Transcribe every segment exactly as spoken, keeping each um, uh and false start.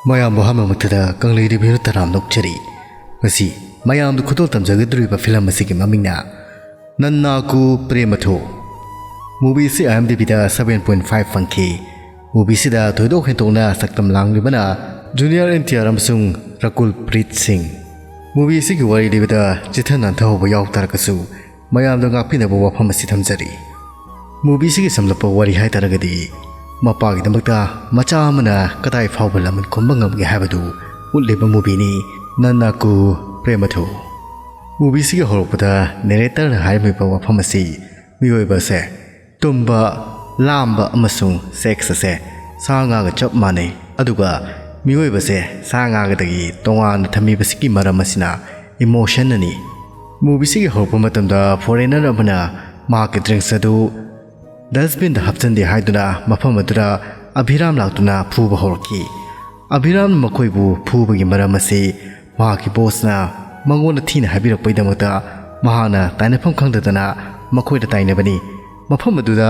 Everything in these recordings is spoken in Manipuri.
ꯃꯌꯥꯝꯕꯨ ꯑꯍꯥꯟꯕꯃꯛꯇꯗ ꯀꯪꯂꯩ ꯔꯤꯚꯤꯌꯨꯅ ꯇꯔꯥꯝꯅ ꯑꯣꯛꯆꯔꯤ꯫ ꯉꯁꯤ ꯃꯌꯥꯝꯗ ꯈꯨꯗꯣꯜ ꯇꯝꯖꯒꯗꯧꯔꯤꯕ ꯐꯤꯂꯝ ꯑꯁꯤꯒꯤ ꯃꯃꯤꯡꯅ ꯅꯟꯅꯥꯀꯨ ꯄ꯭ꯔꯦꯃꯊꯨ꯫ ꯃꯨꯚꯤ ꯑꯁꯤ IMDbꯗ seven point five ꯐꯪꯈꯤ꯫ ꯃꯨꯚꯤꯁꯤꯗ ꯊꯣꯏꯗꯣꯛ ꯍꯦꯟꯗꯣꯛꯅ ꯁꯛꯇꯝ ꯂꯥꯡꯂꯤꯕꯅ ꯖꯨꯅꯤꯌꯔ NTR ꯑꯃꯁꯨꯡ ꯔꯀꯨꯜ ꯄ꯭ꯔꯤꯠ ꯁꯤꯡ꯫ ꯃꯨꯚꯤ ꯑꯁꯤꯒꯤ ꯋꯥꯔꯤ ꯂꯤꯕꯗ ꯆꯤꯊ ꯅꯥꯟꯊꯍꯧꯕ ꯌꯥꯎ ꯇꯥꯔꯒꯁꯨ, ꯃꯌꯥꯝꯗ ꯉꯥꯛꯄꯤꯅꯕ ꯋꯥꯐꯝ ꯑꯁꯤ ꯊꯝꯖꯔꯤ꯫ ꯃꯨꯚꯤꯁꯤꯒꯤ ꯁꯝꯂꯞꯄ ꯋꯥꯔꯤ ꯍꯥꯏꯇꯥꯔꯒꯗꯤ, ꯃꯄꯥꯒꯤꯗꯃꯛꯇ ꯃꯆꯥ ꯑꯃꯅ ꯀꯗꯥꯏ ꯐꯥꯎꯕ ꯂꯃꯟ ꯈꯨꯝꯕ ꯉꯝꯒꯦ ꯍꯥꯏꯕꯗꯨ ꯎꯠꯂꯤꯕ ꯃꯨꯚꯤꯅꯤ ꯅꯟꯅꯥꯀꯨ ꯄ꯭ꯔꯦꯃꯊꯨ꯫ ꯃꯨꯚꯤꯁꯤꯒꯤ ꯍꯧꯔꯛꯄꯗ ꯅꯦꯔꯦꯇꯔꯅ ꯍꯥꯏꯔꯝꯃꯤꯕ ꯋꯥꯐꯝ ꯑꯁꯤ ꯃꯤꯑꯣꯏꯕ ꯑꯁꯦ ꯇꯨꯝꯕ, ꯂꯥꯝꯕ ꯑꯃꯁꯨꯡ ꯁꯦꯛꯁ ꯑꯁꯦ ꯁꯥ ꯉꯥꯒ ꯆꯞ ꯃꯥꯟꯅꯩ, ꯑꯗꯨꯒ ꯃꯤꯑꯣꯏꯕꯁꯦ ꯁꯥ ꯉꯥꯒꯗꯒꯤ ꯇꯣꯉꯥꯟꯅ ꯊꯝꯃꯤꯕꯁꯤꯒꯤ ꯃꯔꯝ ꯑꯁꯤꯅ ꯏꯃꯣꯁꯟ ꯑꯅꯤ꯫ ꯃꯨꯚꯤꯁꯤꯒꯤ ꯍꯧꯔꯛꯄ ꯃꯇꯝꯗ ꯐꯣꯔꯦꯅꯔ ꯑꯃꯅ ꯃꯍꯥꯛꯀꯤ ꯗ꯭ꯔꯤꯡꯁ ꯑꯗꯨ ꯗꯁꯕꯤꯟꯗ ꯍꯥꯞꯆꯤꯟꯗꯦ ꯍꯥꯏꯗꯨꯅ ꯃꯐꯝ ꯑꯗꯨꯗ ꯑꯚꯤꯔꯥꯝ ꯂꯥꯛꯇꯨꯅ ꯐꯨꯕ ꯍꯧꯔꯛꯈꯤ꯫ ꯑꯚꯤꯔꯥꯝꯅ ꯃꯈꯣꯏꯕꯨ ꯐꯨꯕꯒꯤ ꯃꯔꯝ ꯑꯁꯤ ꯃꯍꯥꯛꯀꯤ ꯕꯣꯁꯅ ꯃꯉꯣꯟꯗ ꯊꯤꯅ ꯍꯥꯏꯕꯤꯔꯛꯄꯒꯤꯗꯃꯛꯇ ꯃꯍꯥꯛꯅ ꯇꯥꯏꯅꯐꯝ ꯈꯪꯗꯗꯅ ꯃꯈꯣꯏꯗ ꯇꯥꯏꯅꯕꯅꯤ꯫ ꯃꯐꯝ ꯑꯗꯨꯗ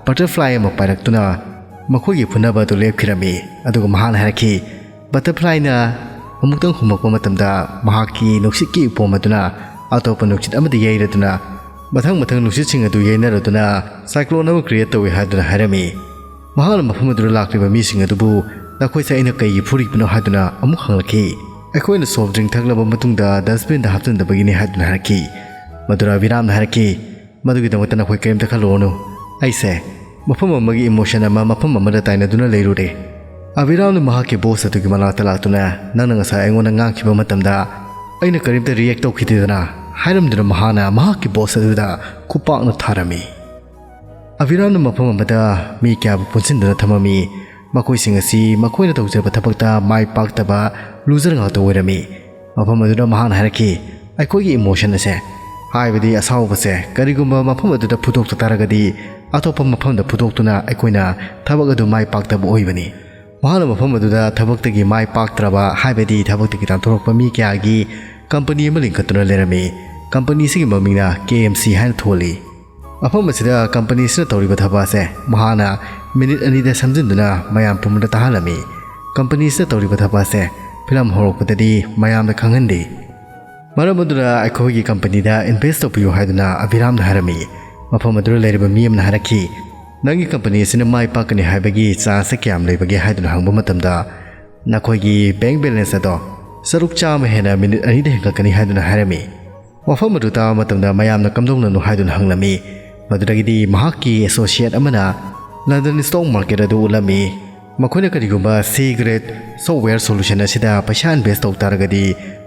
ꯕꯇꯔꯐ꯭ꯂꯥꯏ ꯑꯃ ꯄꯥꯏꯔꯛꯇꯨꯅ ꯃꯈꯣꯏꯒꯤ ꯐꯨꯅꯕ ꯑꯗꯨ ꯂꯦꯞꯈꯤꯔꯝꯃꯤ꯫ ꯑꯗꯨꯒ ꯃꯍꯥꯛꯅ ꯍꯥꯏꯔꯛꯈꯤ, ꯕꯇꯔꯐ꯭ꯂꯥꯏꯅ ꯑꯃꯨꯛꯇꯪ ꯍꯨꯝꯃꯛꯄ ꯃꯇꯝꯗ ꯃꯍꯥꯛꯀꯤ ꯅꯨꯡꯁꯤꯠꯀꯤ ꯎꯄꯣꯝ ꯑꯗꯨꯅ ꯑꯇꯣꯞꯄ ꯅꯨꯡꯁꯤꯠ ꯑꯃꯗ ꯌꯩꯔꯗꯨꯅ, ꯃꯊꯪ ꯃꯊꯪ ꯅꯨꯡꯁꯤꯠꯁꯤꯡ ꯑꯗꯨ ꯌꯩꯅꯔꯗꯨꯅ ꯁꯥꯏꯀ꯭ꯂꯣꯟ ꯑꯃ ꯀ꯭ꯔꯤꯌꯦꯠ ꯇꯧꯏ ꯍꯥꯏꯗꯨꯅ ꯍꯥꯏꯔꯝꯃꯤ꯫ ꯃꯍꯥꯛꯅ ꯃꯐꯝ ꯑꯗꯨꯗ ꯂꯥꯛꯂꯤꯕ ꯃꯤꯁꯤꯡ ꯑꯗꯨꯕꯨ, "ꯅꯈꯣꯏꯁꯦ ꯑꯩꯅ ꯀꯩꯒꯤ ꯐꯨꯔꯤꯕꯅꯣ?" ꯍꯥꯏꯗꯨꯅ ꯑꯃꯨꯛ ꯍꯪꯂꯛꯈꯤ꯫ "ꯑꯩꯈꯣꯏꯅ ꯁꯣꯐ ꯗ꯭ꯔꯤꯡ ꯊꯛꯂꯕ ꯃꯇꯨꯡꯗ ꯗꯁꯕꯤꯟꯗ ꯍꯥꯞꯆꯤꯟꯗꯕꯒꯤꯅꯤ" ꯍꯥꯏꯗꯨꯅ ꯍꯥꯏꯔꯛꯈꯤ꯫ ꯃꯗꯨꯗ ꯑꯚꯤꯔꯥꯝꯅ ꯍꯥꯏꯔꯛꯈꯤ, "ꯃꯗꯨꯒꯤꯗꯃꯛꯇ ꯅꯈꯣꯏ ꯀꯔꯤꯝꯇ ꯈꯜꯂꯨꯔꯅꯨ꯫ ꯑꯩꯁꯦ ꯃꯐꯝ ꯑꯃꯒꯤ ꯏꯃꯣꯁꯟ ꯑꯃ ꯃꯐꯝ ꯑꯃꯗ ꯇꯥꯏꯅꯗꯨꯅ ꯂꯩꯔꯨꯔꯦ꯫" ꯑꯚꯤꯔꯥꯝꯅ ꯃꯍꯥꯛꯀꯤ ꯕꯣꯁ ꯑꯗꯨꯒꯤ ꯃꯅꯥꯛꯇ ꯂꯥꯛꯇꯨꯅ, "ꯅꯪꯅ ꯉꯁꯥꯏ ꯑꯩꯉꯣꯟꯗ ꯉꯥꯡꯈꯤꯕ ꯃꯇꯝꯗ ꯑꯩꯅ ꯀꯔꯤꯝꯇ ꯔꯤꯌꯦꯛ ꯇꯧꯈꯤꯗꯦꯗꯅ?" ꯍꯥꯏꯔꯝꯗꯨꯅ ꯃꯍꯥꯛꯅ ꯃꯍꯥꯛꯀꯤ ꯕꯣꯁ ꯑꯗꯨꯗ ꯈꯨꯄꯥꯛꯅ ꯊꯥꯔꯝꯃꯤ꯫ ꯑꯚꯤꯔꯥꯝꯅ ꯃꯐꯝ ꯑꯃꯗ ꯃꯤ ꯀꯌꯥꯕꯨ ꯄꯨꯟꯁꯤꯟꯗꯨꯅ ꯊꯝꯃꯝꯃꯤ꯫ ꯃꯈꯣꯏꯁꯤꯡ ꯑꯁꯤ ꯃꯈꯣꯏꯅ ꯇꯧꯖꯕ ꯊꯕꯛꯇ ꯃꯥꯏ ꯄꯥꯛꯇꯕ ꯂꯨꯖꯔ ꯉꯥꯛꯇ ꯑꯣꯏꯔꯝꯃꯤ꯫ ꯃꯐꯝ ꯑꯗꯨꯗ ꯃꯍꯥꯛꯅ ꯍꯥꯏꯔꯛꯈꯤ, "ꯑꯩꯈꯣꯏꯒꯤ ꯏꯃꯣꯁꯟ ꯑꯁꯦ, ꯍꯥꯏꯕꯗꯤ ꯑꯁꯥꯎꯕꯁꯦ, ꯀꯔꯤꯒꯨꯝꯕ ꯃꯐꯝ ꯑꯗꯨꯗ ꯐꯨꯗꯣꯛꯇ ꯇꯥꯔꯒꯗꯤ ꯑꯇꯣꯞꯄ ꯃꯐꯝꯗ ꯐꯨꯗꯣꯛꯇꯨꯅ ꯑꯩꯈꯣꯏꯅ ꯊꯕꯛ ꯑꯗꯨ ꯃꯥꯏ ꯄꯥꯛꯇꯕ ꯑꯣꯏꯕꯅꯤ꯫" ꯃꯍꯥꯛꯅ ꯃꯐꯝ ꯑꯗꯨꯗ ꯊꯕꯛꯇꯒꯤ ꯃꯥꯏ ꯄꯥꯛꯇ꯭ꯔꯕ, ꯍꯥꯏꯕꯗꯤ ꯊꯕꯛꯇꯒꯤ ꯇꯥꯟꯊꯣꯔꯛꯄ ꯃꯤ ꯀꯌꯥꯒꯤ ꯀꯝꯄꯅꯤ ꯑꯃ ꯂꯤꯡꯈꯠꯇꯨꯅ ꯂꯩꯔꯝꯃꯤ꯫ ꯀꯝꯄꯅꯤ ꯑꯁꯤꯒꯤ ꯃꯃꯤꯡꯅ KMC ꯍꯥꯏꯅ ꯊꯣꯜꯂꯤ꯫ ꯃꯐꯝ ꯑꯁꯤꯗ ꯀꯝꯄꯅꯤ ꯑꯁꯤꯅ ꯇꯧꯔꯤꯕ ꯊꯕꯛ ꯑꯁꯦ ꯃꯍꯥꯛꯅ ꯃꯤꯅꯤꯠ ꯑꯅꯤꯗ ꯁꯝꯖꯤꯟꯗꯨꯅ ꯃꯌꯥꯝ ꯄꯨꯝꯕꯗ ꯇꯥꯍꯜꯂꯝꯃꯤ꯫ ꯀꯝꯄꯅꯤꯁꯤꯅ ꯇꯧꯔꯤꯕ ꯊꯕꯛ ꯑꯁꯦ ꯐꯤꯂꯝ ꯍꯧꯔꯛꯄꯗꯗꯤ ꯃꯌꯥꯝꯗ ꯈꯪꯍꯟꯗꯦ꯫ ꯃꯔꯝ ꯑꯗꯨꯅ ꯑꯩꯈꯣꯏꯒꯤ ꯀꯝꯄꯅꯤꯗ ꯏꯟꯚꯦꯁ ꯇꯧꯕꯤꯌꯨ ꯍꯥꯏꯗꯨꯅ ꯑꯕꯤꯔꯥꯝꯅ ꯍꯥꯏꯔꯝꯃꯤ꯫ ꯃꯐꯝ ꯑꯗꯨꯗ ꯂꯩꯔꯤꯕ ꯃꯤ ꯑꯃꯅ ꯍꯥꯏꯔꯛꯈꯤ, "ꯅꯪꯒꯤ ꯀꯝꯄꯅꯤ ꯑꯁꯤꯅ ꯃꯥꯏ ꯄꯥꯛꯀꯅꯤ ꯍꯥꯏꯕꯒꯤ ꯆꯥꯟꯁꯁꯦ ꯀꯌꯥꯝ ꯂꯩꯕꯒꯦ?" ꯍꯥꯏꯗꯨꯅ ꯍꯪꯕ ꯃꯇꯝꯗ, "ꯅꯈꯣꯏꯒꯤ ꯕꯦꯡ ꯕꯦꯂꯦꯟꯁ ꯑꯗꯣ ꯁꯔꯨꯛ ꯆꯥꯝꯃ ꯍꯦꯟꯅ ꯃꯤꯅꯤꯠ ꯑꯅꯤꯗ ꯍꯦꯟꯒꯠꯀꯅꯤ" ꯍꯥꯏꯗꯨꯅ ꯍꯥꯏꯔꯝꯃꯤ꯫ ꯋꯥꯐꯝ ꯑꯗꯨ ꯇꯥꯕ ꯃꯇꯝꯗ ꯃꯌꯥꯝꯅ ꯀꯝꯗꯧꯅꯅꯣ ꯍꯥꯏꯗꯨꯅ ꯍꯪꯂꯝꯃꯤ꯫ ꯃꯗꯨꯗꯒꯤꯗꯤ ꯃꯍꯥꯛꯀꯤ ꯑꯦꯁꯣꯁꯤꯌꯦꯠ ꯑꯃꯅ ꯂꯟꯗꯟ ꯁ꯭ꯇꯣꯛ ꯃꯥꯔꯀꯦꯠ ꯑꯗꯨ ꯎꯠꯂꯝꯃꯤ꯫ ꯃꯈꯣꯏꯅ ꯀꯔꯤꯒꯨꯝꯕ ꯁꯤ ꯒ꯭ꯔꯦꯠ ꯁꯣꯐꯋꯦꯌꯔ ꯁꯣꯂꯨꯁꯟ ꯑꯁꯤꯗ ꯄꯩꯁꯥ ꯏꯟꯚꯦꯁ ꯇꯧ ꯇꯥꯔꯒꯗꯤ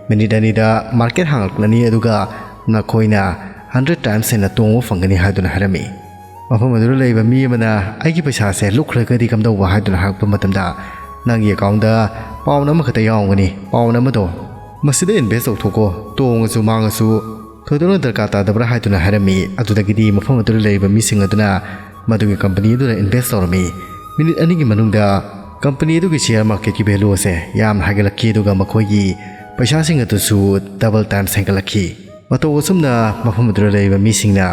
ꯃꯤꯅꯤꯠ ꯑꯅꯤꯗ ꯃꯥꯔꯀꯦꯠ ꯍꯥꯡꯂꯛꯂꯅꯤ, ꯑꯗꯨꯒ ꯅꯈꯣꯏꯅ ꯍꯟꯗ꯭ꯔꯦꯠ ꯇꯥꯏꯝꯁ ꯍꯦꯟꯅ ꯇꯣꯡꯕ ꯐꯪꯒꯅꯤ ꯍꯥꯏꯗꯨꯅ ꯍꯥꯏꯔꯝꯃꯤ꯫ ꯃꯐꯝ ꯑꯗꯨꯗ ꯂꯩꯕ ꯃꯤ ꯑꯃꯅ, "ꯑꯩꯒꯤ ꯄꯩꯁꯥꯁꯦ ꯂꯨꯞꯈ꯭ꯔꯒꯗꯤ ꯀꯝꯗꯧꯕ?" ꯍꯥꯏꯗꯨꯅ ꯍꯪꯉꯛꯄ ꯃꯇꯝꯗ, "ꯅꯪꯒꯤ ꯑꯦꯀꯥꯎꯟꯗ ꯄꯥꯎꯟ ꯑꯃꯈꯛꯇ ꯌꯥꯎꯔꯝꯒꯅꯤ, ꯄꯥꯎꯟ ꯑꯃꯗꯣ ꯃꯁꯤꯗ ꯏꯟꯚꯦꯁ ꯇꯧꯊꯣꯛꯀꯣ, ꯇꯣꯡꯉꯁꯨ ꯃꯥꯡꯉꯁꯨ ꯊꯣꯏꯗꯣꯛꯅ ꯗꯔꯀꯥꯔ ꯇꯥꯗꯕ꯭ꯔꯥ?" ꯍꯥꯏꯗꯨꯅ ꯍꯥꯏꯔꯝꯃꯤ꯫ ꯑꯗꯨꯗꯒꯤꯗꯤ ꯃꯐꯝ ꯑꯗꯨꯗ ꯂꯩꯔꯤꯕ ꯃꯤꯁꯤꯡ ꯑꯗꯨꯅ ꯃꯗꯨꯒꯤ ꯀꯝꯄꯅꯤ ꯑꯗꯨꯗ ꯏꯟꯚꯦꯁ ꯇꯧꯔꯝꯃꯤ꯫ ꯃꯤꯅꯤꯠ ꯑꯅꯤꯒꯤ ꯃꯅꯨꯡꯗ ꯀꯝꯄꯅꯤ ꯑꯗꯨꯒꯤ ꯁꯤꯌꯔ ꯃꯥꯔꯀꯦꯠꯀꯤ ꯚꯦꯂꯨ ꯑꯁꯦ ꯌꯥꯝꯅ ꯍꯥꯏꯒꯠꯂꯛꯈꯤ, ꯑꯗꯨꯒ ꯃꯈꯣꯏꯒꯤ ꯄꯩꯁꯥꯁꯤꯡ ꯑꯗꯨꯁꯨ ꯗꯕꯜ ꯇꯥꯏꯝꯁ ꯍꯦꯟꯒꯠꯂꯛꯈꯤ꯫ ꯃꯇꯧ ꯑꯁꯨꯝꯅ ꯃꯐꯝ ꯑꯗꯨꯗ ꯂꯩꯔꯤꯕ ꯃꯤꯁꯤꯡꯅ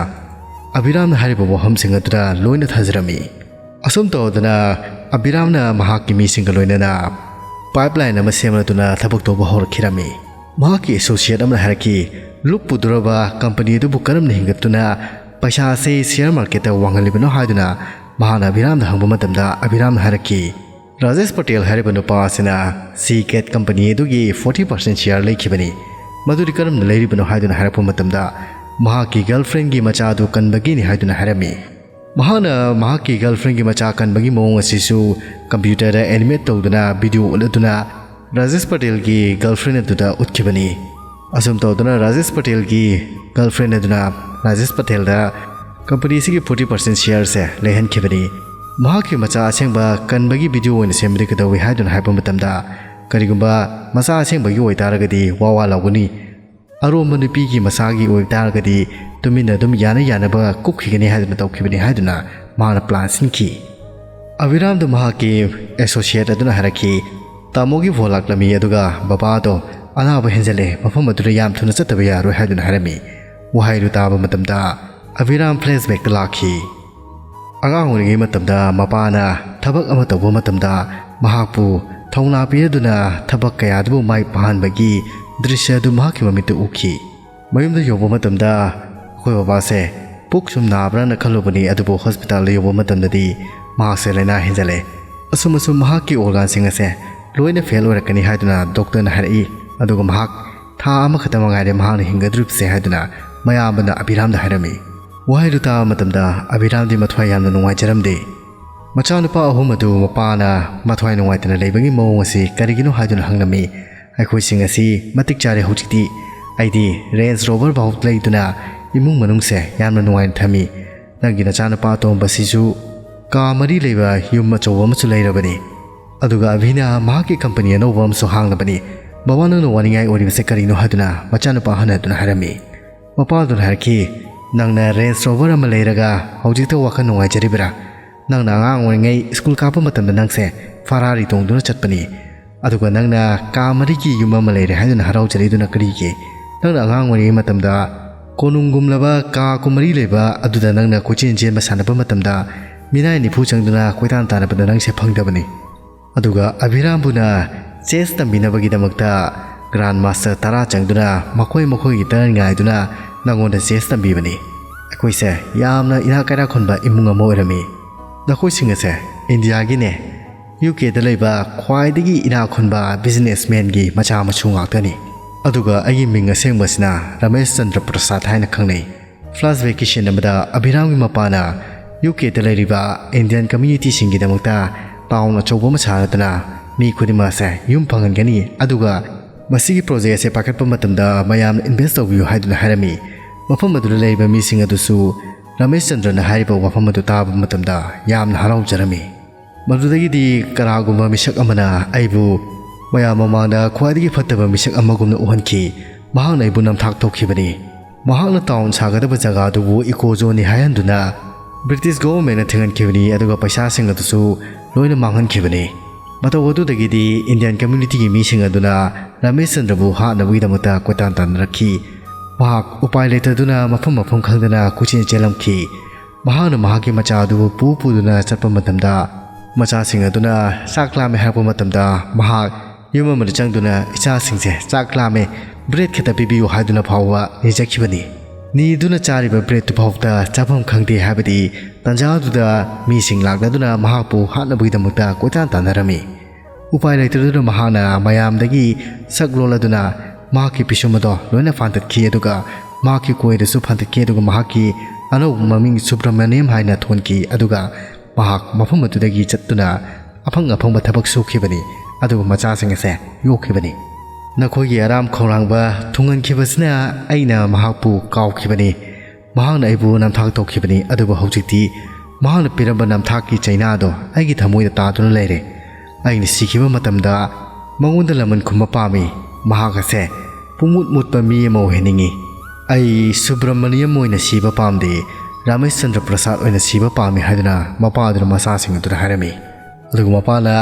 ꯑꯕꯤꯔꯥꯝꯅ ꯍꯥꯏꯔꯤꯕ ꯋꯥꯐꯝꯁꯤꯡ ꯑꯗꯨꯗ ꯂꯣꯏꯅ ꯊꯥꯖꯔꯝꯃꯤ꯫ ꯑꯁꯨꯝ ꯇꯧꯗꯅ ꯑꯕꯤꯔꯥꯝꯅ ꯃꯍꯥꯛꯀꯤ ꯃꯤꯁꯤꯡꯒ ꯂꯣꯏꯅꯅ ꯄꯥꯏꯞꯂꯥꯏꯟ ꯑꯃ ꯁꯦꯝꯂꯗꯨꯅ ꯊꯕꯛ ꯇꯧꯕ ꯍꯧꯔꯛꯈꯤꯔꯝꯃꯤ꯫ ꯃꯍꯥꯛꯀꯤ ꯑꯦꯁꯣꯁꯤꯌꯦꯠ ꯑꯃꯅ ꯍꯥꯏꯔꯛꯈꯤ, "ꯂꯨꯞꯄꯨꯗꯧꯔꯕ ꯀꯝꯄꯅꯤ ꯑꯗꯨꯕꯨ ꯀꯔꯝꯅ ꯍꯦꯟꯒꯠꯇꯨꯅ ꯄꯩꯁꯥ ꯑꯁꯤ ꯁꯤꯌꯔ ꯃꯥꯔꯀꯦꯠꯇ ꯋꯥꯡꯍꯜꯂꯤꯕꯅꯣ?" ꯍꯥꯏꯗꯨꯅ ꯃꯍꯥꯛꯅ ꯑꯕꯤꯔꯥꯝꯗ ꯍꯪꯕ ꯃꯇꯝꯗ, ꯑꯕꯤꯔꯥꯝꯅ ꯍꯥꯏꯔꯛꯈꯤ, "ꯔꯥꯖꯦꯁ ꯄꯇꯦꯜ ꯍꯥꯏꯔꯤꯕ ꯅꯨꯄꯥ ꯑꯁꯤꯅ ꯁꯤ ꯀꯦꯠ ꯀꯝꯄꯅꯤ ꯑꯗꯨꯒꯤ ꯐꯣꯔꯇꯤ ꯄꯥꯔꯁꯦꯟ ꯁꯤꯌꯔ ꯂꯩꯈꯤꯕꯅꯤ꯫ ꯃꯗꯨꯗꯤ ꯀꯔꯝꯅ ꯂꯩꯔꯤꯕꯅꯣ?" ꯍꯥꯏꯗꯨꯅ ꯍꯥꯏꯔꯛꯄ ꯃꯇꯝꯗ, ꯃꯍꯥꯛꯀꯤ ꯒꯔꯜꯐ꯭ꯔꯦꯟꯒꯤ ꯃꯆꯥ ꯑꯗꯨ ꯀꯟꯕꯒꯤꯅꯤ ꯍꯥꯏꯗꯨꯅ ꯍꯥꯏꯔꯝꯃꯤ꯫ ꯃꯍꯥꯛꯅ ꯃꯍꯥꯛꯀꯤ ꯒꯔꯜꯐ꯭ꯔꯦꯟꯒꯤ ꯃꯆꯥ ꯀꯟꯕꯒꯤ ꯃꯑꯣꯡ ꯑꯁꯤꯁꯨ ꯀꯝꯄ꯭ꯌꯨꯇꯔꯗ ꯑꯦꯅꯤꯃꯦꯠ ꯇꯧꯗꯨꯅ ꯚꯤꯗꯤꯑꯣ ꯎꯠꯂꯗꯨꯅ ꯔꯥꯖꯦꯁ ꯄꯇꯦꯜꯒꯤ ꯒꯔꯜꯐ꯭ꯔꯦꯟ ꯑꯗꯨꯗ ꯎꯠꯈꯤꯕꯅꯤ꯫ ꯑꯁꯨꯝ ꯇꯧꯗꯨꯅ ꯔꯥꯖꯦꯁ ꯄꯇꯦꯜꯒꯤ ꯒꯔꯜꯐ꯭ꯔꯦꯟ ꯑꯗꯨꯅ ꯔꯥꯖꯦꯁ ꯄꯇꯦꯜꯗ ꯀꯝꯄꯅꯤ ꯑꯁꯤꯒꯤ ꯐꯣꯔꯇꯤ ꯄꯥꯔꯁꯦꯟ ꯁꯤꯌꯔꯁꯦ ꯂꯩꯍꯟꯈꯤꯕꯅꯤ꯫ ꯃꯍꯥꯛꯀꯤ ꯃꯆꯥ ꯑꯁꯦꯡꯕ ꯀꯟꯕꯒꯤ ꯚꯤꯗꯤꯑꯣ ꯑꯣꯏꯅ ꯁꯦꯝꯕꯗꯤ ꯀꯩꯗꯧꯏ ꯍꯥꯏꯗꯨꯅ ꯍꯥꯏꯕ ꯃꯇꯝꯗ, ꯀꯔꯤꯒꯨꯝꯕ ꯃꯆꯥ ꯑꯁꯦꯡꯕꯒꯤ ꯑꯣꯏꯇꯥꯔꯒꯗꯤ ꯋꯥ ꯋꯥ ꯂꯥꯎꯒꯅꯤ, ꯑꯔꯣꯟꯕ ꯅꯨꯄꯤꯒꯤ ꯃꯆꯥꯒꯤ ꯑꯣꯏꯕ ꯇꯥꯔꯒꯗꯤ ꯇꯨꯃꯤꯟꯅ ꯑꯗꯨꯝ ꯌꯥꯅ ꯌꯥꯅꯕ ꯀꯨꯞꯈꯤꯒꯅꯤ ꯍꯥꯏꯗꯨꯅ ꯇꯧꯈꯤꯕꯅꯤ ꯍꯥꯏꯗꯨꯅ ꯃꯍꯥꯛꯅ ꯄ꯭ꯂꯥꯟ ꯁꯤꯟꯈꯤ꯫ ꯑꯕꯤꯔꯥꯝꯗ ꯃꯍꯥꯛꯀꯤ ꯑꯦꯁꯣꯁꯤꯌꯦꯠ ꯑꯗꯨꯅ ꯍꯥꯏꯔꯛꯈꯤ, "ꯇꯥꯃꯣꯒꯤ ꯐꯣꯟ ꯂꯥꯛꯂꯝꯃꯤ, ꯑꯗꯨꯒ ꯕꯕꯥꯗꯣ ꯑꯅꯥꯕ ꯍꯦꯟꯖꯜꯂꯦ, ꯃꯐꯝ ꯑꯗꯨꯗ ꯌꯥꯝ ꯊꯨꯅ ꯆꯠꯇꯕ ꯌꯥꯔꯣꯏ" ꯍꯥꯏꯗꯨꯅ ꯍꯥꯏꯔꯝꯃꯤ꯫ ꯋꯥꯍꯩꯗꯨ ꯇꯥꯕ ꯃꯇꯝꯗ ꯑꯕꯤꯔꯥꯝ ꯐ꯭ꯂꯦꯁꯕꯦꯛꯇ ꯂꯥꯛꯈꯤ꯫ ꯑꯉꯥꯡ ꯑꯣꯏꯔꯤꯉꯩ ꯃꯇꯝꯗ ꯃꯄꯥꯅ ꯊꯕꯛ ꯑꯃ ꯇꯧꯕ ꯃꯇꯝꯗ ꯃꯍꯥꯛꯄꯨ ꯊꯧꯅꯥ ꯄꯤꯔꯗꯨꯅ ꯊꯕꯛ ꯀꯌꯥꯗꯨꯕꯨ ꯃꯥꯏ ꯄꯥꯛꯍꯟꯕꯒꯤ ꯗ꯭ꯔꯤꯁ꯭ꯌ ꯑꯗꯨ ꯃꯍꯥꯛꯀꯤ ꯃꯃꯤꯠꯇ ꯎꯈꯤ꯫ ꯃꯌꯨꯝꯗ ꯌꯧꯕ ꯃꯇꯝꯗ ꯑꯩꯈꯣꯏ ꯕꯕꯥꯁꯦ ꯄꯨꯛ ꯁꯨꯝ ꯅꯥꯕ꯭ꯔꯥꯅ ꯈꯜꯂꯨꯕꯅꯤ, ꯑꯗꯨꯕꯨ ꯍꯣꯁꯄꯤꯇꯥꯜꯗ ꯌꯧꯕ ꯃꯇꯝꯗꯗꯤ ꯃꯍꯥꯛꯁꯦ ꯂꯥꯏꯅꯥ ꯍꯦꯟꯖꯜꯂꯦ꯫ ꯑꯁꯨꯝ ꯑꯁꯨꯝ ꯃꯍꯥꯛꯀꯤ ꯑꯣꯔꯒꯥꯟꯁꯤꯡ ꯑꯁꯦ ꯂꯣꯏꯅ ꯐꯦꯜ ꯑꯣꯏꯔꯛꯀꯅꯤ ꯍꯥꯏꯗꯨꯅ ꯗꯣꯛꯇꯔꯅ ꯍꯥꯏꯔꯛꯏ꯫ ꯑꯗꯨꯒ ꯃꯍꯥꯛ ꯊꯥ ꯑꯃꯈꯛꯇ ꯃꯉꯥꯏꯔꯦ ꯃꯍꯥꯛꯅ ꯍꯤꯡꯒꯗꯧꯔꯤꯕꯁꯦ ꯍꯥꯏꯗꯨꯅ ꯃꯌꯥꯝꯕꯅ ꯑꯕꯤꯔꯥꯝꯗ ꯍꯥꯏꯔꯝꯃꯤ꯫ ꯋꯥꯍꯩꯗꯨ ꯇꯥꯕ ꯃꯇꯝꯗ ꯑꯕꯤꯔꯥꯝꯗꯤ ꯃꯊ꯭ꯋꯥꯏ ꯌꯥꯝꯅ ꯅꯨꯡꯉꯥꯏꯖꯔꯝꯗꯦ꯫ ꯃꯆꯥꯅꯨꯄꯥ ꯑꯍꯨꯝ ꯑꯗꯨ ꯃꯄꯥꯅ ꯃꯊ꯭ꯋꯥꯏ ꯅꯨꯡꯉꯥꯏꯇꯅ ꯂꯩꯕꯒꯤ ꯃꯑꯣꯡ ꯑꯁꯤ ꯀꯔꯤꯒꯤꯅꯣ ꯍꯥꯏꯗꯨꯅ ꯍꯪꯂꯝꯃꯤ꯫ ꯑꯩꯈꯣꯏꯁꯤꯡ ꯑꯁꯤ ꯃꯇꯤꯛ ꯆꯥꯔꯦ ꯍꯧꯖꯤꯛꯇꯤ꯫ ꯑꯩꯗꯤ ꯔꯦꯟꯖ ꯔꯣꯚꯔ ꯐꯥꯎ ꯂꯩꯗꯨꯅ ꯏꯃꯨꯡ ꯃꯅꯨꯡꯁꯦ ꯌꯥꯝꯅ ꯅꯨꯡꯉꯥꯏꯅ ꯊꯝꯃꯤ꯫ ꯅꯪꯒꯤ ꯅꯆꯥꯅꯨꯄꯥ ꯑꯇꯣꯝꯕꯁꯤꯁꯨ ꯀꯥ ꯃꯔꯤ ꯂꯩꯕ ꯌꯨꯝ ꯑꯆꯧꯕ ꯑꯃꯁꯨ ꯂꯩꯔꯕꯅꯤ꯫ ꯑꯗꯨꯒ ꯑꯚꯤꯅ ꯃꯍꯥꯛꯀꯤ ꯀꯝꯄꯅꯤ ꯑꯅꯧꯕ ꯑꯃꯁꯨ ꯍꯥꯡꯂꯕꯅꯤ꯫ ꯕꯕꯥ, ꯅꯪꯅ ꯋꯥꯅꯤꯡꯉꯥꯏ ꯑꯣꯏꯔꯤꯕꯁꯦ ꯀꯔꯤꯅꯣ ꯍꯥꯏꯗꯨꯅ ꯃꯆꯥꯅꯨꯄꯥ ꯑꯍꯟ ꯑꯗꯨꯅ ꯍꯥꯏꯔꯝꯃꯤ꯫ ꯃꯄꯥꯗꯨꯅ ꯍꯥꯏꯔꯛꯈꯤ, "ꯅꯪꯅ ꯔꯦꯟꯖ ꯔꯣꯚꯔ ꯑꯃ ꯂꯩꯔꯒ ꯍꯧꯖꯤꯛꯇ ꯋꯥꯈꯜ ꯅꯨꯡꯉꯥꯏꯖꯔꯤꯕ꯭ꯔꯥ? ꯅꯪꯅ ꯑꯉꯥꯡ ꯑꯣꯏꯔꯤꯉꯩ ꯁ꯭ꯀꯨꯜ ꯀꯥꯞꯄ ꯃꯇꯝꯗ ꯅꯪꯁꯦ ꯐꯔꯥꯔꯤ ꯇꯣꯡꯗꯨꯅ ꯆꯠꯄꯅꯤ꯫ ꯑꯗꯨꯒ ꯅꯪꯅ ꯀꯥ ꯃꯔꯤꯒꯤ ꯌꯨꯝ ꯑꯃ ꯂꯩꯔꯦ ꯍꯥꯏꯗꯨꯅ ꯍꯔꯥꯎꯖꯔꯤꯗꯨꯅ ꯀꯔꯤꯒꯤ? ꯅꯪꯅ ꯑꯉꯥꯡ ꯑꯣꯏꯔꯤꯉꯩ ꯃꯇꯝꯗ ꯀꯣꯅꯨꯡꯒꯨꯝꯂꯕ ꯀꯥ ꯀꯨꯟꯃꯔꯤ ꯂꯩꯕ ꯑꯗꯨꯗ ꯅꯪꯅ ꯀꯣꯏꯆꯦꯟ ꯆꯦꯟꯕ ꯁꯥꯟꯅꯕ ꯃꯇꯝꯗ ꯃꯤꯅꯥꯏ ꯅꯤꯐꯨ ꯆꯪꯗꯨꯅ ꯀꯣꯏꯇꯥꯟ ꯇꯥꯟꯅꯕꯗ ꯅꯪꯁꯦ ꯐꯪꯗꯕꯅꯤ꯫ ꯑꯗꯨꯒ ꯑꯕꯤꯔꯥꯝꯕꯨꯅ ꯆꯦꯁ ꯇꯝꯕꯤꯅꯕꯒꯤꯗꯃꯛꯇ ꯒ꯭ꯔꯥꯟ ꯃꯥꯁꯇꯔ ꯇꯔꯥ ꯆꯪꯗꯨꯅ ꯃꯈꯣꯏ ꯃꯈꯣꯏꯒꯤ ꯇꯔꯟ ꯉꯥꯏꯗꯨꯅ ꯅꯪꯉꯣꯟꯗ ꯆꯦꯁ ꯇꯝꯕꯤꯕꯅꯤ꯫ ꯑꯩꯈꯣꯏꯁꯦ ꯌꯥꯝꯅ ꯏꯅꯥꯛ ꯀꯩꯔꯥꯛ ꯈꯨꯟꯕ ꯏꯃꯨꯡ ꯑꯃ ꯑꯣꯏꯔꯝꯃꯤ꯫ ꯅꯈꯣꯏꯁꯤꯡ ꯑꯁꯦ ꯏꯟꯗꯤꯌꯥꯒꯤꯅꯦ, ꯌꯨ ꯀꯦꯗ ꯂꯩꯕ ꯈ꯭ꯋꯥꯏꯗꯒꯤ ꯏꯅꯥꯛ ꯈꯨꯟꯕ ꯕꯤꯖꯤꯅꯦꯁꯃꯦꯟꯒꯤ ꯃꯆꯥ ꯃꯁꯨ ꯉꯥꯛꯇꯅꯤ꯫ ꯑꯗꯨꯒ ꯑꯩꯒꯤ ꯃꯤꯡ ꯑꯁꯦꯡꯕꯁꯤꯅ ꯔꯃꯦꯁ ꯆꯟꯗ꯭ꯔ ꯄ꯭ꯔꯁꯥꯗ ꯍꯥꯏꯅ ꯈꯪꯅꯩ꯫ ꯐ꯭ꯂꯥꯁ ꯚꯦꯀꯦꯁꯟ ꯑꯃꯗ ꯑꯕꯤꯔꯥꯝꯒꯤ ꯃꯄꯥꯅ ꯌꯨ ꯀꯦꯗ ꯂꯩꯔꯤꯕ ꯏꯟꯗꯤꯌꯟ ꯀꯝꯃ꯭ꯌꯨꯅꯤꯇꯤꯁꯤꯡꯒꯤꯗꯃꯛꯇ ꯇꯥꯎꯟ ꯑꯆꯧꯕ ꯑꯃ ꯁꯥꯔꯗꯨꯅ ꯃꯤ ꯈꯨꯗꯤꯡꯃꯛ ꯑꯁꯦ ꯌꯨꯝ ꯐꯪꯍꯟꯒꯅꯤ, ꯑꯗꯨꯒ ꯃꯁꯤꯒꯤ ꯄ꯭ꯔꯣꯖꯦꯛ ꯑꯁꯦ ꯄꯥꯏꯈꯠꯄ ꯃꯇꯝꯗ ꯃꯌꯥꯝꯅ ꯏꯟꯚꯦꯁ ꯇꯧꯕꯤꯌꯨ ꯍꯥꯏꯗꯨꯅ ꯍꯥꯏꯔꯝꯃꯤ꯫ ꯃꯐꯝ ꯑꯗꯨꯗ ꯂꯩꯔꯤꯕ ꯃꯤꯁꯤꯡ ꯑꯗꯨꯁꯨ ꯔꯃꯦꯁ ꯆꯟꯗ꯭ꯔꯅ ꯍꯥꯏꯔꯤꯕ ꯋꯥꯐꯝ ꯑꯗꯨ ꯇꯥꯕ ꯃꯇꯝꯗ ꯌꯥꯝꯅ ꯍꯔꯥꯎꯖꯔꯝꯃꯤ꯫ ꯃꯗꯨꯗꯒꯤꯗꯤ ꯀꯅꯥꯒꯨꯝꯕ ꯃꯤꯁꯛ ꯑꯃꯅ ꯑꯩꯕꯨ ꯃꯌꯥꯝ ꯃꯃꯥꯡꯗ ꯈ꯭ꯋꯥꯏꯗꯒꯤ ꯐꯠꯇꯕ ꯃꯤꯁꯛ ꯑꯃꯒꯨꯝꯅ ꯎꯍꯟꯈꯤ꯫ ꯃꯍꯥꯛꯅ ꯑꯩꯕꯨ ꯅꯝꯊꯥꯛ ꯇꯧꯈꯤꯕꯅꯤ꯫ ꯃꯍꯥꯛꯅ ꯇꯥꯎꯟ ꯁꯥꯒꯗꯕ ꯖꯒꯥ ꯑꯗꯨꯕꯨ ꯏꯀꯣ ꯖꯣꯟꯅꯤ ꯍꯥꯏꯍꯟꯗꯨꯅ ꯕ꯭ꯔꯤꯇꯤꯁ ꯒꯣꯚꯔꯟꯃꯦꯟꯠꯅ ꯊꯤꯡꯍꯟꯈꯤꯕꯅꯤ, ꯑꯗꯨꯒ ꯄꯩꯁꯥꯁꯤꯡ ꯑꯗꯨꯁꯨ ꯂꯣꯏꯅ ꯃꯥꯡꯍꯟꯈꯤꯕꯅꯤ꯫ ꯃꯇꯧ ꯑꯗꯨꯗꯒꯤꯗꯤ ꯏꯟꯗꯤꯌꯟ ꯀꯝꯃ꯭ꯌꯨꯅꯤꯇꯤꯒꯤ ꯃꯤꯁꯤꯡ ꯑꯗꯨꯅ ꯔꯃꯦꯁ ꯆꯟꯗ꯭ꯔꯕꯨ ꯍꯥꯠꯅꯕꯒꯤꯗꯃꯛꯇ ꯀꯣꯏꯇꯥꯟ ꯇꯥꯟꯅꯔꯛꯈꯤ꯫ ꯃꯍꯥꯛ ꯎꯄꯥꯏ ꯂꯩꯇꯗꯨꯅ ꯃꯐꯝ ꯃꯐꯝ ꯈꯪꯗꯅ ꯀꯣꯏꯆꯦꯟ ꯆꯦꯜꯂꯝꯈꯤ꯫ ꯃꯍꯥꯛꯅ ꯃꯍꯥꯛꯀꯤ ꯃꯆꯥ ꯑꯗꯨꯕꯨ ꯄꯨ ꯄꯨꯗꯨꯅ ꯆꯠꯄ ꯃꯇꯝꯗ ꯃꯆꯥꯁꯤꯡ ꯑꯗꯨꯅ ꯆꯥꯛ ꯂꯥꯝꯃꯦ ꯍꯥꯏꯔꯛꯄ ꯃꯇꯝꯗ ꯃꯍꯥꯛ ꯌꯨꯝ ꯑꯃꯗ ꯆꯪꯗꯨꯅ ꯏꯆꯥꯁꯤꯡꯁꯦ ꯆꯥꯛ ꯂꯥꯝꯃꯦ, ꯕ꯭ꯔꯦꯗ ꯈꯤꯇ ꯄꯤꯕꯤꯌꯨ ꯍꯥꯏꯗꯨꯅ ꯐꯥꯎꯕ ꯅꯤꯖꯈꯤꯕꯅꯤ꯫ ꯅꯤꯗꯨꯅ ꯆꯥꯔꯤꯕ ꯕ꯭ꯔꯦꯗꯇꯨ ꯐꯥꯎꯕꯗ ꯆꯥꯐꯝ ꯈꯪꯗꯦ ꯍꯥꯏꯕꯗꯤ ꯇꯟꯖꯥꯗꯨꯗ ꯃꯤꯁꯤꯡ ꯂꯥꯛꯅꯗꯨꯅ ꯃꯍꯥꯛꯄꯨ ꯍꯥꯠꯅꯕꯒꯤꯗꯃꯛꯇ ꯀꯣꯏꯇꯥꯟ ꯇꯥꯟꯅꯔꯝꯃꯤ꯫ ꯎꯄꯥꯏ ꯂꯩꯇꯗꯨꯅ ꯃꯍꯥꯛꯅ ꯃꯌꯥꯝꯗꯒꯤ ꯁꯛ ꯂꯣꯜꯂꯗꯨꯅ ꯃꯍꯥꯛꯀꯤ ꯄꯤꯁꯨꯝ ꯑꯗꯣ ꯂꯣꯏꯅ ꯐꯥꯟꯗꯠꯈꯤ, ꯑꯗꯨꯒ ꯃꯍꯥꯛꯀꯤ ꯀꯣꯏꯗꯁꯨ ꯐꯥꯟꯗꯠꯈꯤ, ꯑꯗꯨꯒ ꯃꯍꯥꯛꯀꯤ ꯑꯅꯧꯕ ꯃꯃꯤꯡ ꯁꯨꯕ꯭ꯔꯃꯅꯤꯌꯝ ꯍꯥꯏꯅ ꯊꯣꯟꯈꯤ꯫ ꯑꯗꯨꯒ ꯃꯍꯥꯛ ꯃꯐꯝ ꯑꯗꯨꯗꯒꯤ ꯆꯠꯇꯨꯅ ꯑꯐꯪ ꯑꯐꯪꯕ ꯊꯕꯛ ꯁꯨꯈꯤꯕꯅꯤ, ꯑꯗꯨꯒ ꯃꯆꯥꯁꯤꯡ ꯑꯁꯦ ꯌꯣꯛꯈꯤꯕꯅꯤ꯫ ꯅꯈꯣꯏꯒꯤ ꯑꯔꯥꯝ ꯈꯧꯔꯥꯡꯕ ꯊꯨꯡꯍꯟꯈꯤꯕꯁꯤꯅ ꯑꯩꯅ ꯃꯍꯥꯛꯄꯨ ꯀꯥꯎꯈꯤꯕꯅꯤ꯫ ꯃꯍꯥꯛꯅ ꯑꯩꯕꯨ ꯅꯝꯊꯥꯛ ꯇꯧꯈꯤꯕꯅꯤ, ꯑꯗꯨꯕꯨ ꯍꯧꯖꯤꯛꯇꯤ ꯃꯍꯥꯛꯅ ꯄꯤꯔꯝꯕ ꯅꯝꯊꯥꯛꯀꯤ ꯆꯩꯅꯥ ꯑꯗꯣ ꯑꯩꯒꯤ ꯊꯃꯣꯏꯗ ꯇꯥꯗꯨꯅ ꯂꯩꯔꯦ꯫ ꯑꯩꯅ ꯁꯤꯈꯤꯕ ꯃꯇꯝꯗ ꯃꯉꯣꯟꯗ ꯂꯃꯟ ꯈꯨꯝꯕ ꯄꯥꯝꯃꯤ꯫ ꯃꯍꯥꯛ ꯑꯁꯦ ꯄꯨꯡꯃꯨꯠ ꯃꯨꯠꯄ ꯃꯤ ꯑꯃ ꯑꯣꯏꯍꯟꯅꯤꯡꯉꯤ꯫ ꯑꯩ ꯁꯨꯕ꯭ꯔꯃꯅꯤꯌꯝ ꯑꯣꯏꯅ ꯁꯤꯕ ꯄꯥꯝꯗꯦ, ꯔꯥꯃꯦꯁꯆꯟꯗ꯭ꯔ ꯄ꯭ꯔꯁꯥꯗ ꯑꯣꯏꯅ ꯁꯤꯕ ꯄꯥꯝꯃꯤ ꯍꯥꯏꯗꯨꯅ ꯃꯄꯥ ꯑꯗꯨꯅ ꯃꯆꯥꯁꯤꯡ ꯑꯗꯨꯗ ꯍꯥꯏꯔꯝꯃꯤ꯫ ꯑꯗꯨꯒ ꯃꯄꯥꯅ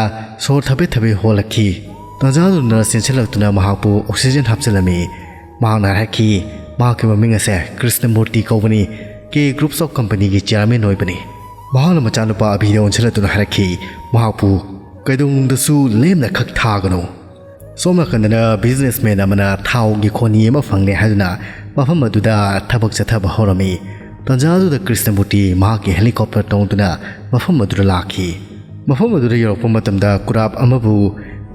ꯁꯣꯔ ꯊꯕꯦꯠ ꯊꯕꯦꯠ ꯍꯣꯜꯂꯛꯈꯤ꯫ ꯇꯥꯟꯖꯥꯗꯨꯗ ꯆꯦꯟꯁꯤꯜꯂꯛꯇꯨꯅ ꯃꯍꯥꯛꯄꯨ ꯑꯣꯛꯁꯤꯖꯦꯟ ꯍꯥꯞꯆꯤꯜꯂꯝꯃꯤ꯫ ꯃꯍꯥꯛꯅ ꯍꯥꯏꯔꯛꯈꯤ, ꯃꯍꯥꯛꯀꯤ ꯃꯃꯤꯡ ꯑꯁꯦ ꯀ꯭ꯔꯤꯁꯅꯃꯨꯔꯇꯤ ꯀꯧꯕꯅꯤ, ꯀꯦ ꯒ꯭ꯔꯨꯞꯁ ꯑꯣꯐ ꯀꯝꯄꯅꯤꯒꯤ ꯆꯤꯌꯥꯔꯃꯦꯟ ꯑꯣꯏꯕꯅꯤ꯫ ꯃꯍꯥꯛꯅ ꯃꯆꯥꯅꯨꯄꯥ ꯑꯕꯤꯗ ꯑꯣꯟꯁꯤꯜꯂꯛꯇꯨꯅ ꯍꯥꯏꯔꯛꯈꯤ, ꯃꯍꯥꯛꯄꯨ ꯀꯩꯗꯧꯅꯨꯡꯗꯁꯨ ꯂꯦꯝꯅ ꯈꯛ ꯊꯥꯒꯅꯨ꯫ ꯁꯣꯝ ꯅꯥꯀꯟꯗꯅ ꯕꯤꯖꯤꯅꯦꯁꯃꯦꯟ ꯑꯃꯅ ꯊꯥꯎꯒꯤ ꯈꯣꯅꯤ ꯑꯃ ꯐꯪꯂꯦ ꯍꯥꯏꯗꯨꯅ ꯃꯐꯝ ꯑꯗꯨꯗ ꯊꯕꯛ ꯆꯠꯊꯕ ꯍꯧꯔꯝꯃꯤ꯫ ꯇꯥꯟꯖꯥꯗꯨꯗ ꯀ꯭ꯔꯤꯁꯅꯃꯨꯔꯇꯤ ꯃꯍꯥꯛꯀꯤ ꯍꯦꯂꯤꯀꯣꯞꯇꯔ ꯇꯣꯡꯗꯨꯅ ꯃꯐꯝ ꯑꯗꯨꯗ ꯂꯥꯛꯈꯤ꯫ ꯃꯐꯝ ꯑꯗꯨꯗ ꯌꯧꯔꯛꯄ ꯃꯇꯝꯗ ꯀꯨꯔꯥꯞ ꯑꯃꯕꯨ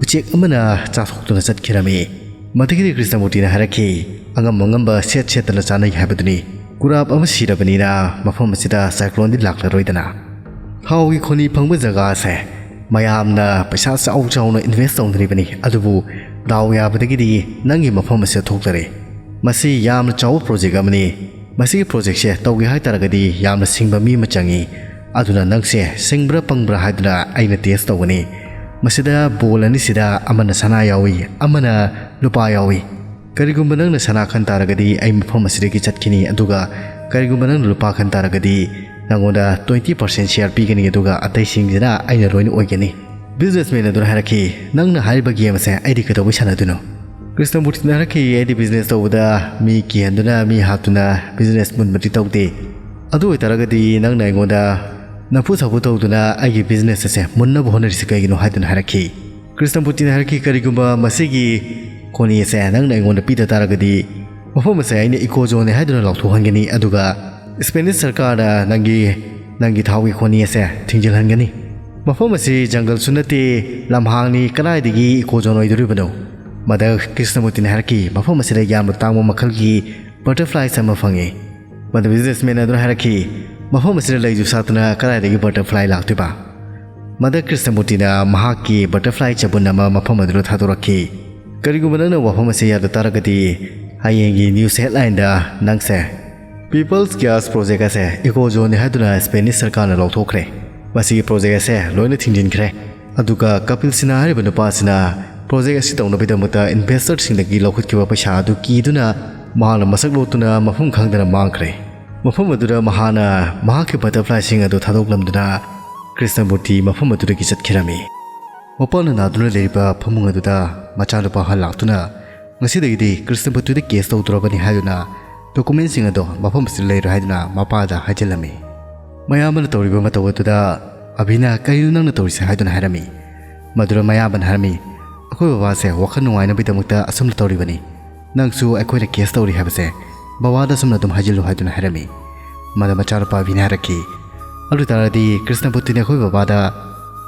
ꯎꯆꯦꯛ ꯑꯃꯅ ꯆꯥꯊꯣꯛꯇꯨꯅ ꯆꯠꯈꯤꯔꯝꯃꯤ꯫ ꯃꯗꯨꯒꯤꯗꯤ ꯀ꯭ꯔꯤꯁꯅꯃꯨꯔꯇꯤꯅ ꯍꯥꯏꯔꯛꯈꯤ, ꯑꯉꯝ ꯑꯉꯝꯕ ꯁꯦꯠ ꯁꯦꯠꯇꯅ ꯆꯥꯅꯩ ꯍꯥꯏꯕꯗꯨꯅꯤ꯫ ꯀꯨꯔꯥꯞ ꯑꯃ ꯁꯤꯔꯕꯅꯤꯅ ꯃꯐꯝ ꯑꯁꯤꯗ ꯁꯥꯏꯀ꯭ꯂꯣꯟꯗꯤ ꯂꯥꯛꯂꯔꯣꯏꯗꯅ꯫ ꯊꯥꯎꯒꯤ ꯈꯣꯅꯤ ꯐꯪꯕ ꯖꯒꯥ ꯑꯁꯦ ꯃꯌꯥꯝꯅ ꯄꯩꯁꯥ ꯆꯥꯎ ꯆꯥꯎꯅ ꯏꯟꯚꯦꯁ ꯇꯧꯅꯔꯤꯕꯅꯤ, ꯑꯗꯨꯕꯨ ꯗꯥꯎ ꯌꯥꯕꯗꯒꯤꯗꯤ ꯅꯪꯒꯤ ꯃꯐꯝ ꯑꯁꯤꯗ ꯊꯣꯛꯇꯔꯦ꯫ ꯃꯁꯤ ꯌꯥꯝꯅ ꯆꯥꯎꯕ ꯄ꯭ꯔꯣꯖꯦꯛ ꯑꯃꯅꯤ꯫ ꯃꯁꯤꯒꯤ ꯄ꯭ꯔꯣꯖꯦꯛꯁꯦ ꯇꯧꯒꯦ ꯍꯥꯏ ꯇꯥꯔꯒꯗꯤ ꯌꯥꯝꯅ ꯁꯤꯡꯕ ꯃꯤ ꯑꯃ ꯆꯪꯏ꯫ ꯑꯗꯨꯅ ꯅꯪꯁꯦ ꯁꯤꯡꯕ꯭ꯔꯥ ꯄꯪꯕ꯭ꯔꯥ ꯍꯥꯏꯗꯨꯅ ꯑꯩꯅ ꯇꯦꯁ ꯇꯧꯒꯅꯤ꯫ ꯃꯁꯤꯗ ꯕꯣꯜ ꯑꯅꯤꯁꯤꯗ ꯑꯃꯅ ꯁꯅꯥ ꯌꯥꯎꯏ, ꯑꯃꯅ ꯂꯨꯄꯥ ꯌꯥꯎꯏ꯫ ꯀꯔꯤꯒꯨꯝꯕ ꯅꯪꯅ ꯁꯅꯥ ꯈꯟ ꯇꯥꯔꯒꯗꯤ ꯑꯩ ꯃꯐꯝ ꯑꯁꯤꯗꯒꯤ ꯆꯠꯈꯤꯅꯤ, ꯑꯗꯨꯒ ꯀꯔꯤꯒꯨꯝꯕ ꯅꯪꯅ ꯂꯨꯄꯥ ꯈꯟ ꯇꯥꯔꯒꯗꯤ ꯅꯪꯉꯣꯟꯗ ꯇ꯭ꯋꯦꯟꯇꯤ ꯄꯥꯔꯁꯦꯟ ꯁꯤꯌꯥꯔ ꯄꯤꯒꯅꯤ, ꯑꯗꯨꯒ ꯑꯇꯩꯁꯤꯡꯁꯤꯅ ꯑꯩꯅ ꯂꯣꯏꯅ ꯑꯣꯏꯒꯅꯤ꯫ ꯕꯤꯖꯤꯅꯦꯁꯃꯦꯟ ꯑꯗꯨꯅ ꯍꯥꯏꯔꯛꯈꯤ, ꯅꯪꯅ ꯍꯥꯏꯔꯤꯕ ꯒꯦꯝ ꯑꯁꯦ ꯑꯩꯗꯤ ꯀꯩꯗꯧꯕꯩ ꯁꯥꯟꯅꯗꯣꯏꯅꯣ? ꯀ꯭ꯔꯤꯁꯅꯃꯨꯔꯇꯤꯅ ꯍꯥꯏꯔꯛꯈꯤ, ꯑꯩꯗꯤ ꯕꯤꯖꯤꯅꯦꯁ ꯇꯧꯕꯗ ꯃꯤ ꯀꯤꯍꯟꯗꯨꯅ, ꯃꯤ ꯍꯥꯠꯇꯨꯅ ꯕꯤꯖꯤꯅꯦꯁ ꯃꯨꯟꯕꯗꯤ ꯇꯧꯗꯦ꯫ ꯑꯗꯨ ꯑꯣꯏꯇꯥꯔꯒꯗꯤ ꯅꯪꯅ ꯑꯩꯉꯣꯟꯗ ꯅꯝꯐꯨ ꯁꯥꯐꯨ ꯇꯧꯗꯨꯅ ꯑꯩꯒꯤ ꯕꯤꯖꯤꯅꯦꯁ ꯑꯁꯦ ꯃꯨꯟꯅꯕ ꯍꯣꯠꯅꯔꯤꯁꯤ ꯀꯩꯒꯤꯅꯣ ꯍꯥꯏꯗꯨꯅ ꯍꯥꯏꯔꯛꯈꯤ꯫ ꯀ꯭ꯔꯤꯁꯅꯃꯨꯔꯇꯤꯅ ꯍꯥꯏꯔꯛꯈꯤ, "ꯀꯔꯤꯒꯨꯝꯕ ꯃꯁꯤꯒꯤ ꯈꯣꯅꯤ ꯑꯁꯦ ꯅꯪꯅ ꯑꯩꯉꯣꯟꯗ ꯄꯤꯗ ꯇꯥꯔꯒꯗꯤ, ꯃꯐꯝ ꯑꯁꯦ ꯑꯩꯅ ꯏꯀꯣ ꯖꯣꯟꯅꯤ ꯍꯥꯏꯗꯨꯅ ꯂꯥꯎꯊꯣꯛꯍꯟꯒꯅꯤ, ꯑꯗꯨꯒ ꯁ꯭ꯄꯦꯅꯤꯁ ꯁꯔꯀꯥꯔꯅ ꯅꯪꯒꯤ, ꯅꯪꯒꯤ ꯊꯥꯎꯒꯤ ꯈꯣꯅꯤ ꯑꯁꯦ ꯊꯤꯡꯖꯤꯜꯍꯟꯒꯅꯤ꯫ ꯃꯐꯝ ꯑꯁꯤ ꯖꯪꯒꯜꯁꯨ ꯅꯠꯇꯦ, ꯂꯝꯍꯥꯡꯅꯤ, ꯀꯗꯥꯏꯗꯒꯤ ꯏꯀꯣ ꯖꯣꯟ ꯑꯣꯏꯗꯣꯔꯤꯕꯅꯣ?" ꯃꯗ ꯀ꯭ꯔꯤꯁꯅꯃꯨꯔꯇꯤꯅ ꯍꯥꯏꯔꯛꯈꯤ, "ꯃꯐꯝ ꯑꯁꯤꯗ ꯌꯥꯝꯅ ꯇꯥꯡꯕ ꯃꯈꯜꯒꯤ ꯕꯇꯔꯐ꯭ꯂꯥꯏꯁ ꯑꯃ ꯐꯪꯉꯤ꯫" ꯃꯗ ꯕꯤꯖꯤꯅꯦꯁꯃꯦꯟ ꯑꯗꯨꯅ ꯍꯥꯏꯔꯛꯈꯤ, "ꯃꯐꯝ ꯑꯁꯤꯗ ꯂꯩꯁꯨ ꯁꯥꯠꯇꯅ ꯀꯗꯥꯏꯗꯒꯤ ꯕꯇꯔꯐ꯭ꯂꯥꯏ ꯂꯥꯛꯇꯣꯏꯕ?" ꯃꯗ ꯀ꯭ꯔꯤꯁꯅꯃꯨꯔꯇꯤꯅ ꯃꯍꯥꯛꯀꯤ ꯕꯇꯔꯐ꯭ꯂꯥꯏ ꯆꯕꯨꯟ ꯑꯃ ꯃꯐꯝ ꯑꯗꯨꯗ ꯊꯥꯗꯣꯔꯛꯈꯤ꯫ "ꯀꯔꯤꯒꯨꯝꯕ ꯅꯪꯅ ꯋꯥꯐꯝ ꯑꯁꯤ ꯌꯥꯗ ꯇꯥꯔꯒꯗꯤ, ꯍꯌꯦꯡꯒꯤ ꯅ꯭ꯌꯨꯁ ꯍꯦꯗꯂꯥꯏꯟꯗ ꯅꯪꯁꯦ ꯄꯤꯄꯜꯁ ꯒ꯭ꯌꯥꯁ ꯄ꯭ꯔꯣꯖꯦꯛ ꯑꯁꯦ ꯏꯀꯣ ꯖꯣꯟꯅꯤ ꯍꯥꯏꯗꯨꯅ ꯁ꯭ꯄꯦꯅꯤꯁ ꯁꯔꯀꯥꯔꯅ ꯂꯧꯊꯣꯛꯈ꯭ꯔꯦ꯫ ꯃꯁꯤꯒꯤ ꯄ꯭ꯔꯣꯖꯦꯛ ꯑꯁꯦ ꯂꯣꯏꯅ ꯊꯤꯡꯖꯤꯟꯈ꯭ꯔꯦ꯫ ꯑꯗꯨꯒ ꯀꯄꯤꯜ ꯁꯤꯟꯍꯥ ꯍꯥꯏꯔꯤꯕ ꯅꯨꯄꯥꯁꯤꯅ ꯄ꯭ꯔꯣꯖꯦꯛ ꯑꯁꯤ ꯇꯧꯅꯕꯒꯤꯗꯃꯛꯇ ꯏꯟꯚꯦꯁꯇꯔꯁꯤꯡꯗꯒꯤ ꯂꯧꯈꯠꯈꯤꯕ ꯄꯩꯁꯥ ꯑꯗꯨ ꯀꯤꯗꯨꯅ ꯃꯍꯥꯛꯅ ꯃꯁꯛ ꯂꯣꯠꯇꯨꯅ ꯃꯐꯝ ꯈꯪꯗꯅ ꯃꯥꯡꯈ꯭ꯔꯦ꯫ ꯃꯐꯝ ꯑꯗꯨꯗ ꯃꯍꯥꯛꯅ ꯃꯍꯥꯛꯀꯤ ꯕꯇꯔꯐ꯭ꯂꯥꯏꯁꯤꯡ ꯑꯗꯨ ꯊꯥꯗꯣꯛꯂꯝꯗꯨꯅ ꯀ꯭ꯔꯤꯁꯅꯃꯨꯔꯇꯤ ꯃꯐꯝ ꯑꯗꯨꯗꯒꯤ ꯆꯠꯈꯤꯔꯝꯃꯤ꯫ ꯃꯄꯥꯅ ꯅꯥꯗꯨꯅ ꯂꯩꯔꯤꯕ ꯐꯃꯨꯡ ꯑꯗꯨꯗ ꯃꯆꯥꯅꯨꯄꯥ ꯑꯍꯜ ꯂꯥꯛꯇꯨꯅ ꯉꯁꯤꯗꯒꯤꯗꯤ ꯀ꯭ꯔꯤꯁꯅꯃꯨꯔꯇꯤꯗ ꯀꯦꯁ ꯇꯧꯗ꯭ꯔꯕꯅꯤ ꯍꯥꯏꯗꯨꯅ ꯗꯣꯀꯨꯃꯦꯟꯁꯤꯡ ꯑꯗꯣ ꯃꯐꯝ ꯑꯁꯤꯗ ꯂꯩꯔꯣꯏ ꯍꯥꯏꯗꯨꯅ ꯃꯄꯥꯗ ꯍꯥꯏꯖꯤꯜꯂꯝꯃꯤ꯫ ꯃꯌꯥꯝꯕꯅ ꯇꯧꯔꯤꯕ ꯃꯇꯧ ꯑꯗꯨꯗ ꯑꯕꯤꯅ "ꯀꯔꯤꯅꯣ ꯅꯪꯅ ꯇꯧꯔꯤꯁꯦ?" ꯍꯥꯏꯗꯨꯅ ꯍꯥꯏꯔꯝꯃꯤ꯫ ꯃꯗꯨꯗ ꯃꯌꯥꯝꯕꯅ ꯍꯥꯏꯔꯝꯃꯤ, "ꯑꯩꯈꯣꯏ ꯕꯕꯥꯁꯦ ꯋꯥꯈꯜ ꯅꯨꯡꯉꯥꯏꯅꯕꯒꯤꯗꯃꯛꯇ ꯑꯁꯨꯝꯅ ꯇꯧꯔꯤꯕꯅꯤ꯫ ꯅꯪꯁꯨ ꯑꯩꯈꯣꯏꯅ ꯀꯦꯁ ꯇꯧꯔꯤ ꯍꯥꯏꯕꯁꯦ ꯕꯕꯥꯗ ꯑꯁꯨꯝꯅ ꯑꯗꯨꯝ ꯍꯥꯏꯖꯤꯜꯂꯨ" ꯍꯥꯏꯗꯨꯅ ꯍꯥꯏꯔꯝꯃꯤ꯫ ꯃꯗ ꯃꯆꯥꯅꯨꯄꯥ ꯑꯕꯤꯅ ꯍꯥꯏꯔꯛꯈꯤ, "ꯑꯗꯨ ꯇꯥꯔꯗꯤ ꯀ꯭ꯔꯤꯁꯅꯃꯨꯔꯇꯤꯅ ꯑꯩꯈꯣꯏ ꯕꯕꯥꯗ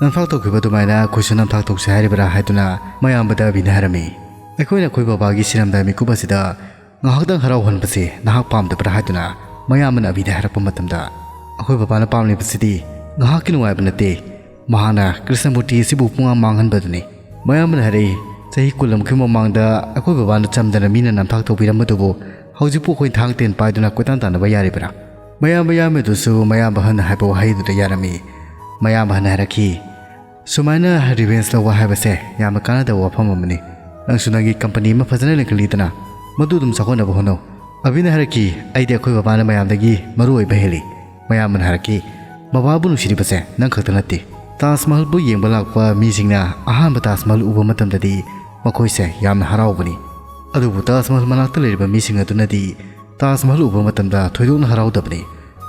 ꯅꯝꯊꯥꯛ ꯇꯧꯈꯤꯕ ꯑꯗꯨꯃꯥꯏꯅ ꯑꯩꯈꯣꯏꯁꯨ ꯅꯝꯊꯥꯛ ꯇꯧꯁꯦ ꯍꯥꯏꯔꯤꯕ꯭ꯔꯥ?" ꯍꯥꯏꯗꯨꯅ ꯃꯌꯥꯝꯕꯗ ꯑꯕꯤꯅ ꯍꯥꯏꯔꯝꯃꯤ꯫ "ꯑꯩꯈꯣꯏꯅ ꯑꯩꯈꯣꯏ ꯕꯕꯥꯒꯤ ꯁꯤꯔꯝꯗꯥꯏ ꯃꯤꯀꯨꯞ ꯑꯁꯤꯗ ꯉꯥꯏꯍꯥꯛꯇꯪ ꯍꯔꯥꯎꯍꯟꯕꯁꯤ ꯅꯍꯥꯛ ꯄꯥꯝꯗꯕ꯭ꯔꯥ?" ꯍꯥꯏꯗꯨꯅ ꯃꯌꯥꯝꯕꯅ ꯑꯕꯤꯗ ꯍꯥꯏꯔꯛꯄ ꯃꯇꯝꯗ, "ꯑꯩꯈꯣꯏ ꯕꯕꯥꯅ ꯄꯥꯝꯂꯤꯕꯁꯤꯗꯤ ꯉꯥꯏꯍꯥꯛꯀꯤ ꯅꯨꯡꯉꯥꯏꯕ ꯅꯠꯇꯦ, ꯃꯍꯥꯛꯅ ꯀ꯭ꯔꯤꯁꯅꯃꯨꯔꯇꯤ ꯑꯁꯤꯕꯨ ꯄꯨꯡꯃꯥꯡ ꯃꯥꯡꯍꯟꯕꯗꯨꯅꯤ꯫" ꯃꯌꯥꯝꯕꯅ ꯍꯥꯏꯔꯛꯏ, "ꯆꯍꯤ ꯀꯨꯟ ꯑꯃꯒꯤ ꯃꯃꯥꯡꯗ ꯑꯩꯈꯣꯏ ꯕꯕꯥꯅ ꯆꯝꯗꯅ ꯃꯤꯅ ꯅꯝꯊꯥꯛ ꯇꯧꯕꯤꯔꯝꯕꯗꯨꯕꯨ ꯍꯧꯖꯤꯛꯄꯨ ꯑꯩꯈꯣꯏ ꯊꯥꯡ ꯇꯦꯟ ꯄꯥꯏꯗꯨꯅ ꯀꯣꯏꯇꯥꯟ ꯇꯥꯟꯅꯕ ꯌꯥꯔꯤꯕ꯭ꯔꯥ?" ꯃꯌꯥꯝꯕ ꯌꯥꯝꯃꯦ ꯑꯗꯨꯁꯨ ꯃꯌꯥꯝꯕ ꯑꯍꯟꯅ ꯍꯥꯏꯕ ꯋꯥꯍꯩꯗꯨꯗ ꯌꯥꯔꯝꯃꯤ꯫ ꯃꯌꯥꯝꯕ ꯑꯍꯟꯅ ꯍꯥꯏꯔꯛꯈꯤ, "ꯁꯨꯃꯥꯏꯅ ꯔꯤꯚꯦꯟꯁ ꯂꯧꯕ ꯍꯥꯏꯕꯁꯦ ꯌꯥꯝꯅ ꯀꯥꯟꯅꯗꯕ ꯋꯥꯐꯝ ꯑꯃꯅꯤ꯫ ꯅꯪꯁꯨ ꯅꯪꯒꯤ ꯀꯝꯄꯅꯤ ꯑꯃ ꯐꯖꯅ ꯂꯤꯡꯈꯠꯂꯤꯗꯅ, ꯃꯗꯨ ꯑꯗꯨꯝ ꯆꯥꯎꯈꯠꯅꯕ ꯍꯣꯠꯅꯧ꯫" ꯑꯕꯤꯅ ꯍꯥꯏꯔꯛꯈꯤ, "ꯑꯩꯗꯤ ꯑꯩꯈꯣꯏ ꯕꯕꯥꯅ ꯃꯌꯥꯝꯗꯒꯤ ꯃꯔꯨ ꯑꯣꯏꯕ ꯍꯦꯜꯂꯤ꯫" ꯃꯌꯥꯝꯕꯅ ꯍꯥꯏꯔꯛꯈꯤ, "ꯕꯕꯥꯕꯨ ꯅꯨꯡꯁꯤꯔꯤꯕꯁꯦ ꯅꯪ ꯈꯛꯇ ꯅꯠꯇꯦ꯫ ꯇꯥꯖ ꯃꯍꯜꯕꯨ ꯌꯦꯡꯕ ꯂꯥꯛꯄ ꯃꯤꯁꯤꯡꯅ ꯑꯍꯥꯟꯕ ꯇꯥꯖ ꯃꯍꯜ ꯎꯕ ꯃꯇꯝꯗꯗꯤ ꯃꯈꯣꯏꯁꯦ ꯌꯥꯝꯅ ꯍꯔꯥꯎꯕꯅꯤ꯫ ꯑꯗꯨꯕꯨ ꯇꯥꯖ ꯃꯍꯜ ꯃꯅꯥꯛꯇ ꯂꯩꯔꯤꯕ ꯃꯤꯁꯤꯡ ꯑꯗꯨꯅꯗꯤ ꯇꯥꯖ ꯃꯍꯜ ꯎꯕ ꯃꯇꯝꯗ ꯊꯣꯏꯗꯣꯛꯅ ꯍꯔꯥꯎꯗꯕꯅꯤ꯫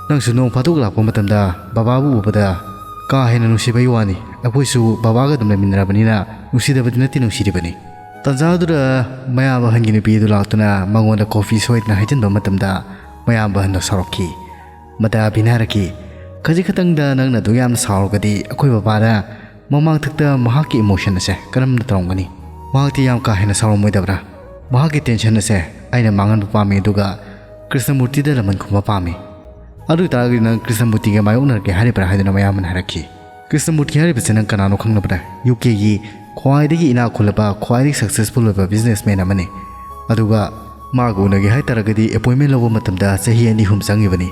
ꯅꯪꯁꯨ ꯅꯣꯡ ꯐꯥꯗꯣꯛ ꯂꯥꯛꯄ ꯃꯇꯝꯗ ꯕꯕꯥꯕꯨ ꯎꯕꯗ ꯀꯥ ꯍꯦꯟꯅ ꯅꯨꯡꯁꯤꯕꯒꯤ ꯋꯥꯅꯤ꯫ ꯑꯩꯈꯣꯏꯁꯨ ꯕꯕꯥꯒ ꯑꯗꯨꯝ ꯂꯩꯃꯤꯟꯅꯔꯕꯅꯤꯅ ꯅꯨꯡꯁꯤꯗꯕꯗꯤ ꯅꯠꯇꯦ, ꯅꯨꯡꯁꯤꯔꯤꯕꯅꯤ꯫ ꯇꯟꯖꯥꯗꯨꯗ ꯃꯌꯥꯝꯕ ꯑꯍꯟꯒꯤ ꯅꯨꯄꯤ ꯑꯗꯨ ꯂꯥꯛꯇꯨꯅ ꯃꯉꯣꯟꯗ ꯀꯣꯐꯤ ꯁꯣꯏꯗꯅ ꯍꯩꯖꯤꯟꯕ ꯃꯇꯝꯗ ꯃꯌꯥꯝꯕ ꯑꯍꯟꯗ ꯁꯥꯎꯔꯛꯈꯤ꯫ ꯃꯗꯥ ꯑꯕꯤꯅ ꯍꯥꯏꯔꯛꯈꯤ, "ꯈꯖꯤꯛ ꯈꯛꯇꯪꯗ ꯅꯪꯅ ꯑꯗꯨꯛ ꯌꯥꯝꯅ ꯁꯥꯎꯔꯒꯗꯤ ꯑꯩꯈꯣꯏ ꯕꯕꯥꯅ ꯃꯃꯥꯡꯊꯛꯇ ꯃꯍꯥꯛꯀꯤ ꯏꯃꯣꯁꯟ ꯑꯁꯦ ꯀꯔꯝꯅ ꯇꯧꯔꯝꯒꯅꯤ? ꯃꯍꯥꯛꯇꯤ ꯌꯥꯝ ꯀꯥ ꯍꯦꯟꯅ ꯁꯥꯎꯔꯝꯃꯣꯏꯗꯕ꯭ꯔꯥ? ꯃꯍꯥꯛꯀꯤ ꯇꯦꯟꯁꯟ ꯑꯁꯦ ꯑꯩꯅ ꯃꯥꯡꯍꯟꯕ ꯄꯥꯝꯃꯤ, ꯑꯗꯨꯒ ꯀ꯭ꯔꯤꯁꯅꯃꯨꯔꯇꯤꯗ ꯂꯃꯟ ꯈꯨꯝꯕ ꯄꯥꯝꯃꯤ꯫ ꯑꯗꯨ ꯑꯣꯏꯇꯥꯔꯒꯗꯤ ꯅꯪ ꯀ꯭ꯔꯤꯁꯅꯃꯨꯔꯇꯤꯒ ꯃꯥꯌꯣꯛꯅꯔꯒꯦ ꯍꯥꯏꯔꯤꯕ꯭ꯔꯥ?" ꯍꯥꯏꯗꯨꯅ ꯃꯌꯥꯝꯕꯅ ꯍꯥꯏꯔꯛꯈꯤ꯫ ꯀ꯭ꯔꯤꯁꯅꯃꯨꯔꯇꯤ ꯍꯥꯏꯔꯤꯕꯁꯤ ꯅꯪ ꯀꯅꯥꯅꯣ ꯈꯪꯂꯕ꯭ꯔꯥ? ꯌꯨ ꯀꯦꯒꯤ ꯈ꯭ꯋꯥꯏꯗꯒꯤ ꯏꯅꯥꯛ ꯈꯨꯜꯂꯕ, ꯈ꯭ꯋꯥꯏꯗꯒꯤ ꯁꯛꯁꯦꯁꯐꯨꯜ ꯑꯣꯏꯕ ꯕꯤꯖꯤꯅꯦꯁꯃꯦꯟ ꯑꯃꯅꯤ꯫ ꯑꯗꯨꯒ ꯃꯥꯒ ꯎꯅꯒꯦ ꯍꯥꯏ ꯇꯥꯔꯒꯗꯤ ꯑꯦꯄꯣꯏꯟꯃꯦꯟ ꯂꯧꯕ ꯃꯇꯝꯗ ꯆꯍꯤ ꯑꯅꯤ ꯑꯍꯨꯝ ꯆꯪꯉꯤꯕꯅꯤ꯫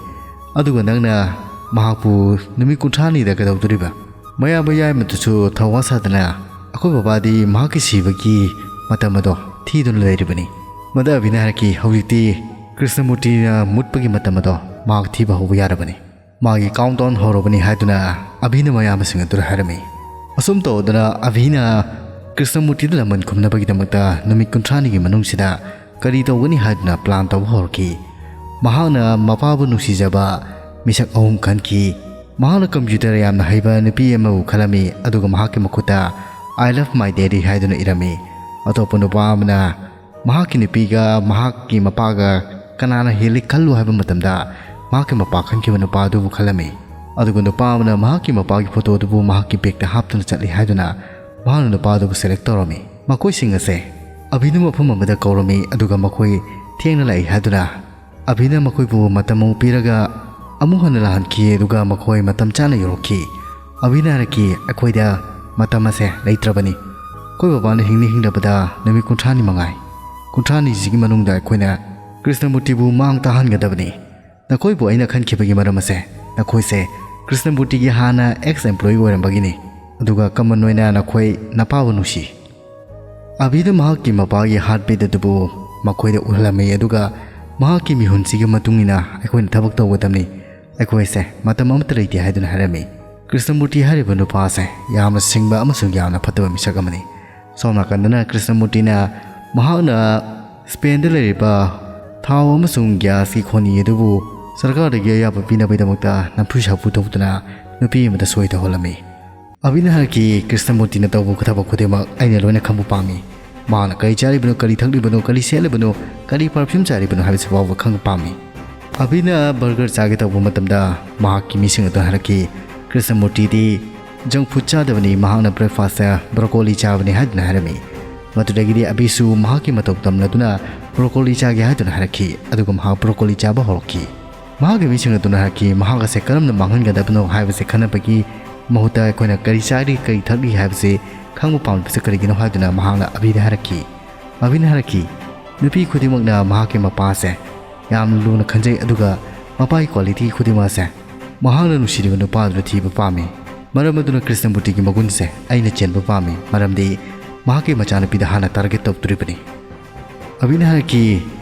ꯑꯗꯨꯒ ꯅꯪꯅ ꯃꯍꯥꯛꯄꯨ ꯅꯨꯃꯤꯠ ꯀꯨꯟꯊ꯭ꯔꯥꯅꯤꯗ ꯀꯩꯗꯧꯗꯣꯔꯤꯕ? ꯃꯌꯥꯝꯕ ꯌꯥꯏꯃꯗꯨꯁꯨ ꯊꯧꯋꯥ ꯁꯥꯗꯅ, "ꯑꯩꯈꯣꯏ ꯕꯕꯥꯗꯤ ꯃꯍꯥꯛꯀꯤ ꯁꯤꯕꯒꯤ ꯃꯇꯝ ꯑꯗꯣ ꯊꯤꯗꯨꯅ ꯂꯩꯔꯤꯕꯅꯤ"꯫ ꯃꯗꯥ ꯑꯕꯤꯅ ꯍꯥꯏꯔꯛꯈꯤ, "ꯍꯧꯖꯤꯛꯇꯤ ꯀ꯭ꯔꯤꯁꯅꯃꯨꯔꯇꯤꯅ ꯃꯨꯠꯄꯒꯤ ꯃꯇꯝ ꯑꯗꯣ ꯃꯍꯥꯛ ꯊꯤꯕ ꯍꯧꯕ ꯌꯥꯔꯕꯅꯤ꯫ ꯃꯥꯒꯤ ꯀꯥꯎꯟ ꯗꯥꯎꯟ ꯍꯧꯔꯕꯅꯤ" ꯍꯥꯏꯗꯨꯅ ꯑꯕꯤꯅ ꯃꯌꯥꯝꯕꯁꯤꯡ ꯑꯗꯨꯗ ꯍꯥꯏꯔꯝꯃꯤ꯫ ꯑꯁꯨꯝ ꯇꯧꯗꯅ ꯑꯕꯤꯅ ꯀ꯭ꯔꯤꯁꯅꯃꯨꯔꯇꯤꯗ ꯂꯃꯟ ꯈꯨꯝꯅꯕꯒꯤꯗꯃꯛꯇ ꯅꯨꯃꯤꯠ ꯀꯨꯟꯊ꯭ꯔꯥꯅꯤꯒꯤ ꯃꯅꯨꯡꯁꯤꯗ ꯀꯔꯤ ꯇꯧꯒꯅꯤ ꯍꯥꯏꯗꯨꯅ ꯄ꯭ꯂꯥꯟ ꯇꯧꯕ ꯍꯧꯔꯛꯈꯤ꯫ ꯃꯍꯥꯛꯅ ꯃꯄꯥꯕꯨ ꯅꯨꯡꯁꯤꯖꯕ ꯃꯤꯁꯛ ꯑꯍꯨꯝ ꯈꯟꯈꯤ꯫ ꯃꯍꯥꯛꯅ ꯀꯝꯄ꯭ꯌꯨꯇꯔ ꯌꯥꯝꯅ ꯍꯩꯕ ꯅꯨꯄꯤ ꯑꯃꯕꯨ ꯈꯜꯂꯝꯃꯤ, ꯑꯗꯨꯒ ꯃꯍꯥꯛꯀꯤ ꯃꯈꯨꯠꯇ "I love my daddy" ꯍꯥꯏꯗꯨꯅ ꯏꯔꯝꯃꯤ꯫ ꯑꯇꯣꯞꯄ ꯅꯨꯄꯥ ꯑꯃꯅ ꯃꯍꯥꯛꯀꯤ ꯅꯨꯄꯤꯒ ꯃꯍꯥꯛꯀꯤ ꯃꯄꯥꯒ ꯀꯅꯥꯅ ꯍꯦꯜꯂꯤ ꯈꯜꯂꯨ ꯍꯥꯏꯕ ꯃꯇꯝꯗ ꯃꯍꯥꯛꯀꯤ ꯃꯄꯥ ꯈꯟꯈꯤꯕ ꯅꯨꯄꯥ ꯑꯗꯨꯕꯨ ꯈꯜꯂꯝꯃꯤ꯫ ꯑꯗꯨꯒ ꯅꯨꯄꯥ ꯑꯃꯅ ꯃꯍꯥꯛꯀꯤ ꯃꯄꯥꯒꯤ ꯐꯣꯇꯣ ꯑꯗꯨꯕꯨ ꯃꯍꯥꯛꯀꯤ ꯕꯦꯒꯇ ꯍꯥꯞꯇꯨꯅ ꯆꯠꯂꯤ ꯍꯥꯏꯗꯨꯅ ꯃꯍꯥꯛꯅ ꯅꯨꯄꯥ ꯑꯗꯨꯕꯨ ꯁꯦꯂꯦꯛ ꯇꯧꯔꯝꯃꯤ꯫ ꯃꯈꯣꯏꯁꯤꯡ ꯑꯁꯦ ꯑꯕꯤꯅ ꯃꯐꯝ ꯑꯃꯗ ꯀꯧꯔꯝꯃꯤ, ꯑꯗꯨꯒ ꯃꯈꯣꯏ ꯊꯦꯡꯅ ꯂꯥꯛꯏ ꯍꯥꯏꯗꯨꯅ ꯑꯕꯤꯅ ꯃꯈꯣꯏꯕꯨ ꯃꯇꯝ ꯑꯃꯨꯛ ꯄꯤꯔꯒ ꯑꯃꯨꯛ ꯍꯟꯅ ꯂꯥꯛꯍꯟꯈꯤ, ꯑꯗꯨꯒ ꯃꯈꯣꯏ ꯃꯇꯝ ꯆꯥꯅ ꯌꯧꯔꯛꯈꯤ꯫ ꯑꯕꯤꯅ ꯍꯥꯏꯔꯛꯈꯤ, "ꯑꯩꯈꯣꯏꯗ ꯃꯇꯝ ꯑꯁꯦ ꯂꯩꯇ꯭ꯔꯕꯅꯤ꯫ ꯑꯩꯈꯣꯏ ꯕꯕꯥꯅ ꯍꯤꯡꯅ ꯍꯤꯡꯂꯕꯗ ꯅꯨꯃꯤꯠ ꯀꯨꯟꯊ꯭ꯔꯥꯅꯤ ꯃꯉꯥꯏ꯫ ꯀꯨꯟꯊ꯭ꯔꯥꯅꯤꯁꯤꯒꯤ ꯃꯅꯨꯡꯗ ꯑꯩꯈꯣꯏꯅ ꯀ꯭ꯔꯤꯁꯅꯃꯨꯔꯇꯤꯕꯨ ꯃꯥꯡ ꯇꯥꯍꯟꯒꯗꯕꯅꯤ꯫ ꯅꯈꯣꯏꯕꯨ ꯑꯩꯅ ꯈꯟꯈꯤꯕꯒꯤ ꯃꯔꯝ ꯑꯁꯦ ꯅꯈꯣꯏꯁꯦ ꯀ꯭ꯔꯤꯁꯅꯃꯨꯔꯇꯤꯒꯤ ꯍꯥꯟꯅ ꯑꯦꯛꯁ ꯑꯦꯝꯄ꯭ꯂꯣꯌꯤ ꯑꯣꯏꯔꯝꯕꯒꯤꯅꯤ, ꯑꯗꯨꯒ ꯀꯃꯟ ꯑꯣꯏꯅ ꯅꯈꯣꯏ ꯅꯄꯥꯕꯨ ꯅꯨꯡꯁꯤ"꯫ ꯑꯕꯤꯅ ꯃꯍꯥꯛꯀꯤ ꯃꯄꯥꯒꯤ ꯍꯥꯔꯠ ꯕꯤꯠ ꯑꯗꯨꯕꯨ ꯃꯈꯣꯏꯗ ꯎꯍꯜꯂꯝꯃꯤ, ꯑꯗꯨꯒ ꯃꯍꯥꯛꯀꯤ ꯃꯤꯍꯨꯟꯁꯤꯒꯤ ꯃꯇꯨꯡ ꯏꯟꯅ ꯑꯩꯈꯣꯏꯅ ꯊꯕꯛ ꯇꯧꯒꯗꯕꯅꯤ꯫ ꯑꯩꯈꯣꯏꯁꯦ ꯃꯇꯝ ꯑꯃꯠꯇ ꯂꯩꯇꯦ ꯍꯥꯏꯗꯨꯅ ꯍꯥꯏꯔꯝꯃꯤ꯫ ꯀ꯭ꯔꯤꯁꯅꯃꯨꯔꯇꯤ ꯍꯥꯏꯔꯤꯕ ꯅꯨꯄꯥ ꯑꯁꯦ ꯌꯥꯝꯅ ꯁꯤꯡꯕ ꯑꯃꯁꯨꯡ ꯌꯥꯝꯅ ꯐꯠꯇꯕ ꯃꯤꯁꯛ ꯑꯃꯅꯤ꯫ ꯁꯣꯝ ꯅꯥꯀꯟꯗꯅ ꯀ꯭ꯔꯤꯁꯅꯃꯨꯔꯇꯤꯅ ꯃꯍꯥꯛꯅ ꯁ꯭ꯄꯦꯟꯗ ꯂꯩꯔꯤꯕ ꯊꯥꯎ ꯑꯃꯁꯨꯡ ꯒ꯭ꯌꯥꯁꯀꯤ ꯈꯣꯅꯤ ꯑꯗꯨꯕꯨ ꯁꯔꯀꯥꯔꯗꯒꯤ ꯑꯌꯥꯕ ꯄꯤꯅꯕꯒꯤꯗꯃꯛꯇ ꯅꯝꯐꯨ ꯁꯥꯐꯨ ꯇꯧꯗꯨꯅ ꯅꯨꯄꯤ ꯑꯃꯗ ꯁꯣꯏ ꯇꯧꯍꯜꯂꯝꯃꯤ꯫ ꯑꯕꯤꯅ ꯍꯥꯏꯔꯛꯈꯤ, "ꯀ꯭ꯔꯤꯁꯅꯃꯨꯔꯇꯤꯅ ꯇꯧꯕ ꯊꯕꯛ ꯈꯨꯗꯤꯡꯃꯛ ꯑꯩꯅ ꯂꯣꯏꯅ ꯈꯪꯕ ꯄꯥꯝꯃꯤ꯫ ꯃꯍꯥꯛꯅ ꯀꯔꯤ ꯆꯥꯔꯤꯕꯅꯣ, ꯀꯔꯤ ꯊꯛꯂꯤꯕꯅꯣ, ꯀꯔꯤ ꯁꯦꯠꯂꯤꯕꯅꯣ, ꯀꯔꯤ perfume ꯆꯥꯔꯤꯕꯅꯣ ꯍꯥꯏꯕꯁꯤ ꯐꯥꯎꯕ ꯈꯪꯕ ꯄꯥꯝꯃꯤ꯫" ꯑꯕꯤꯅ burger ꯆꯥꯒꯦ ꯇꯧꯕ ꯃꯇꯝꯗ ꯃꯍꯥꯛꯀꯤ ꯃꯤꯁꯤꯡ ꯑꯗꯨꯅ ꯍꯥꯏꯔꯛꯈꯤ, "ꯀ꯭ꯔꯤꯁꯅꯃꯨꯔꯇꯤꯗꯤ junk food ꯆꯥꯗꯕꯅꯤ, ꯃꯍꯥꯛꯅ breakfastꯇ broccoli ꯆꯥꯕꯅꯤ" ꯍꯥꯏꯗꯨꯅ ꯍꯥꯏꯔꯝꯃꯤ꯫ ꯃꯗꯨꯗꯒꯤꯗꯤ ꯑꯕꯤꯁꯨ ꯃꯍꯥꯛꯀꯤ ꯃꯇꯧ ꯇꯝꯂꯗꯨꯅ broccoli ꯆꯥꯒꯦ ꯍꯥꯏꯗꯨꯅ ꯍꯥꯏꯔꯛꯈꯤ, ꯑꯗꯨꯒ ꯃꯍꯥꯛ broccoli ꯆꯥꯕ ꯍꯧꯔꯛꯈꯤ꯫ ꯃꯍꯥꯛꯀꯤ ꯃꯤꯁꯤꯡ ꯑꯗꯨꯅ ꯍꯥꯏꯔꯛꯈꯤ, "ꯃꯍꯥꯛ ꯑꯁꯦ ꯀꯔꯝꯅ ꯃꯥꯡꯍꯟꯒꯗꯕꯅꯣ ꯍꯥꯏꯕꯁꯦ ꯈꯟꯅꯕꯒꯤ ꯃꯍꯨꯠꯇ ꯑꯩꯈꯣꯏꯅ ꯀꯔꯤ ꯆꯥꯔꯤ, ꯀꯔꯤ ꯊꯛꯂꯤ ꯍꯥꯏꯕꯁꯦ ꯈꯪꯕ ꯄꯥꯝꯂꯤꯕꯁꯦ ꯀꯔꯤꯒꯤꯅꯣ?" ꯍꯥꯏꯗꯨꯅ ꯃꯍꯥꯛꯅ ꯑꯕꯤꯗ ꯍꯥꯏꯔꯛꯈꯤ꯫ ꯑꯕꯤꯅ ꯍꯥꯏꯔꯛꯈꯤ, "ꯅꯨꯄꯤ ꯈꯨꯗꯤꯡꯃꯛꯅ ꯃꯍꯥꯛꯀꯤ ꯃꯄꯥꯁꯦ ꯌꯥꯝꯅ ꯂꯨꯅ ꯈꯟꯖꯩ, ꯑꯗꯨꯒ ꯃꯄꯥꯒꯤ quality ꯈꯨꯗꯤꯡꯃꯛ ꯑꯁꯦ ꯃꯍꯥꯛꯅ ꯅꯨꯡꯁꯤꯔꯤꯕ ꯅꯨꯄꯥ ꯑꯗꯨꯗ ꯊꯤꯕ ꯄꯥꯝꯃꯤ꯫ ꯃꯔꯝ ꯑꯗꯨꯅ ꯀ꯭ꯔꯤꯁꯅꯃꯨꯔꯇꯤꯒꯤ ꯃꯒꯨꯟꯁꯦ ꯑꯩꯅ ꯆꯦꯟꯕ ꯄꯥꯝꯃꯤ, ꯃꯔꯝꯗꯤ ꯃꯍꯥꯛꯀꯤ ꯃꯆꯥꯅꯨꯄꯤꯗ ꯍꯥꯟꯅ target ꯇꯧꯗꯣꯔꯤꯕꯅꯤ꯫" ꯑꯕꯤꯅ ꯍꯥꯏꯔꯛꯈꯤ,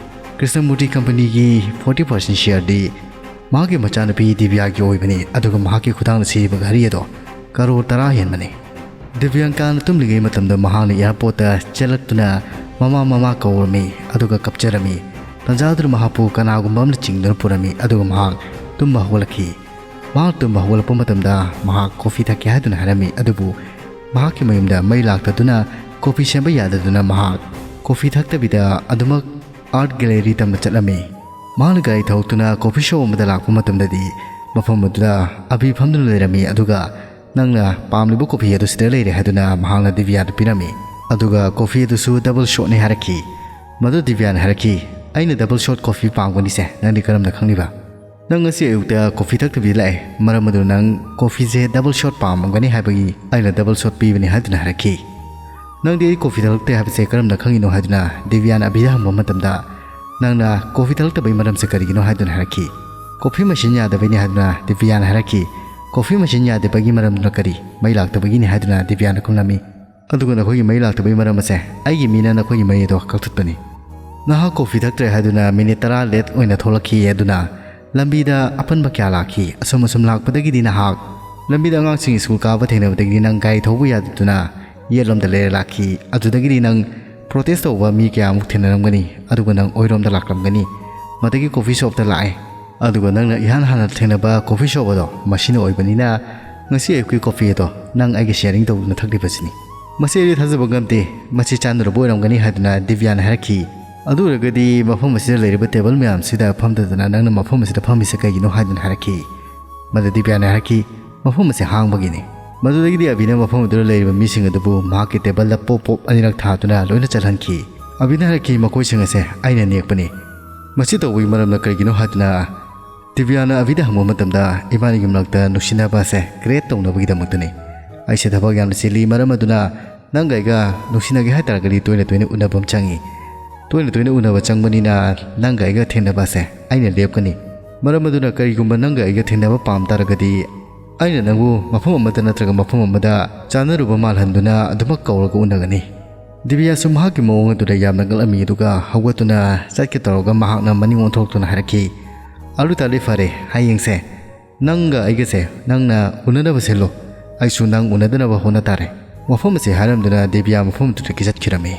"ꯀ꯭ꯔꯤꯁꯅꯃꯨꯔꯇꯤ companyꯒꯤ forty percent shareꯗꯤ ꯃꯍꯥꯛꯀꯤ ꯃꯆꯥꯅꯨꯄꯤ ꯗꯤꯕ꯭ꯌꯥꯒꯤ ꯑꯣꯏꯕꯅꯤ, ꯑꯗꯨꯒ ꯃꯍꯥꯛꯀꯤ ꯈꯨꯊꯥꯡꯗ ꯁꯤꯔꯤꯕ ꯘꯔꯤ ꯑꯗꯣ ꯀꯔꯣꯔ ꯇꯔꯥ ꯍꯦꯟꯕꯅꯤ꯫" ꯗꯤꯕ꯭ꯌꯥꯡꯀꯥꯅ ꯇꯨꯝꯂꯤꯉꯩ ꯃꯇꯝꯗ ꯃꯍꯥꯛꯅ airportꯇ ꯆꯦꯜꯂꯛꯇꯨꯅ "ꯃꯃꯥ, ꯃꯃꯥ" ꯀꯧꯔꯝꯃꯤ, ꯑꯗꯨꯒ ꯀꯞꯆꯔꯝꯃꯤ꯫ ꯇꯟꯖꯥꯗꯨꯗ ꯃꯍꯥꯛꯄꯨ ꯀꯅꯥꯒꯨꯝꯕ ꯑꯃꯅ ꯆꯤꯡꯗꯨꯅ ꯄꯨꯔꯝꯃꯤ, ꯑꯗꯨꯒ ꯃꯍꯥꯛ ꯇꯨꯝꯕ ꯍꯧꯒꯠꯂꯛꯈꯤ꯫ ꯃꯍꯥꯛ ꯇꯨꯝꯕ ꯍꯧꯒꯠꯂꯛꯄ ꯃꯇꯝꯗ ꯃꯍꯥꯛ coffee ꯊꯛꯀꯦ ꯍꯥꯏꯗꯨꯅ ꯍꯥꯏꯔꯝꯃꯤ, ꯑꯗꯨꯕꯨ ꯃꯍꯥꯛꯀꯤ ꯃꯌꯨꯝꯗ ꯃꯩ ꯂꯥꯛꯇꯗꯨꯅ coffee ꯁꯦꯝꯕ ꯌꯥꯗꯗꯨꯅ ꯃꯍꯥꯛ coffee ꯊꯛꯇꯕꯤꯗ ꯑꯗꯨꯃꯛ art gallery ꯇꯝꯕ ꯆꯠꯂꯝꯃꯤ꯫ ꯃꯍꯥꯛꯅ ꯒꯥꯔꯤ ꯊꯧꯗꯨꯅ coffee shop ꯑꯃꯗ ꯂꯥꯛꯄ ꯃꯇꯝꯗꯗꯤ ꯃꯐꯝ ꯑꯗꯨꯗ ꯑꯕꯤ ꯐꯝꯗꯨꯅ ꯂꯩꯔꯝꯃꯤ, ꯑꯗꯨꯒ "ꯅꯪꯅ ꯄꯥꯝꯂꯤꯕ coffee ꯑꯗꯨ ꯁꯤꯗ ꯂꯩꯔꯦ" ꯍꯥꯏꯗꯨꯅ ꯃꯍꯥꯛꯅ ꯗꯤꯕ꯭ꯌꯥꯗ ꯄꯤꯔꯝꯃꯤ꯫ ꯑꯗꯨꯒ coffee ꯑꯗꯨꯁꯨ double shotꯅꯤ ꯍꯥꯏꯔꯛꯈꯤ꯫ ꯃꯗꯨ ꯗꯤꯕ꯭ꯌꯥꯅ ꯍꯥꯏꯔꯛꯈꯤ, "ꯑꯩꯅ double shot coffee ꯄꯥꯝꯒꯅꯤꯁꯦ ꯅꯪꯗꯤ ꯀꯔꯝꯅ ꯈꯪꯂꯤꯕ? ꯅꯪ ꯉꯁꯤ ꯑꯌꯨꯛꯇ coffee ꯊꯛꯇꯕꯤꯗ ꯂꯥꯛꯑꯦ, ꯃꯔꯝ ꯑꯗꯨꯅ ꯅꯪ coffeeꯁꯦ double shot ꯄꯥꯝꯃꯝꯒꯅꯤ ꯍꯥꯏꯕꯒꯤ ꯑꯩꯅ double shot ꯄꯤꯕꯅꯤ" ꯍꯥꯏꯗꯨꯅ ꯍꯥꯏꯔꯛꯈꯤ꯫ "ꯅꯪꯗꯤ ꯑꯩ coffee ꯊꯛꯂꯛꯇꯦ ꯍꯥꯏꯕꯁꯦ ꯀꯔꯝꯅ ꯈꯪꯉꯤꯅꯣ?" ꯍꯥꯏꯗꯨꯅ ꯗꯤꯕ꯭ꯌꯥꯅ ꯑꯕꯤꯗ ꯍꯪꯕ ꯃꯇꯝꯗ, "ꯅꯪꯅ coffee ꯊꯛꯂꯛꯇꯕꯒꯤ ꯃꯔꯝꯁꯦ ꯀꯔꯤꯒꯤꯅꯣ?" ꯍꯥꯏꯗꯨꯅ ꯍꯥꯏꯔꯛꯈꯤ꯫ "Coffee machine ꯌꯥꯗꯕꯩꯅꯤ" ꯍꯥꯏꯗꯨꯅ ꯗꯤꯕ꯭ꯌꯥꯅ ꯍꯥꯏꯔꯛꯈꯤ꯫ "Coffee machine ꯌꯥꯗꯕꯒꯤ ꯃꯔꯝꯗꯨꯅ ꯀꯔꯤ? ꯃꯩ ꯂꯥꯛꯇꯕꯒꯤꯅꯤ" ꯍꯥꯏꯗꯨꯅ ꯗꯤꯕ꯭ꯌꯥꯅ ꯈꯨꯝꯂꯝꯃꯤ꯫ "ꯑꯗꯨꯒ ꯅꯈꯣꯏꯒꯤ ꯃꯩ ꯂꯥꯛꯇꯕꯒꯤ ꯃꯔꯝ ꯑꯁꯦ ꯑꯩꯒꯤ ꯃꯤꯅ ꯅꯈꯣꯏꯒꯤ ꯃꯩ ꯑꯗꯣ ꯀꯛꯊꯠꯄꯅꯤ꯫ ꯅꯍꯥꯛ coffee ꯊꯛꯇ꯭ꯔꯦ ꯍꯥꯏꯗꯨꯅ minute ꯇꯔꯥ late ꯑꯣꯏꯅ ꯊꯣꯛꯂꯛꯈꯤ, ꯑꯗꯨꯅ ꯂꯝꯕꯤꯗ ꯑꯄꯟꯕ ꯀꯌꯥ ꯂꯥꯛꯈꯤ꯫ ꯑꯁꯨꯝ ꯑꯁꯨꯝ ꯂꯥꯛꯄꯗꯒꯤꯗꯤ ꯅꯍꯥꯛ ꯂꯝꯕꯤꯗ ꯑꯉꯥꯡꯁꯤꯡ ꯁ꯭ꯀꯨꯜ ꯀꯥꯕ ꯊꯦꯡꯅꯕꯗꯒꯤꯗꯤ ꯅꯪ ꯒꯥꯔꯤ ꯊꯧꯕ ꯌꯥꯗꯗꯨꯅ ꯌꯦꯠꯂꯣꯝꯗ ꯂꯩꯔ ꯂꯥꯛꯈꯤ꯫ ꯑꯗꯨꯗꯒꯤꯗꯤ ꯅꯪ protest ꯇꯧꯕ ꯃꯤ ꯀꯌꯥꯃꯨꯛ ꯊꯦꯡꯅꯔꯝꯒꯅꯤ, ꯑꯗꯨꯒ ꯅꯪ ꯑꯣꯏꯔꯣꯝꯗ ꯂꯥꯛꯂꯝꯒꯅꯤ꯫ ꯃꯗꯒꯤ coffee shopꯇ ꯂꯥꯛꯑꯦ꯫ ꯑꯗꯨꯒ ꯅꯪꯅ ꯏꯍꯥꯟ ꯍꯥꯟꯅ ꯊꯦꯡꯅꯕ ꯀꯣꯐꯤ ꯁꯣꯞ ꯑꯗꯣ ꯃꯁꯤꯅ ꯑꯣꯏꯕꯅꯤꯅ, ꯉꯁꯤ ꯑꯌꯨꯛꯀꯤ ꯀꯣꯐꯤ ꯑꯗꯣ ꯅꯪ ꯑꯩꯒ ꯁꯤꯌꯥꯔꯤꯡ ꯇꯧꯗꯨꯅ ꯊꯛꯂꯤꯕꯁꯤꯅꯤ꯫ ꯃꯁꯤ ꯑꯩꯗꯤ ꯊꯥꯖꯕ ꯉꯝꯗꯦ꯫ ꯃꯁꯤ ꯆꯥꯟꯅꯔꯨꯕ ꯑꯣꯏꯔꯝꯒꯅꯤ ꯍꯥꯏꯗꯨꯅ ꯗꯤꯕ꯭ꯌꯥꯅ ꯍꯥꯏꯔꯛꯈꯤ꯫ "ꯑꯗꯨ ꯑꯣꯏꯔꯒꯗꯤ ꯃꯐꯝ ꯑꯁꯤꯗ ꯂꯩꯔꯤꯕ ꯇꯦꯕꯜ ꯃꯌꯥꯝꯁꯤꯗ ꯐꯝꯗꯗꯅ ꯅꯪꯅ ꯃꯐꯝ ꯑꯁꯤꯗ ꯐꯝꯃꯤꯁꯦ ꯀꯩꯒꯤꯅꯣ?" ꯍꯥꯏꯗꯨꯅ ꯍꯥꯏꯔꯛꯈꯤ꯫ ꯃꯗꯨ ꯗꯤꯕ꯭ꯌꯥꯅ ꯍꯥꯏꯔꯛꯈꯤ, "ꯃꯐꯝ ꯑꯁꯤ ꯍꯥꯡꯕꯒꯤꯅꯤ"꯫ ꯃꯗꯨꯗꯒꯤꯗꯤ ꯑꯕꯤꯅ ꯃꯐꯝ ꯑꯗꯨꯗ ꯂꯩꯔꯤꯕ ꯃꯤꯁꯤꯡ ꯑꯗꯨꯕꯨ ꯃꯍꯥꯛꯀꯤ ꯇꯦꯕꯜꯗ ꯄꯣꯞ ꯄꯣꯞ ꯑꯅꯤꯔꯛ ꯊꯥꯗꯨꯅ ꯂꯣꯏꯅ ꯆꯠꯍꯟꯈꯤ꯫ ꯑꯕꯤꯅ ꯍꯥꯏꯔꯛꯈꯤ, "ꯃꯈꯣꯏꯁꯤꯡ ꯑꯁꯦ ꯑꯩꯅ ꯅꯦꯛꯄꯅꯤ"꯫ ꯃꯁꯤ ꯇꯧꯕꯒꯤ ꯃꯔꯝꯅ ꯀꯔꯤꯒꯤꯅꯣ ꯍꯥꯏꯗꯨꯅ ꯗꯤꯕ꯭ꯌꯥꯅ ꯑꯕꯤꯗ ꯍꯪꯕ ꯃꯇꯝꯗ, "ꯏꯕꯥꯅꯤꯒꯤ ꯃꯔꯛꯇ ꯅꯨꯡꯁꯤꯅꯕ ꯑꯁꯦ ꯀ꯭ꯔꯤꯌꯦꯠ ꯇꯧꯅꯕꯒꯤꯗꯃꯛꯇꯅꯤ꯫ ꯑꯩꯁꯦ ꯊꯕꯛ ꯌꯥꯝꯅ ꯆꯤꯜꯂꯤ, ꯃꯔꯝ ꯑꯗꯨꯅ ꯅꯪꯒ ꯑꯩꯒ ꯅꯨꯡꯁꯤꯅꯒꯦ ꯍꯥꯏ ꯇꯥꯔꯒꯗꯤ ꯇꯣꯏꯅ ꯇꯣꯏꯅ ꯎꯅꯕ ꯑꯃ ꯆꯪꯉꯤ꯫ ꯇꯣꯏꯅ ꯇꯣꯏꯅ ꯎꯅꯕ ꯆꯪꯕꯅꯤꯅ ꯅꯪꯒ ꯑꯩꯒ ꯊꯦꯡꯅꯕ ꯑꯁꯦ ꯑꯩꯅ ꯂꯦꯞꯀꯅꯤ꯫ ꯃꯔꯝ ꯑꯗꯨꯅ ꯀꯔꯤꯒꯨꯝꯕ ꯅꯪꯒ ꯑꯩꯒ ꯊꯦꯡꯅꯕ ꯄꯥꯝ ꯇꯥꯔꯒꯗꯤ ꯑꯩꯅ ꯅꯪꯕꯨ ꯃꯐꯝ ꯑꯃꯗ ꯅꯠꯇ꯭ꯔꯒ ꯃꯐꯝ ꯑꯃꯗ ꯆꯥꯟꯅꯔꯨꯕ ꯃꯥꯜꯍꯟꯗꯨꯅ ꯑꯗꯨꯃꯛ ꯀꯧꯔꯒ ꯎꯅꯒꯅꯤ"꯫ ꯗꯤꯕꯤꯌꯥꯁꯨ ꯃꯍꯥꯛꯀꯤ ꯃꯑꯣꯡ ꯑꯗꯨꯗ ꯌꯥꯝꯅ ꯉꯛꯂꯝꯃꯤ, ꯑꯗꯨꯒ ꯍꯧꯒꯠꯇꯨꯅ ꯆꯠꯀꯦ ꯇꯧꯔꯒ ꯃꯍꯥꯛꯅ ꯃꯅꯤꯡ ꯑꯣꯟꯊꯣꯔꯛꯇꯨꯅ ꯍꯥꯏꯔꯛꯈꯤ, "ꯑꯗꯨ ꯇꯥꯔꯗꯤ ꯐꯔꯦ, ꯍꯌꯦꯡꯁꯦ ꯅꯪꯒ ꯑꯩꯒꯁꯦ ꯅꯪꯅ ꯎꯅꯅꯕ ꯁꯤꯜꯂꯣ, ꯑꯩꯁꯨ ꯅꯪ ꯎꯅꯗꯅꯕ ꯍꯣꯠꯅ ꯇꯥꯔꯦ"꯫ ꯃꯐꯝ ꯑꯁꯦ ꯍꯥꯏꯔꯝꯗꯨꯅ ꯗꯤꯕꯤꯌꯥ ꯃꯐꯝ ꯑꯗꯨꯗꯒꯤ ꯆꯠꯈꯤꯔꯝꯃꯤ꯫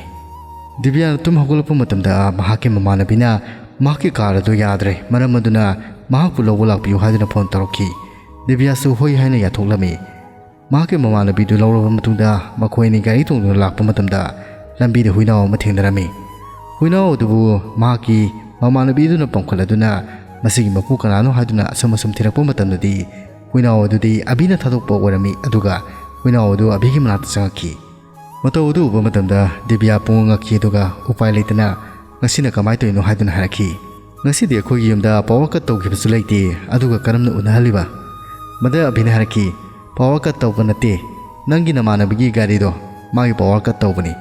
ꯗꯤꯕꯤꯌꯥꯅ ꯇꯨꯝ ꯍꯧꯒꯠꯂꯛꯄ ꯃꯇꯝꯗ ꯃꯍꯥꯛꯀꯤ ꯃꯃꯥꯟꯅꯕꯤꯅ ꯃꯍꯥꯛꯀꯤ ꯀꯥꯔ ꯑꯗꯨ ꯌꯥꯗ꯭ꯔꯦ, ꯃꯔꯝ ꯑꯗꯨꯅ ꯃꯍꯥꯛꯄꯨ ꯂꯧꯕ ꯂꯥꯛꯄꯤꯌꯨ ꯍꯥꯏꯗꯨꯅ ꯐꯣꯟ ꯇꯧꯔꯛꯈꯤ꯫ ꯗꯤꯕꯤꯌꯥꯁꯨ ꯍꯣꯏ ꯍꯥꯏꯅ ꯌꯥꯊꯣꯛꯂꯝꯃꯤ꯫ ꯃꯍꯥꯛꯀꯤ ꯃꯃꯥꯟꯅꯕꯤꯗꯨ ꯂꯧꯔꯕ ꯃꯇꯨꯡꯗ ꯃꯈꯣꯏ ꯑꯅꯤ ꯒꯥꯔꯤ ꯇꯣꯡꯗꯨꯅ ꯂꯥꯛꯄ ꯃꯇꯝꯗ ꯂꯝꯕꯤꯗ ꯍꯨꯏꯅꯥꯎ ꯑꯃ ꯊꯦꯡꯅꯔꯝꯃꯤ꯫ ꯍꯨꯏꯅꯥꯎ ꯑꯗꯨꯕꯨ ꯃꯍꯥꯛꯀꯤ ꯃꯃꯥꯟꯅꯕꯤ ꯑꯗꯨꯅ ꯄꯝꯈꯠꯂꯗꯨꯅ ꯃꯁꯤꯒꯤ ꯃꯄꯨ ꯀꯅꯥꯅꯣ ꯍꯥꯏꯗꯨꯅ ꯑꯁꯨꯝ ꯑꯁꯨꯝ ꯊꯤꯔꯛꯄ ꯃꯇꯝꯗꯗꯤ ꯍꯨꯏꯅꯥꯎ ꯑꯗꯨꯗꯤ ꯑꯕꯤꯅ ꯊꯥꯗꯣꯛꯄ ꯑꯣꯏꯔꯝꯃꯤ, ꯑꯗꯨꯒ ꯍꯨꯏꯅꯥꯎ ꯑꯗꯨ ꯑꯕꯤꯒꯤ ꯃꯅꯥꯛꯇ ꯆꯪꯉꯛꯈꯤ꯫ ꯃꯇꯧ ꯑꯗꯨ ꯎꯕ ꯃꯇꯝꯗ ꯗꯤꯕꯤꯌꯥ ꯄꯨꯡꯉꯛ ꯉꯛꯈꯤ, ꯑꯗꯨꯒ ꯎꯄꯥꯏ ꯂꯩꯇꯅ, "ꯉꯁꯤꯅ ꯀꯃꯥꯏꯅ ꯇꯧꯔꯤꯅꯣ?" ꯍꯥꯏꯗꯨꯅ ꯍꯥꯏꯔꯛꯈꯤ꯫ "ꯉꯁꯤꯗꯤ ꯑꯩꯈꯣꯏꯒꯤ ꯌꯨꯝꯗ ꯄꯥꯋꯔ ꯀꯠ ꯇꯧꯈꯤꯕꯁꯨ ꯂꯩꯇꯦ, ꯑꯗꯨꯒ ꯀꯔꯝꯅ ꯎꯅꯍꯜꯂꯤꯕ?" ꯃꯗ ꯑꯕꯤꯅ ꯍꯥꯏꯔꯛꯈꯤ, "ꯄꯥꯋꯔ ꯀꯠ ꯇꯧꯕ ꯅꯠꯇꯦ, ꯅꯪꯒꯤ ꯅꯃꯥꯟꯅꯕꯤꯒꯤ ꯒꯥꯔꯤꯗꯣ ꯃꯥꯒꯤ ꯄꯥꯋꯔ ꯀꯠ ꯇꯧꯕꯅꯤ꯫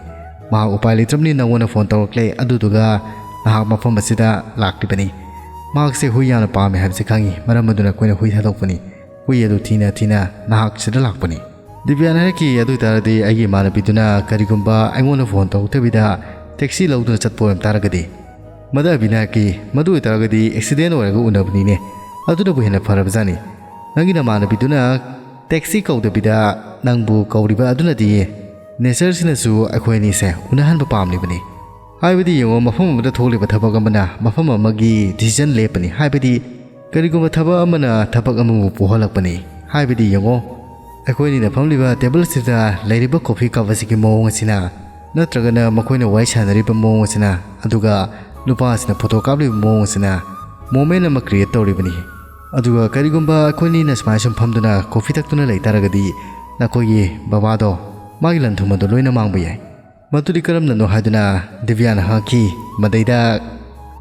ꯃꯍꯥꯛ ꯎꯄꯥꯏ ꯂꯩꯇ꯭ꯔꯕꯅꯤ ꯅꯪꯉꯣꯟꯗ ꯐꯣꯟ ꯇꯧꯔꯛꯂꯦ, ꯑꯗꯨꯗꯨꯒ ꯅꯍꯥꯛ ꯃꯐꯝ ꯑꯁꯤꯗ ꯂꯥꯛꯂꯤꯕꯅꯤ꯫ ꯃꯍꯥꯛꯁꯦ ꯍꯨꯏ ꯌꯥꯝꯅ ꯄꯥꯝꯃꯦ ꯍꯥꯏꯕꯁꯤ ꯈꯪꯉꯤ, ꯃꯔꯝ ꯑꯗꯨꯅ ꯑꯩꯈꯣꯏꯅ ꯍꯨꯏ ꯊꯥꯗꯣꯛꯄꯅꯤ꯫ ꯍꯨꯏ ꯑꯗꯨ ꯊꯤꯅ ꯊꯤꯅ ꯅꯍꯥꯛ ꯁꯤꯗ ꯂꯥꯛꯄꯅꯤ"꯫ ꯗꯤꯕꯤꯌꯥꯅ ꯍꯥꯏꯔꯛꯈꯤ, "ꯑꯗꯨ ꯑꯣꯏꯇꯥꯔꯗꯤ ꯑꯩꯒꯤ ꯏꯃꯥꯟꯅꯕꯤꯗꯨꯅ ꯀꯔꯤꯒꯨꯝꯕ ꯑꯩꯉꯣꯟꯗ ꯐꯣꯟ ꯇꯧꯔꯛꯇꯕꯤꯗ ꯇꯦꯛꯁꯤ ꯂꯧꯗꯨꯅ ꯆꯠꯄ ꯑꯣꯏꯔꯝ ꯇꯥꯔꯒꯗꯤ?" ꯃꯗ ꯑꯕꯤꯅ ꯍꯥꯏꯔꯛꯈꯤ, "ꯃꯗꯨ ꯑꯣꯏꯇꯥꯔꯒꯗꯤ ꯑꯦꯛꯁꯤꯗꯦꯟ ꯑꯣꯏꯔꯒ ꯎꯅꯕꯅꯤꯅꯦ, ꯑꯗꯨꯅꯕꯨ ꯍꯦꯟꯅ ꯐꯔꯕꯖꯥꯠꯅꯤ꯫ ꯅꯪꯒꯤ ꯅꯃꯥꯟꯅꯕꯤꯗꯨꯅ ꯇꯦꯛꯁꯤ ꯀꯧꯗꯕꯤꯗ ꯅꯪꯕꯨ ꯀꯧꯔꯤꯕ ꯑꯗꯨꯅꯗꯤ ꯅꯦꯆꯔꯁꯤꯅꯁꯨ ꯑꯩꯈꯣꯏ ꯑꯅꯤꯁꯦ ꯎꯅꯍꯟꯕ ꯄꯥꯝꯂꯤꯕꯅꯤ꯫ ꯍꯥꯏꯕꯗꯤ ꯌꯦꯡꯉꯣ, ꯃꯐꯝ ꯑꯃꯗ ꯊꯣꯛꯂꯤꯕ ꯊꯕꯛ ꯑꯃꯅ ꯃꯐꯝ ꯑꯃꯒꯤ ꯗꯤꯁꯤꯖꯟ ꯂꯦꯞꯄꯅꯤ, ꯍꯥꯏꯕꯗꯤ ꯀꯔꯤꯒꯨꯝꯕ ꯊꯕꯛ ꯑꯃꯅ ꯊꯕꯛ ꯑꯃꯕꯨ ꯄꯣꯛꯍꯜꯂꯛꯄꯅꯤ꯫ ꯍꯥꯏꯕꯗꯤ ꯌꯦꯡꯉꯣ, ꯑꯩꯈꯣꯏꯅꯤꯅ ꯐꯝꯂꯤꯕ ꯇꯦꯕꯜ ꯑꯁꯤꯗ ꯂꯩꯔꯤꯕ ꯀꯣꯐꯤ ꯀꯞ ꯑꯁꯤꯒꯤ ꯃꯑꯣꯡ ꯑꯁꯤꯅ, ꯅꯠꯇ꯭ꯔꯒꯅ ꯃꯈꯣꯏꯅ ꯋꯥꯔꯤ ꯁꯥꯟꯅꯔꯤꯕ ꯃꯑꯣꯡ ꯑꯁꯤꯅ, ꯑꯗꯨꯒ ꯅꯨꯄꯥ ꯑꯁꯤꯅ ꯐꯣꯇꯣ ꯀꯥꯞꯂꯤꯕ ꯃꯑꯣꯡ ꯑꯁꯤꯅ ꯃꯣꯃꯦꯟ ꯑꯃ ꯀ꯭ꯔꯤꯌꯦꯠ ꯇꯧꯔꯤꯕꯅꯤ꯫ ꯑꯗꯨꯒ ꯀꯔꯤꯒꯨꯝꯕ ꯑꯩꯈꯣꯏꯅꯤꯅ ꯁꯨꯃꯥꯏꯅ ꯁꯨꯝ ꯐꯝꯗꯨꯅ ꯀꯣꯐꯤ ꯊꯛꯇꯨꯅ ꯂꯩ ꯇꯥꯔꯒꯗꯤ, ꯅꯈꯣꯏꯒꯤ ꯕꯕꯥꯗꯣ ꯃꯥꯒꯤ ꯂꯟ ꯊꯨꯝ ꯑꯗꯨ ꯂꯣꯏꯅ ꯃꯥꯡꯕ ꯌꯥꯏ꯫ ꯃꯗꯨꯗꯤ ꯀꯔꯝꯅꯅꯣ ꯍꯥꯏꯗꯨꯅ ꯗꯤꯕ꯭ꯌꯥꯅ ꯍꯪꯉꯛꯈꯤ꯫ ꯃꯗꯩꯗ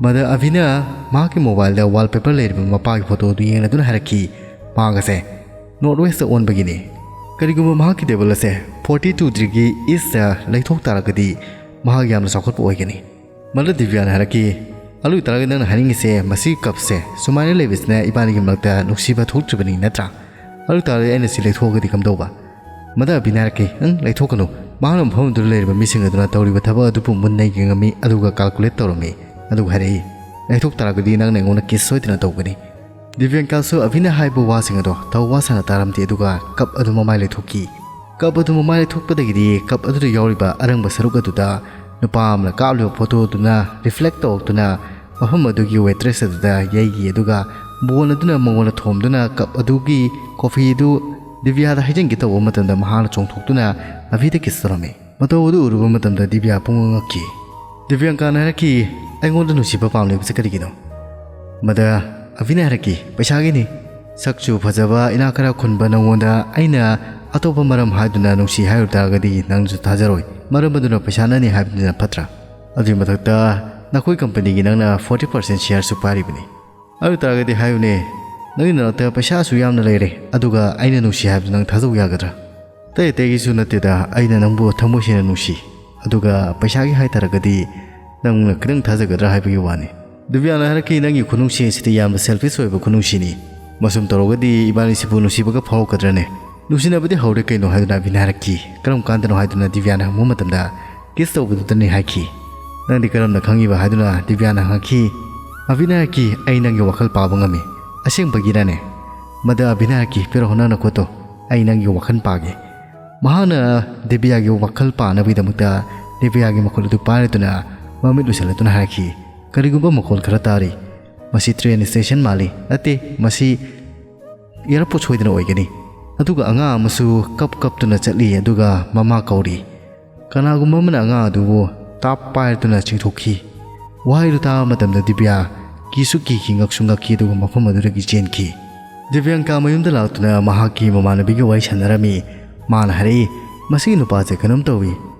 ꯃꯗ ꯑꯚꯤꯅ ꯃꯍꯥꯛꯀꯤ ꯃꯣꯕꯥꯏꯜꯗ ꯋꯥꯜꯄꯦꯄꯔ ꯂꯩꯔꯤꯕ ꯃꯄꯥꯒꯤ ꯐꯣꯇꯣ ꯑꯗꯨ ꯌꯦꯡꯂꯗꯨꯅ ꯍꯥꯏꯔꯛꯈꯤ, ꯃꯍꯥꯛ ꯑꯁꯦ ꯅꯣꯔꯠ ꯋꯦꯁꯇ ꯑꯣꯟꯕꯒꯤꯅꯤ꯫ ꯀꯔꯤꯒꯨꯝꯕ ꯃꯍꯥꯛꯀꯤ ꯇꯦꯕꯜ ꯑꯁꯦ ꯐꯣꯔꯇꯤ ꯇꯨ ꯗꯤꯒ꯭ꯔꯤ ꯏꯁꯇ ꯂꯩꯊꯣꯛ ꯇꯥꯔꯒꯗꯤ, ꯃꯍꯥꯛ ꯌꯥꯝꯅ ꯆꯥꯎꯈꯠꯄ ꯑꯣꯏꯒꯅꯤ꯫ ꯃꯗ ꯗꯤꯕ꯭ꯌꯥꯅ ꯍꯥꯏꯔꯛꯈꯤ, ꯑꯗꯨ ꯑꯣꯏꯇꯥꯔꯒꯗꯤ ꯅꯪꯅ ꯍꯥꯏꯅꯤꯡꯉꯤꯁꯦ, ꯃꯁꯤꯒꯤ ꯀꯞꯁꯦ ꯁꯨꯃꯥꯏꯅ ꯂꯩꯕꯁꯤꯅ ꯏꯕꯥꯅꯤꯒꯤ ꯃꯔꯛꯇ ꯅꯨꯡꯁꯤꯕ ꯊꯣꯛꯇ꯭ꯔꯤꯕꯅꯤ ꯅꯠꯇ꯭ꯔꯥ? ꯑꯗꯨ ꯑꯣꯏꯇꯥꯔꯒꯗꯤ ꯑꯩꯅ ꯁꯤ ꯂꯩꯊꯣꯛꯑꯒꯗꯤ ꯀꯝꯗꯧꯕ? ꯃꯗ ꯑꯚꯤꯅ ꯍꯥꯏꯔꯛꯈꯤ, "ꯎꯝ, ꯂꯩꯊꯣꯛꯀꯅꯨ꯫ ꯃꯍꯥꯛꯅ ꯃꯐꯝ ꯑꯗꯨꯗ ꯂꯩꯔꯤꯕ ꯃꯤꯁꯤꯡ ꯑꯗꯨꯅ ꯇꯧꯔꯤꯕ ꯊꯕꯛ ꯑꯗꯨꯕꯨ ꯃꯨꯟꯅ ꯌꯦꯡꯉꯝꯃꯤ, ꯑꯗꯨꯒ ꯀꯥꯜꯀꯨꯂꯦꯠ ꯇꯧꯔꯝꯃꯤ, ꯑꯗꯨꯒ ꯍꯥꯏꯔꯛꯏ, 'ꯂꯩꯊꯣꯛ ꯇꯥꯔꯒꯗꯤ ꯅꯪꯅ ꯑꯩꯉꯣꯟꯗ ꯀꯤꯁ ꯁꯣꯏꯗꯅ ꯇꯧꯒꯅꯤ.'" ꯗꯤꯕ꯭ꯌꯥꯡꯀꯥꯁꯨ ꯑꯚꯤꯅ ꯍꯥꯏꯕ ꯋꯥꯁꯤꯡ ꯑꯗꯣ ꯊꯧꯋꯥ ꯁꯥꯅ ꯇꯥꯔꯝꯗꯦ, ꯑꯗꯨꯒ ꯀꯞ ꯑꯗꯨ ꯃꯃꯥꯏ ꯂꯩꯊꯣꯛꯈꯤ꯫ ꯀꯞ ꯑꯗꯨ ꯃꯃꯥꯏ ꯂꯩꯊꯣꯛꯄꯗꯒꯤꯗꯤ ꯀꯞ ꯑꯗꯨꯗ ꯌꯥꯎꯔꯤꯕ ꯑꯔꯪꯕ ꯁꯔꯨꯛ ꯑꯗꯨꯗ ꯅꯨꯄꯥ ꯑꯃꯅ ꯀꯥꯞꯂꯤꯕ ꯐꯣꯇꯣ ꯑꯗꯨꯅ ꯔꯤꯐ꯭ꯂꯦꯛ ꯇꯧꯔꯛꯇꯨꯅ ꯃꯐꯝ ꯑꯗꯨꯒꯤ ꯋꯦꯇ꯭ꯔꯦꯁ ꯑꯗꯨꯗ ꯌꯩꯈꯤ, ꯑꯗꯨꯒ ꯕꯣꯟ ꯑꯗꯨꯅ ꯃꯉꯣꯟꯗ ꯊꯣꯝꯗꯨꯅ ꯀꯞ ꯑꯗꯨꯒꯤ ꯀꯣꯐꯤ ꯑꯗꯨ ꯗꯤꯕ꯭ꯌꯥꯗ ꯍꯩꯖꯤꯟꯒꯦ ꯇꯧꯕ ꯃꯇꯝꯗ ꯃꯍꯥꯛꯅ ꯆꯣꯡꯊꯣꯛꯇꯨꯅ ꯑꯚꯤꯗ ꯀꯤꯁ ꯇꯧꯔꯝꯃꯤ꯫ ꯃꯇꯧ ꯑꯗꯨ ꯎꯔꯨꯕ ꯃꯇꯝꯗ ꯗꯤꯕ꯭ꯌꯥ ꯄꯨꯡꯉꯛ ꯉꯛꯈꯤ꯫ ꯗꯤꯕ꯭ꯌꯥꯡꯀꯥꯅ ꯍꯥꯏꯔꯛꯈꯤ, "ꯑꯩꯉꯣꯟꯗ ꯅꯨꯡꯁꯤꯕ ꯄꯥꯝꯂꯤꯕꯁꯤ ꯀꯔꯤꯒꯤꯅꯣ?" ꯃꯗ ꯑꯚꯤꯅ ꯍꯥꯏꯔꯛꯈꯤ, "ꯄꯩꯁꯥꯒꯤꯅꯤ꯫ ꯁꯛꯁꯨ ꯐꯖꯕ, ꯏꯅꯥꯛ ꯈꯔ ꯈꯨꯟꯕ ꯅꯉꯣꯟꯗ ꯑꯩꯅ ꯑꯇꯣꯞꯄ ꯃꯔꯝ ꯍꯥꯏꯗꯨꯅ ꯅꯨꯡꯁꯤ ꯍꯥꯏꯔꯨ ꯇꯥꯔꯒꯗꯤ ꯅꯪꯁꯨ ꯊꯥꯖꯔꯣꯏ꯫ ꯃꯔꯝ ꯑꯗꯨꯅ ꯄꯩꯁꯥꯅꯅꯤ ꯍꯥꯏꯕꯗꯨꯅ ꯐꯠꯇ꯭ꯔꯥ? ꯑꯗꯨꯒꯤ ꯃꯊꯛꯇ ꯅꯈꯣꯏ ꯀꯝꯄꯅꯤꯒꯤ ꯅꯪꯅ ꯐꯣꯔꯇꯤ ꯄꯥꯔꯁꯦꯟ ꯁꯤꯌꯥꯔꯁꯨ ꯄꯥꯏꯔꯤꯕꯅꯤ꯫ ꯑꯗꯨ ꯑꯣꯏ ꯇꯥꯔꯒꯗꯤ ꯍꯥꯏꯌꯨꯅꯦ, ꯅꯪꯒꯤ ꯅꯅꯥꯛꯇ ꯄꯩꯁꯥꯁꯨ ꯌꯥꯝꯅ ꯂꯩꯔꯦ, ꯑꯗꯨꯒ ꯑꯩꯅ ꯅꯨꯡꯁꯤ ꯍꯥꯏꯕꯗꯨ ꯅꯪ ꯊꯥꯖꯧ ꯌꯥꯒꯗ꯭ꯔꯥ? ꯑꯇꯩ ꯑꯇꯩꯒꯤꯁꯨ ꯅꯠꯇꯦꯗ, ꯑꯩꯅ ꯅꯪꯕꯨ ꯊꯃꯣꯏ ꯁꯦꯡꯅ ꯅꯨꯡꯁꯤ꯫ ꯑꯗꯨꯒ ꯄꯩꯁꯥꯒꯤ ꯍꯥꯏ ꯇꯥꯔꯒꯗꯤ ꯅꯪꯅ ꯈꯤꯇꯪ ꯊꯥꯖꯒꯗ꯭ꯔꯥ ꯍꯥꯏꯕꯒꯤ ꯋꯥꯅꯤ꯫" ꯗꯤꯕ꯭ꯌꯥꯅ ꯍꯥꯏꯔꯛꯈꯤ, "ꯅꯪꯒꯤ ꯈꯨꯅꯨꯡꯁꯤ ꯑꯁꯤꯗꯤ ꯌꯥꯝꯅ ꯁꯦꯜꯐꯤꯁ ꯑꯣꯏꯕ ꯈꯨꯅꯨꯡꯁꯤꯅꯤ꯫ ꯃꯁꯨꯝ ꯇꯧꯔꯒꯗꯤ ꯏꯕꯥꯅꯤꯁꯤꯕꯨ ꯅꯨꯡꯁꯤꯕꯒ ꯐꯥꯎꯔꯛꯀꯗ꯭ꯔꯅꯦ?" "ꯅꯨꯡꯁꯤꯅꯕꯗꯤ ꯍꯧꯔꯦ ꯀꯩꯅꯣ" ꯍꯥꯏꯗꯨꯅ ꯑꯚꯤꯅ ꯍꯥꯏꯔꯛꯈꯤ꯫ "ꯀꯔꯝ ꯀꯥꯟꯗꯅꯣ?" ꯍꯥꯏꯗꯨꯅ ꯗꯤꯕ꯭ꯌꯥꯅ ꯍꯪꯕ ꯃꯇꯝꯗ, "ꯀꯤꯁ ꯇꯧꯕꯗꯨꯗꯅꯤ" ꯍꯥꯏꯈꯤ꯫ "ꯅꯪꯗꯤ ꯀꯔꯝꯅ ꯈꯪꯉꯤꯕ?" ꯍꯥꯏꯗꯨꯅ ꯗꯤꯕ꯭ꯌꯥꯅ ꯍꯪꯉꯛꯈꯤ꯫ ꯑꯚꯤꯅ ꯍꯥꯏꯔꯛꯈꯤ, "ꯑꯩ ꯅꯪꯒꯤ ꯋꯥꯈꯜ ꯄꯥꯕ ꯉꯝꯃꯤ꯫" "ꯑꯁꯦꯡꯕꯒꯤꯔꯅꯦ?" ꯃꯗ ꯑꯚꯤꯅ ꯍꯥꯏꯔꯛꯈꯤ, "ꯄꯤꯔꯛꯑꯣ ꯅꯪ ꯅꯈꯨꯠꯇꯣ, ꯑꯩ ꯅꯪꯒꯤ ꯋꯥꯈꯜ ꯄꯥꯒꯦ꯫" ꯃꯍꯥꯛꯅ ꯗꯤꯕ꯭ꯌꯥꯒꯤ ꯋꯥꯈꯜ ꯄꯥꯅꯕꯒꯤꯗꯃꯛꯇ ꯗꯤꯕ꯭ꯌꯥꯒꯤ ꯃꯈꯨꯠ ꯑꯗꯨ ꯄꯥꯏꯔꯗꯨꯅ ꯃꯃꯤꯠ ꯎꯏꯁꯤꯜꯂꯗꯨꯅ ꯍꯥꯏꯔꯛꯈꯤ, "ꯀꯔꯤꯒꯨꯝꯕ ꯃꯈꯣꯜ ꯈꯔ ꯇꯥꯔꯤ꯫ "ꯃꯁꯤ train station ꯃꯥꯜꯂꯤ꯫ ꯅꯠꯇꯦ, ꯃꯁꯤ airport ꯁꯣꯏꯗꯅ ꯑꯣꯏꯒꯅꯤ꯫" ꯑꯗꯨꯒ ꯑꯉꯥꯡ ꯑꯃꯁꯨ ꯀꯞ ꯀꯞꯇꯨꯅ ꯆꯠꯂꯤ, ꯑꯗꯨꯒ ꯃꯃꯥ ꯀꯧꯔꯤ꯫ ꯀꯅꯥꯒꯨꯝꯕ ꯑꯃꯅ ꯑꯉꯥꯡ ꯑꯗꯨꯕꯨ ꯇꯥꯞ ꯄꯥꯏꯔꯗꯨꯅ ꯆꯤꯡꯊꯣꯛꯈꯤ꯫ ꯋꯥꯍꯩꯗꯨ ꯇꯥꯕ ꯃꯇꯝꯗ ꯗꯤꯕ꯭ꯌꯥ ꯀꯤꯁꯨ ꯀꯤꯈꯤ, ꯉꯛꯁꯨ ꯉꯛꯈꯤ, ꯑꯗꯨꯒ ꯃꯐꯝ ꯑꯗꯨꯗꯒꯤ ꯆꯦꯟꯈꯤ꯫ ꯗꯤꯕ꯭ꯌꯥꯡꯀꯥ ꯃꯌꯨꯝꯗ ꯂꯥꯛꯇꯨꯅ ꯃꯍꯥꯛꯀꯤ ꯃꯃꯥꯟꯅꯕꯤꯒ ꯋꯥꯔꯤ ꯁꯥꯟꯅꯔꯝꯃꯤ꯫ ꯃꯥꯅ ꯍꯥꯏꯔꯛꯏ, "ꯃꯁꯤꯒꯤ ꯅꯨꯄꯥꯁꯦ ꯀꯩꯅꯣꯝ ꯇꯧꯏ꯫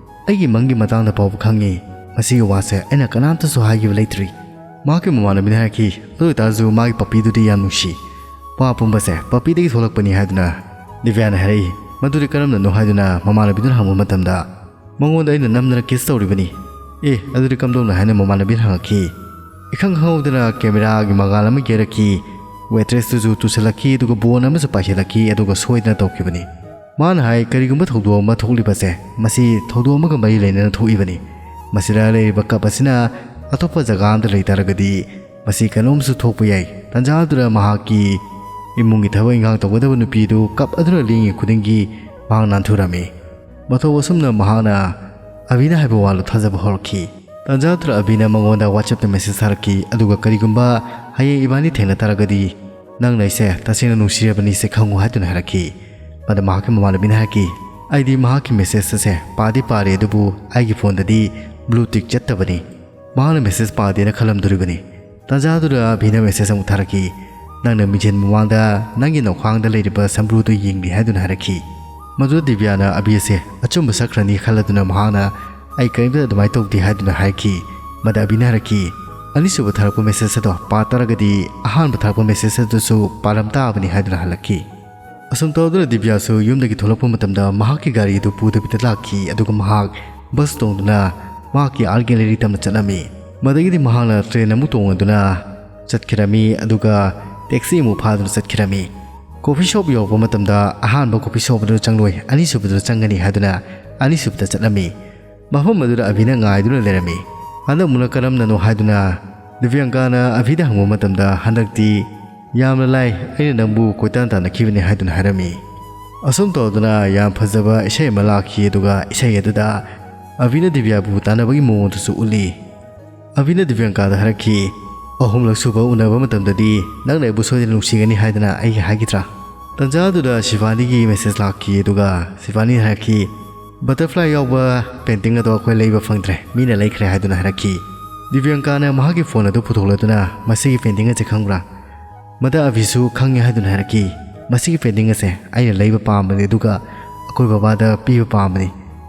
ꯑꯩꯒꯤ ꯃꯪꯒꯤ ꯃꯇꯥꯡꯗ ꯐꯥꯎꯕ ꯈꯪꯉꯤ꯫ ꯃꯁꯤꯒꯤ ꯋꯥꯁꯦ ꯑꯩꯅ ꯀꯅꯥꯝꯇꯁꯨ ꯍꯥꯏꯈꯤꯕ ꯂꯩꯇ꯭ꯔꯤ꯫" ꯃꯍꯥꯛꯀꯤ ꯃꯃꯥꯟꯅꯕꯤꯅ ꯍꯥꯏꯔꯛꯈꯤ, "ꯑꯗꯨ ꯑꯣꯏꯇꯥꯔꯁꯨ ꯃꯥꯒꯤ ꯄꯄꯤꯗꯨꯗꯤ ꯌꯥꯝ ꯅꯨꯡꯁꯤ꯫ ꯋꯥ ꯄꯨꯝꯕꯁꯦ ꯄꯄꯤꯗꯒꯤ ꯊꯣꯛꯂꯛꯄꯅꯤ" ꯍꯥꯏꯗꯨꯅ ꯗꯤꯕ꯭ꯌꯥꯅ ꯍꯥꯏꯔꯛꯏ꯫ "ꯃꯗꯨꯗꯤ ꯀꯔꯝꯅꯅꯣ?" ꯍꯥꯏꯗꯨꯅ ꯃꯃꯥꯟꯅꯕꯤꯗꯨꯅ ꯍꯪꯕ ꯃꯇꯝꯗ, "ꯃꯉꯣꯟꯗ ꯑꯩꯅ ꯅꯝꯗꯅ kiss ꯇꯧꯔꯤꯕꯅꯤ꯫" "ꯑꯦ, ꯑꯗꯨꯗꯤ ꯀꯝꯗꯧꯅ?" ꯍꯥꯏꯅ ꯃꯃꯥꯟꯅꯕꯤꯅ ꯍꯪꯉꯛꯈꯤ꯫ ꯏꯈꯪ ꯈꯪꯍꯧꯗꯅ camera ꯒꯤ ꯃꯉꯥꯜ ꯑꯃ ꯌꯩꯔꯛꯈꯤ꯫ Waitress ꯇꯨꯁꯨ ꯇꯨꯁꯤꯜꯂꯛꯈꯤ, ꯑꯗꯨꯒ bone ꯑꯃꯁꯨ ꯄꯥꯏꯁꯤꯜꯂꯛꯈꯤ, ꯑꯗꯨꯒ ꯁꯣꯏꯗꯅ ꯇꯧꯈꯤꯕꯅꯤ꯫ ꯃꯥꯅ ꯍꯥꯏ, "ꯀꯔꯤꯒꯨꯝꯕ ꯊꯧꯗꯣꯛ ꯑꯃ ꯊꯣꯛꯂꯤꯕꯁꯦ, ꯃꯁꯤ ꯊꯧꯗꯣꯛ ꯑꯃꯒ ꯃꯔꯤ ꯂꯩꯅꯅ ꯊꯣꯛꯏꯕꯅꯤ꯫ ꯃꯁꯤꯗ ꯂꯩꯔꯤꯕ cup ꯑꯁꯤꯅ ꯑꯇꯣꯞꯄ ꯖꯒꯥ ꯑꯃꯗ ꯂꯩ ꯇꯥꯔꯒꯗꯤ, ꯃꯁꯤ ꯀꯩꯅꯣꯝꯁꯨ ꯊꯣꯛꯄ ꯌꯥꯏ꯫" ꯇꯥꯟꯖꯥ ꯑꯗꯨꯗ ꯃꯍꯥꯛꯀꯤ ꯏꯃꯨꯡꯒꯤ ꯊꯕꯛ ꯏꯪꯈꯥꯡ ꯇꯧꯒꯗꯕ ꯅꯨꯄꯤꯗꯨ cup ꯑꯗꯨꯅ ꯂꯦꯡꯉꯤ ꯈꯨꯗꯤꯡꯒꯤ ꯃꯍꯥꯛ ꯅꯥꯟꯊꯨꯔꯝꯃꯤ꯫ ꯃꯊꯧ ꯑꯁꯨꯝꯅ ꯃꯍꯥꯛꯅ ꯑꯕꯤꯅ ꯍꯥꯏꯕ ꯋꯥꯗꯨ ꯊꯥꯖꯕ ꯍꯧꯔꯛꯈꯤ꯫ ꯇꯥꯟꯖꯥ ꯑꯗꯨꯗ ꯑꯕꯤꯅ ꯃꯉꯣꯟꯗ WhatsApp ꯇ message ꯊꯥꯔꯛꯈꯤ, ꯑꯗꯨꯒ "ꯀꯔꯤꯒꯨꯝꯕ ꯍꯌꯦꯡ ꯏꯕꯥꯅꯤ ꯊꯦꯡꯅ ꯇꯥꯔꯒꯗꯤ, ꯅꯪꯅ ꯑꯩꯁꯦ ꯇꯁꯦꯡꯅ ꯅꯨꯡꯁꯤꯔꯕꯅꯤꯁꯦ ꯈꯪꯉꯨ" ꯍꯥꯏꯗꯨꯅ ꯍꯥꯏꯔꯛꯈꯤ꯫ ꯃꯗ ꯃꯍꯥꯛꯀꯤ ꯃꯃꯥꯟꯅꯕꯤꯅ ꯍꯥꯏꯔꯛꯈꯤ, "ꯑꯩꯗꯤ ꯃꯍꯥꯛꯀꯤ message ꯑꯁꯦ ꯄꯥꯗꯤ ꯄꯥꯔꯦ, ꯑꯗꯨꯕꯨ ꯑꯩꯒꯤ phone ꯗꯗꯤ blue tick ꯆꯠꯇꯕꯅꯤ꯫ ꯃꯍꯥꯛꯅ message ꯄꯥꯗꯦꯅ ꯈꯜꯂꯝꯗꯣꯔꯤꯕꯅꯤ꯫" ꯇꯥꯟꯖꯥ ꯑꯗꯨꯗ ꯑꯕꯤꯅ message ꯑꯃꯨꯛ ꯊꯥꯔꯛꯈꯤ, "ꯅꯪꯅ ꯃꯤꯡꯖꯦꯜ ꯃꯃꯥꯡꯗ ꯅꯪꯒꯤ ꯅꯈ꯭ꯋꯥꯡꯗ ꯂꯩꯔꯤꯕ ꯁꯝꯕ꯭ꯔꯨꯗꯨ ꯌꯦꯡꯂꯤ" ꯍꯥꯏꯗꯨꯅ ꯍꯥꯏꯔꯛꯈꯤ꯫ ꯃꯗꯨꯗ ꯗꯤꯕ꯭ꯌꯥꯅ ꯑꯕꯤ ꯑꯁꯦ ꯑꯆꯨꯝꯕ ꯁꯛꯈ꯭ꯔꯅꯤ ꯈꯜꯂꯗꯨꯅ ꯃꯍꯥꯛꯅ, "ꯑꯩ ꯀꯔꯤꯝꯇ ꯑꯗꯨꯃꯥꯏꯅ ꯇꯧꯗꯦ" ꯍꯥꯏꯗꯨꯅ ꯍꯥꯏꯔꯛꯈꯤ꯫ ꯃꯗ ꯑꯕꯤꯅ ꯍꯥꯏꯔꯛꯈꯤ, "ꯑꯅꯤꯁꯨꯕ ꯊꯥꯔꯛꯄ message ꯑꯗꯣ ꯄꯥ ꯇꯥꯔꯒꯗꯤ ꯑꯍꯥꯟꯕ ꯊꯥꯔꯛꯄ message ꯑꯗꯨꯁꯨ ꯄꯥꯔꯝ ꯇꯥꯕꯅꯤ" ꯍꯥꯏꯗꯨꯅ ꯍꯜꯂꯛꯈꯤ꯫ ꯑꯁꯨꯝ ꯇꯧꯗꯨꯅ ꯗꯤꯕ꯭ꯌꯥꯁꯨ ꯌꯨꯝꯗꯒꯤ ꯊꯣꯛꯂꯛꯄ ꯃꯇꯝꯗ ꯃꯍꯥꯛꯀꯤ ꯒꯥꯔꯤ ꯑꯗꯨ ꯄꯨꯗꯕꯤꯗ ꯂꯥꯛꯈꯤ, ꯑꯗꯨꯒ ꯃꯍꯥꯛ bus ꯇꯣꯡꯗꯨꯅ ꯃꯍꯥꯛꯀꯤ art gallery ꯇꯝꯅ ꯆꯠꯂꯝꯃꯤ꯫ ꯃꯗꯒꯤꯗꯤ ꯃꯍꯥꯛꯅ train ꯑꯃꯨꯛ ꯇꯣꯡꯉꯗꯨꯅ ꯆꯠꯈꯤꯔꯝꯃꯤ, ꯑꯗꯨꯒ taxi ꯑꯃꯨꯛ ꯐꯥꯗꯨꯅ ꯆꯠꯈꯤꯔꯝꯃꯤ꯫ Coffee shop ꯌꯧꯔꯛꯄ ꯃꯇꯝꯗ ꯑꯍꯥꯟꯕ coffee shop ꯑꯗꯨꯗ ꯆꯪꯂꯣꯏ, ꯑꯅꯤꯁꯨꯕꯗꯨꯗ ꯆꯪꯒꯅꯤ ꯍꯥꯏꯗꯨꯅ ꯑꯅꯤꯁꯨꯕꯗ ꯆꯠꯂꯝꯃꯤ꯫ ꯃꯐꯝ ꯑꯗꯨꯗ ꯑꯕꯤꯅ ꯉꯥꯏꯗꯨꯅ ꯂꯩꯔꯝꯃꯤ꯫ ꯍꯟꯗꯛ ꯑꯃꯨꯛꯅ ꯀꯔꯝꯅꯅꯣ ꯍꯥꯏꯗꯨꯅ ꯗꯤꯕ꯭ꯌꯥꯡꯀꯥꯅ ꯑꯕꯤꯗ ꯍꯪꯕ ꯃꯇꯝꯗ, "ꯍꯟꯗꯛꯇꯤ ꯌꯥꯝꯅ ꯂꯥꯏ, ꯑꯩꯅ ꯅꯪꯕꯨ ꯀꯣꯏꯇꯥꯟ ꯇꯥꯟꯅꯈꯤꯕꯅꯤ" ꯍꯥꯏꯗꯨꯅ ꯍꯥꯏꯔꯝꯃꯤ꯫ ꯑꯁꯨꯝ ꯇꯧꯗꯨꯅ ꯌꯥꯝ ꯐꯖꯕ ꯏꯁꯩ ꯑꯃ ꯂꯥꯛꯈꯤ, ꯑꯗꯨꯒ ꯏꯁꯩ ꯑꯗꯨꯗ ꯑꯕꯤꯅ ꯗꯤꯕ꯭ꯌꯥꯕꯨ ꯇꯥꯟꯅꯕꯒꯤ ꯃꯑꯣꯡ ꯑꯗꯨꯁꯨ ꯎꯠꯂꯤ꯫ ꯑꯕꯤꯅ ꯗꯤꯕ꯭ꯌꯥꯡꯀꯥꯗ ꯍꯥꯏꯔꯛꯈꯤ, ꯑꯍꯨꯝꯂꯛ ꯁꯨꯕ ꯎꯅꯕ ꯃꯇꯝꯗꯗꯤ ꯅꯪꯅ ꯑꯩꯕꯨ ꯁꯣꯏꯗꯅ ꯅꯨꯡꯁꯤꯒꯅꯤ ꯍꯥꯏꯗꯅ ꯑꯩꯒꯤ ꯍꯥꯏꯈꯤꯗ꯭ꯔꯥ? ꯇꯟꯖꯥ ꯑꯗꯨꯗ ꯁꯤꯕꯥꯅꯤꯒꯤ ꯃꯦꯁꯦꯖ ꯂꯥꯛꯈꯤ, ꯑꯗꯨꯒ ꯁꯤꯕꯥꯅꯤ ꯍꯥꯏꯔꯛꯈꯤ, "ꯕꯇꯔꯐ꯭ꯂꯥꯏ ꯌꯥꯎꯕ ꯄꯦꯟꯇꯤꯡ ꯑꯗꯣ ꯑꯩꯈꯣꯏ ꯂꯩꯕ ꯐꯪꯗ꯭ꯔꯦ, ꯃꯤꯅ ꯂꯩꯈ꯭ꯔꯦ" ꯍꯥꯏꯗꯨꯅ ꯍꯥꯏꯔꯛꯈꯤ꯫ ꯗꯤꯕ꯭ꯌꯥꯡꯀꯥꯅ ꯃꯍꯥꯛꯀꯤ ꯐꯣꯟ ꯑꯗꯨ ꯄꯨꯊꯣꯛꯂꯗꯨꯅ, "ꯃꯁꯤꯒꯤ ꯄꯦꯟꯇꯤꯡ ꯑꯁꯤ ꯈꯪꯕ꯭ꯔꯥ?" ꯃꯗ ꯑꯚꯤꯁꯨ ꯈꯪꯉꯦ ꯍꯥꯏꯗꯨꯅ ꯍꯥꯏꯔꯛꯈꯤ꯫ "ꯃꯁꯤꯒꯤ ꯄꯦꯟꯇꯤꯡ ꯑꯁꯦ ꯑꯩꯅ ꯂꯩꯕ ꯄꯥꯝꯕꯅꯤ, ꯑꯗꯨꯒ ꯑꯩꯈꯣꯏ ꯕꯕꯥꯗ ꯄꯤꯕ ꯄꯥꯝꯕꯅꯤ꯫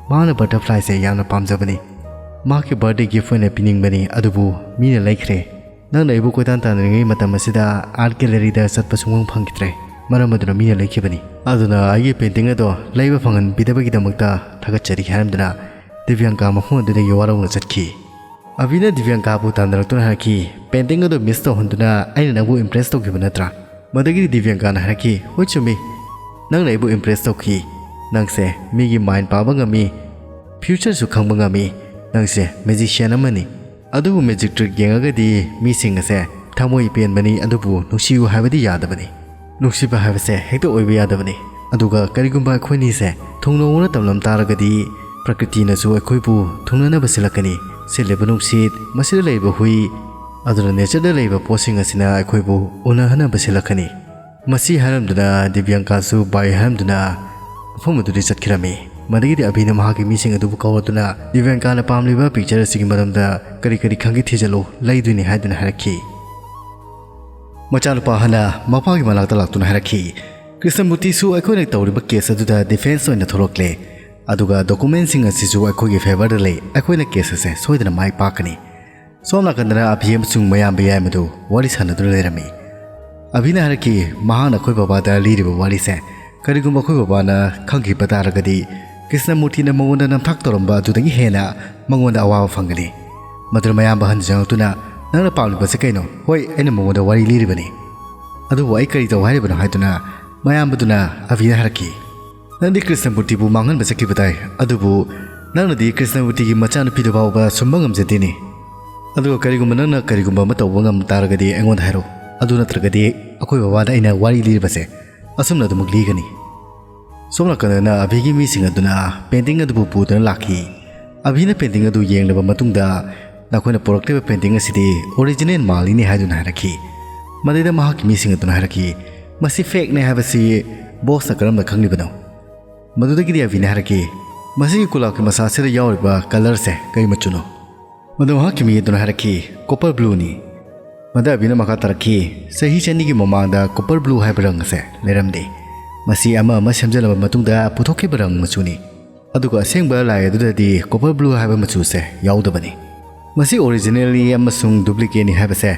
ꯃꯍꯥꯛꯅ ꯕꯇꯔꯐ꯭ꯂꯥꯏꯁꯦ ꯌꯥꯝꯅ ꯄꯥꯝꯖꯕꯅꯤ꯫ ꯃꯍꯥꯛꯀꯤ ꯕꯥꯔꯗꯦ ꯒꯤꯐ ꯑꯣꯏꯅ ꯄꯤꯅꯤꯡꯕꯅꯤ, ꯑꯗꯨꯕꯨ ꯃꯤꯅ ꯂꯩꯈ꯭ꯔꯦ꯫ ꯅꯪꯅ ꯑꯩꯕꯨ ꯀꯣꯏꯇꯥꯟ ꯇꯥꯟꯅꯔꯤꯉꯩ ꯃꯇꯝ ꯑꯁꯤꯗ ꯑꯥꯔꯠ ꯒꯦꯂꯔꯤꯗ ꯆꯠꯄ ꯁꯨꯡꯐꯪ ꯐꯪꯈꯤꯗ꯭ꯔꯦ, ꯃꯔꯝ ꯑꯗꯨꯅ ꯃꯤꯅ ꯂꯩꯈꯤꯕꯅꯤ꯫ ꯑꯗꯨꯅ ꯑꯩꯒꯤ ꯄꯦꯟꯇꯤꯡ ꯑꯗꯣ ꯂꯩꯕ ꯐꯪꯍꯟꯕꯤꯗꯕꯒꯤꯗꯃꯛꯇ ꯊꯥꯒꯠꯆꯔꯤ" ꯍꯥꯏꯔꯝꯗꯨꯅ ꯗꯤꯕ꯭ꯌꯥꯡꯀꯥ ꯃꯐꯝ ꯑꯗꯨꯗꯒꯤ ꯋꯥꯔꯧꯅ ꯆꯠꯈꯤ꯫ ꯑꯚꯤꯅ ꯗꯤꯕ꯭ꯌꯥꯡꯀꯥꯕꯨ ꯇꯥꯟꯅꯔꯛꯇꯨꯅ ꯍꯥꯏꯔꯛꯈꯤ, "ꯄꯦꯟꯇꯤꯡ ꯑꯗꯨ ꯃꯤꯁ ꯇꯧꯍꯟꯗꯨꯅ ꯑꯩꯅ ꯅꯪꯕꯨ ꯏꯝꯄ꯭ꯔꯦꯁ ꯇꯧꯈꯤꯕ ꯅꯠꯇ꯭ꯔꯥ?" ꯃꯗꯒꯤꯗꯤ ꯗꯤꯕ꯭ꯌꯥꯡꯀꯥꯅ ꯍꯥꯏꯔꯛꯈꯤ, "ꯍꯣꯏ ꯆꯨꯝꯃꯤ, ꯅꯪꯅ ꯑꯩꯕꯨ ꯏꯝꯄ꯭ꯔꯦꯁ ꯇꯧꯈꯤ꯫ ꯅꯪꯁꯦ ꯃꯤꯒꯤ ꯃꯥꯏꯟ ꯄꯥꯕ ꯉꯝꯃꯤ, ꯐ꯭ꯌꯨꯆꯔꯁꯨ ꯈꯪꯕ ꯉꯝꯃꯤ꯫ ꯅꯪꯁꯦ ꯃꯦꯖꯤꯁꯤꯌꯥꯟ ꯑꯃꯅꯤ꯫ ꯑꯗꯨꯕꯨ ꯃꯦꯖꯤꯛ ꯇ꯭ꯔꯤꯛ ꯌꯦꯡꯉꯒꯗꯤ ꯃꯤꯁꯤꯡ ꯑꯁꯦ ꯊꯃꯣꯏ ꯄꯦꯟꯕꯅꯤ, ꯑꯗꯨꯕꯨ ꯅꯨꯡꯁꯤꯌꯨ ꯍꯥꯏꯕꯗꯤ ꯌꯥꯗꯕꯅꯤ꯫ ꯅꯨꯡꯁꯤꯕ ꯍꯥꯏꯕꯁꯦ ꯍꯦꯛꯇ ꯑꯣꯏꯕ ꯌꯥꯗꯕꯅꯤ꯫ ꯑꯗꯨꯒ ꯀꯔꯤꯒꯨꯝꯕ ꯑꯩꯈꯣꯏꯅꯤꯁꯦ ꯊꯨꯡꯅꯧꯅ ꯇꯝꯂꯝ ꯇꯥꯔꯒꯗꯤ ꯄ꯭ꯔꯀ꯭ꯔꯤꯇꯤꯅꯁꯨ ꯑꯩꯈꯣꯏꯕꯨ ꯊꯨꯡꯅꯅꯕ ꯁꯤꯜꯂꯛꯀꯅꯤ꯫ ꯁꯤꯠꯂꯤꯕ ꯅꯨꯡꯁꯤꯠ, ꯃꯁꯤꯗ ꯂꯩꯔꯤꯕ ꯍꯨꯏ, ꯑꯗꯨꯅ ꯅꯦꯆꯔꯗ ꯂꯩꯔꯤꯕ ꯄꯣꯠꯁꯤꯡ ꯑꯁꯤꯅ ꯑꯩꯈꯣꯏꯕꯨ ꯎꯅꯍꯟꯅꯕ ꯁꯤꯜꯂꯛꯀꯅꯤ"꯫ ꯃꯁꯤ ꯍꯥꯏꯔꯝꯗꯨꯅ ꯗꯤꯕ꯭ꯌꯥꯡꯀꯥꯁꯨ ꯕꯥꯏ ꯍꯥꯏꯔꯝꯗꯨꯅ ꯃꯐꯝ ꯑꯗꯨꯗꯒꯤ ꯆꯠꯈꯤꯔꯝꯃꯤ꯫ ꯃꯗꯒꯤꯗꯤ ꯑꯚꯤꯅ ꯃꯍꯥꯛꯀꯤ ꯃꯤꯁꯤꯡ ꯑꯗꯨꯕꯨ ꯀꯧꯔꯗꯨꯅ ꯗꯤꯕ꯭ꯌꯥꯡꯀꯥꯅ ꯄꯥꯝꯂꯤꯕ ꯄꯤꯛꯆꯔ ꯑꯁꯤꯒꯤ ꯃꯔꯝꯗ ꯀꯔꯤ ꯀꯔꯤ ꯈꯪꯒꯦ ꯊꯤꯖꯤꯜꯂꯨ, ꯂꯩꯗꯣꯏꯅꯤ ꯍꯥꯏꯗꯨꯅ ꯍꯥꯏꯔꯛꯈꯤ꯫ ꯃꯆꯥꯅꯨꯄꯥ ꯍꯥꯟꯅ ꯃꯄꯥꯒꯤ ꯃꯅꯥꯛꯇ ꯂꯥꯛꯇꯨꯅ ꯍꯥꯏꯔꯛꯈꯤ, "ꯀ꯭ꯔꯤꯁꯅꯃꯨꯔꯇꯤꯁꯨ ꯑꯩꯈꯣꯏꯅ ꯇꯧꯔꯤꯕ ꯀꯦꯁ ꯑꯗꯨꯗ ꯗꯤꯐꯦꯟꯁ ꯑꯣꯏꯅ ꯊꯣꯛꯂꯛꯂꯦ, ꯑꯗꯨꯒ ꯗꯣꯀꯨꯃꯦꯟꯁꯤꯡ ꯑꯁꯤꯁꯨ ꯑꯩꯈꯣꯏꯒꯤ ꯐꯦꯚꯔꯗ ꯂꯩ꯫ ꯑꯩꯈꯣꯏꯅ ꯀꯦꯁ ꯑꯁꯦ ꯁꯣꯏꯗꯅ ꯃꯥꯏ ꯄꯥꯛꯀꯅꯤ"꯫ ꯁꯣꯝ ꯅꯥꯀꯟꯗꯅ ꯑꯚꯤ ꯑꯃꯁꯨꯡ ꯃꯌꯥꯝꯕ ꯌꯥꯏꯃꯗꯨ ꯋꯥꯔꯤ ꯁꯥꯟꯅꯗꯨꯅ ꯂꯩꯔꯝꯃꯤ꯫ ꯑꯚꯤꯅ ꯍꯥꯏꯔꯛꯈꯤ, ꯃꯍꯥꯛꯅ ꯑꯩꯈꯣꯏ ꯕꯕꯥꯗ ꯂꯤꯔꯤꯕ ꯋꯥꯔꯤꯁꯦ ꯀꯔꯤꯒꯨꯝꯕ ꯑꯩꯈꯣꯏ ꯕꯕꯥꯅ ꯈꯪꯈꯤꯕ ꯇꯥꯔꯒꯗꯤ, ꯀ꯭ꯔꯤꯁꯅꯃꯨꯔꯇꯤꯅ ꯃꯉꯣꯟꯗ ꯅꯝꯊꯥꯛ ꯇꯧꯔꯝꯕ ꯑꯗꯨꯗꯒꯤ ꯍꯦꯟꯅ ꯃꯉꯣꯟꯗ ꯑꯋꯥꯕ ꯐꯪꯒꯅꯤ꯫ ꯃꯗꯨꯅ ꯃꯌꯥꯝꯕ ꯑꯍꯟ ꯆꯪꯂꯛꯇꯨꯅ, "ꯅꯪꯅ ꯄꯥꯝꯂꯤꯕꯁꯦ ꯀꯩꯅꯣ?" "ꯍꯣꯏ, ꯑꯩꯅ ꯃꯉꯣꯟꯗ ꯋꯥꯔꯤ ꯂꯤꯔꯤꯕꯅꯤ"꯫ "ꯑꯗꯨꯕꯨ ꯑꯩ ꯀꯔꯤ ꯇꯧ ꯍꯥꯏꯔꯤꯕꯅꯣ?" ꯍꯥꯏꯗꯨꯅ ꯃꯌꯥꯝꯕꯗꯨꯅ ꯑꯚꯤꯗ ꯍꯥꯏꯔꯛꯈꯤ꯫ "ꯅꯪꯗꯤ ꯀ꯭ꯔꯤꯁꯅꯃꯨꯔꯇꯤꯕꯨ ꯃꯥꯡꯍꯟꯕ ꯆꯠꯈꯤꯕ ꯇꯥꯏ, ꯑꯗꯨꯕꯨ ꯅꯪꯅꯗꯤ ꯀ꯭ꯔꯤꯁꯅꯃꯨꯔꯇꯤꯒꯤ ꯃꯆꯥꯅꯨꯄꯤꯗꯨ ꯐꯥꯎꯕ ꯁꯨꯝꯕ ꯉꯝꯖꯗꯦꯅꯦ꯫ ꯑꯗꯨꯒ ꯀꯔꯤꯒꯨꯝꯕ ꯅꯪꯅ ꯀꯔꯤꯒꯨꯝꯕ ꯑꯃ ꯇꯧꯕ ꯉꯝ ꯇꯥꯔꯒꯗꯤ ꯑꯩꯉꯣꯟꯗ ꯍꯥꯏꯔꯣ꯫ ꯑꯗꯨ ꯅꯠꯇ꯭ꯔꯒꯗꯤ ꯑꯩꯈꯣꯏ ꯕꯕꯥꯗ ꯑꯩꯅ ꯋꯥꯔꯤ ꯂꯤꯔꯤꯕꯁꯦ ꯑꯁꯨꯝꯅ ꯑꯗꯨꯃꯛ ꯂꯤꯒꯅꯤ"꯫ ꯁꯣꯝ ꯅꯥꯀꯟꯗꯅ ꯑꯚꯤꯒꯤ ꯃꯤꯁꯤꯡ ꯑꯗꯨꯅ ꯄꯦꯟꯇꯤꯡ ꯑꯗꯨꯕꯨ ꯄꯨꯗꯨꯅ ꯂꯥꯛꯈꯤ꯫ ꯑꯚꯤꯅ ꯄꯦꯟꯇꯤꯡ ꯑꯗꯨ ꯌꯦꯡꯂꯕ ꯃꯇꯨꯡꯗ, "ꯅꯈꯣꯏꯅ ꯄꯨꯔꯛꯂꯤꯕ ꯄꯦꯟꯇꯤꯡ ꯑꯁꯤꯗꯤ ꯑꯣꯔꯤꯖꯤꯅꯦꯜ ꯃꯥꯜꯂꯤꯅꯦ" ꯍꯥꯏꯗꯨꯅ ꯍꯥꯏꯔꯛꯈꯤ꯫ ꯃꯗꯩꯗ ꯃꯍꯥꯛꯀꯤ ꯃꯤꯁꯤꯡ ꯑꯗꯨꯅ ꯍꯥꯏꯔꯛꯈꯤ, "ꯃꯁꯤ ꯐꯦꯛꯅꯦ ꯍꯥꯏꯕꯁꯤ ꯕꯣꯁꯅ ꯀꯔꯝꯅ ꯈꯪꯂꯤꯕꯅꯣ?" ꯃꯗꯨꯗꯒꯤꯗꯤ ꯑꯕꯤꯅ ꯍꯥꯏꯔꯛꯈꯤ, "ꯃꯁꯤꯒꯤ ꯀꯨꯂꯥꯞꯀꯤ ꯃꯁꯥꯁꯤꯗ ꯌꯥꯎꯔꯤꯕ ꯀꯂꯔꯁꯦ ꯀꯔꯤ ꯃꯆꯨꯅꯣ?" ꯃꯗꯨ ꯃꯍꯥꯛꯀꯤ ꯃꯤ ꯑꯗꯨꯅ ꯍꯥꯏꯔꯛꯈꯤ, "ꯀꯣꯄꯔ ꯕ꯭ꯂꯨꯅꯤ"꯫ ꯃꯗꯨ ꯑꯕꯤꯅ ꯃꯈꯥ ꯇꯥꯔꯛꯈꯤ, "ꯆꯍꯤ ꯆꯅꯤꯒꯤ ꯃꯃꯥꯡꯗ ꯀꯣꯄꯔ ꯕ꯭ꯂꯨ ꯍꯥꯏꯕ ꯔꯪ ꯑꯁꯦ ꯂꯩꯔꯝꯗꯦ꯫ ꯃꯁꯤ ꯑꯃ ꯑꯃ ꯁꯦꯝꯖꯤꯜꯂꯕ ꯃꯇꯨꯡꯗ ꯄꯨꯊꯣꯛꯈꯤꯕ ꯔꯪ ꯃꯆꯨꯅꯤ꯫ ꯑꯗꯨꯒ ꯑꯁꯦꯡꯕ ꯂꯥꯏ ꯑꯗꯨꯗꯗꯤ ꯀꯣꯄꯔ ꯕ꯭ꯂꯨ ꯍꯥꯏꯕ ꯃꯆꯨꯁꯦ ꯌꯥꯎꯗꯕꯅꯤ꯫ ꯃꯁꯤ ꯑꯣꯔꯤꯖꯤꯅꯦꯜꯅꯤ ꯑꯃꯁꯨꯡ ꯗꯨꯄ꯭ꯂꯤꯀꯦꯠꯅꯤ ꯍꯥꯏꯕꯁꯦ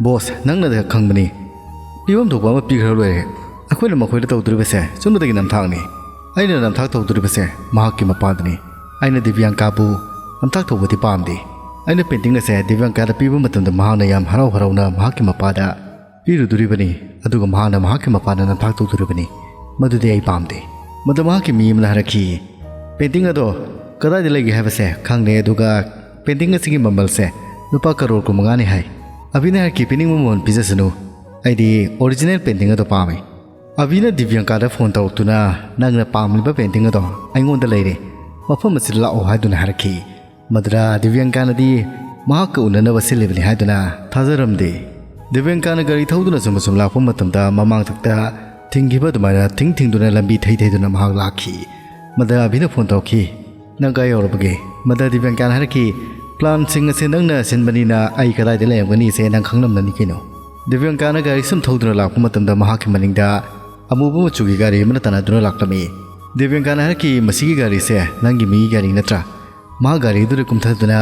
ꯕꯣꯁ, ꯅꯪꯅꯗ ꯈꯪꯕꯅꯤ꯫ ꯄꯤꯐꯝ ꯊꯣꯛꯄ ꯑꯃ ꯄꯤꯈ꯭ꯔ ꯂꯣꯏꯔꯦ꯫ ꯑꯩꯈꯣꯏꯅ ꯃꯈꯣꯏꯗ ꯇꯧꯗꯣꯔꯤꯕꯁꯦ ꯆꯨꯝꯅꯗꯒꯤ ꯅꯝꯊꯥꯛꯅꯤ꯫ ꯑꯩꯅ ꯅꯝꯊꯥꯛ ꯇꯧꯗꯣꯔꯤꯕꯁꯦ ꯃꯍꯥꯛꯀꯤ ꯃꯄꯥꯗꯅꯤ꯫ ꯑꯩꯅ ꯗꯤꯕ꯭ꯌꯥꯡꯀꯥꯕꯨ ꯅꯝꯊꯥꯛ ꯇꯧꯕꯗꯤ ꯄꯥꯝꯗꯦ꯫ ꯑꯩꯅ ꯄꯦꯟꯇꯤꯡ ꯑꯁꯦ ꯗꯤꯕ꯭ꯌꯥꯡꯀꯥꯗ ꯄꯤꯕ ꯃꯇꯝꯗ ꯃꯍꯥꯛꯅ ꯌꯥꯝ ꯍꯔꯥꯎ ꯍꯔꯥꯎꯅ ꯃꯍꯥꯛꯀꯤ ꯃꯄꯥꯗ ꯄꯤꯔꯨꯗꯣꯔꯤꯕꯅꯤ, ꯑꯗꯨꯒ ꯃꯍꯥꯛꯅ ꯃꯍꯥꯛꯀꯤ ꯃꯄꯥꯅ ꯅꯝꯊꯥꯛ ꯇꯧꯗꯣꯔꯤꯕꯅꯤ꯫ ꯃꯗꯨꯗꯤ ꯑꯩ ꯄꯥꯝꯗꯦ"꯫ ꯃꯗꯨ ꯃꯍꯥꯛꯀꯤ ꯃꯤ ꯑꯃꯅ ꯍꯥꯏꯔꯛꯈꯤ, "ꯄꯦꯟꯇꯤꯡ ꯑꯗꯣ ꯀꯗꯥꯏꯗ ꯂꯩꯒꯦ ꯍꯥꯏꯕꯁꯦ ꯈꯪꯂꯦ, ꯑꯗꯨꯒ ꯄꯦꯟꯇꯤꯡ ꯑꯁꯤꯒꯤ ꯃꯃꯜꯁꯦ ꯂꯨꯄꯥ ꯀꯔꯣꯔ ꯀꯨꯟꯃꯉꯥꯅꯤ" ꯍꯥꯏ꯫ ꯑꯕꯤꯅ ꯍꯥꯏꯔꯛꯈꯤ, "ꯄꯤꯅꯤꯡꯕ ꯃꯃꯜ ꯄꯤꯖꯁꯅꯨ, ꯑꯩꯗꯤ ꯑꯣꯔꯤꯖꯤꯅꯦꯜ ꯄꯦꯟꯇꯤꯡ ꯑꯗꯣ ꯄꯥꯝꯃꯤ"꯫ ꯑꯕꯤꯅ ꯗꯤꯕ꯭ꯌꯥꯡꯀꯥꯗ ꯐꯣꯟ ꯇꯧꯔꯛꯇꯨꯅ, "ꯅꯪꯅ ꯄꯥꯝꯂꯤꯕ ꯄꯦꯟꯇꯤꯡ ꯑꯗꯣ ꯑꯩꯉꯣꯟꯗ ꯂꯩꯔꯦ, ꯃꯐꯝ ꯑꯁꯤꯗ ꯂꯥꯛꯑꯣ" ꯍꯥꯏꯗꯨꯅ ꯍꯥꯏꯔꯛꯈꯤ꯫ ꯃꯗꯨꯗ ꯗꯤꯕ꯭ꯌꯥꯡꯀꯥꯅꯗꯤ ꯃꯍꯥꯛꯀ ꯎꯅꯅꯕ ꯁꯤꯜꯂꯤꯕꯅꯤ ꯍꯥꯏꯗꯨꯅ ꯊꯥꯖꯔꯝꯗꯦ꯫ ꯗꯤꯕ꯭ꯌꯥꯡꯀꯥꯅ ꯒꯥꯔꯤ ꯊꯧꯗꯨꯅ ꯁꯨꯝ ꯁꯨꯝ ꯂꯥꯛꯄ ꯃꯇꯝꯗ ꯃꯃꯥꯡꯊꯛꯇ ꯊꯤꯡꯈꯤꯕ ꯑꯗꯨꯃꯥꯏꯅ ꯊꯤꯡ ꯊꯤꯡꯗꯨꯅ ꯂꯝꯕꯤ ꯊꯩ ꯊꯩꯗꯨꯅ ꯃꯍꯥꯛ ꯂꯥꯛꯈꯤ꯫ ꯃꯗ ꯑꯕꯤꯅ ꯐꯣꯟ ꯇꯧꯔꯛꯈꯤ꯫ "ꯅꯪ ꯀꯥꯏ ꯌꯧꯔꯕꯒꯦ?" ꯃꯗ ꯗꯤꯕ꯭ꯌꯥꯡꯀꯥꯅ ꯍꯥꯏꯔꯛꯈꯤ, "ꯄ꯭ꯂꯥꯟꯁꯤꯡ ꯑꯁꯦ ꯅꯪꯅ ꯁꯤꯟꯕꯅꯤꯅ ꯑꯩ ꯀꯗꯥꯏꯗ ꯂꯩꯔꯝꯒꯅꯤꯁꯦ ꯅꯪ ꯈꯪꯂꯝꯂꯅꯤ ꯀꯩꯅꯣ?" ꯗꯤꯕ꯭ꯌꯥꯡꯀꯥꯅ ꯒꯥꯔꯤ ꯁꯨꯝ ꯊꯧꯗꯨꯅ ꯂꯥꯛꯄ ꯃꯇꯝꯗ ꯃꯍꯥꯛꯀꯤ ꯃꯅꯤꯡꯗ ꯑꯃꯨꯕ ꯃꯆꯨꯒꯤ ꯒꯥꯔꯤ ꯑꯃꯅ ꯇꯥꯟꯅꯗꯨꯅ ꯂꯥꯛꯂꯝꯃꯤ꯫ ꯗꯤꯕ꯭ꯌꯥꯡꯀꯥꯅ ꯍꯥꯏꯔꯛꯈꯤ, "ꯃꯁꯤꯒꯤ ꯒꯥꯔꯤꯁꯦ ꯅꯪꯒꯤ ꯃꯤꯒꯤ ꯒꯥꯔꯤ ꯅꯠꯇ꯭ꯔꯥ?" ꯃꯍꯥꯛ ꯒꯥꯔꯤꯗꯨꯗ ꯀꯨꯝꯊꯗꯨꯅ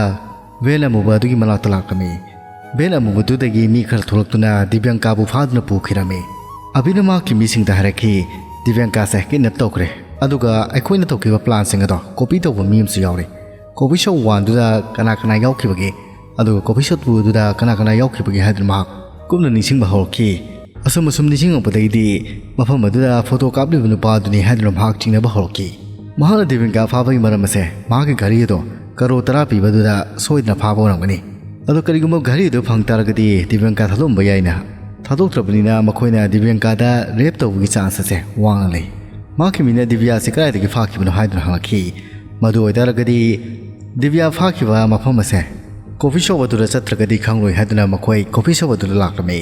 ꯚꯦꯟ ꯑꯃꯨꯕ ꯑꯗꯨꯒꯤ ꯃꯅꯥꯛꯇ ꯂꯥꯛꯂꯝꯃꯤ꯫ ꯚꯦꯟ ꯑꯃꯨꯕꯗꯨꯗꯒꯤ ꯃꯤ ꯈꯔ ꯊꯣꯛꯂꯛꯇꯨꯅ ꯗꯤꯕ꯭ꯌꯥꯡꯀꯥꯕꯨ ꯐꯥꯗꯨꯅ ꯄꯨꯈꯤꯔꯝꯃꯤ꯫ ꯑꯕꯤꯅ ꯃꯍꯥꯛꯀꯤ ꯃꯤꯁꯤꯡꯗ ꯍꯥꯏꯔꯛꯈꯤ, "ꯗꯤꯕ꯭ꯌꯥꯡꯀꯥꯁꯦ ꯀꯤꯗꯅꯦꯞ ꯇꯧꯈ꯭ꯔꯦ, ꯑꯗꯨꯒ ꯑꯩꯈꯣꯏꯅ ꯇꯧꯈꯤꯕ ꯄ꯭ꯂꯥꯟꯁꯤꯡ ꯑꯗꯣ ꯀꯣꯄꯤ ꯇꯧꯕ ꯃꯤ ꯑꯃꯁꯨ ꯌꯥꯎꯔꯤ꯫ ꯀꯣꯐꯤ ꯁꯣꯞ ꯋꯥꯟꯗꯨꯗ ꯀꯅꯥ ꯀꯅꯥ ꯌꯥꯎꯈꯤꯕꯒꯦ, ꯑꯗꯨꯒ ꯀꯣꯐꯤ ꯁꯣꯞ ꯇꯨꯗꯨꯗ ꯀꯅꯥ ꯀꯅꯥ ꯌꯥꯎꯈꯤꯕꯒꯦ?" ꯍꯥꯏꯗꯨꯅ ꯃꯍꯥꯛ ꯀꯨꯞꯅ ꯅꯤꯡꯁꯤꯡꯕ ꯍꯧꯔꯛꯈꯤ꯫ ꯑꯁꯨꯝ ꯑꯁꯨꯝ ꯅꯤꯡꯁꯤꯡꯉꯛꯄꯗꯒꯤꯗꯤ ꯃꯐꯝ ꯑꯗꯨꯗ ꯐꯣꯇꯣ ꯀꯥꯞꯂꯤꯕ ꯅꯨꯄꯥ ꯑꯗꯨꯅꯤ ꯍꯥꯏꯗꯨꯅ ꯃꯍꯥꯛ ꯆꯤꯡꯅꯕ ꯍꯧꯔꯛꯈꯤ꯫ ꯃꯍꯥꯛꯅ ꯗꯤꯕ꯭ꯌꯥꯡꯀꯥ ꯐꯥꯕꯒꯤ ꯃꯔꯝ ꯑꯁꯦ ꯃꯍꯥꯛꯀꯤ ꯘꯔꯤ ꯑꯗꯣ ꯀꯔꯣꯔ ꯇꯔꯥ ꯄꯤꯕꯗꯨꯗ ꯁꯣꯏꯗꯅ ꯐꯥꯕ ꯑꯣꯏꯔꯝꯒꯅꯤ꯫ ꯑꯗꯣ ꯀꯔꯤꯒꯨꯝꯕ ꯘꯔꯤ ꯑꯗꯨ ꯐꯪ ꯇꯥꯔꯒꯗꯤ ꯗꯤꯕ꯭ꯌꯥꯡꯀꯥ ꯊꯥꯗꯣꯛꯑꯝꯕ ꯌꯥꯏꯅ꯫ ꯊꯥꯗꯣꯛꯇ꯭ꯔꯕꯅꯤꯅ ꯃꯈꯣꯏꯅ ꯗꯤꯕ꯭ꯌꯥꯡꯀꯥꯗ ꯔꯦꯞ ꯇꯧꯕꯒꯤ ꯆꯥꯟꯁ ꯑꯁꯦ ꯋꯥꯡꯅ ꯂꯩ꯫ ꯃꯍꯥꯛꯀꯤ ꯃꯤꯅ ꯗꯤꯕ꯭ꯌꯥ ꯑꯁꯤ ꯀꯗꯥꯏꯗꯒꯤ ꯐꯥꯈꯤꯕꯅꯣ ꯍꯥꯏꯗꯨꯅ ꯍꯪꯂꯛꯈꯤ꯫ ꯃꯗꯨ ꯑꯣꯏꯇꯥꯔꯒꯗꯤ ꯗꯤꯕ꯭ꯌꯥ ꯐꯥꯈꯤꯕ ꯃꯐꯝ ꯑꯁꯦ ꯀꯣꯐꯤ ꯁꯣꯞ ꯑꯗꯨꯗ ꯆꯠꯇ꯭ꯔꯒꯗꯤ ꯈꯪꯂꯣꯏ ꯍꯥꯏꯗꯨꯅ ꯃꯈꯣꯏ ꯀꯣꯐꯤ ꯁꯣꯞ ꯑꯗꯨꯗ ꯂꯥꯛꯂꯝꯃꯤ꯫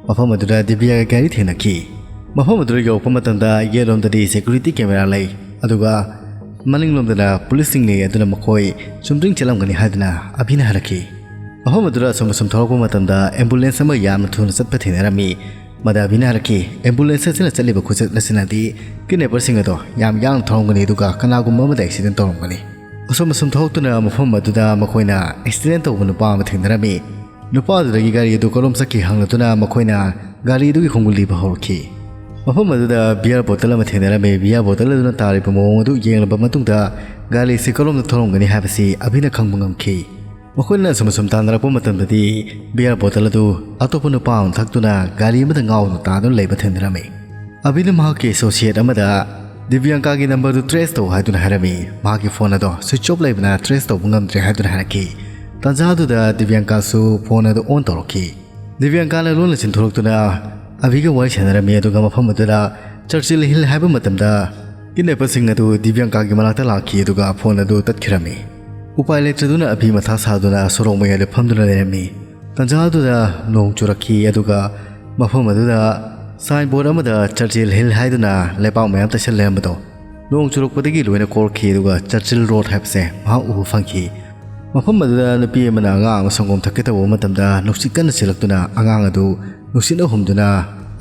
ꯃꯐꯝ ꯑꯗꯨꯗ ꯗꯤꯕ꯭ꯌꯥꯒ ꯒꯥꯔꯤ ꯊꯦꯡꯅꯈꯤ꯫ ꯃꯐꯝ ꯑꯗꯨꯗ ꯌꯧꯔꯛꯄ ꯃꯇꯝꯗ ꯌꯦꯠꯂꯣꯝꯗꯗꯤ ꯁꯦꯀ꯭ꯌꯨꯔꯤꯇꯤ ꯀꯦꯃꯦꯔꯥ ꯂꯩ, ꯑꯗꯨꯒ ꯃꯅꯤꯡꯂꯣꯝꯗꯅ ꯄꯨꯂꯤꯁꯁꯤꯡ ꯂꯩ, ꯑꯗꯨꯅ ꯃꯈꯣꯏ ꯆꯨꯝꯗ꯭ꯔꯤꯡ ꯆꯠꯂꯝꯒꯅꯤ ꯍꯥꯏꯗꯨꯅ ꯑꯕꯤꯅ ꯍꯥꯏꯔꯛꯈꯤ꯫ ꯃꯐꯝ ꯑꯗꯨꯗ ꯑꯁꯨꯝ ꯑꯁꯨꯝ ꯊꯧꯔꯛꯄ ꯃꯇꯝꯗ ꯑꯦꯝꯕꯨꯂꯦꯟꯁ ꯑꯃ ꯌꯥꯝꯅ ꯊꯨꯅ ꯆꯠꯄ ꯊꯦꯡꯅꯔꯝꯃꯤ꯫ ꯃꯗꯥꯕꯤꯅ ꯍꯥꯏꯔꯛꯈꯤ, "ꯑꯦꯝꯕꯨꯂꯦꯟꯁ ꯑꯁꯤꯅ ꯆꯠꯂꯤꯕ ꯈꯨꯆꯠ ꯑꯁꯤꯅꯗꯤ ꯀꯤꯗꯅꯦꯄꯔꯁꯤꯡ ꯑꯗꯣ ꯌꯥꯝ ꯌꯥꯡꯅ ꯊꯧꯔꯝꯒꯅꯤ, ꯑꯗꯨꯒ ꯀꯅꯥꯒꯨꯝꯕ ꯑꯃꯗ ꯑꯦꯛꯁꯤꯗꯦꯟ ꯇꯧꯔꯝꯒꯅꯤ꯫" ꯑꯁꯨꯝ ꯑꯁꯨꯝ ꯊꯧꯔꯛꯇꯨꯅ ꯃꯐꯝ ꯑꯗꯨꯗ ꯃꯈꯣꯏꯅ ꯑꯦꯛꯁꯤꯗꯦꯟ ꯇꯧꯕ ꯅꯨꯄꯥ ꯑꯃ ꯊꯦꯡꯅꯔꯝꯃꯤ꯫ ꯅꯨꯄꯥ ꯑꯗꯨꯗꯒꯤ ꯒꯥꯔꯤ ꯑꯗꯨ ꯀꯔꯣꯝ ꯆꯠꯈꯤ ꯍꯪꯂꯗꯨꯅ ꯃꯈꯣꯏꯅ ꯒꯥꯔꯤ ꯑꯗꯨꯒꯤ ꯈꯣꯡꯒꯨꯜ ꯂꯤꯕ ꯍꯧꯔꯛꯈꯤ꯫ ꯃꯐꯝ ꯑꯗꯨꯗ ꯕꯤꯌꯔ ꯕꯣꯇꯜ ꯑꯃ ꯊꯦꯡꯅꯔꯝꯃꯤ꯫ ꯕꯤꯌꯔ ꯕꯣꯇꯜ ꯑꯗꯨꯅ ꯇꯥꯔꯤꯕ ꯃꯑꯣꯡ ꯑꯗꯨ ꯌꯦꯡꯂꯕ ꯃꯇꯨꯡꯗ ꯒꯥꯔꯤꯁꯤ ꯀꯔꯣꯝꯗ ꯊꯧꯔꯝꯒꯅꯤ ꯍꯥꯏꯕꯁꯤ ꯑꯕꯤꯅ ꯈꯪꯕ ꯉꯝꯈꯤ꯫ ꯃꯈꯣꯏꯅ ꯑꯁꯨꯝ ꯑꯁꯨꯝ ꯇꯥꯟꯅꯔꯛꯄ ꯃꯇꯝꯗꯗꯤ ꯕꯤꯌꯔ ꯕꯣꯇꯜ ꯑꯗꯨ ꯑꯇꯣꯞꯄ ꯅꯨꯄꯥ ꯑꯃꯅ ꯊꯛꯇꯨꯅ ꯒꯥꯔꯤ ꯑꯃꯗ ꯉꯥꯎꯗꯨꯅ ꯇꯥꯗꯨꯅ ꯂꯩꯕ ꯊꯦꯡꯅꯔꯝꯃꯤ꯫ ꯑꯕꯤꯅ ꯃꯍꯥꯛꯀꯤ ꯑꯦꯁꯣꯁꯤꯌꯦꯠ ꯑꯃꯗ ꯗꯤꯕ꯭ꯌꯥꯡꯀꯥꯒꯤ ꯅꯝꯕꯔꯗꯨ ꯇ꯭ꯔꯦꯁ ꯇꯧ ꯍꯥꯏꯗꯨꯅ ꯍꯥꯏꯔꯝꯃꯤ꯫ ꯃꯍꯥꯛꯀꯤ ꯐꯣꯟ ꯑꯗꯣ ꯁ꯭ꯋꯤꯆ ꯑꯣꯐ ꯂꯩꯕꯅ ꯇ꯭ꯔꯦꯁ ꯇꯧꯕ ꯉꯝꯗ꯭ꯔꯦ ꯍꯥꯏꯗꯨꯅ ꯍꯥꯏꯔꯛꯈꯤ꯫ ꯇꯥꯟꯖꯥꯗꯨꯗ ꯗꯤꯕ꯭ꯌꯥꯡꯀꯥꯁꯨ ꯐꯣꯟ ꯑꯗꯨ ꯑꯣꯟ ꯇꯧꯔꯛꯈꯤ꯫ ꯗꯤꯕ꯭ꯌꯥꯡꯀꯥꯅ ꯂꯣꯟꯅ ꯆꯤꯟꯊꯣꯔꯛꯇꯨꯅ ꯑꯕꯤꯒ ꯋꯥꯔꯤ ꯁꯥꯟꯅꯔꯝꯃꯤ, ꯑꯗꯨꯒ ꯃꯐꯝ ꯑꯗꯨꯗ ꯆꯔꯆꯤꯜ ꯍꯤꯜ ꯍꯥꯏꯕ ꯃꯇꯝꯗ ꯀꯤꯗꯅꯦꯄꯔꯁꯤꯡ ꯑꯗꯨ ꯗꯤꯕ꯭ꯌꯥꯡꯀꯥꯒꯤ ꯃꯅꯥꯛꯇ ꯂꯥꯛꯈꯤ, ꯑꯗꯨꯒ ꯐꯣꯟ ꯑꯗꯨ ꯇꯠꯈꯤꯔꯝꯃꯤ꯫ ꯎꯄꯥꯏ ꯂꯩꯇꯗꯨꯅ ꯑꯕꯤ ꯃꯊꯥ ꯁꯥꯗꯨꯅ ꯁꯣꯔꯣꯛ ꯃꯌꯥꯏꯗ ꯐꯝꯗꯨꯅ ꯂꯩꯔꯝꯃꯤ꯫ ꯇꯥꯟꯖꯥꯗꯨꯗ ꯅꯣꯡ ꯆꯨꯔꯛꯈꯤ, ꯑꯗꯨꯒ ꯃꯐꯝ ꯑꯗꯨꯗ ꯁꯥꯏꯟ ꯕꯣꯔꯗ ꯑꯃꯗ ꯆꯔꯆꯤꯜ ꯍꯤꯜ ꯍꯥꯏꯗꯨꯅ ꯂꯩꯕꯥꯛ ꯃꯌꯥꯝ ꯇꯩꯁꯜ ꯂꯩꯔꯝꯕꯗꯣ ꯅꯣꯡ ꯆꯨꯔꯛꯄꯗꯒꯤ ꯂꯣꯏꯅ ꯀꯣꯛꯈꯤ, ꯑꯗꯨꯒ ꯆꯔꯆꯤꯜ ꯔꯣꯗ ꯍꯥꯏꯕꯁꯦ ꯃꯍꯥꯛ ꯎꯕ ꯐꯪꯈꯤ꯫ ꯃꯐꯝ ꯑꯗꯨꯗ ꯅꯨꯄꯤ ꯑꯃꯅ ꯑꯉꯥꯡ ꯑꯃ ꯁꯪꯒꯣꯝ ꯊꯛꯀꯦ ꯇꯧꯕ ꯃꯇꯝꯗ ꯅꯨꯡꯁꯤꯠ ꯀꯟꯅ ꯁꯤꯜꯂꯛꯇꯨꯅ ꯑꯉꯥꯡ ꯑꯗꯨ ꯅꯨꯡꯁꯤꯠꯅ ꯍꯨꯝꯗꯨꯅ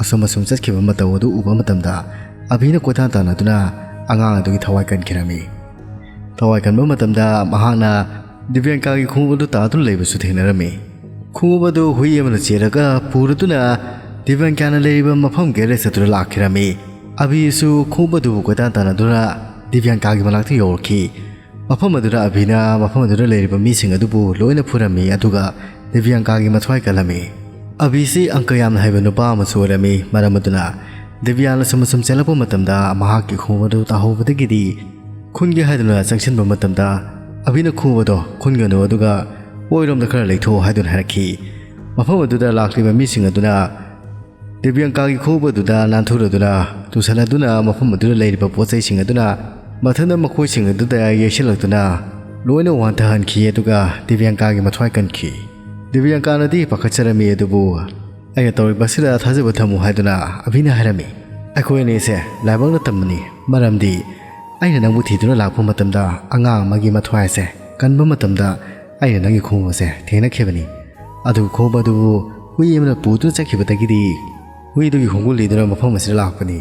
ꯑꯁꯨꯝ ꯑꯁꯨꯝ ꯆꯠꯈꯤꯕ ꯃꯇꯧ ꯑꯗꯨ ꯎꯕ ꯃꯇꯝꯗ ꯑꯕꯤꯅ ꯀꯣꯏꯇꯥꯟ ꯇꯥꯟꯅꯗꯨꯅ ꯑꯉꯥꯡ ꯑꯗꯨꯒꯤ ꯊꯋꯥꯏ ꯀꯟꯈꯤꯔꯝꯃꯤ꯫ ꯊꯋꯥꯏ ꯀꯟꯕ ꯃꯇꯝꯗ ꯃꯍꯥꯛꯅ ꯗꯤꯕ꯭ꯌꯥꯡꯀꯥꯒꯤ ꯈꯣꯡꯎꯞ ꯑꯗꯨ ꯇꯥꯗꯨꯅ ꯂꯩꯕꯁꯨ ꯊꯦꯡꯅꯔꯝꯃꯤ꯫ ꯈꯣꯡꯎꯞ ꯑꯗꯨ ꯍꯨꯏ ꯑꯃꯅ ꯆꯦꯜꯂꯒ ꯄꯨꯔꯗꯨꯅ ꯗꯤꯕ꯭ꯌꯥꯡꯀꯥꯅ ꯂꯩꯔꯤꯕ ꯃꯐꯝ ꯒꯦꯔꯦꯖ ꯑꯗꯨꯗ ꯂꯥꯛꯈꯤꯔꯝꯃꯤ꯫ ꯑꯕꯤꯁꯨ ꯈꯣꯡꯎꯞ ꯑꯗꯨꯕꯨ ꯀꯣꯏꯇꯥꯟ ꯇꯥꯟꯅꯗꯨꯅ ꯗꯤꯕ꯭ꯌꯥꯡꯀꯥꯒꯤ ꯃꯅꯥꯛꯇ ꯌꯧꯔꯛꯈꯤ꯫ ꯃꯐꯝ ꯑꯗꯨꯗ ꯑꯕꯤꯅ ꯃꯐꯝ ꯑꯗꯨꯗ ꯂꯩꯔꯤꯕ ꯃꯤꯁꯤꯡ ꯑꯗꯨꯕꯨ ꯂꯣꯏꯅ ꯐꯨꯔꯝꯃꯤ, ꯑꯗꯨꯒ ꯗꯤꯕ꯭ꯌꯥꯡꯀꯥꯒꯤ ꯃꯊ꯭ꯋꯥꯏ ꯀꯜꯂꯝꯃꯤ꯫ ꯑꯕꯤꯁꯤ ꯑꯪꯀ ꯌꯥꯝꯅ ꯍꯩꯕ ꯅꯨꯄꯥ ꯑꯃꯁꯨ ꯑꯣꯏꯔꯝꯃꯤ꯫ ꯃꯔꯝ ꯑꯗꯨꯅ ꯗꯤꯕ꯭ꯌꯥꯅ ꯁꯨꯝ ꯁꯨꯝ ꯆꯦꯜꯂꯛꯄ ꯃꯇꯝꯗ ꯃꯍꯥꯛꯀꯤ ꯈꯣꯡꯎꯞ ꯑꯗꯨ ꯇꯥꯍꯧꯕꯗꯒꯤꯗꯤ ꯈꯨꯟꯒꯦ ꯍꯥꯏꯗꯨꯅ ꯆꯪꯁꯤꯟꯕ ꯃꯇꯝꯗ ꯑꯕꯤꯅ ꯈꯣꯡꯎꯞ ꯑꯗꯣ ꯈꯨꯟꯒꯅꯨ, ꯑꯗꯨꯒ ꯑꯣꯏꯔꯣꯝꯗ ꯈꯔ ꯂꯩꯊꯣꯛꯎ ꯍꯥꯏꯗꯨꯅ ꯍꯥꯏꯔꯛꯈꯤ꯫ ꯃꯐꯝ ꯑꯗꯨꯗ ꯂꯥꯛꯂꯤꯕ ꯃꯤꯁꯤꯡ ꯑꯗꯨꯅ ꯗꯤꯕ꯭ꯌꯥꯡꯀꯥꯒꯤ ꯈꯣꯡꯎꯞ ꯑꯗꯨꯗ ꯅꯥꯟꯊꯨꯔꯗꯨꯅ ꯇꯨꯁꯟꯅꯗꯨꯅ ꯃꯐꯝ ꯑꯗꯨꯗ ꯂꯩꯔꯤꯕ ꯄꯣꯠ ꯆꯩꯁꯤꯡ ꯑꯗꯨꯅ ꯃꯊꯟꯇ ꯃꯈꯣꯏꯁꯤꯡ ꯑꯗꯨꯗ ꯌꯩꯁꯤꯜꯂꯛꯇꯨꯅ ꯂꯣꯏꯅ ꯋꯥꯟꯊꯍꯟꯈꯤ, ꯑꯗꯨꯒ ꯗꯤꯕ꯭ꯌꯥꯡꯀꯥꯒꯤ ꯃꯊ꯭ꯋꯥꯏ ꯀꯟꯈꯤ꯫ ꯗꯤꯕ꯭ꯌꯥꯡꯀꯥꯅꯗꯤ ꯄꯥꯈꯠꯆꯔꯝꯃꯤ, ꯑꯗꯨꯕꯨ "ꯑꯩꯅ ꯇꯧꯔꯤꯕꯁꯤꯗ ꯊꯥꯖꯕ ꯊꯝꯃꯨ" ꯍꯥꯏꯗꯨꯅ ꯑꯕꯤꯅ ꯍꯥꯏꯔꯝꯃꯤ꯫ "ꯑꯩꯈꯣꯏ ꯑꯅꯤꯁꯦ ꯂꯥꯏꯕꯛꯅ ꯇꯝꯕꯅꯤ, ꯃꯔꯝꯗꯤ ꯑꯩꯅ ꯅꯪꯕꯨ ꯊꯤꯗꯨꯅ ꯂꯥꯛꯄ ꯃꯇꯝꯗ ꯑꯉꯥꯡ ꯑꯃꯒꯤ ꯃꯊ꯭ꯋꯥꯏ ꯑꯁꯦ ꯀꯟꯕ ꯃꯇꯝꯗ ꯑꯩꯅ ꯅꯪꯒꯤ ꯈꯣꯡꯎꯞ ꯑꯁꯦ ꯊꯦꯡꯅꯈꯤꯕꯅꯤ꯫ ꯑꯗꯨꯒ ꯈꯣꯡꯎꯞ ꯑꯗꯨꯕꯨ ꯍꯨꯏ ꯑꯃꯅ ꯄꯨꯗꯨꯅ ꯆꯠꯈꯤꯕꯗꯒꯤꯗꯤ ꯍꯨꯏꯗꯨꯒꯤ ꯈꯣꯡꯒꯨꯜ ꯂꯤꯗꯨꯅ ꯃꯐꯝ ꯑꯁꯤꯗ ꯂꯥꯛꯄꯅꯤ꯫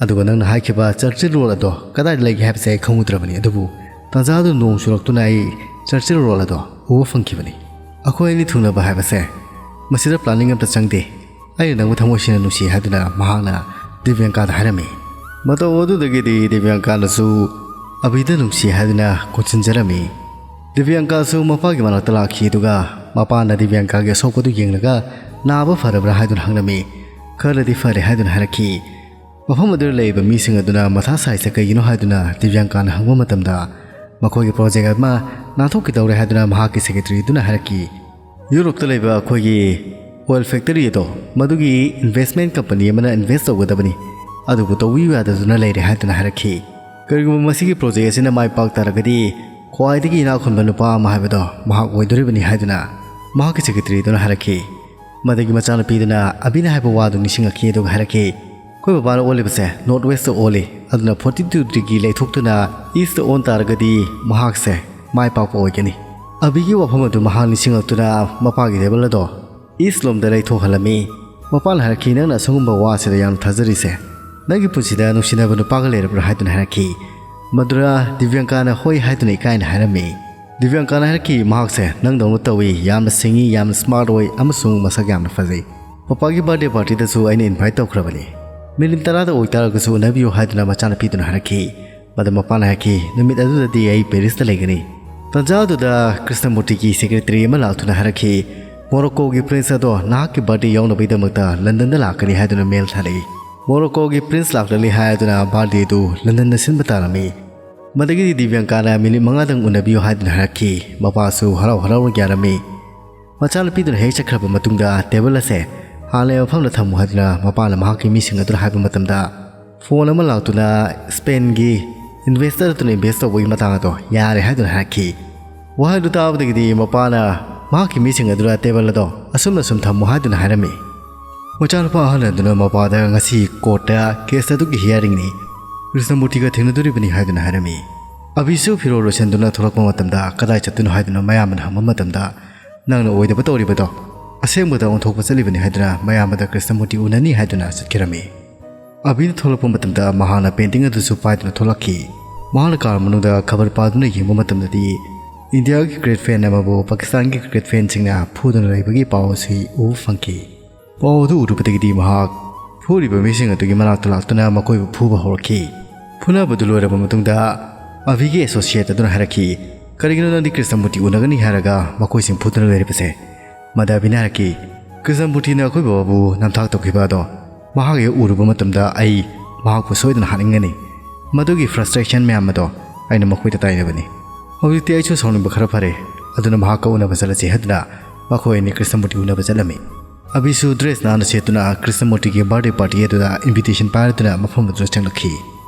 ꯑꯗꯨꯒ ꯅꯪꯅ ꯍꯥꯏꯈꯤꯕ ꯆꯔꯆꯤꯜ ꯔꯣꯗ ꯑꯗꯣ ꯀꯗꯥꯏꯗ ꯂꯩꯒꯦ ꯍꯥꯏꯕꯁꯦ ꯑꯩ ꯈꯪꯉꯨꯗ꯭ꯔꯕꯅꯤ, ꯑꯗꯨꯕꯨ ꯇꯥꯟꯖꯥꯗꯨ ꯅꯣꯡ ꯆꯨꯔꯛꯇꯨꯅ ꯑꯩ ꯆꯔꯆꯤꯜ ꯔꯣꯗ ꯑꯗꯣ ꯎꯕ ꯐꯪꯈꯤꯕꯅꯤ꯫ ꯑꯩꯈꯣꯏ ꯑꯅꯤ ꯊꯨꯡꯅꯕ ꯍꯥꯏꯕꯁꯦ ꯃꯁꯤꯗ ꯄ꯭ꯂꯥꯅꯤꯡ ꯑꯝꯇ ꯆꯪꯗꯦ꯫ ꯑꯩꯅ ꯅꯪꯕꯨ ꯊꯃꯣꯏ ꯁꯦꯡꯅ ꯅꯨꯡꯁꯤ" ꯍꯥꯏꯗꯨꯅ ꯃꯍꯥꯛꯅ ꯗꯤꯕ꯭ꯌꯥꯡꯀꯥꯗ ꯍꯥꯏꯔꯝꯃꯤ꯫ ꯃꯇꯧ ꯑꯗꯨꯗꯒꯤꯗꯤ ꯗꯤꯕ꯭ꯌꯥꯡꯀꯥꯅꯁꯨ ꯑꯕꯤꯗ ꯅꯨꯡꯁꯤ ꯍꯥꯏꯗꯨꯅ ꯀꯣꯟꯁꯤꯟꯖꯔꯝꯃꯤ꯫ ꯗꯤꯕ꯭ꯌꯥꯡꯀꯥꯁꯨ ꯃꯄꯥꯒꯤ ꯃꯅꯥꯛꯇ ꯂꯥꯛꯈꯤ, ꯑꯗꯨꯒ ꯃꯄꯥꯅ ꯗꯤꯕ꯭ꯌꯥꯡꯀꯥꯒꯤ ꯑꯁꯣꯛꯄꯗꯨ ꯌꯦꯡꯂꯒ "ꯅꯥꯕ ꯐꯔꯕ꯭ꯔꯥ?" ꯍꯥꯏꯗꯨꯅ ꯍꯪꯂꯝꯃꯤ꯫ "ꯈꯔꯗꯤ ꯐꯔꯦ" ꯍꯥꯏꯗꯨꯅ ꯍꯥꯏꯔꯛꯈꯤ꯫ ꯃꯐꯝ ꯑꯗꯨꯗ ꯂꯩꯔꯤꯕ ꯃꯤꯁꯤꯡ ꯑꯗꯨꯅ ꯃꯊꯥ ꯁꯥꯏꯁꯦ ꯀꯩꯒꯤꯅꯣ ꯍꯥꯏꯗꯨꯅ ꯗꯤꯕ꯭ꯌꯥꯡꯀꯥꯅ ꯍꯪꯕ ꯃꯇꯝꯗ, "ꯃꯈꯣꯏꯒꯤ ꯄ꯭ꯔꯣꯖꯦꯛ ꯑꯃ ꯅꯥꯟꯊꯣꯛꯈꯤꯗꯧꯔꯦ" ꯍꯥꯏꯗꯨꯅ ꯃꯍꯥꯛꯀꯤ ꯁꯦꯀ꯭ꯔꯦꯇꯔꯤꯗꯨꯅ ꯍꯥꯏꯔꯛꯈꯤ꯫ "ꯌꯨꯔꯣꯞꯇ ꯂꯩꯕ ꯑꯩꯈꯣꯏꯒꯤ ꯑꯣꯏꯜ ꯐꯦꯛꯇꯔꯤ ꯑꯗꯣ ꯃꯗꯨꯒꯤ ꯏꯟꯚꯦꯁ꯭ꯠꯃꯦꯟꯠ ꯀꯝꯄꯅꯤ ꯑꯃꯅ ꯏꯟꯚꯦꯁ꯭ꯠ ꯇꯧꯒꯗꯕꯅꯤ, ꯑꯗꯨꯕꯨ ꯇꯧꯕꯤꯌꯨ ꯌꯥꯗꯗꯨꯅ ꯂꯩꯔꯦ" ꯍꯥꯏꯗꯨꯅ ꯍꯥꯏꯔꯛꯈꯤ꯫ "ꯀꯔꯤꯒꯨꯝꯕ ꯃꯁꯤꯒꯤ ꯄ꯭ꯔꯣꯖꯦꯛ ꯑꯁꯤꯅ ꯃꯥꯏ ꯄꯥꯛ ꯇꯥꯔꯒꯗꯤ ꯈ꯭ꯋꯥꯏꯗꯒꯤ ꯏꯅꯥꯛ ꯈꯨꯟꯕ ꯅꯨꯄꯥ ꯑꯃ ꯍꯥꯏꯕꯗꯣ ꯃꯍꯥꯛ ꯑꯣꯏꯗꯣꯔꯤꯕꯅꯤ" ꯍꯥꯏꯗꯨꯅ ꯃꯍꯥꯛꯀꯤ ꯁꯦꯀ꯭ꯔꯦꯇꯔꯤꯗꯨꯅ ꯍꯥꯏꯔꯛꯈꯤ꯫ ꯃꯗꯨꯒꯤ ꯃꯆꯥꯅꯨꯄꯤꯗꯨꯅ ꯑꯕꯤꯅ ꯍꯥꯏꯕ ꯋꯥꯗꯨ ꯅꯤꯡꯁꯤꯡꯂꯛꯈꯤ, ꯑꯗꯨꯒ ꯍꯥꯏꯔꯛꯈꯤ, "ꯑꯩꯈꯣꯏ ꯕꯕꯥꯅ ꯑꯣꯜꯂꯤꯕꯁꯦ ꯅꯣꯔꯠ ꯋꯦꯁꯇ ꯑꯣꯜꯂꯤ, ꯑꯗꯨꯅ ꯐꯣꯔꯇꯤ ꯇꯨ ꯗꯤꯒ꯭ꯔꯤ ꯂꯩꯊꯣꯛꯇꯨꯅ ꯏꯁꯇ ꯑꯣꯟ ꯇꯥꯔꯒꯗꯤ ꯃꯍꯥꯛꯁꯦ ꯃꯥꯏ ꯄꯥꯛꯄ ꯑꯣꯏꯒꯅꯤ"꯫ ꯑꯕꯤꯒꯤ ꯋꯥꯐꯝ ꯑꯗꯨ ꯃꯍꯥꯛ ꯅꯤꯡꯁꯤꯡꯂꯛꯇꯨꯅ ꯃꯄꯥꯒꯤ ꯇꯦꯕꯜ ꯑꯗꯣ ꯏꯁ ꯂꯣꯝꯗ ꯂꯩꯊꯣꯛꯍꯜꯂꯝꯃꯤ꯫ ꯃꯄꯥꯅ ꯍꯥꯏꯔꯛꯈꯤ, "ꯅꯪꯅ ꯑꯁꯤꯒꯨꯝꯕ ꯋꯥꯁꯤꯗ ꯌꯥꯝꯅ ꯊꯥꯖꯔꯤꯁꯦ, ꯅꯪꯒꯤ ꯄꯨꯟꯁꯤꯗ ꯅꯨꯡꯁꯤꯅꯕ ꯅꯨꯄꯥꯒ ꯂꯩꯔꯕ꯭ꯔꯥ?" ꯍꯥꯏꯗꯨꯅ ꯍꯥꯏꯔꯛꯈꯤ꯫ ꯃꯗꯨꯗ ꯗꯤꯕ꯭ꯌꯥꯡꯀꯥꯅ "ꯍꯣꯏ" ꯍꯥꯏꯗꯨꯅ ꯏꯀꯥꯏꯅ ꯍꯥꯏꯔꯝꯃꯤ꯫ ꯗꯤꯕ꯭ꯌꯥꯡꯀꯥꯅ ꯍꯥꯏꯔꯛꯈꯤ, "ꯃꯍꯥꯛꯁꯦ ꯅꯪꯗꯧꯅ ꯇꯧꯏ, ꯌꯥꯝꯅ ꯁꯤꯡꯏ, ꯌꯥꯝꯅ ꯁ꯭ꯃꯥꯔꯠ ꯑꯣꯏ, ꯑꯃꯁꯨꯡ ꯃꯁꯛ ꯌꯥꯝꯅ ꯐꯖꯩ꯫ ꯄꯄꯥꯒꯤ ꯕꯥꯔꯗꯦ ꯄꯥꯔꯇꯤꯗꯁꯨ ꯑꯩꯅ ꯏꯟꯚꯥꯏꯠ ꯇꯧꯈ꯭ꯔꯕꯅꯤ꯫ ꯃꯤꯅꯤꯠ ꯇꯔꯥꯗ ꯑꯣꯏꯇꯥꯔꯒꯁꯨ ꯎꯅꯕꯤꯌꯨ" ꯍꯥꯏꯗꯨꯅ ꯃꯆꯥꯅꯨꯄꯤꯗꯨꯅ ꯍꯥꯏꯔꯛꯈꯤ꯫ ꯃꯗꯨ ꯃꯄꯥꯅ ꯍꯥꯏꯔꯛꯈꯤ, "ꯅꯨꯃꯤꯠ ꯑꯗꯨꯗꯗꯤ ꯑꯩ ꯄꯦꯔꯤꯁꯇ ꯂꯩꯒꯅꯤ"꯫ ꯇꯥꯟꯖꯥ ꯑꯗꯨꯗ ꯀ꯭ꯔꯤꯁꯅꯃꯨꯔꯇꯤꯒꯤ ꯁꯦꯀ꯭ꯔꯦꯇꯔꯤ ꯑꯃ ꯂꯥꯛꯇꯨꯅ ꯍꯥꯏꯔꯛꯈꯤ, "ꯃꯣꯔꯣꯀꯣꯒꯤ ꯄ꯭ꯔꯤꯟꯁ ꯑꯗꯣ ꯅꯍꯥꯛꯀꯤ ꯕꯥꯔꯗꯦ ꯌꯥꯎꯅꯕꯒꯤꯗꯃꯛꯇ ꯂꯟꯗꯟꯗ ꯂꯥꯛꯀꯅꯤ" ꯍꯥꯏꯗꯨꯅ ꯃꯦꯜ ꯊꯥꯔꯛꯏ꯫ "ꯃꯣꯔꯣꯀꯣꯒꯤ ꯄ꯭ꯔꯤꯟꯁ ꯂꯥꯛꯂꯅꯤ" ꯍꯥꯏꯗꯨꯅ ꯕꯥꯔꯗꯦꯗꯨ ꯂꯟꯗꯟꯗ ꯁꯤꯟꯕ ꯇꯥꯔꯝꯃꯤ꯫ ꯃꯗꯒꯤꯗꯤ ꯗꯤꯕ꯭ꯌꯥꯡꯀꯥꯅ ꯃꯤꯅꯤꯠ ꯃꯉꯥꯗꯪ ꯎꯅꯕꯤꯌꯨ ꯍꯥꯏꯗꯨꯅ ꯍꯥꯏꯔꯛꯈꯤ꯫ ꯃꯄꯥꯁꯨ ꯍꯔꯥꯎ ꯍꯔꯥꯎꯅ ꯌꯥꯔꯝꯃꯤ꯫ ꯃꯆꯥꯅꯨꯄꯤꯗꯨꯅ ꯍꯦꯛ ꯆꯠꯈ꯭ꯔꯕ ꯃꯇꯨꯡꯗ ꯇꯦꯕꯜ ꯑꯁꯦ ꯍꯥꯟꯅ ꯃꯐꯝꯗ ꯊꯝꯃꯨ ꯍꯥꯏꯗꯨꯅ ꯃꯄꯥꯅ ꯃꯍꯥꯛꯀꯤ ꯃꯤꯁꯤꯡ ꯑꯗꯨꯗ ꯍꯥꯏꯕ ꯃꯇꯝꯗ, ꯐꯣꯟ ꯑꯃ ꯂꯥꯛꯇꯨꯅ ꯁ꯭ꯄꯦꯟꯒꯤ ꯏꯟꯚꯦꯁꯇꯔ ꯑꯗꯨꯅ ꯏꯟꯚꯦꯁ ꯇꯧꯕꯒꯤ ꯃꯇꯥꯡ ꯑꯗꯣ ꯌꯥꯔꯦ ꯍꯥꯏꯗꯨꯅ ꯍꯥꯏꯔꯛꯈꯤ꯫ ꯋꯥꯍꯩꯗꯨ ꯇꯥꯕꯗꯒꯤꯗꯤ ꯃꯄꯥꯅ ꯃꯍꯥꯛꯀꯤ ꯃꯤꯁꯤꯡ ꯑꯗꯨꯗ ꯇꯦꯕꯜ ꯑꯗꯣ ꯑꯁꯨꯝꯅ ꯁꯨꯝ ꯊꯝꯃꯨ ꯍꯥꯏꯗꯨꯅ ꯍꯥꯏꯔꯝꯃꯤ꯫ ꯃꯆꯥꯅꯨꯄꯥ ꯑꯍꯜ ꯑꯗꯨꯅ ꯃꯄꯥꯗ ꯉꯁꯤ ꯀꯣꯔꯠꯇ ꯀꯦꯁ ꯑꯗꯨꯒꯤ ꯍꯤꯌꯥꯔꯤꯡꯅꯤ, ꯀ꯭ꯔꯤꯁꯅꯃꯨꯔꯇꯤꯒ ꯊꯦꯡꯅꯗꯣꯔꯤꯕꯅꯤ ꯍꯥꯏꯗꯨꯅ ꯍꯥꯏꯔꯝꯃꯤ꯫ ꯑꯕꯤꯁꯨ ꯐꯤꯔꯣꯜ ꯂꯣꯏꯁꯤꯟꯗꯨꯅ ꯊꯣꯛꯂꯛꯄ ꯃꯇꯝꯗ ꯀꯗꯥꯏ ꯆꯠꯇꯣꯏꯅꯣ ꯍꯥꯏꯗꯨꯅ ꯃꯌꯥꯝꯕꯅ ꯍꯪꯕ ꯃꯇꯝꯗ, ꯅꯪꯅ ꯑꯣꯏꯗꯕ ꯇꯧꯔꯤꯕꯗꯣ ꯑꯁꯦꯡꯕꯗ ꯑꯣꯟꯊꯣꯛꯄ ꯆꯠꯂꯤꯕꯅꯤ ꯍꯥꯏꯗꯨꯅ ꯃꯌꯥꯝꯕꯗ ꯀ꯭ꯔꯤꯁꯅꯃꯨꯔꯇꯤ ꯎꯅꯅꯤ ꯍꯥꯏꯗꯨꯅ ꯆꯠꯈꯤꯔꯝꯃꯤ꯫ ꯑꯕꯤꯅ ꯊꯣꯛꯂꯛꯄ ꯃꯇꯝꯗ ꯃꯍꯥꯛꯅ ꯄꯦꯟꯇꯤꯡ ꯑꯗꯨꯁꯨ ꯄꯥꯏꯗꯨꯅ ꯊꯣꯛꯂꯛꯈꯤ꯫ ꯃꯍꯥꯛꯅ ꯀꯥꯔ ꯃꯅꯨꯡꯗ ꯈꯕꯔ ꯄꯥꯗꯨꯅ ꯌꯦꯡꯕ ꯃꯇꯝꯗꯗꯤ ꯏꯟꯗꯤꯌꯥꯒꯤ ꯀ꯭ꯔꯤꯀꯦꯠ ꯐꯦꯟ ꯑꯃꯕꯨ ꯄꯥꯀꯤꯁꯇꯥꯟꯒꯤ ꯀ꯭ꯔꯤꯀꯦꯠ ꯐꯦꯟꯁꯤꯡꯅ ꯐꯨꯗꯨꯅ ꯂꯩꯕꯒꯤ ꯄꯥꯎ ꯑꯁꯤ ꯎꯕ ꯐꯪꯈꯤ꯫ ꯄꯥꯎ ꯑꯗꯨ ꯎꯔꯨꯕꯗꯒꯤꯗꯤ ꯃꯍꯥꯛ ꯐꯨꯔꯤꯕ ꯃꯤꯁꯤꯡ ꯑꯗꯨꯒꯤ ꯃꯅꯥꯛꯇ ꯂꯥꯛꯇꯨꯅ ꯃꯈꯣꯏꯕꯨ ꯐꯨꯕ ꯍꯧꯔꯛꯈꯤ꯫ ꯐꯨꯅꯕꯗꯨ ꯂꯣꯏꯔꯕ ꯃꯇꯨꯡꯗ ꯑꯕꯤꯒꯤ ꯑꯦꯁꯣꯁꯤꯌꯦꯠ ꯑꯗꯨꯅ ꯍꯥꯏꯔꯛꯈꯤ, "ꯀꯔꯤꯒꯤꯅꯣ ꯅꯪꯗꯤ ꯀ꯭ꯔꯤꯁꯅꯃꯨꯔꯇꯤ ꯎꯅꯒꯅꯤ ꯍꯥꯏꯔꯒ ꯃꯈꯣꯏꯁꯤꯡ ꯐꯨꯗꯨꯅ ꯂꯩꯔꯤꯕꯁꯦ?" ꯃꯗꯥꯕꯤꯅ ꯍꯥꯏꯔꯛꯈꯤ, "ꯀ꯭ꯔꯤꯁꯅꯃꯨꯔꯇꯤꯅ ꯑꯩꯈꯣꯏ ꯕꯕꯥꯕꯨ ꯅꯝꯊꯥꯛ ꯇꯧꯈꯤꯕ ꯑꯗꯣ ꯃꯍꯥꯛ ꯍꯦꯛ ꯎꯔꯨꯕ ꯃꯇꯝꯗ ꯑꯩ ꯃꯍꯥꯛꯄꯨ ꯁꯣꯏꯗꯅ ꯍꯥꯠꯅꯤꯡꯒꯅꯤ꯫ ꯃꯗꯨꯒꯤ ꯐ꯭ꯔꯁꯇ꯭ꯔꯦꯁꯟ ꯃꯌꯥꯝ ꯑꯗꯣ ꯑꯩꯅ ꯃꯈꯣꯏꯗ ꯇꯥꯏꯅꯕꯅꯤ꯫ ꯍꯧꯖꯤꯛꯇꯤ ꯑꯩꯁꯨ ꯁꯥꯎꯅꯤꯡꯕ ꯈꯔ ꯐꯔꯦ, ꯑꯗꯨꯅ ꯃꯍꯥꯛꯀ ꯎꯅꯕ ꯆꯠꯂꯁꯤ" ꯍꯥꯏꯗꯨꯅ ꯃꯈꯣꯏ ꯑꯅꯤ ꯀ꯭ꯔꯤꯁꯅꯃꯨꯔꯇꯤ ꯎꯅꯕ ꯆꯠꯂꯝꯃꯤ꯫ ꯑꯕꯤꯁꯨ ꯗ꯭ꯔꯦꯁ ꯅꯥꯟꯅ ꯁꯦꯠꯇꯨꯅ ꯀ꯭ꯔꯤꯁꯅꯃꯨꯔꯇꯤꯒꯤ ꯕꯥꯔꯗꯦ ꯄꯥꯔꯇꯤ ꯑꯗꯨꯗ ꯏꯟꯚꯤꯇꯦꯁꯟ ꯄꯥꯏꯔꯗꯨꯅ ꯃꯐꯝ ꯑꯗꯨꯗ ꯆꯪꯂꯛꯈꯤ꯫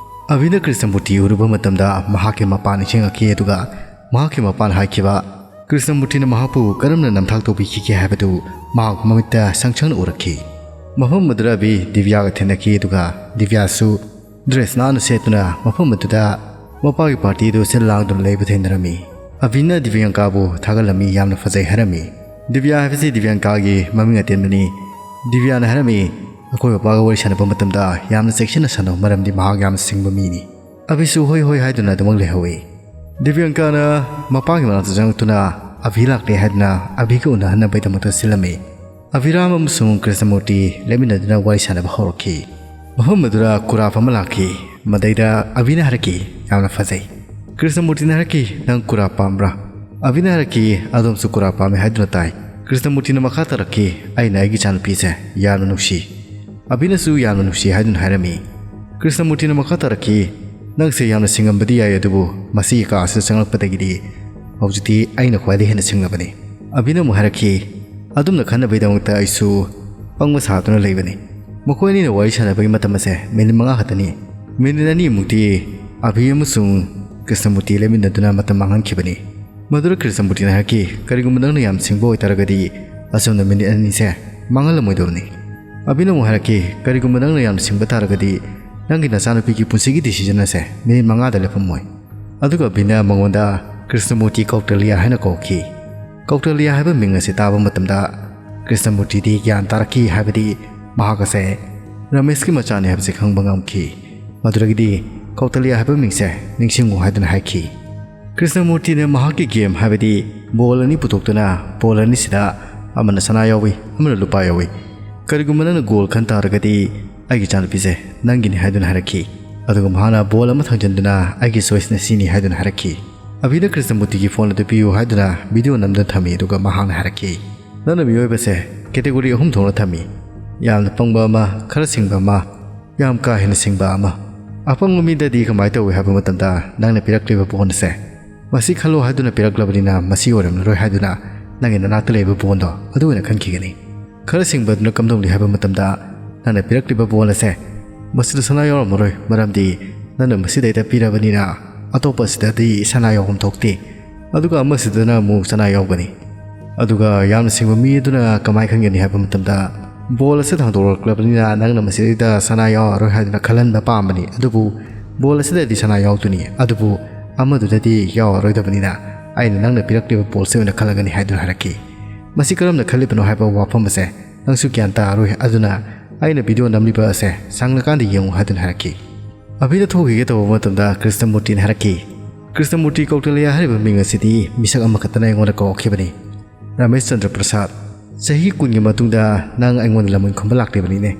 ꯑꯕꯤꯅ ꯀ꯭ꯔꯤꯁꯅꯃꯨꯔꯇꯤ ꯎꯔꯨꯕ ꯃꯇꯝꯗ ꯃꯍꯥꯛꯀꯤ ꯃꯄꯥ ꯅꯤꯡꯁꯤꯡꯂꯛꯈꯤ, ꯑꯗꯨꯒ ꯃꯍꯥꯛꯀꯤ ꯃꯄꯥꯅ ꯍꯥꯏꯈꯤꯕ, ꯀ꯭ꯔꯤꯁꯅꯃꯨꯔꯇꯤꯅ ꯃꯍꯥꯛꯄꯨ ꯀꯔꯝꯅ ꯅꯝꯊꯥꯛ ꯇꯧꯕꯤꯈꯤꯒꯦ ꯍꯥꯏꯕꯗꯨ ꯃꯍꯥꯛ ꯃꯃꯤꯠꯇ ꯁꯪ ꯁꯪꯅ ꯎꯔꯛꯈꯤ꯫ ꯃꯐꯝ ꯑꯗꯨꯗ ꯑꯕꯤ ꯗꯤꯕ꯭ꯌꯥꯒ ꯊꯦꯡꯅꯈꯤ, ꯑꯗꯨꯒ ꯗꯤꯕ꯭ꯌꯥꯁꯨ ꯗ꯭ꯔꯦꯁ ꯅꯥꯟꯅ ꯁꯦꯠꯇꯨꯅ ꯃꯐꯝ ꯑꯗꯨꯗ ꯃꯄꯥꯒꯤ ꯄꯥꯔꯇꯤꯗꯨ ꯁꯤꯜ ꯂꯥꯡꯗꯨꯅ ꯂꯩꯕ ꯊꯦꯡꯅꯔꯝꯃꯤ꯫ ꯑꯕꯤꯅ ꯗꯤꯕ꯭ꯌꯥꯡꯀꯥꯕꯨ ꯊꯥꯒꯠꯂꯝꯃꯤ, "ꯌꯥꯝꯅ ꯐꯖꯩ" ꯍꯥꯏꯔꯝꯃꯤ꯫ ꯗꯤꯕ꯭ꯌꯥ ꯍꯥꯏꯕꯁꯤ ꯗꯤꯕ꯭ꯌꯥꯡꯀꯥꯒꯤ ꯃꯃꯤꯡ ꯑꯇꯦꯟꯕꯅꯤ꯫ ꯗꯤꯕ꯭ꯌꯥꯅ ꯍꯥꯏꯔꯝꯃꯤ, "ꯑꯩꯈꯣꯏ ꯃꯄꯥꯒ ꯋꯥꯔꯤ ꯁꯥꯟꯅꯕ ꯃꯇꯝꯗ ꯌꯥꯝꯅ ꯆꯦꯛꯁꯤꯟꯅ ꯁꯥꯟꯅꯧ, ꯃꯔꯝꯗꯤ ꯃꯍꯥꯛ ꯌꯥꯝꯅ ꯁꯤꯡꯕ ꯃꯤꯅꯤ"꯫ ꯑꯕꯤꯁꯨ "ꯍꯣꯏ, ꯍꯣꯏ" ꯍꯥꯏꯗꯨꯅ ꯑꯗꯨꯃꯛ ꯂꯩꯍꯧꯏ꯫ ꯗꯤꯕ꯭ꯌꯥꯡꯀꯥꯅ ꯃꯄꯥꯒꯤ ꯃꯅꯥꯛꯇ ꯆꯪꯂꯛꯇꯨꯅ, "ꯑꯕꯤ ꯂꯥꯛꯂꯦ" ꯍꯥꯏꯗꯨꯅ ꯑꯕꯤꯒ ꯎꯅꯍꯟꯅꯕꯒꯤꯗꯃꯛꯇ ꯁꯤꯜꯂꯝꯃꯤ꯫ ꯑꯕꯤꯔꯥꯝ ꯑꯃꯁꯨꯡ ꯀ꯭ꯔꯤꯁꯅꯃꯨꯔꯇꯤ ꯂꯦꯞꯃꯤꯟꯅꯗꯨꯅ ꯋꯥꯔꯤ ꯁꯥꯟꯅꯕ ꯍꯧꯔꯛꯈꯤ꯫ ꯃꯐꯝ ꯑꯗꯨꯗ ꯀꯨꯔꯥꯞ ꯑꯃ ꯂꯥꯛꯈꯤ꯫ ꯃꯗꯩꯗ ꯑꯕꯤꯅ ꯍꯥꯏꯔꯛꯈꯤ, "ꯌꯥꯝꯅ ꯐꯖꯩ"꯫ ꯀ꯭ꯔꯤꯁꯅꯃꯨꯔꯇꯤꯅ ꯍꯥꯏꯔꯛꯈꯤ, "ꯅꯪ ꯀꯨꯔꯥꯞ ꯄꯥꯝꯕ꯭ꯔꯥ?" ꯑꯕꯤꯅ ꯍꯥꯏꯔꯛꯈꯤ, "ꯑꯗꯣꯝꯁꯨ ꯀꯨꯔꯥꯞ ꯄꯥꯝꯃꯤ ꯍꯥꯏꯗꯨꯅ ꯇꯥꯏ"꯫ ꯀ꯭ꯔꯤꯁꯅꯃꯨꯔꯇꯤꯅ ꯃꯈꯥ ꯇꯥꯔꯛꯈꯤ, "ꯑꯩꯅ ꯑꯩꯒꯤ ꯏꯆꯥꯅꯨꯄꯤꯁꯦ ꯌꯥꯝꯅ ꯅꯨꯡꯁꯤ"꯫ ꯑꯕꯤꯅꯁꯨ "ꯌꯥꯝꯅ ꯅꯨꯡꯁꯤ" ꯍꯥꯏꯗꯨꯅ ꯍꯥꯏꯔꯝꯃꯤ꯫ ꯀ꯭ꯔꯤꯁꯅꯃꯨꯔꯇꯤꯅ ꯃꯈꯥ ꯇꯥꯔꯛꯈꯤ, "ꯅꯪꯁꯦ ꯌꯥꯝꯅ ꯁꯤꯡꯉꯝꯕꯗꯤ ꯌꯥꯏ, ꯑꯗꯨꯕꯨ ꯃꯁꯤꯒꯤ ꯀꯥ ꯑꯁꯤꯗ ꯆꯪꯂꯛꯄꯗꯒꯤꯗꯤ ꯍꯧꯖꯤꯛꯇꯤ ꯑꯩꯅ ꯈ꯭ꯋꯥꯏꯗꯒꯤ ꯍꯦꯟꯅ ꯁꯤꯡꯂꯕꯅꯤ"꯫ ꯑꯕꯤꯅ ꯑꯃꯨꯛ ꯍꯥꯏꯔꯛꯈꯤ, "ꯑꯗꯨꯝꯅ ꯈꯟꯅꯕꯒꯤꯗꯃꯛꯇ ꯑꯩꯁꯨ ꯄꯪꯕ ꯁꯥꯗꯨꯅ ꯂꯩꯕꯅꯤ꯫ ꯃꯈꯣꯏ ꯑꯅꯤꯅ ꯋꯥꯔꯤ ꯁꯥꯟꯅꯕꯒꯤ ꯃꯇꯝ ꯑꯁꯦ ꯃꯤꯅꯤꯠ ꯃꯉꯥ ꯈꯛꯇꯅꯤ꯫ ꯃꯤꯅꯤꯠ ꯑꯅꯤꯃꯨꯛꯇꯤ ꯑꯚꯤ ꯑꯃꯁꯨꯡ ꯀ꯭ꯔꯤꯁꯅꯃꯨꯔꯇꯤ ꯂꯦꯞꯃꯤꯟꯅꯗꯨꯅ ꯃꯇꯝ ꯃꯥꯡꯍꯟꯈꯤꯕꯅꯤ꯫ ꯃꯗꯨꯗ ꯀ꯭ꯔꯤꯁꯅꯃꯨꯔꯇꯤꯅ ꯍꯥꯏꯔꯛꯈꯤ, "ꯀꯔꯤꯒꯨꯝꯕ ꯅꯪꯅ ꯌꯥꯝ ꯁꯤꯡꯕ ꯑꯣꯏꯇꯥꯔꯒꯗꯤ ꯑꯁꯨꯝꯅ ꯃꯤꯅꯤꯠ ꯑꯅꯤꯁꯦ ꯃꯥꯡꯍꯜꯂꯝꯃꯣꯏꯗꯕꯅꯤ"꯫ ꯑꯚꯤꯅ ꯑꯃꯨꯛ ꯍꯥꯏꯔꯛꯈꯤ, "ꯀꯔꯤꯒꯨꯝꯕ ꯅꯪꯅ ꯌꯥꯝ ꯁꯤꯡꯕ ꯇꯥꯔꯒꯗꯤ ꯅꯪꯒꯤ ꯅꯆꯥꯅꯨꯄꯤꯒꯤ ꯄꯨꯟꯁꯤꯒꯤ decision ꯑꯁꯦ ꯃꯤꯅꯤꯠ ꯃꯉꯥꯗ ꯂꯦꯞꯄꯝꯃꯣꯏ"꯫ ꯑꯗꯨꯒ ꯑꯚꯤꯅ ꯃꯉꯣꯟꯗ ꯀ꯭ꯔꯤꯁꯅꯃꯨꯔꯇꯤ ꯀꯧꯇꯂꯤꯌꯥ ꯍꯥꯏꯅ ꯀꯧꯈꯤ꯫ ꯀꯧꯇꯂꯤꯌꯥ ꯍꯥꯏꯕ ꯃꯤꯡ ꯑꯁꯤ ꯇꯥꯕ ꯃꯇꯝꯗ ꯀ꯭ꯔꯤꯁꯅꯃꯨꯔꯇꯤꯗꯤ ꯒ꯭ꯌꯥꯟ ꯇꯥꯔꯛꯈꯤ, ꯍꯥꯏꯕꯗꯤ ꯃꯍꯥꯛ ꯑꯁꯦ ꯔꯃꯦꯁꯀꯤ ꯃꯆꯥꯅꯤ ꯍꯥꯏꯕꯁꯤ ꯈꯪꯕ ꯉꯝꯈꯤ꯫ ꯃꯗꯨꯗꯒꯤꯗꯤ ꯀꯧꯇꯂꯤꯌꯥ ꯍꯥꯏꯕ ꯃꯤꯡꯁꯦ ꯅꯤꯡꯁꯤꯡꯉꯨ ꯍꯥꯏꯗꯨꯅ ꯍꯥꯏꯈꯤ꯫ ꯀ꯭ꯔꯤꯁꯅꯃꯨꯔꯇꯤꯅ ꯃꯍꯥꯛꯀꯤ game, ꯍꯥꯏꯕꯗꯤ ball ꯑꯅꯤ ꯄꯨꯊꯣꯛꯇꯨꯅ ball ꯑꯅꯤꯁꯤꯗ ꯑꯃꯅ ꯁꯅꯥ ꯌꯥꯎꯏ, ꯑꯃꯅ ꯂꯨꯄꯥ ꯌꯥꯎꯏ꯫ "ꯀꯔꯤꯒꯨꯝꯕ ꯅꯪꯅ goal ꯈꯟ ꯇꯥꯔꯒꯗꯤ ꯑꯩꯒꯤ ꯏꯆꯥꯅꯨꯄꯤꯁꯦ ꯅꯪꯒꯤꯅꯤ" ꯍꯥꯏꯗꯨꯅ ꯍꯥꯏꯔꯛꯈꯤ꯫ ꯑꯗꯨꯒ ꯃꯍꯥꯛꯅ ball ꯑꯃ ꯊꯥꯡꯖꯟꯗꯨꯅ "ꯑꯩꯒꯤ choiceꯅ ꯁꯤꯅꯤ" ꯍꯥꯏꯗꯨꯅ ꯍꯥꯏꯔꯛꯈꯤ꯫ ꯑꯚꯤꯅ ꯀ꯭ꯔꯤꯁꯅꯃꯨꯔꯇꯤꯒꯤ phone ꯑꯗꯨ ꯄꯤꯌꯨ ꯍꯥꯏꯗꯨꯅ video ꯅꯝꯗꯨꯅ ꯊꯝꯃꯤ, ꯑꯗꯨꯒ ꯃꯍꯥꯛꯅ ꯍꯥꯏꯔꯛꯈꯤ, "ꯅꯪꯅ ꯃꯤꯑꯣꯏꯕꯁꯦ category ꯑꯍꯨꯝ ꯊꯣꯛꯅ ꯊꯝꯃꯤ꯫ ꯌꯥꯝꯅ ꯄꯪꯕ ꯑꯃ, ꯈꯔ ꯁꯤꯡꯕ ꯑꯃ, ꯌꯥꯝ ꯀꯥ ꯍꯦꯟꯅ ꯁꯤꯡꯕ ꯑꯃ꯫ ꯑꯄꯪꯕ ꯃꯤꯗꯗꯤ ꯀꯃꯥꯏꯅ ꯇꯧꯏ ꯍꯥꯏꯕ ꯃꯇꯝꯗ ꯅꯪꯅ ꯄꯤꯔꯛꯂꯤꯕ ball ꯑꯁꯦ ꯃꯁꯤ ꯈꯜꯂꯣ ꯍꯥꯏꯗꯨꯅ ꯄꯤꯔꯛꯂꯕꯅꯤꯅ ꯃꯁꯤ ꯑꯣꯏꯔꯝꯂꯔꯣꯏ ꯍꯥꯏꯗꯨꯅ ꯅꯪꯒꯤ ꯅꯅꯥꯛꯇ ꯂꯩꯕ ball ꯗꯣ ꯑꯗꯨ ꯑꯣꯏꯅ ꯈꯟꯈꯤꯒꯅꯤ꯫ ꯈꯔ ꯁꯤꯡꯕ ꯑꯗꯨꯅ ꯀꯝꯗꯧꯅꯤ ꯍꯥꯏꯕ ꯃꯇꯝꯗ ꯅꯪꯅ ꯄꯤꯔꯛꯂꯤꯕ ball ꯑꯁꯦ ꯃꯁꯤꯗ ꯁꯅꯥ ꯌꯥꯎꯔꯝꯃꯔꯣꯏ, ꯃꯔꯝꯗꯤ ꯅꯪꯅ ꯃꯁꯤꯗꯩꯗ ꯄꯤꯔꯕꯅꯤꯅ ꯑꯇꯣꯞꯄꯁꯤꯗꯗꯤ ꯁꯅꯥ ꯌꯥꯎꯐꯝ ꯊꯣꯛꯇꯦ꯫ ꯑꯗꯨꯒ ꯑꯃꯁꯤꯗꯅ ꯑꯃꯨꯛ ꯁꯅꯥ ꯌꯥꯎꯒꯅꯤ"꯫ ꯑꯗꯨꯒ ꯌꯥꯝꯅ ꯁꯤꯡꯕ ꯃꯤ ꯑꯗꯨꯅ ꯀꯃꯥꯏ ꯈꯟꯒꯅꯤ ꯍꯥꯏꯕ ꯃꯇꯝꯗ, "Ball ꯑꯁꯤ ꯊꯥꯡꯗꯣꯔꯛꯂꯕꯅꯤꯅ ꯅꯪꯅ ꯃꯁꯤꯗꯩꯗ ꯁꯅꯥ ꯌꯥꯎꯔꯔꯣꯏ ꯍꯥꯏꯗꯨꯅ ꯈꯜꯍꯟꯕ ꯄꯥꯝꯕꯅꯤ, ꯑꯗꯨꯕꯨ ball ꯑꯁꯤꯗꯗꯤ ꯁꯅꯥ ꯌꯥꯎꯗꯣꯏꯅꯤ, ꯑꯗꯨꯕꯨ ꯑꯃꯗꯨꯗꯗꯤ ꯌꯥꯎꯔꯔꯣꯏꯗꯕꯅꯤꯅ ꯑꯩꯅ ꯅꯪꯅ ꯄꯤꯔꯛꯂꯤꯕ ball ꯁꯤ ꯑꯣꯏꯅ ꯈꯜꯂꯒꯅꯤ" ꯍꯥꯏꯗꯨꯅ ꯍꯥꯏꯔꯛꯈꯤ꯫ "ꯃꯁꯤ ꯀꯔꯝꯅ ꯈꯜꯂꯤꯕꯅꯣ ꯍꯥꯏꯕ ꯋꯥꯐꯝ ꯑꯁꯦ ꯅꯪꯁꯨ ꯒ꯭ꯌꯥꯟ ꯇꯥꯔꯔꯣꯏ, ꯑꯗꯨꯅ ꯑꯩꯅ video ꯅꯝꯂꯤꯕ ꯑꯁꯦ ꯁꯪꯂꯀꯥꯟꯗ ꯌꯦꯡꯉꯨ" ꯍꯥꯏꯗꯨꯅ ꯍꯥꯏꯔꯛꯈꯤ꯫ ꯑꯚꯤꯅ ꯊꯣꯛꯈꯤꯒꯦ ꯇꯧꯕ ꯃꯇꯝꯗ ꯀ꯭ꯔꯤꯁꯅꯃꯨꯔꯇꯤꯅ ꯍꯥꯏꯔꯛꯈꯤ, "ꯀ꯭ꯔꯤꯁꯅꯃꯨꯔꯇꯤ ꯀꯧꯇꯂꯤꯌꯥ ꯍꯥꯏꯔꯤꯕ ꯃꯤꯡ ꯑꯁꯤꯗꯤ ꯃꯤꯁꯛ ꯑꯃꯈꯛꯇꯅ ꯑꯩꯉꯣꯟꯗ ꯀꯧꯔꯛꯈꯤꯕꯅꯤ꯫ ꯔꯃꯦꯁ ꯆꯟꯗ꯭ꯔ ꯄ꯭ꯔꯁꯥꯗ, ꯆꯍꯤ ꯀꯨꯟꯒꯤ ꯃꯇꯨꯡꯗ ꯅꯪ ꯑꯩꯉꯣꯟꯗ ꯂꯃꯟ ꯈꯨꯝꯕ ꯂꯥꯛꯂꯤꯕꯅꯤꯅꯦ꯫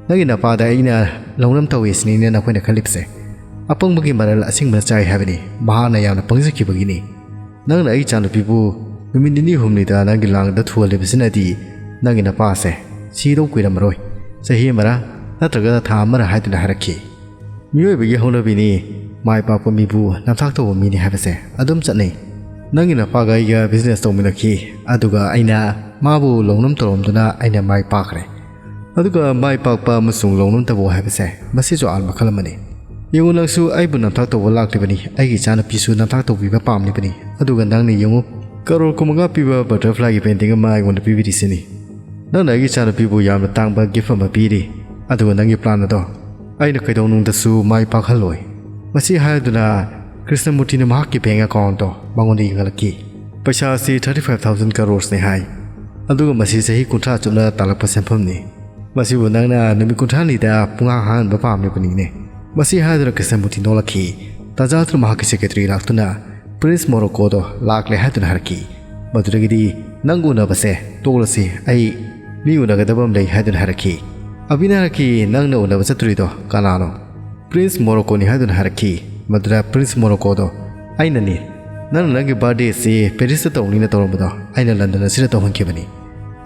ꯅꯪꯒꯤ ꯅꯄꯥꯗ ꯑꯩꯅ ꯂꯧꯅꯝ ꯇꯧꯏ ꯁꯤꯅꯤꯅꯦ ꯅꯈꯣꯏꯅ ꯈꯜꯂꯤꯕꯁꯦ꯫ ꯑꯄꯪꯕꯒꯤ ꯃꯔꯜ ꯑꯁꯤꯡꯕꯅ ꯆꯥꯏ ꯍꯥꯏꯕꯅꯤ, ꯃꯍꯥꯛꯅ ꯌꯥꯝꯅ ꯄꯪꯖꯈꯤꯕꯒꯤꯅꯤ꯫ ꯅꯪꯅ ꯑꯩ ꯏꯆꯥꯅꯨꯄꯤꯕꯨ ꯅꯨꯃꯤꯠ ꯅꯤꯅꯤ ꯍꯨꯝꯅꯤꯗ ꯅꯪꯒꯤ ꯂꯥꯡꯗ ꯊꯨꯍꯜꯂꯤꯕꯁꯤꯅꯗꯤ ꯅꯪꯒꯤ ꯅꯄꯥꯁꯦ ꯁꯤꯗꯧ ꯀꯨꯏꯔꯝꯃꯔꯣꯏ, ꯆꯍꯤ ꯑꯃꯔ ꯅꯠꯇ꯭ꯔꯒ ꯊꯥ ꯑꯃꯔ" ꯍꯥꯏꯗꯨꯅ ꯍꯥꯏꯔꯛꯈꯤ꯫ ꯃꯤꯑꯣꯏꯕꯒꯤ ꯍꯧꯅꯕꯤꯅꯤ, ꯃꯥꯏ ꯄꯥꯛꯄ ꯃꯤꯕꯨ ꯅꯝꯊꯥꯛ ꯇꯧꯕ ꯃꯤꯅꯤ ꯍꯥꯏꯕꯁꯦ ꯑꯗꯨꯝ ꯆꯠꯅꯩ꯫ ꯅꯪꯒꯤ ꯅꯄꯥꯒ ꯑꯩꯒ business ꯇꯧꯃꯤꯟꯅꯈꯤ, ꯑꯗꯨꯒ ꯑꯩꯅ ꯃꯥꯕꯨ ꯂꯧꯅꯝ ꯇꯧꯔꯝꯗꯨꯅ ꯑꯩꯅ ꯃꯥꯏ ꯄꯥꯛꯈ꯭ꯔꯦ꯫ ꯑꯗꯨꯒ ꯃꯥꯏ ꯄꯥꯛꯄ ꯑꯃꯁꯨꯡ ꯂꯧꯅꯝ ꯇꯧꯕ ꯍꯥꯏꯕꯁꯦ ꯃꯁꯤꯁꯨ art ꯃꯈꯜ ꯑꯃꯅꯤ꯫ "ꯌꯦꯡꯉꯨ, ꯅꯪꯁꯨ ꯑꯩꯕꯨ ꯅꯝꯊꯥꯛ ꯇꯧꯕ ꯂꯥꯛꯂꯤꯕꯅꯤ, ꯑꯩꯒꯤ ꯏꯆꯥꯅꯨꯄꯤꯁꯨ ꯅꯝꯊꯥꯛ ꯇꯧꯕꯤꯕ ꯄꯥꯝꯂꯤꯕꯅꯤ, ꯑꯗꯨꯒ ꯅꯪꯅ ꯌꯦꯡꯉꯨ, ꯀꯔꯣꯔ ꯀꯨꯟꯃꯉꯥ ꯄꯤꯕ butterflyꯒꯤ painting ꯑꯃ ꯑꯩꯉꯣꯟꯗ ꯄꯤꯕꯤꯔꯤꯁꯤꯅꯤ꯫ ꯅꯪꯅ ꯑꯩꯒꯤ ꯏꯆꯥꯅꯨꯄꯤꯕꯨ ꯌꯥꯝꯅ ꯇꯥꯡꯕ gift ꯑꯃ ꯄꯤꯔꯤ, ꯑꯗꯨꯒ ꯅꯪꯒꯤ plan ꯑꯗꯣ ꯑꯩꯅ ꯀꯩꯗꯧꯅꯨꯡꯗꯁꯨ ꯃꯥꯏ ꯄꯥꯛꯍꯜꯂꯣꯏ"꯫ ꯃꯁꯤ ꯍꯥꯏꯗꯨꯅ ꯀ꯭ꯔꯤꯁꯅꯃꯨꯔꯇꯤꯅ ꯃꯍꯥꯛꯀꯤ bank accountꯗꯣ ꯃꯉꯣꯟꯗ ꯌꯦꯡꯍꯜꯂꯛꯈꯤ꯫ ꯄꯩꯁꯥ ꯑꯁꯤ thirty five thousand crores ꯅꯤ ꯍꯥꯏ, ꯑꯗꯨꯒ ꯃꯁꯤ ꯆꯍꯤ ꯀꯨꯟꯊ꯭ꯔꯥ ꯆꯨꯞꯅ ꯇꯥꯜꯂꯛꯄ ꯁꯦꯟꯐꯝꯅꯤ꯫ ꯃꯁꯤꯕꯨ ꯅꯪꯅ ꯅꯨꯃꯤꯠ ꯀꯨꯟꯊ꯭ꯔꯥꯅꯤꯗ ꯄꯨꯡꯍꯥꯡ ꯍꯥꯡꯍꯟꯕ ꯄꯥꯝꯂꯤꯕꯅꯤꯅꯦ꯫ ꯃꯁꯤ ꯍꯥꯏꯗꯨꯅ ꯀ꯭ꯔꯤꯁꯅꯃꯨꯔꯇꯤ ꯅꯣꯛꯂꯛꯈꯤ꯫ ꯇꯥꯟꯖꯥꯗꯨꯗ ꯃꯍꯥꯛꯀꯤ secretary ꯂꯥꯛꯇꯨꯅ "Prince Moroccoꯗꯣ ꯂꯥꯛꯂꯦ" ꯍꯥꯏꯗꯨꯅ ꯍꯥꯏꯔꯛꯈꯤ꯫ ꯃꯗꯨꯗꯒꯤꯗꯤ "ꯅꯪꯒ ꯎꯅꯕꯁꯦ ꯇꯣꯛꯂꯁꯤ, ꯑꯩ ꯃꯤ ꯎꯅꯒꯗꯕ ꯑꯃ ꯂꯩ" ꯍꯥꯏꯗꯨꯅ ꯍꯥꯏꯔꯛꯈꯤ꯫ ꯑꯕꯤꯅ ꯍꯥꯏꯔꯛꯈꯤ, "ꯅꯪꯅ ꯎꯅꯕ ꯆꯠꯇꯣꯔꯤꯗꯣ ꯀꯅꯥꯅꯣ?" "Prince Moroccoꯅꯤ" ꯍꯥꯏꯗꯨꯅ ꯍꯥꯏꯔꯛꯈꯤ꯫ ꯃꯗꯨꯗ "Prince Moroccoꯗꯣ ꯑꯩꯅꯅꯤ꯫ ꯅꯪꯅ ꯅꯪꯒꯤ birthday ꯑꯁꯤ Parisꯇ ꯇꯧꯅꯤꯅ ꯇꯧꯔꯝꯕꯗꯣ ꯑꯩꯅ London ꯑꯁꯤꯗ ꯇꯧꯍꯟꯈꯤꯕꯅꯤ꯫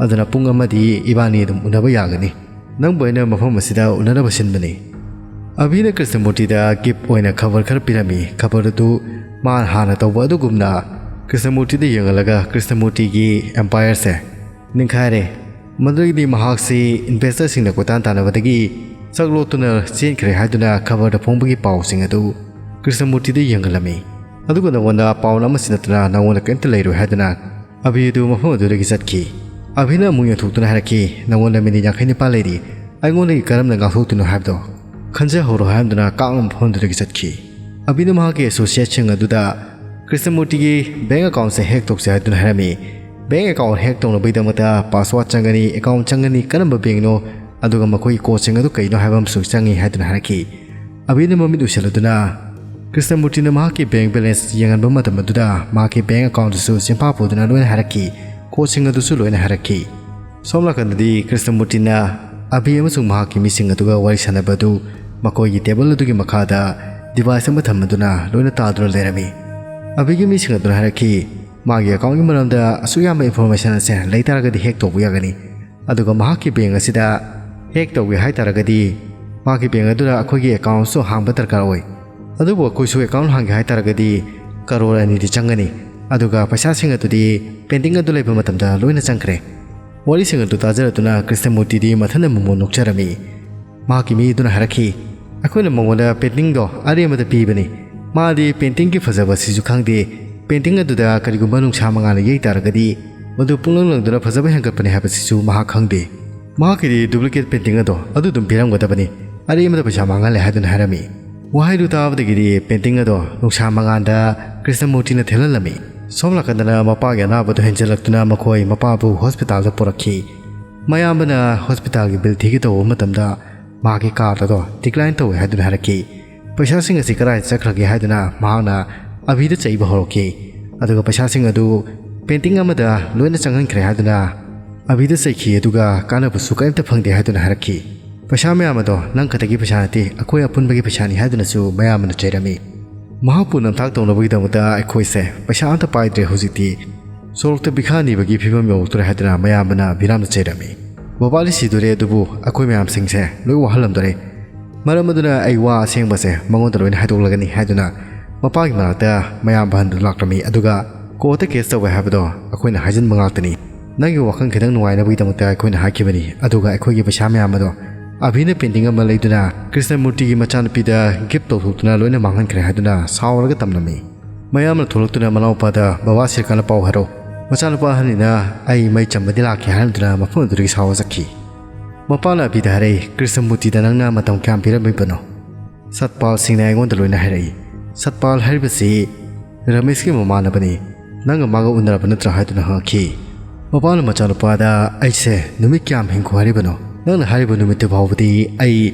ꯑꯗꯨꯅ ꯄꯨꯡ ꯑꯃꯗꯤ ꯏꯕꯥꯅꯤ ꯑꯗꯨꯝ ꯎꯅꯕ ꯌꯥꯒꯅꯤ꯫ ꯅꯪꯕꯨ ꯑꯩꯅ ꯃꯐꯝ ꯑꯁꯤꯗ ꯎꯅꯅꯕ ꯁꯤꯟꯕꯅꯤ"꯫ ꯑꯕꯤꯅ ꯀ꯭ꯔꯤꯁꯅꯃꯨꯔꯇꯤꯗ gift ꯑꯣꯏꯅ ꯈꯕꯔ ꯈꯔ ꯄꯤꯔꯝꯃꯤ꯫ ꯈꯕꯔ ꯑꯗꯨ ꯃꯥꯅ ꯍꯥꯟꯅ ꯇꯧꯕ ꯑꯗꯨꯒꯨꯝꯅ ꯀ꯭ꯔꯤꯁꯅꯃꯨꯔꯇꯤꯗ ꯌꯦꯡꯍꯜꯂꯒ ꯀ꯭ꯔꯤꯁꯅꯃꯨꯔꯇꯤꯒꯤ empireꯁꯦ ꯅꯤꯡꯈꯥꯏꯔꯦ꯫ ꯃꯗꯨꯗꯒꯤꯗꯤ ꯃꯍꯥꯛꯁꯤ investorꯁꯤꯡꯅ ꯀꯣꯏꯇꯥꯟ ꯇꯥꯟꯅꯕꯗꯒꯤ ꯁꯛ ꯂꯣꯠꯇꯨꯅ ꯆꯦꯟꯈ꯭ꯔꯦ ꯍꯥꯏꯗꯨꯅ ꯈꯕꯔꯗ ꯐꯣꯡꯕꯒꯤ ꯄꯥꯎꯁꯤꯡ ꯑꯗꯨ ꯀ꯭ꯔꯤꯁꯅꯃꯨꯔꯇꯤꯗ ꯌꯦꯡꯍꯜꯂꯝꯃꯤ꯫ "ꯑꯗꯨꯒ ꯅꯉꯣꯟꯗ ꯄꯥꯎ ꯑꯃꯁꯤ ꯅꯠꯇꯅ ꯅꯉꯣꯟꯗ ꯀꯔꯤꯝꯇ ꯂꯩꯔꯣꯏ" ꯍꯥꯏꯗꯨꯅ ꯑꯕꯤ ꯑꯗꯨ ꯃꯐꯝ ꯑꯗꯨꯗꯒꯤ ꯆꯠꯈꯤ꯫ ꯑꯕꯤꯅ ꯑꯃꯨꯛ ꯌꯦꯡꯊꯣꯛꯇꯨꯅ ꯍꯥꯏꯔꯛꯈꯤ, "ꯅꯉꯣꯟꯗ ꯃꯤꯅꯤꯠ ꯌꯥꯡꯈꯩ ꯅꯤꯄꯥꯟ ꯂꯩꯔꯤ, ꯑꯩꯉꯣꯟꯗꯒꯤ ꯀꯔꯝꯅ ꯉꯥꯛꯊꯣꯛꯇꯣꯏꯅꯣ ꯍꯥꯏꯕꯗꯣ ꯈꯟꯖꯍꯧꯔꯣ" ꯍꯥꯏꯗꯨꯅ ꯀꯥꯡꯅ ꯃꯐꯝ ꯑꯗꯨꯗꯒꯤ ꯆꯠꯈꯤ꯫ ꯑꯕꯤꯅ ꯃꯍꯥꯛꯀꯤ associateꯁꯤꯡ ꯑꯗꯨꯗ ꯀ꯭ꯔꯤꯁꯅꯃꯨꯔꯇꯤꯒꯤ bank accountꯁꯦ hack ꯇꯧꯁꯦ ꯍꯥꯏꯗꯨꯅ ꯍꯥꯏꯔꯝꯃꯤ꯫ Bank account hack ꯇꯧꯅꯕꯒꯤꯗꯃꯛꯇ password ꯆꯪꯒꯅꯤ, account ꯆꯪꯒꯅꯤ, ꯀꯔꯝꯕ bankꯅꯣ, ꯑꯗꯨꯒ ꯃꯈꯣꯏꯒꯤ codeꯁꯤꯡ ꯑꯗꯨ ꯀꯩꯅꯣ ꯍꯥꯏꯕ ꯑꯃꯁꯨ ꯆꯪꯉꯤ ꯍꯥꯏꯗꯨꯅ ꯍꯥꯏꯔꯛꯈꯤ꯫ ꯑꯕꯤꯅ ꯃꯃꯤꯠ ꯎꯏꯁꯤꯜꯂꯗꯨꯅ ꯀ꯭ꯔꯤꯁꯅꯃꯨꯔꯇꯤꯅ ꯃꯍꯥꯛꯀꯤ bank balance ꯌꯦꯡꯍꯟꯕ ꯃꯇꯝ ꯑꯗꯨꯗ ꯃꯍꯥꯛꯀꯤ bank accountꯗꯨꯁꯨ ꯆꯤꯟꯐꯥ ꯄꯨꯗꯨꯅ ꯂꯣꯏꯅ ꯍꯥꯏꯔꯛꯈꯤ, codeꯁꯤꯡ ꯑꯗꯨꯁꯨ ꯂꯣꯏꯅ ꯍꯥꯏꯔꯛꯈꯤ꯫ ꯁꯣꯝ ꯅꯥꯀꯟꯗꯗꯤ ꯀ꯭ꯔꯤꯁꯅꯃꯨꯔꯇꯤꯅ ꯑꯕꯤ ꯑꯃꯁꯨꯡ ꯃꯍꯥꯛꯀꯤ ꯃꯤꯁꯤꯡ ꯑꯗꯨꯒ ꯋꯥꯔꯤ ꯁꯥꯟꯅꯕ ꯑꯗꯨ ꯃꯈꯣꯏꯒꯤ table ꯑꯗꯨꯒꯤ ꯃꯈꯥꯗ device ꯑꯃ ꯊꯝꯃꯗꯨꯅ ꯂꯣꯏꯅ ꯇꯥꯗꯨꯅ ꯂꯩꯔꯝꯃꯤ꯫ ꯑꯕꯤꯒꯤ ꯃꯤꯁꯤꯡ ꯑꯗꯨꯅ ꯍꯥꯏꯔꯛꯈꯤ, "ꯃꯥꯒꯤ accountꯒꯤ ꯃꯔꯝꯗ ꯑꯁꯨꯛ ꯌꯥꯝꯕ information ꯑꯁꯦ ꯂꯩ ꯇꯥꯔꯒꯗꯤ hack ꯇꯧꯕ ꯌꯥꯒꯅꯤ, ꯑꯗꯨꯒ ꯃꯍꯥꯛꯀꯤ bank ꯑꯁꯤꯗ hack ꯇꯧꯒꯦ ꯍꯥꯏ ꯇꯥꯔꯒꯗꯤ ꯃꯥꯒꯤ bank ꯑꯗꯨꯗ ꯑꯩꯈꯣꯏꯒꯤ accountꯁꯨ ꯍꯥꯡꯕ ꯗꯔꯀꯥꯔ ꯑꯣꯏ꯫ ꯑꯗꯨꯕꯨ ꯑꯩꯈꯣꯏꯁꯨ account ꯍꯥꯡꯒꯦ ꯍꯥꯏ ꯇꯥꯔꯒꯗꯤ ꯀꯔꯣꯔ ꯑꯅꯤꯗꯤ ꯆꯪꯒꯅꯤ, ꯑꯗꯨꯒ ꯄꯩꯁꯥꯁꯤꯡ ꯑꯗꯨꯗꯤ pending ꯑꯗꯨ ꯂꯩꯕ ꯃꯇꯝꯗ ꯂꯣꯏꯅ ꯆꯪꯈ꯭ꯔꯦ"꯫ ꯋꯥꯔꯤꯁꯤꯡ ꯑꯗꯨ ꯇꯥꯖꯔꯗꯨꯅ ꯀ꯭ꯔꯤꯁꯅꯃꯨꯔꯇꯤꯗꯤ ꯃꯊꯟꯗ ꯃꯣꯃꯣꯟ ꯅꯣꯛꯆꯔꯝꯃꯤ꯫ ꯃꯍꯥꯛꯀꯤ ꯃꯤ ꯑꯗꯨꯅ ꯍꯥꯏꯔꯛꯈꯤ, ꯑꯩꯈꯣꯏꯅ ꯃꯉꯣꯟꯗ ꯄꯦꯟꯇꯤꯡꯗꯣ ꯑꯔꯦꯝꯕꯗ ꯄꯤꯕꯅꯤ꯫ ꯃꯥꯗꯤ ꯄꯦꯟꯇꯤꯡꯒꯤ ꯐꯖꯕ ꯁꯤꯁꯨ ꯈꯪꯗꯦ꯫ ꯄꯦꯟꯇꯤꯡ ꯑꯗꯨꯗ ꯀꯔꯤꯒꯨꯝꯕ ꯅꯨꯡꯁꯥ ꯃꯉꯥꯜꯅ ꯌꯩ ꯇꯥꯔꯒꯗꯤ ꯃꯗꯨ ꯄꯨꯡꯂꯪ ꯂꯪꯗꯨꯅ ꯐꯖꯕ ꯍꯦꯟꯒꯠꯄꯅꯤ ꯍꯥꯏꯕꯁꯤꯁꯨ ꯃꯍꯥꯛ ꯈꯪꯗꯦ꯫ ꯃꯍꯥꯛꯀꯤꯗꯤ ꯗꯨꯄ꯭ꯂꯤꯀꯦꯠ ꯄꯦꯟꯇꯤꯡ ꯑꯗꯣ ꯑꯗꯨ ꯑꯗꯨꯝ ꯄꯤꯔꯝꯒꯗꯕꯅꯤ꯫ ꯑꯔꯦꯝꯕꯗ ꯄꯩꯁꯥ ꯃꯥꯡꯍꯜꯂꯦ ꯍꯥꯏꯗꯨꯅ ꯍꯥꯏꯔꯝꯃꯤ꯫ ꯋꯥꯍꯩꯗꯨ ꯇꯥꯕꯗꯒꯤꯗꯤ ꯄꯦꯟꯇꯤꯡ ꯑꯗꯣ ꯅꯨꯡꯁꯥ ꯃꯉꯥꯜꯗ ꯀ꯭ꯔꯤꯁꯅꯃꯨꯔꯇꯤꯅ ꯊꯦꯜꯍꯜꯂꯝꯃꯤ꯫ ꯁꯣꯝ ꯅꯥꯀꯟꯗꯅ ꯃꯄꯥꯒꯤ ꯑꯅꯥꯕꯗꯨ ꯍꯦꯟꯖꯜꯂꯛꯇꯨꯅ ꯃꯈꯣꯏ ꯃꯄꯥꯕꯨ ꯍꯣꯁꯄꯤꯇꯥꯜꯗ ꯄꯨꯔꯛꯈꯤ꯫ ꯃꯌꯥꯝꯕꯅ ꯍꯣꯁꯄꯤꯇꯥꯜꯒꯤ ꯕꯤꯜ ꯊꯤꯒꯦ ꯇꯧꯕ ꯃꯇꯝꯗ ꯃꯍꯥꯛꯀꯤ ꯀꯥꯔꯗ ꯑꯗꯣ ꯗꯤꯀ꯭ꯂꯥꯏꯟ ꯇꯧꯋꯦ ꯍꯥꯏꯗꯨꯅ ꯍꯥꯏꯔꯛꯈꯤ꯫ ꯄꯩꯁꯥꯁꯤꯡ ꯑꯁꯤ ꯀꯗꯥꯏꯗ ꯆꯠꯈ꯭ꯔꯒꯦ ꯍꯥꯏꯗꯨꯅ ꯃꯍꯥꯛꯅ ꯑꯕꯤꯗ ꯆꯩꯕ ꯍꯧꯔꯛꯈꯤ꯫ ꯑꯗꯨꯒ ꯄꯩꯁꯥꯁꯤꯡ ꯑꯗꯨ ꯄꯦꯟꯇꯤꯡ ꯑꯃꯗ ꯂꯣꯏꯅ ꯆꯪꯍꯟꯈ꯭ꯔꯦ ꯍꯥꯏꯗꯨꯅ ꯑꯕꯤꯗ ꯆꯩꯈꯤ꯫ ꯑꯗꯨꯒ ꯀꯥꯟꯅꯕꯁꯨ ꯀꯔꯤꯝꯇ ꯐꯪꯗꯦ ꯍꯥꯏꯗꯨꯅ ꯍꯥꯏꯔꯛꯈꯤ꯫ ꯄꯩꯁꯥ ꯃꯌꯥꯝ ꯑꯗꯣ ꯅꯪ ꯈꯛꯇꯒꯤ ꯄꯩꯁꯥ ꯅꯠꯇꯦ, ꯑꯩꯈꯣꯏ ꯑꯄꯨꯟꯕꯒꯤ ꯄꯩꯁꯥꯅꯤ ꯍꯥꯏꯗꯨꯅꯁꯨ ꯃꯌꯥꯝꯕꯅ ꯆꯩꯔꯝꯃꯤ꯫ ꯃꯍꯥꯛꯄꯨ ꯅꯝꯊꯥꯛ ꯇꯧꯅꯕꯒꯤꯗꯃꯛꯇ ꯑꯩꯈꯣꯏꯁꯦ ꯄꯩꯁꯥ ꯑꯝꯇ ꯄꯥꯏꯗ꯭ꯔꯦ ꯍꯧꯖꯤꯛꯇꯤ꯫ ꯁꯣꯔꯣꯛꯇ ꯚꯤꯈꯥ ꯅꯤꯕꯒꯤ ꯐꯤꯕꯝ ꯌꯧꯔꯛꯇꯣꯔꯦ ꯍꯥꯏꯗꯨꯅ ꯃꯌꯥꯝꯕꯅ ꯕꯤꯔꯥꯝꯗ ꯆꯩꯔꯝꯃꯤ꯫ ꯕꯕꯥꯗꯤ ꯁꯤꯗꯣꯔꯦ, ꯑꯗꯨꯕꯨ ꯑꯩꯈꯣꯏ ꯃꯌꯥꯝꯁꯤꯡꯁꯦ ꯂꯣꯏ ꯋꯥꯍꯜꯂꯝꯗꯣꯔꯦ꯫ ꯃꯔꯝ ꯑꯗꯨꯅ ꯑꯩ ꯋꯥ ꯑꯁꯦꯡꯕꯁꯦ ꯃꯉꯣꯟꯗ ꯂꯣꯏꯅ ꯍꯥꯏꯗꯣꯛꯂꯒꯅꯤ ꯍꯥꯏꯗꯨꯅ ꯃꯄꯥꯒꯤ ꯃꯅꯥꯛꯇ ꯃꯌꯥꯝꯕ ꯍꯟꯗꯨꯅ ꯂꯥꯛꯂꯝꯃꯤ꯫ ꯑꯗꯨꯒ ꯀꯣꯔꯠꯇ ꯀꯦꯁ ꯇꯧꯋꯦ ꯍꯥꯏꯕꯗꯣ ꯑꯩꯈꯣꯏꯅ ꯍꯥꯏꯖꯤꯟꯕ ꯉꯥꯛꯇꯅꯤ꯫ ꯅꯪꯒꯤ ꯋꯥꯈꯜ ꯈꯤꯇꯪ ꯅꯨꯡꯉꯥꯏꯅꯕꯒꯤꯗꯃꯛꯇ ꯑꯩꯈꯣꯏꯅ ꯍꯥꯏꯈꯤꯕꯅꯤ꯫ ꯑꯗꯨꯒ ꯑꯩꯈꯣꯏꯒꯤ ꯄꯩꯁꯥ ꯃꯌꯥꯝ ꯑꯗꯣ ꯑꯕꯤꯅ ꯄꯦꯟꯇꯤꯡ ꯑꯃ ꯂꯩꯗꯨꯅ ꯀ꯭ꯔꯤꯁꯅꯃꯨꯔꯇꯤꯒꯤ ꯃꯆꯥꯅꯨꯄꯤꯗ ꯒꯤꯐ ꯇꯧꯊꯣꯛꯇꯨꯅ ꯂꯣꯏꯅ ꯃꯥꯡꯍꯟꯈ꯭ꯔꯦ ꯍꯥꯏꯗꯨꯅ ꯁꯥꯎꯔꯒ ꯇꯝꯂꯝꯃꯤ꯫ ꯃꯌꯥꯝꯅ ꯊꯣꯛꯂꯛꯇꯨꯅ ꯃꯅꯥꯎꯄꯥꯗ, "ꯕꯕꯥ ꯁꯤꯔꯀꯥꯟꯗ ꯄꯥꯎ ꯍꯥꯏꯔꯛꯑꯣ, ꯃꯆꯥꯅꯨꯄꯥ ꯑꯍꯟꯅꯤꯅ ꯑꯩ ꯃꯩ ꯆꯝꯕꯗꯤ ꯂꯥꯛꯀꯦ" ꯍꯥꯏꯔꯝꯗꯨꯅ ꯃꯐꯝ ꯑꯗꯨꯗꯒꯤ ꯁꯥꯎꯔ ꯆꯠꯈꯤ꯫ ꯃꯄꯥꯅ ꯑꯕꯤꯗ ꯍꯥꯏꯔꯛꯏ, "ꯀ꯭ꯔꯤꯁꯅꯃꯨꯔꯇꯤꯗ ꯅꯪꯅ ꯃꯇꯝ ꯀꯌꯥꯝ ꯄꯤꯔꯝꯃꯤꯕꯅꯣ?" ꯁꯠꯄꯥꯜ ꯁꯤꯡꯅ ꯑꯩꯉꯣꯟꯗ ꯂꯣꯏꯅ ꯍꯥꯏꯔꯛꯏ꯫ ꯁꯠꯄꯥꯜ ꯍꯥꯏꯔꯤꯕꯁꯤ ꯔꯃꯦꯁꯀꯤ ꯃꯃꯥꯟꯅꯕꯅꯤ꯫ "ꯅꯪꯒ ꯃꯥꯒ ꯎꯅꯔꯕ ꯅꯠꯇ꯭ꯔꯥ?" ꯍꯥꯏꯗꯨꯅ ꯍꯪꯉꯛꯈꯤ꯫ ꯃꯄꯥꯅ ꯃꯆꯥꯅꯨꯄꯥꯗ, "ꯑꯩꯁꯦ ꯅꯨꯃꯤꯠ ꯀꯌꯥꯝ ꯍꯤꯡꯈꯣ ꯍꯥꯏꯔꯤꯕꯅꯣ? ꯅꯪꯅ ꯍꯥꯏꯔꯤꯕ ꯅꯨꯃꯤꯠꯇꯨ ꯐꯥꯎꯕꯗꯤ ꯑꯩ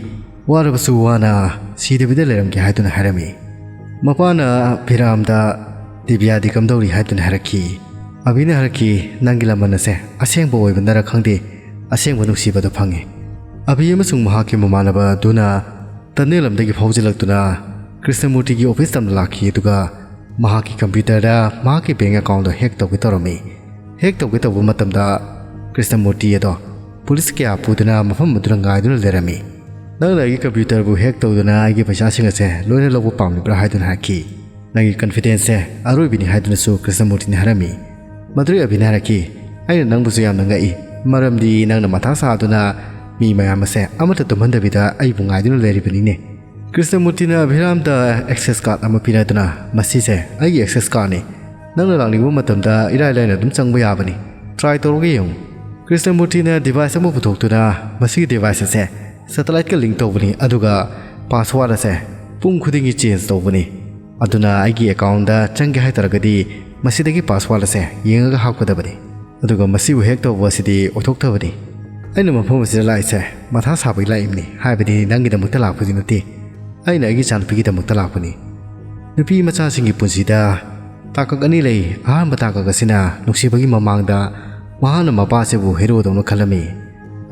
ꯋꯥꯔꯕꯁꯨ ꯋꯥꯅ ꯁꯤꯗꯕꯤꯗ ꯂꯩꯔꯝꯒꯦ" ꯍꯥꯏꯗꯨꯅ ꯍꯥꯏꯔꯝꯃꯤ꯫ ꯃꯄꯥꯅ ꯕꯤꯔꯥꯝꯗ, "ꯗꯤꯕꯤꯌꯥꯗꯤ ꯀꯝꯗꯧꯔꯤ?" ꯍꯥꯏꯗꯨꯅ ꯍꯥꯏꯔꯛꯈꯤ꯫ ꯑꯕꯤꯅ ꯍꯥꯏꯔꯛꯈꯤ, "ꯅꯪꯒꯤ ꯂꯃꯟ ꯑꯁꯦ ꯑꯁꯦꯡꯕ ꯑꯣꯏꯕꯅꯔ ꯈꯪꯗꯦ, ꯑꯁꯦꯡꯕ ꯅꯨꯡꯁꯤꯕꯗꯨ ꯐꯪꯉꯤ"꯫ ꯑꯕꯤ ꯑꯃꯁꯨꯡ ꯃꯍꯥꯛꯀꯤ ꯃꯃꯥꯟꯅꯕ ꯑꯗꯨꯅ ꯇꯅꯦꯜ ꯂꯝꯗꯒꯤ ꯐꯥꯎꯖꯤꯜꯂꯛꯇꯨꯅ ꯀ꯭ꯔꯤꯁꯅꯃꯨꯔꯇꯤꯒꯤ ꯑꯣꯐꯤꯁ ꯇꯝꯅ ꯂꯥꯛꯈꯤ, ꯑꯗꯨꯒ ꯃꯍꯥꯛꯀꯤ ꯀꯝꯄ꯭ꯌꯨꯇꯔꯗ ꯃꯍꯥꯛꯀꯤ ꯕꯦꯡ ꯑꯦꯀꯥꯎꯟꯗꯣ ꯍꯦꯛ ꯇꯧꯒꯦ ꯇꯧꯔꯝꯃꯤ꯫ ꯍꯦꯛ ꯇꯧꯒꯦ ꯇꯧꯕ ꯃꯇꯝꯗ ꯀ꯭ꯔꯤꯁꯅꯃꯨꯔꯇꯤ ꯑꯗꯣ ꯄꯨꯂꯤꯁ ꯀꯌꯥ ꯄꯨꯗꯨꯅ ꯃꯐꯝ ꯑꯗꯨꯗ ꯉꯥꯏꯗꯨꯅ ꯂꯩꯔꯝꯃꯤ꯫ "ꯅꯪꯅ ꯑꯩꯒꯤ ꯀꯝꯄ꯭ꯌꯨꯇꯔꯕꯨ ꯍꯦꯛ ꯇꯧꯗꯨꯅ ꯑꯩꯒꯤ ꯄꯩꯁꯥꯁꯤꯡ ꯑꯁꯦ ꯂꯣꯏꯅ ꯂꯧꯕ ꯄꯥꯝꯂꯤꯕ꯭ꯔꯥ?" ꯍꯥꯏꯗꯨꯅ ꯍꯥꯏꯈꯤ꯫ "ꯅꯪꯒꯤ ꯀꯟꯐꯤꯗꯦꯟꯁꯁꯦ ꯑꯔꯣꯏꯕꯤꯅꯤ" ꯍꯥꯏꯗꯨꯅꯁꯨ ꯀ꯭ꯔꯤꯁꯅꯃꯨꯔꯇꯤꯅ ꯍꯥꯏꯔꯝꯃꯤ꯫ ꯃꯗꯨꯗꯩ ꯑꯕꯤꯅ ꯍꯥꯏꯔꯛꯈꯤ, "ꯑꯩꯅ ꯅꯪꯕꯨꯁꯨ ꯌꯥꯝꯅ ꯉꯛꯏ, ꯃꯔꯝꯗꯤ ꯅꯪꯅ ꯃꯊꯥ ꯁꯥꯗꯨꯅ ꯃꯤ ꯃꯌꯥꯝ ꯑꯁꯦ ꯑꯃꯠꯇ ꯇꯨꯝꯍꯟꯗꯕꯤꯗ ꯑꯩꯕꯨ ꯉꯥꯏꯗꯨꯅ ꯂꯩꯔꯤꯕꯅꯤꯅꯦ꯫ ꯀ꯭ꯔꯤꯁꯅꯃꯨꯔꯇꯤꯅ ꯑꯚꯤꯔꯥꯝꯗ ꯑꯦꯛꯁꯦꯁ ꯀꯥꯔꯗ ꯑꯃ ꯄꯤꯔꯗꯨꯅ, "ꯃꯁꯤꯁꯦ ꯑꯩꯒꯤ ꯑꯦꯛꯁꯦꯁ ꯀꯥꯔꯗꯅꯤ꯫ ꯅꯪꯅ ꯂꯥꯛꯅꯤꯡꯕ ꯃꯇꯝꯗ ꯏꯔꯥꯏ ꯂꯥꯏꯅ ꯑꯗꯨꯝ ꯆꯪꯕ ꯌꯥꯕꯅꯤ꯫ ꯇ꯭ꯔꯥꯏ ꯇꯧꯔꯒ ꯌꯦꯡꯉꯨ꯫" ꯀ꯭ꯔꯤꯁꯅꯃꯨꯔꯇꯤꯅ ꯗꯤꯚꯥꯏꯁ ꯑꯃ ꯄꯨꯊꯣꯛꯇꯨꯅ, "ꯃꯁꯤꯒꯤ ꯗꯤꯚꯥꯏꯁ ꯑꯁꯦ ꯁꯦꯇꯦꯂꯥꯏꯠꯀ ꯂꯤꯡ ꯇꯧꯕꯅꯤ, ꯑꯗꯨꯒ ꯄꯥꯁꯋꯥꯔꯗ ꯑꯁꯦ ꯄꯨꯡ ꯈꯨꯗꯤꯡꯒꯤ ꯆꯦꯟꯖ ꯇꯧꯕꯅꯤ꯫ ꯑꯗꯨꯅ ꯑꯩꯒꯤ ꯑꯦꯀꯥꯎꯟꯗ ꯆꯪꯒꯦ ꯍꯥꯏꯇꯥꯔꯒꯗꯤ ꯃꯁꯤꯗꯒꯤ ꯄꯥꯁꯋꯥꯔꯗ ꯑꯁꯦ ꯌꯦꯡꯉꯒ ꯍꯥꯞꯀꯗꯕꯅꯤ꯫ ꯑꯗꯨꯒ ꯃꯁꯤꯕꯨ ꯍꯦꯛ ꯇꯧꯕ ꯑꯁꯤꯗꯤ ꯑꯣꯏꯊꯣꯛꯇꯕꯅꯤ꯫ ꯑꯩꯅ ꯃꯐꯝ ꯑꯁꯤꯗ ꯂꯥꯛꯏꯁꯦ ꯃꯊꯥ ꯁꯥꯕꯒꯤ ꯂꯥꯛꯏꯕꯅꯤ, ꯍꯥꯏꯕꯗꯤ ꯅꯪꯒꯤꯗꯃꯛꯇ ꯂꯥꯛꯄꯗꯤ ꯅꯠꯇꯦ꯫ ꯑꯩꯅ ꯑꯩꯒꯤ ꯏꯆꯥꯅꯨꯄꯤꯒꯤꯗꯃꯛꯇ ꯂꯥꯛꯄꯅꯤ꯫" ꯅꯨꯄꯤ ꯃꯆꯥꯁꯤꯡꯒꯤ ꯄꯨꯟꯁꯤꯗ ꯇꯥꯡꯀꯛ ꯑꯅꯤ ꯂꯩ꯫ ꯑꯍꯥꯟꯕ ꯇꯥꯡꯀꯛ ꯑꯁꯤꯅ ꯅꯨꯡꯁꯤꯕꯒꯤ ꯃꯃꯥꯡꯗ ꯃꯍꯥꯛꯅ ꯃꯄꯥ ꯑꯁꯤꯕꯨ ꯍꯦꯔꯣꯗꯧꯅ ꯈꯜꯂꯝꯃꯤ꯫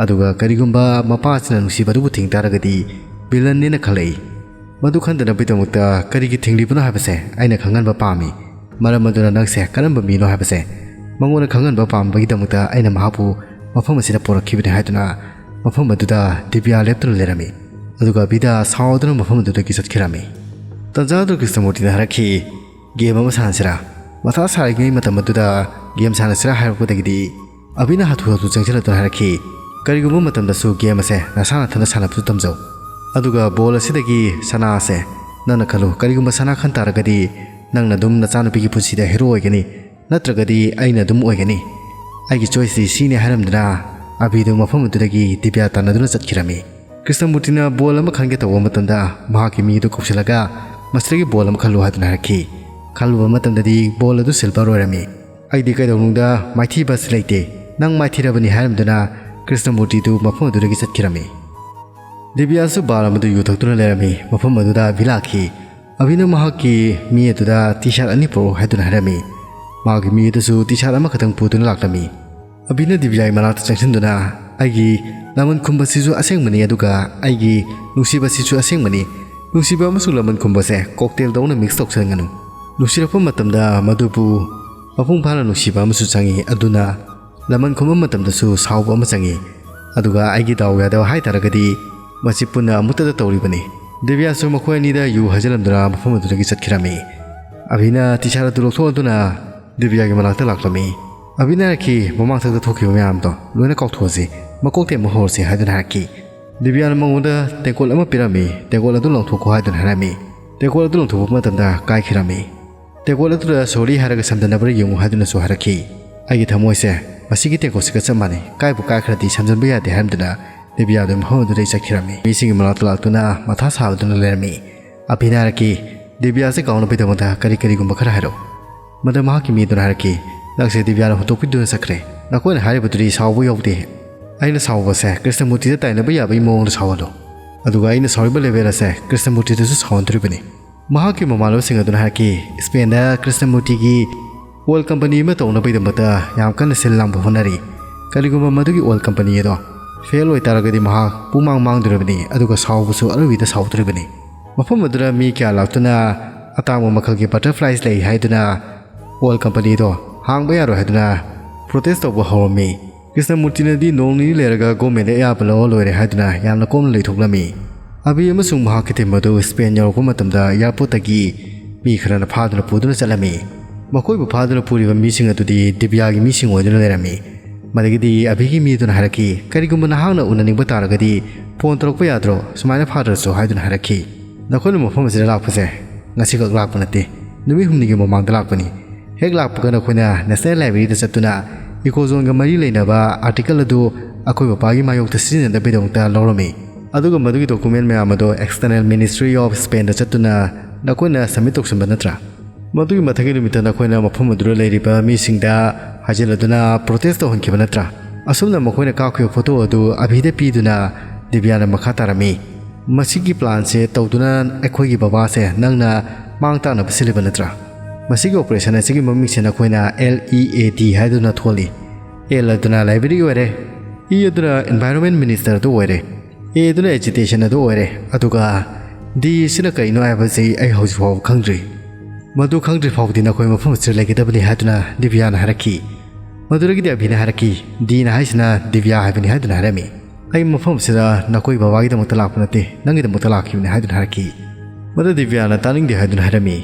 ꯑꯗꯨꯒ ꯀꯔꯤꯒꯨꯝꯕ ꯃꯄꯥ ꯑꯁꯤꯅ ꯅꯨꯡꯁꯤꯕꯗꯨꯕꯨ ꯊꯤꯡ ꯇꯥꯔꯒꯗꯤ ꯚꯤꯂꯟꯅꯦꯅ ꯈꯜꯂꯛꯏ꯫ ꯃꯗꯨ ꯈꯟꯗꯅꯕꯒꯤꯗꯃꯛꯇ ꯀꯔꯤꯒꯤ ꯊꯤꯡꯂꯤꯕꯅꯣ ꯍꯥꯏꯕꯁꯦ ꯑꯩꯅ ꯈꯪꯍꯟꯕ ꯄꯥꯝꯃꯤ꯫ ꯃꯔꯝ ꯑꯗꯨꯅ ꯅꯪꯁꯦ ꯀꯔꯝꯕ ꯃꯤꯅꯣ ꯍꯥꯏꯕꯁꯦ ꯃꯉꯣꯟꯗ ꯈꯪꯍꯟꯕ ꯄꯥꯝꯕꯒꯤꯗꯃꯛꯇ ꯑꯩꯅ ꯃꯍꯥꯛꯄꯨ ꯃꯐꯝ ꯑꯁꯤꯗ ꯄꯨꯔꯛꯈꯤꯕꯅꯤ ꯍꯥꯏꯗꯨꯅ ꯃꯐꯝ ꯑꯗꯨꯗ ꯗꯤꯕ꯭ꯌꯥ ꯂꯦꯞꯇꯨꯅ ꯂꯩꯔꯝꯃꯤ꯫ ꯑꯗꯨꯒ ꯑꯕꯤꯗꯥ ꯁꯥꯎꯗꯨꯅ ꯃꯐꯝ ꯑꯗꯨꯗꯒꯤ ꯆꯠꯈꯤꯔꯝꯃꯤ꯫ ꯇꯟꯖꯥꯗꯨ ꯀ꯭ꯔꯤꯁꯅꯃꯨꯔꯇꯤꯅ ꯍꯥꯏꯔꯛꯈꯤ, "ꯒꯦꯝ ꯑꯃ ꯁꯥꯟꯅꯁꯤꯔꯥ?" ꯃꯊꯥ ꯁꯥꯔꯤꯉꯩ ꯃꯇꯝ ꯑꯗꯨꯗ ꯒꯦꯝ ꯁꯥꯟꯅꯁꯤꯔꯥ ꯍꯥꯏꯔꯛꯄꯗꯒꯤꯗꯤ ꯑꯕꯤꯅ ꯍꯥꯊꯨ ꯍꯥꯊꯨ ꯆꯪꯁꯤꯜꯂꯛꯇꯨꯅ ꯍꯥꯏꯔꯛꯈꯤ, "ꯀꯔꯤꯒꯨꯝꯕ ꯃꯇꯝꯗꯁꯨ ꯒꯦꯝ ꯑꯁꯦ ꯅꯁꯥ ꯅꯊꯟꯇ ꯁꯥꯟꯅꯕꯁꯨ ꯇꯝꯖꯧ꯫ ꯑꯗꯨꯒ ꯕꯣꯜ ꯑꯁꯤꯗꯒꯤ ꯁꯅꯥ ꯑꯁꯦ ꯅꯪꯅ ꯈꯜꯂꯨ꯫ ꯀꯔꯤꯒꯨꯝꯕ ꯁꯅꯥ ꯈꯟ ꯇꯥꯔꯒꯗꯤ ꯅꯪꯅ ꯑꯗꯨꯝ ꯅꯆꯥꯅꯨꯄꯤꯒꯤ ꯄꯨꯟꯁꯤꯗ ꯍꯦꯔꯣ ꯑꯣꯏꯒꯅꯤ, ꯅꯠꯇ꯭ꯔꯒꯗꯤ ꯑꯩꯅ ꯑꯗꯨꯝ ꯑꯣꯏꯒꯅꯤ꯫ ꯑꯩꯒꯤ ꯆꯣꯏꯁꯇꯤ ꯁꯤꯅꯤ" ꯍꯥꯏꯔꯝꯗꯨꯅ ꯑꯕꯤꯗꯨ ꯃꯐꯝ ꯑꯗꯨꯗꯒꯤ ꯗꯤꯕ꯭ꯌꯥ ꯇꯥꯟꯅꯗꯨꯅ ꯆꯠꯈꯤꯔꯝꯃꯤ꯫ ꯀ꯭ꯔꯤꯁꯅꯃꯨꯔꯇꯤꯅ ꯕꯣꯜ ꯑꯃ ꯈꯟꯒꯦ ꯇꯧꯕ ꯃꯇꯝꯗ ꯃꯍꯥꯛꯀꯤ ꯃꯤ ꯑꯗꯨ ꯀꯧꯁꯤꯜꯂꯒ, "ꯃꯁꯤꯗꯒꯤ ꯕꯣꯜ ꯑꯃ ꯈꯜꯂꯨ" ꯍꯥꯏꯗꯨꯅ ꯍꯥꯏꯔꯛꯈꯤ꯫ ꯈꯜꯂꯨꯕ ꯃꯇꯝꯗꯗꯤ ꯕꯣꯜ ꯑꯗꯨ ꯁꯤꯜꯚꯔ ꯑꯣꯏꯔꯝꯃꯤ꯫ "ꯑꯩꯗꯤ ꯀꯩꯗꯧꯅꯨꯡꯗ ꯃꯥꯏꯊꯤꯕ ꯑꯁꯤ ꯂꯩꯇꯦ, ꯅꯪ ꯃꯥꯏꯊꯤꯔꯕꯅꯤ" ꯍꯥꯏꯔꯝꯗꯨꯅ ꯀ꯭ꯔꯤꯁꯅꯃꯨꯔꯇꯤꯗꯨ ꯃꯐꯝ ꯑꯗꯨꯗꯒꯤ ꯆꯠꯈꯤꯔꯝꯃꯤ꯫ ꯗꯤꯕ꯭ꯌꯥꯁꯨ ꯕꯥꯔ ꯑꯃꯗ ꯌꯨ ꯊꯛꯇꯨꯅ ꯂꯩꯔꯝꯃꯤ꯫ ꯃꯐꯝ ꯑꯗꯨꯗ ꯑꯕꯤ ꯂꯥꯛꯈꯤ꯫ ꯑꯕꯤꯅ ꯃꯍꯥꯛꯀꯤ ꯃꯤ ꯑꯗꯨꯗ ꯇꯤ ꯁꯥꯔꯠ ꯑꯅꯤ ꯄꯨꯔꯛꯎ ꯍꯥꯏꯗꯨꯅ ꯍꯥꯏꯔꯝꯃꯤ꯫ ꯃꯍꯥꯛꯀꯤ ꯃꯤ ꯑꯗꯨꯁꯨ ꯇꯤ ꯁꯥꯔꯠ ꯑꯃꯈꯛꯇꯪ ꯄꯨꯗꯨꯅ ꯂꯥꯛꯂꯝꯃꯤ꯫ ꯑꯕꯤꯅ ꯗꯤꯕ꯭ꯌꯥꯒꯤ ꯃꯅꯥꯛꯇ ꯆꯪꯁꯤꯟꯗꯨꯅ, "ꯑꯩꯒꯤ ꯂꯃꯟ ꯈꯨꯝꯕꯁꯤꯁꯨ ꯑꯁꯦꯡꯕꯅꯤ, ꯑꯗꯨꯒ ꯑꯩꯒꯤ ꯅꯨꯡꯁꯤꯕꯁꯤꯁꯨ ꯑꯁꯦꯡꯕꯅꯤ꯫ ꯅꯨꯡꯁꯤꯕ ꯑꯃꯁꯨꯡ ꯂꯃꯟ ꯈꯨꯝꯕꯁꯦ ꯀꯣꯛꯇꯦꯜꯗꯧꯅ ꯃꯤꯛꯁ ꯇꯧꯁꯟꯒꯅꯨ꯫ ꯅꯨꯡꯁꯤꯔꯛꯄ ꯃꯇꯝꯗ ꯃꯗꯨꯕꯨ ꯃꯄꯨꯡ ꯐꯥꯅ ꯅꯨꯡꯁꯤꯕ ꯑꯃꯁꯨ ꯆꯪꯏ, ꯑꯗꯨꯅ ꯂꯃꯟ ꯈꯨꯝꯕ ꯃꯇꯝꯗꯁꯨ ꯁꯥꯎꯕ ꯑꯃ ꯆꯪꯏ꯫ ꯑꯗꯨꯒ ꯑꯩꯒꯤ ꯗꯥꯎ ꯌꯥꯗꯕ ꯍꯥꯏꯇꯥꯔꯒꯗꯤ ꯃꯁꯤ ꯄꯨꯟꯅ ꯑꯃꯨꯛꯇꯗ ꯇꯧꯔꯤꯕꯅꯤ꯫" ꯗꯤꯕ꯭ꯌꯥꯁꯨ ꯃꯈꯣꯏ ꯑꯅꯤꯗ ꯌꯨ ꯍꯩꯖꯤꯜꯂꯝꯗꯨꯅ ꯃꯐꯝ ꯑꯗꯨꯗꯒꯤ ꯆꯠꯈꯤꯔꯝꯃꯤ꯫ ꯑꯕꯤꯅ ꯇꯤ ꯁꯥꯔꯠ ꯑꯗꯨ ꯂꯧꯊꯣꯛꯂꯗꯨꯅ ꯗꯤꯕ꯭ꯌꯥꯒꯤ ꯃꯅꯥꯛꯇ ꯂꯥꯛꯂꯝꯃꯤ꯫ ꯑꯕꯤꯅ ꯍꯥꯏꯔꯛꯈꯤ, "ꯃꯃꯥꯡꯊꯛꯇ ꯊꯣꯛꯈꯤꯕ ꯃꯌꯥꯝꯗꯣ ꯂꯣꯏꯅ ꯀꯥꯎꯊꯣꯛꯑꯁꯤ, ꯃꯀꯣꯛꯇꯩ ꯑꯃꯨꯛ ꯍꯧꯔꯁꯤ" ꯍꯥꯏꯗꯨꯅ ꯍꯥꯏꯔꯛꯈꯤ꯫ ꯗꯤꯕꯤꯌꯥꯅ ꯃꯉꯣꯟꯗ ꯇꯦꯡꯀꯣꯠ ꯑꯃ ꯄꯤꯔꯝꯃꯤ꯫ "ꯇꯦꯡꯀꯣꯠ ꯑꯗꯨ ꯂꯪꯊꯣꯛꯈꯣ" ꯍꯥꯏꯗꯨꯅ ꯍꯥꯏꯔꯝꯃꯤ꯫ ꯇꯦꯡꯀꯣꯠ ꯑꯗꯨ ꯂꯪꯊꯣꯛꯄ ꯃꯇꯝꯗ ꯀꯥꯏꯈꯤꯔꯝꯃꯤ꯫ "ꯇꯦꯡꯀꯣꯠ ꯑꯗꯨꯗ sorry ꯍꯥꯏꯔꯒ ꯁꯝꯗꯅꯕ꯭ꯔꯥ ꯌꯦꯡꯉꯨ" ꯍꯥꯏꯗꯨꯅꯁꯨ ꯍꯥꯏꯔꯛꯈꯤ꯫ ꯑꯩꯒꯤ ꯊꯃꯣꯏꯁꯦ ꯃꯁꯤꯒꯤ ꯇꯦꯡꯀꯣꯠꯁꯤꯒ ꯆꯞ ꯃꯥꯟꯅꯩ, ꯀꯥꯏꯕꯨ ꯀꯥꯏꯈ꯭ꯔꯗꯤ ꯁꯝꯖꯤꯟꯕ ꯌꯥꯗꯦ ꯍꯥꯏꯔꯝꯗꯨꯅ ꯗꯤꯕꯤꯌꯥꯗꯨ ꯃꯐꯝ ꯑꯗꯨꯗꯒꯤ ꯆꯠꯈꯤꯔꯝꯃꯤ꯫ ꯃꯤꯁꯤꯡꯒꯤ ꯃꯅꯥꯛꯇ ꯂꯥꯛꯇꯨꯅ ꯃꯊꯥ ꯁꯥꯕꯗꯨꯅ ꯂꯩꯔꯝꯃꯤ꯫ ꯑꯕꯤꯅ ꯍꯥꯏꯔꯛꯈꯤ, "ꯗꯤꯕꯤꯌꯥꯁꯦ ꯀꯥꯎꯅꯕꯒꯤꯗꯃꯛꯇ ꯀꯔꯤ ꯀꯔꯤꯒꯨꯝꯕ ꯈꯔ ꯍꯥꯏꯔꯛꯎ"꯫ ꯃꯗꯨ ꯃꯍꯥꯛꯀꯤ ꯃꯤꯗꯨꯅ ꯍꯥꯏꯔꯛꯈꯤ, "ꯅꯪꯁꯦ ꯗꯤꯕꯤꯌꯥꯅ ꯍꯨꯟꯗꯣꯛꯄꯤꯗꯨꯅ ꯆꯠꯈ꯭ꯔꯦ꯫ ꯅꯈꯣꯏꯅ ꯍꯥꯏꯔꯤꯕꯗꯨꯗꯤ ꯁꯥꯎꯕ ꯌꯥꯎꯗꯦ꯫ ꯑꯩꯅ ꯁꯥꯎꯕꯁꯦ ꯀ꯭ꯔꯤꯁꯅꯃꯨꯔꯇꯤꯗ ꯇꯥꯏꯅꯕ ꯌꯥꯕꯒꯤ ꯃꯑꯣꯡꯗ ꯁꯥꯎꯍꯜꯂꯨ꯫ ꯑꯗꯨꯒ ꯑꯩꯅ ꯁꯥꯎꯔꯤꯕ level ꯑꯁꯦ ꯀ꯭ꯔꯤꯁꯅꯃꯨꯔꯇꯤꯗꯁꯨ ꯁꯥꯎꯍꯟꯗꯣꯔꯤꯕꯅꯤ"꯫ ꯃꯍꯥꯛꯀꯤ ꯃꯃꯥꯟꯅꯕꯁꯤꯡ ꯑꯗꯨꯅ ꯍꯥꯏꯔꯛꯈꯤ, "ꯏꯁꯄꯦꯟꯗ ꯀ꯭ꯔꯤꯁꯅꯃꯨꯔꯇꯤꯒꯤ oil company ꯑꯃ ꯇꯧꯅꯕꯒꯤꯗꯃꯛꯇ ꯌꯥꯝ ꯀꯟꯅ ꯁꯤꯜ ꯂꯥꯡꯕ ꯍꯣꯠꯅꯔꯤ꯫ ꯀꯔꯤꯒꯨꯝꯕ ꯃꯗꯨꯒꯤ oil company ꯑꯗꯣ fail ꯑꯣꯏꯇꯥꯔꯒꯗꯤ ꯃꯍꯥꯛ ꯄꯨꯡꯃꯥꯡ ꯃꯥꯡꯗꯣꯔꯤꯕꯅꯤ, ꯑꯗꯨꯒ ꯁꯥꯎꯕꯁꯨ ꯑꯔꯣꯏꯕꯤꯗ ꯁꯥꯎꯗꯣꯔꯤꯕꯅꯤ"꯫ ꯃꯐꯝ ꯑꯗꯨꯗ ꯃꯤ ꯀꯌꯥ ꯂꯥꯛꯇꯨꯅ ꯑꯇꯥꯡꯕ ꯃꯈꯜꯒꯤ butterflies ꯂꯩ ꯍꯥꯏꯗꯨꯅ oil company ꯑꯗꯣ ꯍꯥꯡꯕ ꯌꯥꯔꯣꯏ ꯍꯥꯏꯗꯨꯅ protest ꯇꯧꯕ ꯍꯧꯔꯝꯃꯤ꯫ ꯀ꯭ꯔꯤꯁꯅꯃꯨꯔꯇꯤꯅꯗꯤ ꯅꯣꯡ ꯅꯤꯅꯤ ꯂꯩꯔꯒ government ꯑꯌꯥꯕ ꯂꯧꯔ ꯂꯣꯏꯔꯦ ꯍꯥꯏꯗꯨꯅ ꯌꯥꯝꯅ ꯀꯣꯝꯅ ꯂꯩꯊꯣꯛꯂꯝꯃꯤ꯫ ꯑꯕꯤ ꯑꯃꯁꯨꯡ ꯃꯍꯥꯛꯀꯤ team ꯑꯗꯨ ꯏꯁꯄꯦꯟ ꯌꯧꯔꯛꯄ ꯃꯇꯝꯗ airport ꯇꯒꯤ ꯃꯤ ꯈꯔꯅ ꯐꯥꯗꯨꯅ ꯄꯨꯗꯨꯅ ꯆꯠꯂꯝꯃꯤ꯫ ꯃꯈꯣꯏꯕꯨ ꯐꯥꯗꯨꯅ ꯄꯨꯔꯤꯕ ꯃꯤꯁꯤꯡ ꯑꯗꯨꯗꯤ ꯗꯤꯕꯤꯌꯥꯒꯤ ꯃꯤꯁꯤꯡ ꯑꯣꯏꯗꯨꯅ ꯂꯩꯔꯝꯃꯤ꯫ ꯃꯗꯒꯤꯗꯤ ꯑꯕꯤꯒꯤ ꯃꯤ ꯑꯗꯨꯅ ꯍꯥꯏꯔꯛꯈꯤ, "ꯀꯔꯤꯒꯨꯝꯕ ꯅꯍꯥꯛꯅ ꯎꯅꯅꯤꯡꯕ ꯇꯥꯔꯒꯗꯤ phone ꯇꯧꯔꯛꯄ ꯌꯥꯗ꯭ꯔꯣ, ꯁꯨꯃꯥꯏꯅ ꯐꯥꯗ꯭ꯔꯁꯨ?" ꯍꯥꯏꯗꯨꯅ ꯍꯥꯏꯔꯛꯈꯤ꯫ "ꯅꯈꯣꯏꯅ ꯃꯐꯝ ꯑꯁꯤꯗ ꯂꯥꯛꯄꯁꯦ ꯉꯁꯤꯈꯛ ꯂꯥꯛꯄ ꯅꯠꯇꯦ, ꯅꯨꯃꯤꯠ ꯍꯨꯝꯅꯤꯒꯤ ꯃꯃꯥꯡꯗ ꯂꯥꯛꯄꯅꯤ꯫ ꯍꯦꯛ ꯂꯥꯛꯄꯒ ꯅꯈꯣꯏꯅ National Library ꯗ ꯆꯠꯇꯨꯅ eco zone ꯒ ꯃꯔꯤ ꯂꯩꯅꯕ article ꯑꯗꯨ ꯑꯩꯈꯣꯏ ꯕꯕꯥꯒꯤ ꯃꯥꯌꯣꯛꯇ ꯁꯤꯖꯤꯟꯅꯗꯕꯒꯤꯗꯃꯛꯇ ꯂꯧꯔꯝꯃꯤ꯫ ꯑꯗꯨꯒ ꯃꯗꯨꯒꯤ document ꯃꯌꯥꯝ ꯑꯗꯣ External Ministry of Spain ꯗ ꯆꯠꯇꯨꯅ ꯅꯈꯣꯏꯅ submit ꯇꯧꯁꯤꯟꯕ ꯅꯠꯇ꯭ꯔꯥ? ꯃꯗꯨꯒꯤ ꯃꯊꯪꯒꯤ ꯅꯨꯃꯤꯠꯇ ꯅꯈꯣꯏꯅ ꯃꯐꯝ ꯑꯗꯨꯗ ꯂꯩꯔꯤꯕ ꯃꯤꯁꯤꯡꯗ ꯍꯥꯏꯖꯤꯜꯂꯗꯨꯅ protest ꯇꯧꯍꯟꯈꯤꯕ ꯅꯠꯇ꯭ꯔꯥ?" ꯑꯁꯨꯝꯅ ꯃꯈꯣꯏꯅ ꯀꯥꯞꯈꯤꯕ photo ꯑꯗꯨ ꯑꯕꯤꯗ ꯄꯤꯗꯨꯅ ꯗꯤꯕꯤꯌꯥꯅ ꯃꯈꯥ ꯇꯥꯔꯝꯃꯤ, "ꯃꯁꯤꯒꯤ plan ꯁꯦ ꯇꯧꯗꯨꯅ ꯑꯩꯈꯣꯏꯒꯤ ꯕꯕꯥꯁꯦ ꯅꯪꯅ ꯃꯥꯡ ꯇꯥꯛꯅꯕ ꯁꯤꯜꯂꯤꯕ ꯅꯠꯇ꯭ꯔꯥ? ꯃꯁꯤꯒꯤ operation ꯑꯁꯤꯒꯤ ꯃꯃꯤꯡꯁꯦ ꯅꯈꯣꯏꯅ L E A D ꯍꯥꯏꯗꯨꯅ ꯊꯣꯜꯂꯤ꯫ L ꯑꯗꯨꯅ library ꯑꯣꯏꯔꯦ, E ꯑꯗꯨꯅ environment minister ꯑꯗꯨ ꯑꯣꯏꯔꯦ, A ꯑꯗꯨꯅ agitation ꯑꯗꯨ ꯑꯣꯏꯔꯦ, ꯑꯗꯨꯒ D ꯁꯤꯅ ꯀꯔꯤꯅꯣ ꯍꯥꯏꯕꯁꯤ ꯑꯩ ꯍꯧꯖꯤꯛ ꯐꯥꯎꯕ ꯈꯪꯗ꯭ꯔꯤ꯫ ꯃꯗꯨ ꯈꯪꯗ꯭ꯔꯤ ꯐꯥꯎꯕꯗꯤ ꯅꯈꯣꯏ ꯃꯐꯝ ꯑꯁꯤꯗ ꯂꯩꯒꯗꯕꯅꯤ" ꯍꯥꯏꯗꯨꯅ ꯗꯤꯕꯤꯌꯥꯅ ꯍꯥꯏꯔꯛꯈꯤ꯫ ꯃꯗꯨꯗꯒꯤꯗꯤ ꯑꯕꯤꯅ ꯍꯥꯏꯔꯛꯈꯤ, "D ꯅ ꯍꯥꯏꯁꯤꯅ ꯗꯤꯕꯤꯌꯥ ꯍꯥꯏꯕꯅꯤ" ꯍꯥꯏꯗꯨꯅ ꯍꯥꯏꯔꯝꯃꯤ꯫ "ꯑꯩ ꯃꯐꯝ ꯑꯁꯤꯗ ꯅꯈꯣꯏ ꯕꯕꯥꯒꯤꯗꯃꯛꯇ ꯂꯥꯛꯄ ꯅꯠꯇꯦ, ꯅꯪꯒꯤꯗꯃꯛꯇ ꯂꯥꯛꯈꯤꯕꯅꯤ" ꯍꯥꯏꯗꯨꯅ ꯍꯥꯏꯔꯛꯈꯤ꯫ ꯃꯗꯨ ꯗꯤꯕꯤꯌꯥꯅ ꯇꯥꯅꯤꯡꯗꯦ ꯍꯥꯏꯗꯨꯅ ꯍꯥꯏꯔꯝꯃꯤ꯫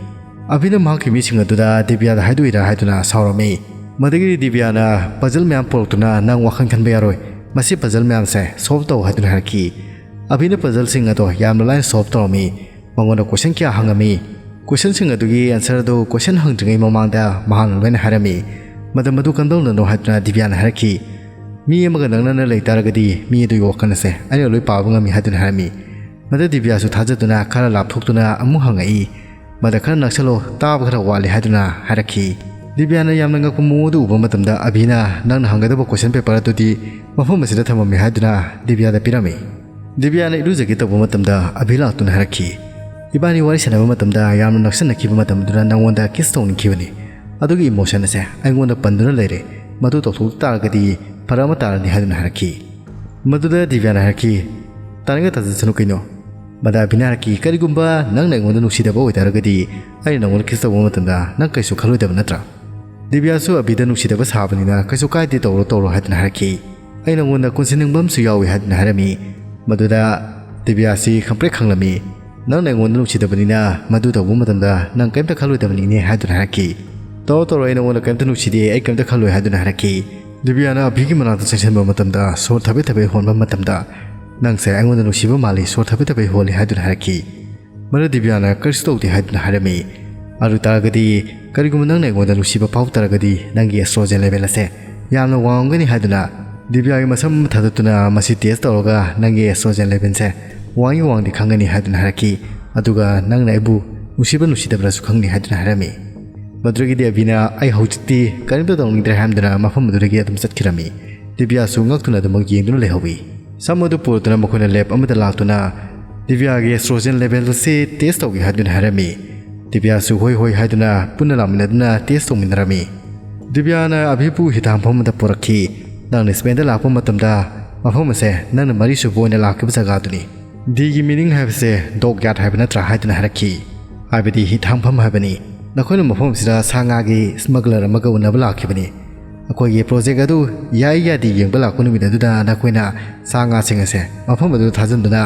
ꯑꯕꯤꯅ ꯃꯍꯥꯛꯀꯤ ꯃꯤꯁꯤꯡ ꯑꯗꯨꯗ ꯗꯤꯕꯤꯌꯥꯗ ꯍꯥꯏꯗꯣꯛꯏꯔꯥ ꯍꯥꯏꯗꯨꯅ ꯁꯥꯎꯔꯝꯃꯤ꯫ ꯃꯗꯨꯗꯒꯤꯗꯤ ꯗꯤꯕꯤꯌꯥꯅ puzzle ꯃꯌꯥꯝ ꯄꯨꯔꯛꯇꯨꯅ, "ꯅꯪ ꯋꯥꯈꯜ ꯈꯟꯕ ꯌꯥꯔꯣꯏ, ꯃꯁꯤ puzzle ꯃꯌꯥꯝꯁꯦ solve ꯇꯧ ꯍꯥꯏꯗꯨꯅ ꯍꯥꯏꯔꯛꯈꯤ꯫ ꯑꯕꯤꯅ puzzleꯁꯤꯡ ꯑꯗꯣ ꯌꯥꯝꯅ ꯂꯥꯏꯅ solve ꯇꯧꯔꯝꯃꯤ꯫ ꯃꯉꯣꯟꯗ question ꯀꯌꯥ ꯍꯪꯉꯝꯃꯤ꯫ Questionꯁꯤꯡ ꯑꯗꯨꯒꯤ answer ꯑꯗꯨ question ꯍꯪꯗ꯭ꯔꯤꯉꯩ ꯃꯃꯥꯡꯗ ꯃꯍꯥꯛꯅ ꯂꯣꯏꯅ ꯍꯥꯏꯔꯝꯃꯤ꯫ ꯃꯗꯨ ꯃꯗꯨ ꯀꯝꯗꯧꯅꯅꯣ ꯍꯥꯏꯗꯨꯅ ꯗꯤꯕ꯭ꯌꯥꯅ ꯍꯥꯏꯔꯛꯈꯤ꯫ ꯃꯤ ꯑꯃꯒ ꯅꯛꯅꯅ ꯂꯩ ꯇꯥꯔꯒꯗꯤ ꯃꯤ ꯑꯗꯨꯒꯤ ꯋꯥꯈꯜ ꯑꯁꯦ ꯑꯩꯅ ꯂꯣꯏ ꯄꯥꯕ ꯉꯝꯃꯤ ꯍꯥꯏꯗꯨꯅ ꯍꯥꯏꯔꯝꯃꯤ꯫ ꯃꯗꯨ ꯗꯤꯕ꯭ꯌꯥꯁꯨ ꯊꯥꯖꯗꯨꯅ ꯈꯔ ꯂꯥꯞꯊꯣꯛꯇꯨꯅ ꯑꯃꯨꯛ ꯍꯪꯉꯛꯏ꯫ ꯃꯗ ꯈꯔ ꯅꯛꯁꯜꯂꯣ, ꯇꯥꯕ ꯈꯔ ꯋꯥꯠꯂꯤ ꯍꯥꯏꯗꯨꯅ ꯍꯥꯏꯔꯛꯈꯤ꯫ ꯗꯤꯕ꯭ꯌꯥꯅ ꯌꯥꯝꯅ ꯉꯛꯄ ꯃꯑꯣꯡ ꯑꯗꯨ ꯎꯕ ꯃꯇꯝꯗ ꯑꯕꯤꯅ ꯅꯪꯅ ꯍꯪꯒꯗꯕ question paper ꯑꯗꯨꯗꯤ ꯃꯐꯝ ꯑꯁꯤꯗ ꯊꯝꯃꯝꯃꯤ ꯍꯥꯏꯗꯨꯅ ꯗꯤꯕ꯭ꯌꯥꯗ ꯄꯤꯔꯝꯃꯤ꯫ ꯗꯤꯕ꯭ꯌꯥꯅ ꯏꯔꯨꯖꯒꯦ ꯇꯧꯕ ꯃꯇꯝꯗ ꯑꯕꯤ ꯂꯥꯛꯇꯨꯅ ꯍꯥꯏꯔꯛꯈꯤ꯫ ꯏꯕꯥꯅꯤ ꯋꯥꯔꯤ ꯁꯥꯟꯅꯕ ꯃꯇꯝꯗ ꯌꯥꯝꯅ ꯅꯛꯁꯤꯟꯅꯈꯤꯕ ꯃꯇꯝꯗꯨꯗ ꯅꯪꯉꯣꯟꯗ kiss ꯇꯧꯅꯤꯡꯈꯤꯕꯅꯤ꯫ ꯑꯗꯨꯒꯤ emotion ꯑꯁꯦ ꯑꯩꯉꯣꯟꯗ ꯄꯟꯗꯨꯅ ꯂꯩꯔꯦ꯫ ꯃꯗꯨ ꯇꯧꯊꯣꯛ ꯇꯥꯔꯒꯗꯤ ꯐꯔꯛ ꯑꯃ ꯇꯥꯔꯅꯤ ꯍꯥꯏꯗꯨꯅ ꯍꯥꯏꯔꯛꯈꯤ꯫ ꯃꯗꯨꯗ ꯗꯤꯕ꯭ꯌꯥꯅ ꯍꯥꯏꯔꯛꯈꯤ, ꯇꯥꯅꯤꯡꯉ ꯇꯥꯖꯁꯅꯨ ꯀꯩꯅꯣ꯫ ꯃꯗ ꯑꯕꯤꯅ ꯍꯥꯏꯔꯛꯈꯤ, ꯀꯔꯤꯒꯨꯝꯕ ꯅꯪꯅ ꯑꯩꯉꯣꯟꯗ ꯅꯨꯡꯁꯤꯗꯕ ꯑꯣꯏꯇꯥꯔꯒꯗꯤ ꯑꯩꯅ ꯅꯪꯉꯣꯟꯗ kiss ꯇꯧꯕ ꯃꯇꯝꯗ ꯅꯪ ꯀꯩꯁꯨ ꯈꯜꯂꯣꯏꯗꯕ ꯅꯠꯇ꯭ꯔꯥ? ꯗꯤꯕ꯭ꯌꯥꯁꯨ ꯑꯕꯤꯗ ꯅꯨꯡꯁꯤꯗꯕ ꯁꯥꯕꯅꯤꯅ ꯀꯩꯁꯨ ꯀꯥꯏꯗꯦ, ꯇꯧꯔꯣ ꯇꯧꯔꯣ ꯍꯥꯏꯗꯨꯅ ꯍꯥꯏꯔꯛꯈꯤ꯫ ꯑꯩ ꯅꯪꯉꯣꯟꯗ ꯀꯣꯟꯁꯤꯟꯅꯤꯡꯕ ꯑꯃꯁꯨ ꯌꯥꯎꯏ ꯍꯥꯏꯗꯨꯅ ꯍꯥꯏꯔꯝꯃꯤ꯫ ꯃꯗꯨꯗ ꯗꯤꯕ꯭ꯌꯥꯁꯤ ꯈꯪꯄ꯭ꯔꯦꯛ ꯈꯪꯂꯝꯃꯤ꯫ ꯅꯪꯅ ꯑꯩꯉꯣꯟꯗ ꯅꯨꯡꯁꯤꯗꯕꯅꯤꯅ ꯃꯗꯨ ꯇꯧꯕ ꯃꯇꯝꯗ ꯅꯪ ꯀꯔꯤꯝꯇ ꯈꯜꯂꯣꯏꯗꯕꯅꯤꯅꯦ ꯍꯥꯏꯗꯨꯅ ꯍꯥꯏꯔꯛꯈꯤ꯫ ꯇꯧꯔꯣ ꯇꯧꯔꯣ, ꯑꯩ ꯅꯪꯉꯣꯟꯗ ꯀꯔꯤꯝꯇ ꯅꯨꯡꯁꯤꯗꯦ, ꯑꯩ ꯀꯔꯤꯝꯇ ꯈꯜꯂꯣꯏ ꯍꯥꯏꯗꯨꯅ ꯍꯥꯏꯔꯛꯈꯤ꯫ ꯗꯤꯕ꯭ꯌꯥꯅ ꯑꯕꯤꯒꯤ ꯃꯅꯥꯛꯇ ꯆꯪꯁꯤꯟꯕ ꯃꯇꯝꯗ ꯁꯣꯔ ꯊꯕꯦ ꯊꯕꯦ ꯍꯣꯟꯕ ꯃꯇꯝꯗ ꯅꯪꯁꯦ ꯑꯩꯉꯣꯟꯗ ꯅꯨꯡꯁꯤꯕ ꯃꯥꯜꯂꯤ, ꯁꯣꯔ ꯊꯕꯦ ꯊꯕꯦ ꯍꯣꯜꯂꯤ ꯍꯥꯏꯗꯨꯅ ꯍꯥꯏꯔꯛꯈꯤ꯫ ꯃꯗꯨ ꯗꯤꯕ꯭ꯌꯥꯅ ꯀꯔꯤꯁꯨ ꯇꯧꯗꯦ ꯍꯥꯏꯗꯨꯅ ꯍꯥꯏꯔꯝꯃꯤ꯫ ꯑꯗꯨ ꯇꯥꯔꯒꯗꯤ ꯀꯔꯤꯒꯨꯝꯕ ꯅꯪꯅ ꯑꯩꯉꯣꯟꯗ ꯅꯨꯡꯁꯤꯕ ꯐꯥꯎ ꯇꯥꯔꯒꯗꯤ ꯅꯪꯒꯤ estrogen level ꯑꯁꯦ ꯌꯥꯝꯅ ꯋꯥꯡꯉꯝꯒꯅꯤ ꯍꯥꯏꯗꯨꯅ ꯗꯤꯕ꯭ꯌꯥꯒꯤ ꯃꯁꯝ ꯊꯥꯗꯠꯇꯨꯅ ꯃꯁꯤ test ꯇꯧꯔꯒ ꯅꯪꯒꯤ estrogen levelꯁꯦ ꯋꯥꯡꯉꯤ ꯋꯥꯡꯗꯦ ꯈꯪꯒꯅꯤ ꯍꯥꯏꯗꯨꯅ ꯍꯥꯏꯔꯛꯈꯤ꯫ ꯑꯗꯨꯒ ꯅꯪꯅ ꯑꯩꯕꯨ ꯅꯨꯡꯁꯤꯕ ꯅꯨꯡꯁꯤꯗꯕ꯭ꯔꯁꯨ ꯈꯪꯅꯤ ꯍꯥꯏꯗꯨꯅ ꯍꯥꯏꯔꯝꯃꯤ꯫ ꯃꯗꯨꯗꯒꯤꯗꯤ ꯑꯕꯤꯅ ꯑꯩ ꯍꯧꯖꯤꯛꯇꯤ ꯀꯔꯤꯝꯇ ꯇꯧꯅꯤꯡꯗ꯭ꯔꯦ ꯍꯥꯏꯔꯝꯗꯨꯅ ꯃꯐꯝ ꯑꯗꯨꯗꯒꯤ ꯑꯗꯨꯝ ꯆꯠꯈꯤꯔꯝꯃꯤ꯫ ꯗꯤꯕ꯭ꯌꯥꯁꯨ ꯉꯛꯇꯨꯅ ꯑꯗꯨꯃꯛ ꯌꯦꯡꯗꯨꯅ ꯂꯩꯍꯧꯏ꯫ ꯁꯝ ꯑꯗꯨ ꯄꯨꯔꯛꯇꯨꯅ ꯃꯈꯣꯏꯅ lab ꯑꯃꯗ ꯂꯥꯛꯇꯨꯅ ꯗꯤꯕ꯭ꯌꯥꯒꯤ estrogen levelꯁꯤ test ꯇꯧꯒꯦ ꯍꯥꯏꯗꯨꯅ ꯍꯥꯏꯔꯝꯃꯤ꯫ ꯗꯤꯕ꯭ꯌꯥꯁꯨ ꯍꯣꯏ ꯍꯣꯏ ꯍꯥꯏꯗꯨꯅ ꯄꯨꯟꯅ ꯂꯥꯛꯃꯤꯟꯅꯗꯨꯅ test ꯇꯧꯃꯤꯟꯅꯔꯝꯃꯤ꯫ ꯗꯤꯕ꯭ꯌꯥꯅ ꯑꯕꯤꯕꯨ ꯍꯤꯗꯥꯛꯐꯝ ꯑꯃꯗ ꯄꯨꯔꯛꯈꯤ꯫ ꯅꯪꯅ Spainꯗ ꯂꯥꯛꯄ ꯃꯇꯝꯗ ꯃꯐꯝ ꯑꯁꯦ ꯅꯪꯅ ꯃꯔꯤꯁꯨꯕ ꯑꯣꯏꯅ ꯂꯥꯛꯈꯤꯕ ꯖꯒꯥꯗꯨꯅꯤ꯫ Dꯒꯤ meaning ꯍꯥꯏꯕꯁꯦ dog yard ꯍꯥꯏꯕ ꯅꯠꯇ꯭ꯔꯥ ꯍꯥꯏꯗꯨꯅ ꯍꯥꯏꯔꯛꯈꯤ꯫ ꯍꯥꯏꯕꯗꯤ ꯍꯤꯊꯥꯡꯐꯝ ꯍꯥꯏꯕꯅꯤ꯫ ꯅꯈꯣꯏꯅ ꯃꯐꯝ ꯑꯁꯤꯗ ꯁꯥ ꯉꯥꯒꯤ smuggler ꯑꯃꯒ ꯎꯅꯕ ꯂꯥꯛꯈꯤꯕꯅꯤ꯫ ꯑꯩꯈꯣꯏꯒꯤ project ꯑꯗꯨ ꯌꯥꯏ ꯌꯥꯗꯦ ꯌꯦꯡꯕ ꯂꯥꯛꯄ ꯅꯨꯃꯤꯠ ꯑꯗꯨꯗ ꯅꯈꯣꯏꯅ ꯁꯥ ꯉꯥꯁꯤꯡ ꯑꯁꯦ ꯃꯐꯝ ꯑꯗꯨꯗ ꯊꯥꯖꯤꯟꯗꯨꯅ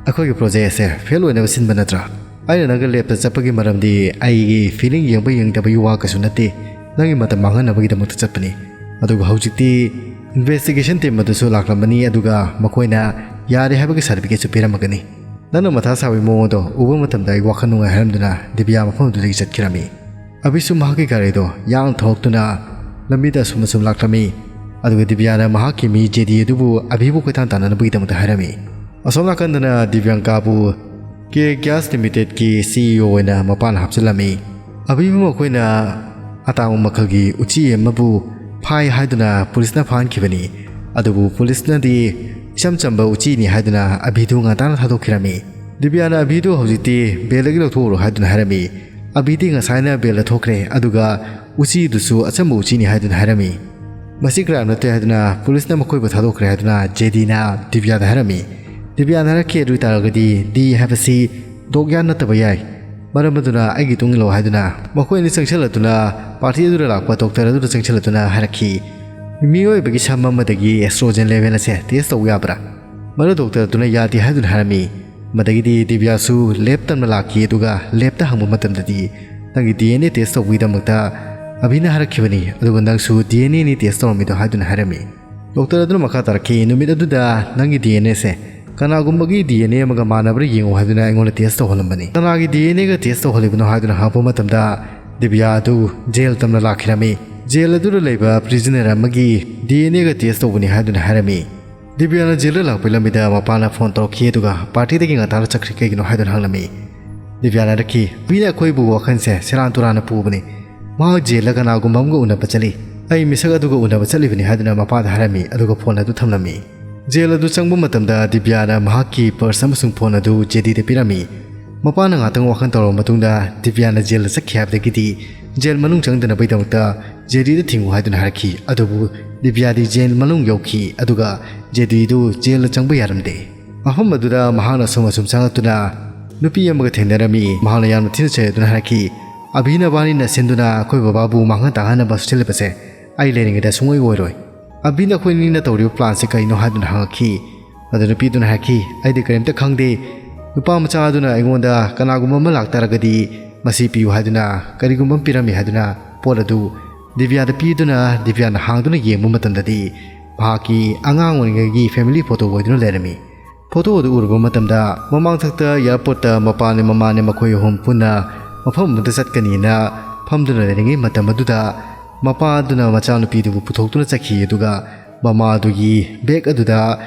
ꯑꯩꯈꯣꯏꯒꯤ project ꯑꯁꯦ fail ꯑꯣꯏꯅꯕ ꯁꯤꯟꯕ ꯅꯠꯇ꯭ꯔꯥ? ꯑꯩꯅ ꯅꯪꯒ labꯇ ꯆꯠꯄꯒꯤ ꯃꯔꯝꯗꯤ ꯑꯩꯒꯤ feeling ꯌꯦꯡꯕ ꯌꯦꯡꯗꯕꯒꯤ ꯋꯥ ꯀꯩꯁꯨ ꯅꯠꯇꯦ꯫ ꯅꯪꯒꯤ ꯃꯇꯝ ꯃꯥꯡꯍꯟꯅꯕꯒꯤꯗꯃꯛꯇ ꯆꯠꯄꯅꯤ꯫ ꯑꯗꯨꯒ ꯍꯧꯖꯤꯛꯇꯤ ꯏꯟꯚꯦꯁꯇꯤꯒꯦꯁꯟ ꯇꯤꯝ ꯑꯗꯨꯁꯨ ꯂꯥꯛꯂꯝꯕꯅꯤ, ꯑꯗꯨꯒ ꯃꯈꯣꯏꯅ ꯌꯥꯔꯦ ꯍꯥꯏꯕꯒꯤ ꯁꯥꯔꯇꯤꯐꯤꯀꯦꯠꯁꯨ ꯄꯤꯔꯝꯃꯒꯅꯤ꯫ ꯅꯪꯅ ꯃꯊꯥ ꯁꯥꯕꯒꯤ ꯃꯑꯣꯡ ꯑꯗꯣ ꯎꯕ ꯃꯇꯝꯗ ꯑꯩ ꯋꯥꯈꯜ ꯅꯨꯡꯉꯥꯏ ꯍꯥꯏꯔꯝꯗꯨꯅ ꯗꯤꯕꯤꯌꯥ ꯃꯐꯝ ꯑꯗꯨꯗꯒꯤ ꯆꯠꯈꯤꯔꯝꯃꯤ꯫ ꯑꯕꯤꯁꯨ ꯃꯍꯥꯛꯀꯤ ꯒꯥꯔꯤꯗꯣ ꯌꯥꯡꯅ ꯊꯧꯔꯛꯇꯨꯅ ꯂꯝꯕꯤꯗ ꯑꯁꯨꯝ ꯑꯁꯨꯝ ꯂꯥꯛꯂꯝꯃꯤ꯫ ꯑꯗꯨꯒ ꯗꯤꯕꯤꯌꯥꯅ ꯃꯍꯥꯛꯀꯤ ꯃꯤ ꯖꯦꯗꯤ ꯑꯗꯨꯕꯨ ꯑꯕꯤꯕꯨ ꯀꯣꯏꯇꯥꯟ ꯇꯥꯟꯅꯅꯕꯒꯤꯗꯃꯛꯇ ꯍꯥꯏꯔꯝꯃꯤ꯫ ꯑꯁꯣꯝ ꯅꯥꯀꯟꯗꯅ ꯗꯤꯕ꯭ꯌꯥꯡꯀꯥꯕꯨ ꯀꯦ ꯒ꯭ꯌꯥꯁ ꯂꯤꯃꯤꯇꯦꯗꯀꯤ ꯁꯤ ꯏ ꯑꯣ ꯑꯣꯏꯅ ꯃꯄꯥꯟ ꯍꯥꯞꯆꯤꯜꯂꯝꯃꯤ꯫ ꯑꯕꯤꯕꯨ ꯃꯈꯣꯏꯅ ꯑꯇꯥꯡꯕ ꯃꯈꯜꯒꯤ ꯎꯆꯤ ꯑꯃꯕꯨ ꯐꯥꯏ ꯍꯥꯏꯗꯨꯅ ꯄꯨꯂꯤꯁꯅ ꯐꯥꯍꯟꯈꯤꯕꯅꯤ꯫ ꯑꯗꯨꯕꯨ ꯄꯨꯂꯤꯁꯅꯗꯤ ꯏꯆꯝ ꯆꯝꯕ ꯎꯆꯤꯅꯤ ꯍꯥꯏꯗꯨꯅ ꯑꯕꯤꯗꯨ ꯉꯟꯇꯥꯅ ꯊꯥꯗꯣꯛꯈꯤꯔꯝꯃꯤ꯫ ꯗꯤꯕ꯭ꯌꯥꯅ ꯑꯕꯤꯗꯨ ꯍꯧꯖꯤꯛꯇꯤ ꯕꯦꯜꯗꯒꯤ ꯂꯧꯊꯣꯛꯎꯔꯣ ꯍꯥꯏꯗꯨꯅ ꯍꯥꯏꯔꯝꯃꯤ꯫ ꯑꯕꯤꯗꯤ ꯉꯁꯥꯏꯅ ꯕꯦꯜ ꯂꯧꯊꯣꯛꯈ꯭ꯔꯦ, ꯑꯗꯨꯒ ꯎꯆꯤꯗꯨꯁꯨ ꯑꯆꯝꯕ ꯎꯆꯤꯅꯤ ꯍꯥꯏꯗꯨꯅ ꯍꯥꯏꯔꯝꯃꯤ꯫ ꯃꯁꯤ ꯀ꯭ꯔꯥꯏꯝ ꯅꯠꯇꯦ ꯍꯥꯏꯗꯨꯅ ꯄꯨꯂꯤꯁꯅ ꯃꯈꯣꯏꯕꯨ ꯊꯥꯗꯣꯛꯈ꯭ꯔꯦ ꯍꯥꯏꯗꯨꯅ ꯖꯦꯗꯤꯅ ꯗꯤꯕ꯭ꯌꯥꯗ ꯍꯥꯏꯔꯝꯃꯤ꯫ ꯗꯤꯕ꯭ꯌꯥꯅ ꯍꯥꯏꯔꯛꯈꯤ, "ꯑꯗꯨ ꯑꯣꯏꯇꯥꯔꯒꯗꯤ ꯗꯤ ꯍꯥꯏꯕꯁꯤ ꯗꯣꯛꯌꯥꯔ ꯅꯠꯇꯕ ꯌꯥꯏ꯫ ꯃꯔꯝ ꯑꯗꯨꯅ ꯑꯩꯒꯤ ꯇꯨꯡ ꯏꯜꯂꯣ" ꯍꯥꯏꯗꯨꯅ ꯃꯈꯣꯏ ꯑꯅꯤ ꯆꯪꯁꯤꯜꯂꯗꯨꯅ ꯄꯥꯔꯇꯤ ꯑꯗꯨꯗ ꯂꯥꯛꯄ ꯗꯣꯛꯇꯔ ꯑꯗꯨꯗ ꯆꯪꯁꯤꯜꯂꯗꯨꯅ ꯍꯥꯏꯔꯛꯈꯤ, "ꯃꯤꯑꯣꯏꯕꯒꯤ ꯁꯝ ꯑꯃꯗꯒꯤ ꯑꯦꯁꯇ꯭ꯔꯣꯖꯦꯟ ꯂꯦꯚꯦꯜ ꯑꯁꯦ ꯇꯦꯁ ꯇꯧꯕ ꯌꯥꯕ꯭ꯔꯥ?" ꯃꯗꯨ ꯗꯣꯛꯇꯔ ꯑꯗꯨꯅ ꯌꯥꯗꯦ ꯍꯥꯏꯗꯨꯅ ꯍꯥꯏꯔꯝꯃꯤ꯫ ꯃꯗꯒꯤꯗꯤ ꯗꯤꯕ꯭ꯌꯥꯁꯨ ꯂꯦꯞ ꯇꯝꯅ ꯂꯥꯛꯈꯤ, ꯑꯗꯨꯒ ꯂꯦꯞꯇ ꯍꯪꯕ ꯃꯇꯝꯗꯗꯤ, "ꯅꯪꯒꯤ ꯗꯤ ꯑꯦꯟ ꯑꯦ ꯇꯦꯁ ꯇꯧꯕꯒꯤꯗꯃꯛꯇ ꯑꯕꯤꯅ ꯍꯥꯏꯔꯛꯈꯤꯕꯅꯤ, ꯑꯗꯨꯒ ꯅꯪꯁꯨ ꯗꯤ ꯑꯦꯟ ꯑꯦꯅꯤ ꯇꯦꯁ ꯇꯧꯔꯝꯃꯤꯗꯣ" ꯍꯥꯏꯗꯨꯅ ꯍꯥꯏꯔꯝꯃꯤ꯫ ꯗꯣꯛꯇꯔ ꯑꯗꯨꯅ ꯃꯈꯥ ꯇꯥꯔꯛꯈꯤ, "ꯅꯨꯃꯤꯠ ꯑꯗꯨꯗ ꯅꯪꯒꯤ ꯗꯤ ꯑꯦꯟ ꯑꯦꯁꯦ ꯀꯅꯥꯒꯨꯝꯕꯒꯤ ꯗꯤ ꯑꯦꯟ ꯑꯦ ꯑꯃꯒ ꯃꯥꯟꯅꯕ꯭ꯔꯥ ꯌꯦꯡꯉꯨ" ꯍꯥꯏꯗꯨꯅ ꯑꯩꯉꯣꯟꯗ ꯇꯦꯁ ꯇꯧꯍꯜꯂꯝꯕꯅꯤ꯫ "ꯀꯅꯥꯒꯤ ꯗꯤ ꯑꯦꯟ ꯑꯦꯒ ꯇꯦꯁ ꯇꯧꯍꯜꯂꯤꯕꯅꯣ?" ꯍꯥꯏꯗꯨꯅ ꯍꯪꯉꯛꯄ ꯃꯇꯝꯗ ꯗꯤꯕ꯭ꯌꯥ ꯑꯗꯨ ꯖꯦꯜ ꯇꯝꯅ ꯂꯥꯛꯈꯤꯔꯝꯃꯤ꯫ ꯖꯦꯜ ꯑꯗꯨꯗ ꯂꯩꯕ ꯄ꯭ꯔꯤꯖꯅꯔ ꯑꯃꯒꯤ ꯗꯤ ꯑꯦꯟ ꯑꯦꯒ ꯇꯦꯁ ꯇꯧꯕꯅꯤ ꯍꯥꯏꯗꯨꯅ ꯍꯥꯏꯔꯝꯃꯤ꯫ ꯗꯤꯕ꯭ꯌꯥꯅ ꯖꯦꯜꯗ ꯂꯥꯛꯄꯒꯤ ꯂꯝꯕꯤꯗ ꯃꯄꯥꯅ ꯐꯣꯟ ꯇꯧꯔꯛꯈꯤ, ꯑꯗꯨꯒ ꯄꯥꯔꯇꯤꯗꯒꯤ ꯉꯟꯇꯥꯅ ꯆꯠꯈ꯭ꯔꯤ ꯀꯩꯒꯤꯅꯣ ꯍꯥꯏꯗꯨꯅ ꯍꯪꯂꯝꯃꯤ꯫ ꯗꯤꯕ꯭ꯌꯥꯅ ꯍꯥꯏꯔꯛꯈꯤ, "ꯃꯤꯅ ꯑꯩꯈꯣꯏꯕꯨ ꯋꯥꯈꯜꯁꯦ ꯁꯦꯔꯥꯟ ꯇꯨꯔꯥꯟꯅ ꯄꯨꯕꯅꯤ꯫ ꯃꯍꯥꯛ ꯖꯦꯜꯗ ꯀꯅꯥꯒꯨꯝꯕ ꯑꯃꯒ ꯎꯅꯕ ꯆꯠꯂꯤ꯫ ꯑꯩ ꯃꯤꯁꯛ ꯑꯗꯨꯒ ꯎꯅꯕ ꯆꯠꯂꯤꯕꯅꯤ" ꯍꯥꯏꯗꯨꯅ ꯃꯄꯥꯗ ꯍꯥꯏꯔꯝꯃꯤ, ꯑꯗꯨꯒ ꯐꯣꯟ ꯑꯗꯨ ꯊꯝꯂꯝꯃꯤ꯫ ꯖꯦꯜ ꯑꯗꯨ ꯆꯪꯕ ꯃꯇꯝꯗ ꯗꯤꯕ꯭ꯌꯥꯅ ꯃꯍꯥꯛꯀꯤ ꯄꯔꯁ ꯑꯃꯁꯨꯡ ꯐꯣꯟ ꯑꯗꯨ ꯖꯦꯗꯤꯗ ꯄꯤꯔꯝꯃꯤ꯫ ꯃꯄꯥꯅ ꯉꯥꯛꯇꯪ ꯋꯥꯈꯜ ꯇꯧꯔꯕ ꯃꯇꯨꯡꯗ ꯗꯤꯕ꯭ꯌꯥꯅ ꯖꯦꯜꯗ ꯆꯠꯈꯤ ꯍꯥꯏꯕꯗꯒꯤꯗꯤ ꯖꯦꯜ ꯃꯅꯨꯡ ꯆꯪꯗꯅꯕꯒꯤꯗꯃꯛꯇ ꯖꯦꯗꯤꯗ ꯊꯤꯡꯉꯨ ꯍꯥꯏꯗꯨꯅ ꯍꯥꯏꯔꯛꯈꯤ꯫ ꯑꯗꯨꯕꯨ ꯗꯤꯕ꯭ꯌꯥꯗꯤ ꯖꯦꯜ ꯃꯅꯨꯡ ꯌꯧꯈꯤ, ꯑꯗꯨꯒ ꯖꯦꯗꯤꯗꯨ ꯖꯦꯜꯗ ꯆꯪꯕ ꯌꯥꯔꯝꯗꯦ꯫ ꯃꯐꯝ ꯑꯗꯨꯗ ꯃꯍꯥꯛꯅ ꯑꯁꯨꯝ ꯑꯁꯨꯝ ꯆꯪꯂꯛꯇꯨꯅ ꯅꯨꯄꯤ ꯑꯃꯒ ꯊꯦꯡꯅꯔꯝꯃꯤ꯫ ꯃꯍꯥꯛꯅ ꯌꯥꯝꯅ ꯊꯤꯅ ꯆꯩꯔꯗꯨꯅ ꯍꯥꯏꯔꯛꯈꯤ, "ꯑꯕꯤ ꯅꯕꯥꯅꯤꯅ ꯁꯤꯟꯗꯨꯅ ꯑꯩꯈꯣꯏ ꯕꯕꯥꯕꯨ ꯃꯥꯡꯍꯟ ꯇꯥꯛꯍꯟꯅꯕ ꯁꯤꯜꯂꯤꯕꯁꯦ ꯑꯩ ꯂꯩꯔꯤꯉꯩꯗ ꯁꯨꯡꯑꯣꯏ ꯑꯣꯏꯔꯣꯏ꯫ ꯑꯕꯤ ꯅꯈꯣꯏꯅꯤꯅ ꯇꯧꯔꯤꯕ ꯄ꯭ꯂꯥꯟꯁꯦ ꯀꯩꯅꯣ?" ꯍꯥꯏꯗꯨꯅ ꯍꯪꯉꯛꯈꯤ꯫ ꯑꯗꯨ ꯅꯨꯄꯤꯗꯨꯅ ꯍꯥꯏꯔꯛꯈꯤ, "ꯑꯩꯗꯤ ꯀꯔꯤꯝꯇ ꯈꯪꯗꯦ꯫ ꯅꯨꯄꯥ ꯃꯆꯥ ꯑꯗꯨꯅ ꯑꯩꯉꯣꯟꯗ ꯀꯅꯥꯒꯨꯝꯕ ꯑꯃ ꯂꯥꯛꯇꯥꯔꯒꯗꯤ ꯃꯁꯤ ꯄꯤꯌꯨ ꯍꯥꯏꯗꯨꯅ ꯀꯔꯤꯒꯨꯝꯕ ꯑꯃ ꯄꯤꯔꯝꯃꯤ" ꯍꯥꯏꯗꯨꯅ ꯄꯣꯠ ꯑꯗꯨ ꯗꯤꯕ꯭ꯌꯥꯗ ꯄꯤꯗꯨꯅ ꯗꯤꯕ꯭ꯌꯥꯅ ꯍꯥꯡꯗꯨꯅ ꯌꯦꯡꯕ ꯃꯇꯝꯗꯗꯤ ꯃꯍꯥꯛꯀꯤ ꯑꯉꯥꯡ ꯑꯣꯏꯔꯤꯉꯩꯒꯤ ꯐꯦꯃꯤꯂꯤ ꯐꯣꯇꯣ ꯑꯣꯏꯗꯨꯅ ꯂꯩꯔꯝꯃꯤ꯫ ꯐꯣꯇꯣ ꯑꯗꯨ ꯎꯔꯨꯕ ꯃꯇꯝꯗ, ꯃꯃꯥꯡꯊꯛꯇ ꯑꯦꯌꯥꯔꯄꯣꯔꯠꯇ ꯃꯄꯥꯅꯦ ꯃꯃꯥꯅꯦ ꯃꯈꯣꯏ ꯑꯍꯨꯝ ꯄꯨꯟꯅ ꯃꯐꯝ ꯑꯃꯗ ꯆꯠꯀꯅꯤꯅ ꯐꯝꯗꯨꯅ ꯂꯩꯔꯤꯉꯩ ꯃꯇꯝ ꯑꯗꯨꯗ, ꯃꯄꯥꯗꯨꯅ ꯃꯆꯥꯅꯨꯄꯤꯗꯨꯕꯨ ꯄꯨꯊꯣꯛꯇꯨꯅ ꯆꯠꯈꯤ꯫ ꯑꯗꯨꯒ ꯃꯃꯥꯗꯨꯒꯤ ꯕꯦꯒ ꯑꯗꯨꯗ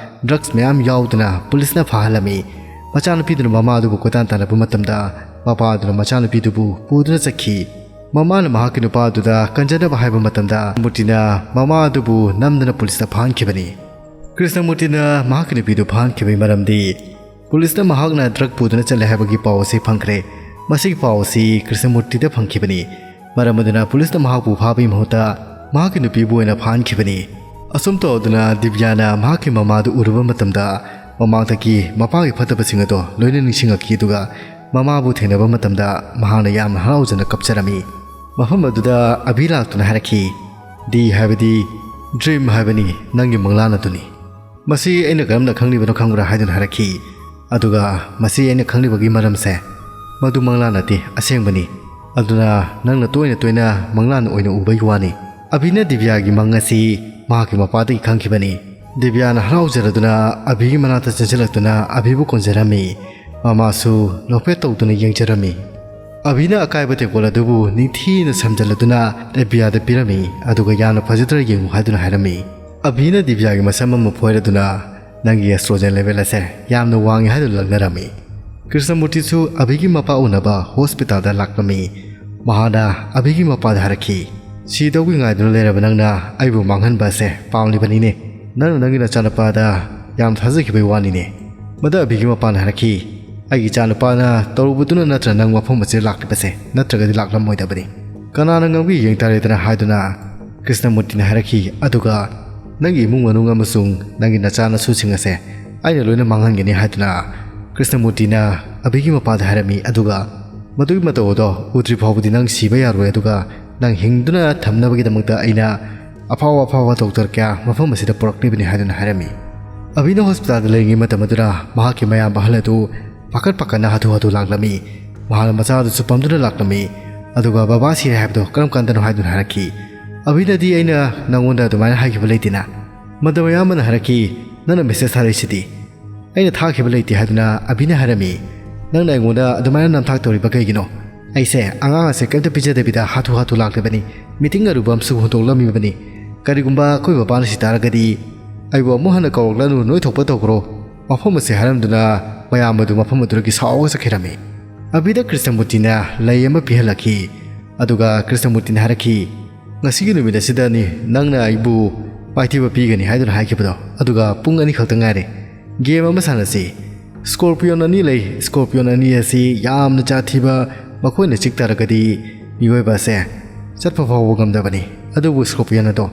ꯗ꯭ꯔꯒꯁ ꯃꯌꯥꯝ ꯌꯥꯎꯗꯨꯅ ꯄꯨꯂꯤꯁꯅ ꯐꯥꯍꯜꯂꯝꯃꯤ꯫ ꯃꯆꯥꯅꯨꯄꯤꯗꯨꯅ ꯃꯃꯥꯗꯨꯕꯨ ꯀꯣꯏꯇꯥꯟ ꯇꯥꯟꯅꯕ ꯃꯇꯝꯗ, ꯃꯄꯥꯗꯨꯅ ꯃꯆꯥꯅꯨꯄꯤꯗꯨꯕꯨ ꯄꯨꯗꯨꯅ ꯆꯠꯈꯤ꯫ ꯃꯃꯥꯅ ꯃꯍꯥꯛꯀꯤ ꯅꯨꯄꯥꯗꯨꯗ ꯀꯟꯖꯅꯕ ꯍꯥꯏꯕ ꯃꯇꯝꯗ, ꯃꯨꯔꯇꯤꯅ ꯃꯃꯥ ꯑꯗꯨꯕꯨ ꯅꯝꯗꯨꯅ ꯄꯨꯂꯤꯁꯇ ꯐꯥꯍꯟꯈꯤꯕꯅꯤ꯫ ꯀ꯭ꯔꯤꯁꯅꯃꯨꯔꯇꯤꯅ ꯃꯍꯥꯛꯀꯤ ꯅꯨꯄꯤꯗꯨ ꯐꯥꯍꯟꯈꯤꯕꯒꯤ ꯃꯔꯝꯗꯤ, ꯄꯨꯂꯤꯁꯅ ꯃꯍꯥꯛꯅ ꯗ꯭ꯔꯒ ꯄꯨꯗꯨꯅ ꯆꯠꯂꯦ ꯍꯥꯏꯕꯒꯤ ꯄꯥꯎ ꯑꯁꯤ ꯐꯪꯈ꯭ꯔꯦ꯫ ꯃꯁꯤꯒꯤ ꯄꯥꯎ ꯑꯁꯤ ꯀ꯭ꯔꯤꯁꯅꯃꯨꯔꯇꯤꯗ ꯐꯪꯈꯤꯕꯅꯤ꯫ ꯃꯔꯝ ꯑꯗꯨꯅ ꯄꯨꯂꯤꯁꯅ ꯃꯍꯥꯛꯄꯨ ꯐꯥꯕꯒꯤ ꯃꯍꯨꯠꯇ ꯃꯍꯥꯛꯀꯤ ꯅꯨꯄꯤꯕꯨ ꯑꯣꯏꯅ ꯐꯥꯍꯟꯈꯤꯕꯅꯤ꯫ ꯑꯁꯨꯝ ꯇꯧꯗꯨꯅ ꯗꯤꯕ꯭ꯌꯥꯅ ꯃꯍꯥꯛꯀꯤ ꯃꯃꯥꯗꯨ ꯎꯔꯨꯕ ꯃꯇꯝꯗ, ꯃꯃꯥꯡꯗꯒꯤ ꯃꯄꯥꯒꯤ ꯐꯠꯇꯕꯁꯤꯡ ꯑꯗꯣ ꯂꯣꯏꯅ ꯅꯤꯡꯁꯤꯡꯉꯛꯈꯤ꯫ ꯑꯗꯨꯒ ꯃꯃꯥꯕꯨ ꯊꯦꯡꯅꯕ ꯃꯇꯝꯗ ꯃꯍꯥꯛꯅ ꯌꯥꯝꯅ ꯍꯔꯥꯎꯖꯅ ꯀꯞꯆꯔꯝꯃꯤ꯫ ꯃꯐꯝ ꯑꯗꯨꯗ ꯑꯕꯤ ꯂꯥꯛꯇꯨꯅ ꯍꯥꯏꯔꯛꯈꯤ, "ꯗꯤ ꯍꯥꯏꯕꯗꯤ ꯗ꯭ꯔꯤꯝ ꯍꯥꯏꯕꯅꯤ, ꯅꯪꯒꯤ ꯃꯪꯂꯥꯟ ꯑꯗꯨꯅꯤ꯫ ꯃꯁꯤ ꯑꯩꯅ ꯀꯔꯝꯅ ꯈꯪꯂꯤꯕꯅꯣ ꯈꯪꯕ꯭ꯔꯥ?" ꯍꯥꯏꯗꯨꯅ ꯍꯥꯏꯔꯛꯈꯤ꯫ ꯑꯗꯨꯒ ꯃꯁꯤ ꯑꯩꯅ ꯈꯪꯂꯤꯕꯒꯤ ꯃꯔꯝꯁꯦ, ꯃꯗꯨ ꯃꯪꯂꯥꯟ ꯅꯠꯇꯦ, ꯑꯁꯦꯡꯕꯅꯤ꯫ ꯑꯗꯨꯅ ꯅꯪꯅ ꯇꯣꯏꯅ ꯇꯣꯏꯅ ꯃꯪꯂꯥꯟ ꯑꯣꯏꯅ ꯎꯕꯒꯤ ꯋꯥꯅꯤ꯫ ꯑꯕꯤꯅ ꯗꯤꯕ꯭ꯌꯥꯒꯤ ꯃꯪ ꯑꯁꯤ ꯃꯍꯥꯛꯀꯤ ꯃꯄꯥꯗꯒꯤ ꯈꯪꯈꯤꯕꯅꯤ꯫ ꯗꯤꯕ꯭ꯌꯥꯅ ꯍꯔꯥꯎꯖꯔꯗꯨꯅ ꯑꯕꯤꯒꯤ ꯃꯅꯥꯛꯇ ꯆꯦꯟꯁꯤꯜꯂꯛꯇꯨꯅ ꯑꯕꯤꯕꯨ ꯀꯣꯟꯖꯔꯝꯃꯤ꯫ ꯃꯃꯥꯁꯨ ꯅꯣꯛꯐꯦꯠ ꯇꯧꯗꯨꯅ ꯌꯦꯡꯖꯔꯝꯃꯤ꯫ ꯑꯕꯤꯅ ꯑꯀꯥꯏꯕ ꯇꯦꯡꯀꯣꯠ ꯑꯗꯨꯕꯨ ꯅꯤꯡꯊꯤꯅ ꯁꯝꯖꯤꯜꯂꯗꯨꯅ ꯗꯤꯕ꯭ꯌꯥꯗ ꯄꯤꯔꯝꯃꯤ, ꯑꯗꯨꯒ ꯌꯥꯝꯅ ꯐꯖꯗ꯭ꯔ ꯌꯦꯡꯉꯨ ꯍꯥꯏꯗꯨꯅ ꯍꯥꯏꯔꯝꯃꯤ꯫ ꯑꯕꯤꯅ ꯗꯤꯕ꯭ꯌꯥꯒꯤ ꯃꯁꯝ ꯑꯃ ꯐꯣꯏꯔꯗꯨꯅ, "ꯅꯪꯒꯤ ꯑꯦꯁꯇ꯭ꯔꯣꯖꯦꯟ ꯂꯦꯚꯦꯜ ꯑꯁꯦ ꯌꯥꯝꯅ ꯋꯥꯡꯉꯤ" ꯍꯥꯏꯗꯨꯅ ꯂꯛꯅꯔꯝꯃꯤ꯫ ꯀ꯭ꯔꯤꯁꯅꯃꯨꯔꯇꯤꯁꯨ ꯑꯕꯤꯒꯤ ꯃꯄꯥ ꯎꯅꯕ ꯍꯣꯁꯄꯤꯇꯥꯜꯗ ꯂꯥꯛꯂꯝꯃꯤ꯫ ꯃꯍꯥꯛꯅ ꯑꯕꯤꯒꯤ ꯃꯄꯥꯗ ꯍꯥꯏꯔꯛꯈꯤ, "ꯁꯤꯗꯧꯒꯤ ꯉꯥꯏꯗꯨꯅ ꯂꯩꯔꯕ ꯅꯪꯅ ꯑꯩꯕꯨ ꯃꯥꯡꯍꯟꯕ ꯑꯁꯦ ꯄꯥꯝꯂꯤꯕꯅꯤꯅꯦ꯫ ꯅꯪꯅ ꯅꯪꯒꯤ ꯅꯆꯥꯅꯨꯄꯥꯗ ꯌꯥꯝ ꯊꯥꯖꯈꯤꯕꯒꯤ ꯋꯥꯅꯤꯅꯦ"꯫ ꯃꯗꯨ ꯑꯕꯤꯒꯤ ꯃꯄꯥꯅ ꯍꯥꯏꯔꯛꯈꯤ, "ꯑꯩꯒꯤ ꯏꯆꯥꯅꯨꯄꯥꯅ ꯇꯧꯔꯨꯕꯗꯨꯅ ꯅꯠꯇ꯭ꯔ ꯅꯪ ꯃꯐꯝ ꯑꯁꯤꯗ ꯂꯥꯛꯂꯤꯕꯁꯦ, ꯅꯠꯇ꯭ꯔꯒꯗꯤ ꯂꯥꯛꯂꯝꯃꯣꯏꯗꯕꯅꯤ꯫ ꯀꯅꯥꯅ ꯉꯝꯒꯦ ꯌꯦꯡ ꯇꯥꯔꯦꯗꯅ" ꯍꯥꯏꯗꯨꯅ ꯀ꯭ꯔꯤꯁꯅꯃꯨꯔꯇꯤꯅ ꯍꯥꯏꯔꯛꯈꯤ꯫ ꯑꯗꯨꯒ, "ꯅꯪꯒꯤ ꯏꯃꯨꯡ ꯃꯅꯨꯡ ꯑꯃꯁꯨꯡ ꯅꯪꯒꯤ ꯅꯆꯥꯅꯁꯨꯁꯤꯡ ꯑꯁꯦ ꯑꯩꯅ ꯂꯣꯏꯅ ꯃꯥꯡꯍꯟꯒꯅꯤ" ꯍꯥꯏꯗꯨꯅ ꯀ꯭ꯔꯤꯁꯅꯃꯨꯔꯇꯤꯅ ꯑꯕꯤꯒꯤ ꯃꯄꯥꯗ ꯍꯥꯏꯔꯝꯃꯤ꯫ ꯑꯗꯨꯒ, "ꯃꯗꯨꯒꯤ ꯃꯇꯧ ꯑꯗꯣ ꯎꯗ꯭ꯔꯤ ꯐꯥꯎꯕꯗꯤ ꯅꯪ ꯁꯤꯕ ꯌꯥꯔꯣꯏ, ꯑꯗꯨꯒ ꯅꯪ ꯍꯤꯡꯗꯨꯅ ꯊꯝꯅꯕꯒꯤꯗꯃꯛꯇ ꯑꯩꯅ ꯑꯐꯥꯎ ꯑꯐꯥꯎꯕ ꯗꯣꯛꯇꯔ ꯀꯌꯥ ꯃꯐꯝ ꯑꯁꯤꯗ ꯄꯨꯔꯛꯂꯤꯕꯅꯤ" ꯍꯥꯏꯗꯨꯅ ꯍꯥꯏꯔꯝꯃꯤ꯫ ꯑꯕꯤꯅ ꯍꯣꯁꯄꯤꯇꯥꯜꯗ ꯂꯩꯔꯤꯉꯩ ꯃꯇꯝ ꯑꯗꯨꯗ ꯃꯍꯥꯛꯀꯤ ꯃꯌꯥꯝꯕ ꯑꯍꯜ ꯑꯗꯨ ꯄꯥꯈꯠ ꯄꯥꯈꯠꯅ ꯍꯥꯊꯨ ꯍꯥꯊꯨ ꯂꯥꯛꯂꯝꯃꯤ꯫ ꯃꯍꯥꯛꯅ ꯃꯆꯥ ꯑꯗꯨꯁꯨ ꯄꯝꯗꯨꯅ ꯂꯥꯛꯂꯝꯃꯤ꯫ ꯑꯗꯨꯒ, "ꯕꯕꯥ ꯁꯤꯔꯦ ꯍꯥꯏꯕꯗꯣ ꯀꯔꯝ ꯀꯥꯟꯗꯅꯣ?" ꯍꯥꯏꯗꯨꯅ ꯍꯥꯏꯔꯛꯈꯤ꯫ ꯑꯕꯤꯅꯗꯤ, "ꯑꯩꯅ ꯅꯪꯉꯣꯟꯗ ꯑꯗꯨꯃꯥꯏꯅ ꯍꯥꯏꯈꯤꯕ ꯂꯩꯇꯦꯅ"꯫ ꯃꯗꯨ ꯃꯌꯥꯝꯕꯅ ꯍꯥꯏꯔꯛꯈꯤ, "ꯅꯪꯅ ꯃꯦꯁꯦꯖ ꯊꯥꯔꯛꯏꯁꯤꯗꯤ?" "ꯑꯩꯅ ꯊꯥꯈꯤꯕ ꯂꯩꯇꯦ" ꯍꯥꯏꯗꯨꯅ ꯑꯕꯤꯅ ꯍꯥꯏꯔꯝꯃꯤ꯫ "ꯅꯪꯅ ꯑꯩꯉꯣꯟꯗ ꯑꯗꯨꯃꯥꯏꯅ ꯅꯝꯊꯥꯛ ꯇꯧꯔꯤꯕ ꯀꯩꯒꯤꯅꯣ? ꯑꯩꯁꯦ ꯑꯉꯥꯡ ꯑꯁꯦ ꯀꯩꯝꯇ ꯄꯤꯖꯗꯕꯤꯗ ꯍꯥꯊꯨ ꯍꯥꯊꯨ ꯂꯥꯛꯂꯤꯕꯅꯤ꯫ ꯃꯤꯇꯤꯡ ꯑꯔꯨꯕ ꯑꯃꯁꯨ ꯍꯨꯟꯗꯣꯛꯂꯝꯃꯤꯕꯅꯤ꯫ ꯀꯔꯤꯒꯨꯝꯕ ꯑꯩꯈꯣꯏ ꯕꯕꯥꯅ ꯁꯤ ꯇꯥꯔꯒꯗꯤ ꯑꯩꯕꯨ ꯑꯃꯨꯛ ꯍꯟꯅ ꯀꯧꯔꯛꯂꯅꯨ, ꯅꯣꯏ ꯊꯣꯛꯄ ꯇꯧꯈ꯭ꯔꯣ꯫ ꯃꯐꯝ ꯑꯁꯦ" ꯍꯥꯏꯔꯝꯗꯨꯅ ꯃꯌꯥꯝꯕꯗꯨ ꯃꯐꯝ ꯑꯗꯨꯗꯒꯤ ꯁꯥꯎꯔꯒ ꯆꯠꯈꯤꯔꯝꯃꯤ꯫ ꯑꯕꯤꯗ ꯀ꯭ꯔꯤꯁꯅꯃꯨꯔꯇꯤꯅ ꯂꯩ ꯑꯃ ꯄꯤꯍꯜꯂꯛꯈꯤ꯫ ꯑꯗꯨꯒ ꯀ꯭ꯔꯤꯁꯅꯃꯨꯔꯇꯤꯅ ꯍꯥꯏꯔꯛꯈꯤ, "ꯉꯁꯤꯒꯤ ꯅꯨꯃꯤꯠ ꯑꯁꯤꯗꯅꯤ ꯅꯪꯅ ꯑꯩꯕꯨ ꯃꯥꯏꯊꯤꯕ ꯄꯤꯒꯅꯤ ꯍꯥꯏꯗꯨꯅ ꯍꯥꯏꯈꯤꯕꯗꯣ꯫ ꯑꯗꯨꯒ ꯄꯨꯡ ꯑꯅꯤ ꯈꯛꯇ ꯉꯥꯏꯔꯦ꯫ ꯒꯦꯝ ꯑꯃ ꯁꯥꯟꯅꯁꯤ꯫ ꯁ꯭ꯀꯣꯔꯄꯤꯌꯣꯟ ꯑꯅꯤ ꯂꯩ꯫ ꯁ꯭ꯀꯣꯔꯄꯤꯌꯣꯟ ꯑꯅꯤ ꯑꯁꯤ ꯌꯥꯝꯅ ꯖꯥꯠ ꯊꯤꯕ, ꯃꯈꯣꯏꯅ ꯆꯤꯛ ꯇꯥꯔꯒꯗꯤ ꯃꯤꯑꯣꯏꯕ ꯑꯁꯦ ꯆꯠꯄ ꯐꯥꯎꯕ ꯉꯝꯗꯕꯅꯤ꯫ ꯑꯗꯨꯕꯨ ꯁ꯭ꯀꯣꯔꯄꯤꯌꯣꯟ ꯑꯗꯣ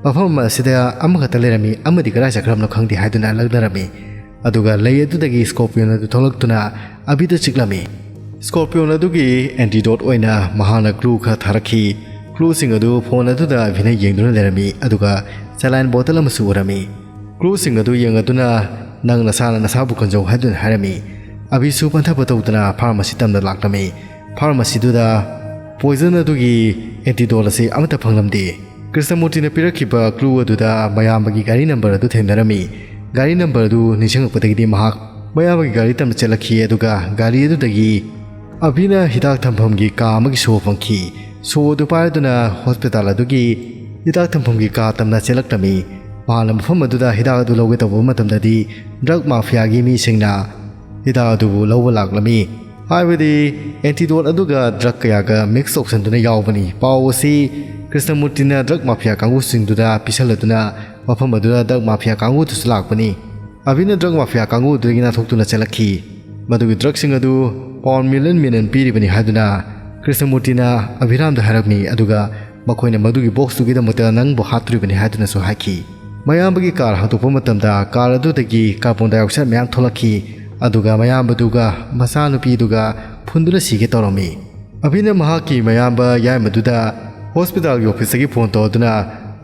ꯃꯐꯝ ꯑꯁꯤꯗ ꯑꯃꯈꯛꯇ ꯂꯩꯔꯝꯃꯤ, ꯑꯃꯗꯤ ꯀꯗꯥꯏ ꯆꯠꯈ꯭ꯔꯕꯅꯣ ꯈꯪꯗꯦ" ꯍꯥꯏꯗꯨꯅ ꯂꯛꯅꯔꯝꯃꯤ꯫ ꯑꯗꯨꯒ ꯂꯩ ꯑꯗꯨꯗꯒꯤ ꯁ꯭ꯀꯣꯔꯄꯤꯌꯣꯟ ꯑꯗꯨ ꯊꯣꯛꯂꯛꯇꯨꯅ ꯑꯕꯤꯗ ꯆꯤꯛꯂꯝꯃꯤ꯫ ꯁ꯭ꯀꯣꯔꯄꯤꯌꯣꯟ ꯑꯗꯨꯒꯤ ꯑꯦꯟꯇꯤꯗꯣꯠ ꯑꯣꯏꯅ ꯃꯍꯥꯛꯅ ꯀ꯭ꯂꯨ ꯈꯔ ꯊꯥꯔꯛꯈꯤ꯫ ꯀ꯭ꯂꯨꯁꯤꯡ ꯑꯗꯨ ꯐꯣꯟ ꯑꯗꯨꯗ ꯑꯕꯤꯅ ꯌꯦꯡꯗꯨꯅ ꯂꯩꯔꯝꯃꯤ, ꯑꯗꯨꯒ ꯁꯦꯂꯥꯏꯟ ꯕꯣꯇꯜ ꯑꯃꯁꯨ ꯎꯔꯝꯃꯤ꯫ ꯀ꯭ꯂꯨꯁꯤꯡ ꯑꯗꯨ ꯌꯦꯡꯂꯗꯨꯅ "ꯅꯪ ꯅꯁꯥꯅ ꯅꯁꯥꯕꯨ ꯀꯟꯖꯧ" ꯍꯥꯏꯗꯨꯅ ꯍꯥꯏꯔꯝꯃꯤ꯫ ꯑꯕꯤꯁꯨ ꯄꯟꯊꯕ ꯇꯧꯗꯅ ꯐꯥꯔꯃꯥꯁꯤ ꯇꯝꯅ ꯂꯥꯛꯂꯝꯃꯤ꯫ ꯐꯥꯔꯃꯥꯁꯤꯗꯨꯗ ꯄꯣꯏꯖꯟ ꯑꯗꯨꯒꯤ ꯑꯦꯟꯇꯤꯗꯣꯠ ꯑꯁꯤ ꯑꯃꯠꯇ ꯐꯪꯂꯝꯗꯦ꯫ ꯀ꯭ꯔꯤꯁꯅꯃꯨꯔꯇꯤꯅ ꯄꯤꯔꯛꯈꯤꯕ ꯀ꯭ꯂꯨ ꯑꯗꯨꯗ ꯃꯌꯥꯝꯕꯒꯤ ꯒꯥꯔꯤ ꯅꯝꯕꯔ ꯑꯗꯨ ꯊꯦꯡꯅꯔꯝꯃꯤ꯫ ꯒꯥꯔꯤ ꯅꯝꯕꯔ ꯑꯗꯨ ꯅꯤꯡꯁꯤꯡꯂꯛꯄꯗꯒꯤꯗꯤ ꯃꯍꯥꯛ ꯃꯌꯥꯝꯕꯒꯤ ꯒꯥꯔꯤ ꯇꯝꯅ ꯆꯦꯜꯂꯛꯈꯤ, ꯑꯗꯨꯒ ꯒꯥꯔꯤ ꯑꯗꯨꯗꯒꯤ ꯑꯕꯤꯅ ꯍꯤꯗꯥꯛ ꯊꯝꯐꯝꯒꯤ ꯀꯥ ꯑꯃꯒꯤ ꯁꯣ ꯐꯪꯈꯤ꯫ ꯁꯣ ꯑꯗꯨ ꯄꯥꯏꯗꯨꯅ ꯍꯣꯁꯄꯤꯇꯥꯜ ꯑꯗꯨꯒꯤ ꯍꯤꯗꯥꯛ ꯊꯝꯐꯝꯒꯤ ꯀꯥ ꯇꯝꯅ ꯆꯦꯜꯂꯛꯂꯝꯃꯤ꯫ ꯃꯍꯥꯛꯅ ꯃꯐꯝ ꯑꯗꯨꯗ ꯍꯤꯗꯥꯛ ꯑꯗꯨ ꯂꯧꯒꯦ ꯇꯧꯕ ꯃꯇꯝꯗꯗꯤ ꯗ꯭ꯔꯒ ꯃꯥꯐꯤꯌꯥꯒꯤ ꯃꯤꯁꯤꯡꯅ ꯍꯤꯗꯥꯛ ꯑꯗꯨꯕꯨ ꯂꯧꯕ ꯂꯥꯛꯂꯝꯃꯤ꯫ ꯍꯥꯏꯕꯗꯤ ꯑꯦꯟꯇꯤꯗꯣꯠ ꯑꯗꯨꯒ ꯗ꯭ꯔꯒ ꯀꯌꯥꯒ ꯃꯤꯛꯁ ꯇꯧꯁꯟꯗꯨꯅ ꯌꯥꯎꯕꯅꯤ꯫ ꯄꯥꯎ ꯑꯁꯤ ꯀ꯭ꯔꯤꯁꯅꯃꯨꯔꯇꯤꯅ ꯗ꯭ꯔꯒ ꯃꯥꯐꯤꯌꯥ ꯀꯥꯡꯕꯨꯁꯤꯡꯗꯨꯗ ꯄꯤꯁꯜꯂꯗꯨꯅ ꯃꯐꯝ ꯑꯗꯨꯗ ꯗ꯭ꯔꯒ ꯃꯥꯐꯤꯌꯥ ꯀꯥꯡꯕꯨꯗꯨꯁꯨ ꯂꯥꯛꯄꯅꯤ꯫ ꯑꯕꯤꯅ ꯗ꯭ꯔꯒ ꯃꯥꯐꯤꯌꯥ ꯀꯥꯡꯕꯨꯗꯨꯗꯒꯤ ꯅꯥꯟꯊꯣꯛꯇꯨꯅ ꯆꯦꯜꯂꯛꯈꯤ꯫ ꯃꯗꯨꯒꯤ ꯗ꯭ꯔꯒꯁꯤꯡ ꯑꯗꯨ ꯄꯥꯎꯟ ꯃꯤꯂꯤꯌꯟ ꯃꯤꯂꯤꯌꯟ ꯄꯤꯔꯤꯕꯅꯤ ꯍꯥꯏꯗꯨꯅ ꯀ꯭ꯔꯤꯁꯅꯃꯨꯔꯇꯤꯅ ꯑꯕꯤꯔꯥꯝꯗ ꯍꯥꯏꯔꯝꯃꯤ, ꯑꯗꯨꯒ ꯃꯈꯣꯏꯅ ꯃꯗꯨꯒꯤ ꯕꯣꯛꯁꯇꯨꯒꯤꯗꯃꯛꯇ ꯅꯪꯕꯨ ꯍꯥꯠꯇꯣꯔꯤꯕꯅꯤ ꯍꯥꯏꯗꯨꯅꯁꯨ ꯍꯥꯏꯈꯤ꯫ ꯃꯌꯥꯝꯕꯒꯤ ꯀꯥꯔ ꯍꯥꯡꯗꯣꯛꯄ ꯃꯇꯝꯗ ꯀꯥꯔ ꯑꯗꯨꯗꯒꯤ ꯀꯥꯔꯕꯣꯟ ꯗꯥꯏꯑꯣꯛꯁꯥꯏꯗ ꯃꯌꯥꯝ ꯊꯣꯛꯂꯛꯈꯤ, ꯑꯗꯨꯒ ꯃꯌꯥꯝꯕꯗꯨꯒ ꯃꯆꯥꯅꯨꯄꯤꯗꯨꯒ ꯐꯨꯟꯗꯨꯅ ꯁꯤꯒꯦ ꯇꯧꯔꯝꯃꯤ꯫ ꯑꯕꯤꯅ ꯃꯍꯥꯛꯀꯤ ꯃꯌꯥꯝꯕ ꯌꯥꯏꯃꯗꯨꯗ ꯍꯣꯁꯄꯤꯇꯥꯜꯒꯤ ꯑꯣꯐꯤꯁꯇꯒꯤ ꯐꯣꯟ ꯇꯧꯗꯨꯅ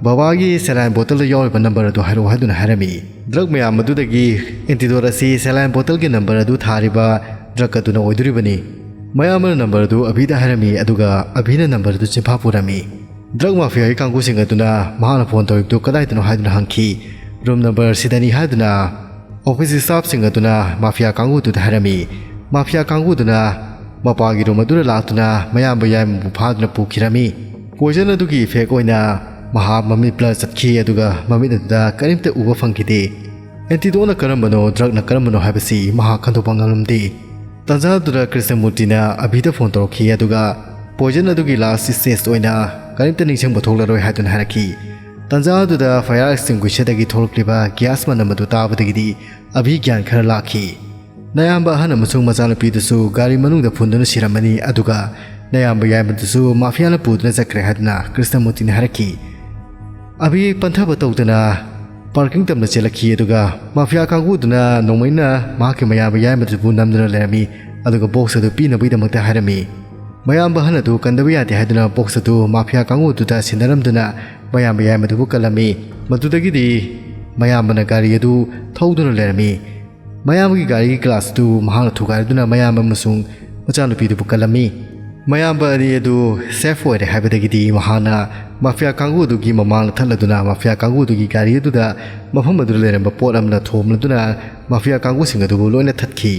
ꯕꯕꯥꯒꯤ ꯁꯦꯂꯥꯏꯟ ꯕꯣꯇꯜꯗ ꯌꯥꯎꯔꯤꯕ ꯅꯝꯕꯔ ꯑꯗꯨ ꯍꯥꯏꯔꯛꯎ ꯍꯥꯏꯗꯨꯅ ꯍꯥꯏꯔꯝꯃꯤ꯫ ꯗ꯭ꯔꯒ ꯃꯌꯥꯝ ꯑꯗꯨꯗꯒꯤ ꯑꯦꯟꯇꯤꯗꯣꯠ ꯑꯁꯤ ꯁꯦꯂꯥꯏꯟ ꯕꯣꯇꯜꯒꯤ ꯅꯝꯕꯔ ꯑꯗꯨ ꯊꯥꯔꯤꯕ ꯗ꯭ꯔꯒ ꯑꯗꯨꯅ ꯑꯣꯏꯗꯣꯔꯤꯕꯅꯤ꯫ ꯃꯌꯥꯝꯕꯅ ꯅꯝꯕꯔ ꯑꯗꯨ ꯑꯕꯤꯗ ꯍꯥꯏꯔꯝꯃꯤ, ꯑꯗꯨꯒ ꯑꯕꯤꯅ ꯅꯝꯕꯔ ꯑꯗꯨ ꯆꯤꯟꯐꯥ ꯄꯨꯔꯝꯃꯤ꯫ ꯗ꯭ꯔꯒ ꯃꯥꯐꯤꯌꯥꯒꯤ ꯀꯥꯡꯕꯨꯁꯤꯡ ꯑꯗꯨꯅ ꯃꯍꯥꯛꯅ ꯐꯣꯟ ꯇꯧꯔꯤꯕꯗꯨ ꯀꯗꯥꯏꯗꯅꯣ ꯍꯥꯏꯗꯨꯅ ꯍꯪꯈꯤ꯫ "ꯔꯨꯝ ꯅꯝꯕꯔ ꯁꯤꯗꯅꯤ" ꯍꯥꯏꯗꯨꯅ ꯑꯣꯐꯤꯁ ꯁ꯭ꯇꯥꯐꯁꯤꯡ ꯑꯗꯨꯅ ꯃꯥꯐꯤꯌꯥ ꯀꯥꯡꯕꯨꯗꯨꯗ ꯍꯥꯏꯔꯝꯃꯤ꯫ ꯃꯥꯐꯤꯌꯥ ꯀꯥꯡꯕꯨꯗꯨꯅ ꯃꯄꯥꯒꯤ ꯔꯨꯝ ꯑꯗꯨꯗ ꯂꯥꯛꯇꯨꯅ ꯃꯌꯥꯝꯕ ꯌꯥꯏꯃꯕꯨ ꯐꯥꯗꯨꯅ ꯄꯨꯈꯤꯔꯝꯃꯤ꯫ ꯄꯣꯏꯖꯟ ꯑꯗꯨꯒꯤ ꯏꯐꯦꯛ ꯑꯣꯏꯅ ꯃꯍꯥꯛ ꯃꯃꯤꯠ ꯕ꯭ꯂꯔ ꯆꯠꯈꯤ, ꯑꯗꯨꯒ ꯃꯃꯤꯠ ꯑꯗꯨꯗ ꯀꯔꯤꯝꯇ ꯎꯕ ꯐꯪꯈꯤꯗꯦ꯫ ꯑꯦꯟꯇꯤꯗꯣꯠꯅ ꯀꯔꯝꯕꯅꯣ, ꯗ꯭ꯔꯒꯅ ꯀꯔꯝꯕꯅꯣ ꯍꯥꯏꯕꯁꯤ ꯃꯍꯥꯛ ꯈꯪꯗꯣꯛꯄ ꯉꯝꯂꯝꯗꯦ꯫ ꯇꯥꯟꯖꯥ ꯑꯗꯨꯗ ꯀ꯭ꯔꯤꯁꯅꯃꯨꯔꯇꯤꯅ ꯑꯕꯤꯗ ꯐꯣꯟ ꯇꯧꯔꯛꯈꯤ, ꯑꯗꯨꯒ ꯄꯣꯏꯖꯟ ꯑꯗꯨꯒꯤ ꯂꯥꯁ ꯁ꯭ꯇꯦꯖ ꯑꯣꯏꯅ ꯀꯔꯤꯝꯇ ꯅꯤꯡꯁꯤꯡꯕ ꯊꯣꯛꯂꯔꯣꯏ ꯍꯥꯏꯗꯨꯅ ꯍꯥꯏꯔꯛꯈꯤ꯫ ꯇꯥꯟꯖꯥ ꯑꯗꯨꯗ ꯐꯥꯌꯔ ꯑꯦꯛꯁꯇꯤꯡꯒ꯭ꯋꯤꯁꯔꯗꯒꯤ ꯊꯣꯛꯂꯛꯂꯤꯕ ꯒ꯭ꯌꯥꯁ ꯃꯅꯝ ꯑꯗꯨ ꯇꯥꯕꯗꯒꯤꯗꯤ ꯑꯕꯤ ꯒ꯭ꯌꯥꯟ ꯈꯔ ꯂꯥꯛꯈꯤ꯫ ꯅꯌꯥꯝꯕ ꯑꯍꯟ ꯑꯃꯁꯨꯡ ꯃꯆꯥꯅꯨꯄꯤꯗꯨꯁꯨ ꯒꯥꯔꯤ ꯃꯅꯨꯡꯗ ꯐꯨꯟꯗꯨꯅ ꯁꯤꯔꯝꯃꯅꯤ, ꯑꯗꯨꯒ ꯅꯌꯥꯝꯕ ꯌꯥꯏꯃꯗꯨꯁꯨ ꯃꯥꯐꯤꯌꯥꯅ ꯄꯨꯗꯨꯅ ꯆꯠꯈ꯭ꯔꯦ ꯍꯥꯏꯗꯨꯅ ꯀ꯭ꯔꯤꯁꯅꯃꯨꯔꯇꯤꯅ ꯍꯥꯏꯔꯛꯈꯤ꯫ ꯑꯕꯤ ꯄꯟꯊꯕ ꯇꯧꯗꯅ ꯄꯥꯔꯀꯤꯡ ꯇꯝꯅ ꯆꯦꯜꯂꯛꯈꯤ, ꯑꯗꯨꯒ ꯃꯥꯐꯤꯌꯥ ꯀꯥꯡꯕꯨꯗꯨꯅ ꯅꯣꯡꯃꯩꯅ ꯃꯍꯥꯛꯀꯤ ꯃꯌꯥꯝꯕ ꯌꯥꯏꯃꯗꯨꯕꯨ ꯅꯝꯗꯨꯅ ꯂꯩꯔꯝꯃꯤ, ꯑꯗꯨꯒ ꯕꯣꯛꯁ ꯑꯗꯨ ꯄꯤꯅꯕꯒꯤꯗꯃꯛꯇ ꯍꯥꯏꯔꯝꯃꯤ꯫ ꯃꯌꯥꯝꯕ ꯑꯍꯟ ꯑꯗꯨ ꯀꯟꯗꯕ ꯌꯥꯗꯦ ꯍꯥꯏꯗꯨꯅ ꯕꯣꯛꯁ ꯑꯗꯨ ꯃꯥꯐꯤꯌꯥ ꯀꯥꯡꯕꯨꯗꯨꯗ ꯁꯤꯟꯅꯔꯝꯗꯨꯅ ꯃꯌꯥꯝꯕ ꯌꯥꯏꯃꯗꯨꯕꯨ ꯀꯜꯂꯝꯃꯤ꯫ ꯃꯗꯨꯗꯒꯤꯗꯤ ꯃꯌꯥꯝꯕꯅ ꯒꯥꯔꯤ ꯑꯗꯨ ꯊꯧꯗꯨꯅ ꯂꯩꯔꯝꯃꯤ꯫ ꯃꯌꯥꯝꯕꯒꯤ ꯒꯥꯔꯤꯒꯤ ꯒ꯭ꯂꯥꯁ ꯑꯗꯨ ꯃꯍꯥꯛꯅ ꯊꯨꯒꯥꯏꯗꯨꯅ ꯃꯌꯥꯝꯕ ꯑꯃꯁꯨꯡ ꯃꯆꯥꯅꯨꯄꯤꯗꯨꯕꯨ ꯀꯜꯂꯝꯃꯤ꯫ ꯃꯌꯥꯝꯕ ꯑꯅꯤ ꯑꯗꯨ ꯁꯦꯐ ꯑꯣꯏꯔꯦ ꯍꯥꯏꯕꯗꯒꯤꯗꯤ ꯃꯍꯥꯛꯅ ꯃꯥꯐꯤꯌꯥ ꯀꯥꯡꯕꯨ ꯑꯗꯨꯒꯤ ꯃꯃꯥꯡꯗ ꯊꯠꯂꯗꯨꯅ ꯃꯥꯐꯤꯌꯥ ꯀꯥꯡꯕꯨ ꯑꯗꯨꯒꯤ ꯒꯥꯔꯤ ꯑꯗꯨꯗ ꯃꯐꯝ ꯑꯗꯨꯗ ꯂꯩꯔꯝꯕ ꯄꯣꯠ ꯑꯃꯅ ꯊꯣꯝꯂꯗꯨꯅ ꯃꯥꯐꯤꯌꯥ ꯀꯥꯡꯕꯨꯁꯤꯡ ꯑꯗꯨꯕꯨ ꯂꯣꯏꯅ ꯊꯠꯈꯤ꯫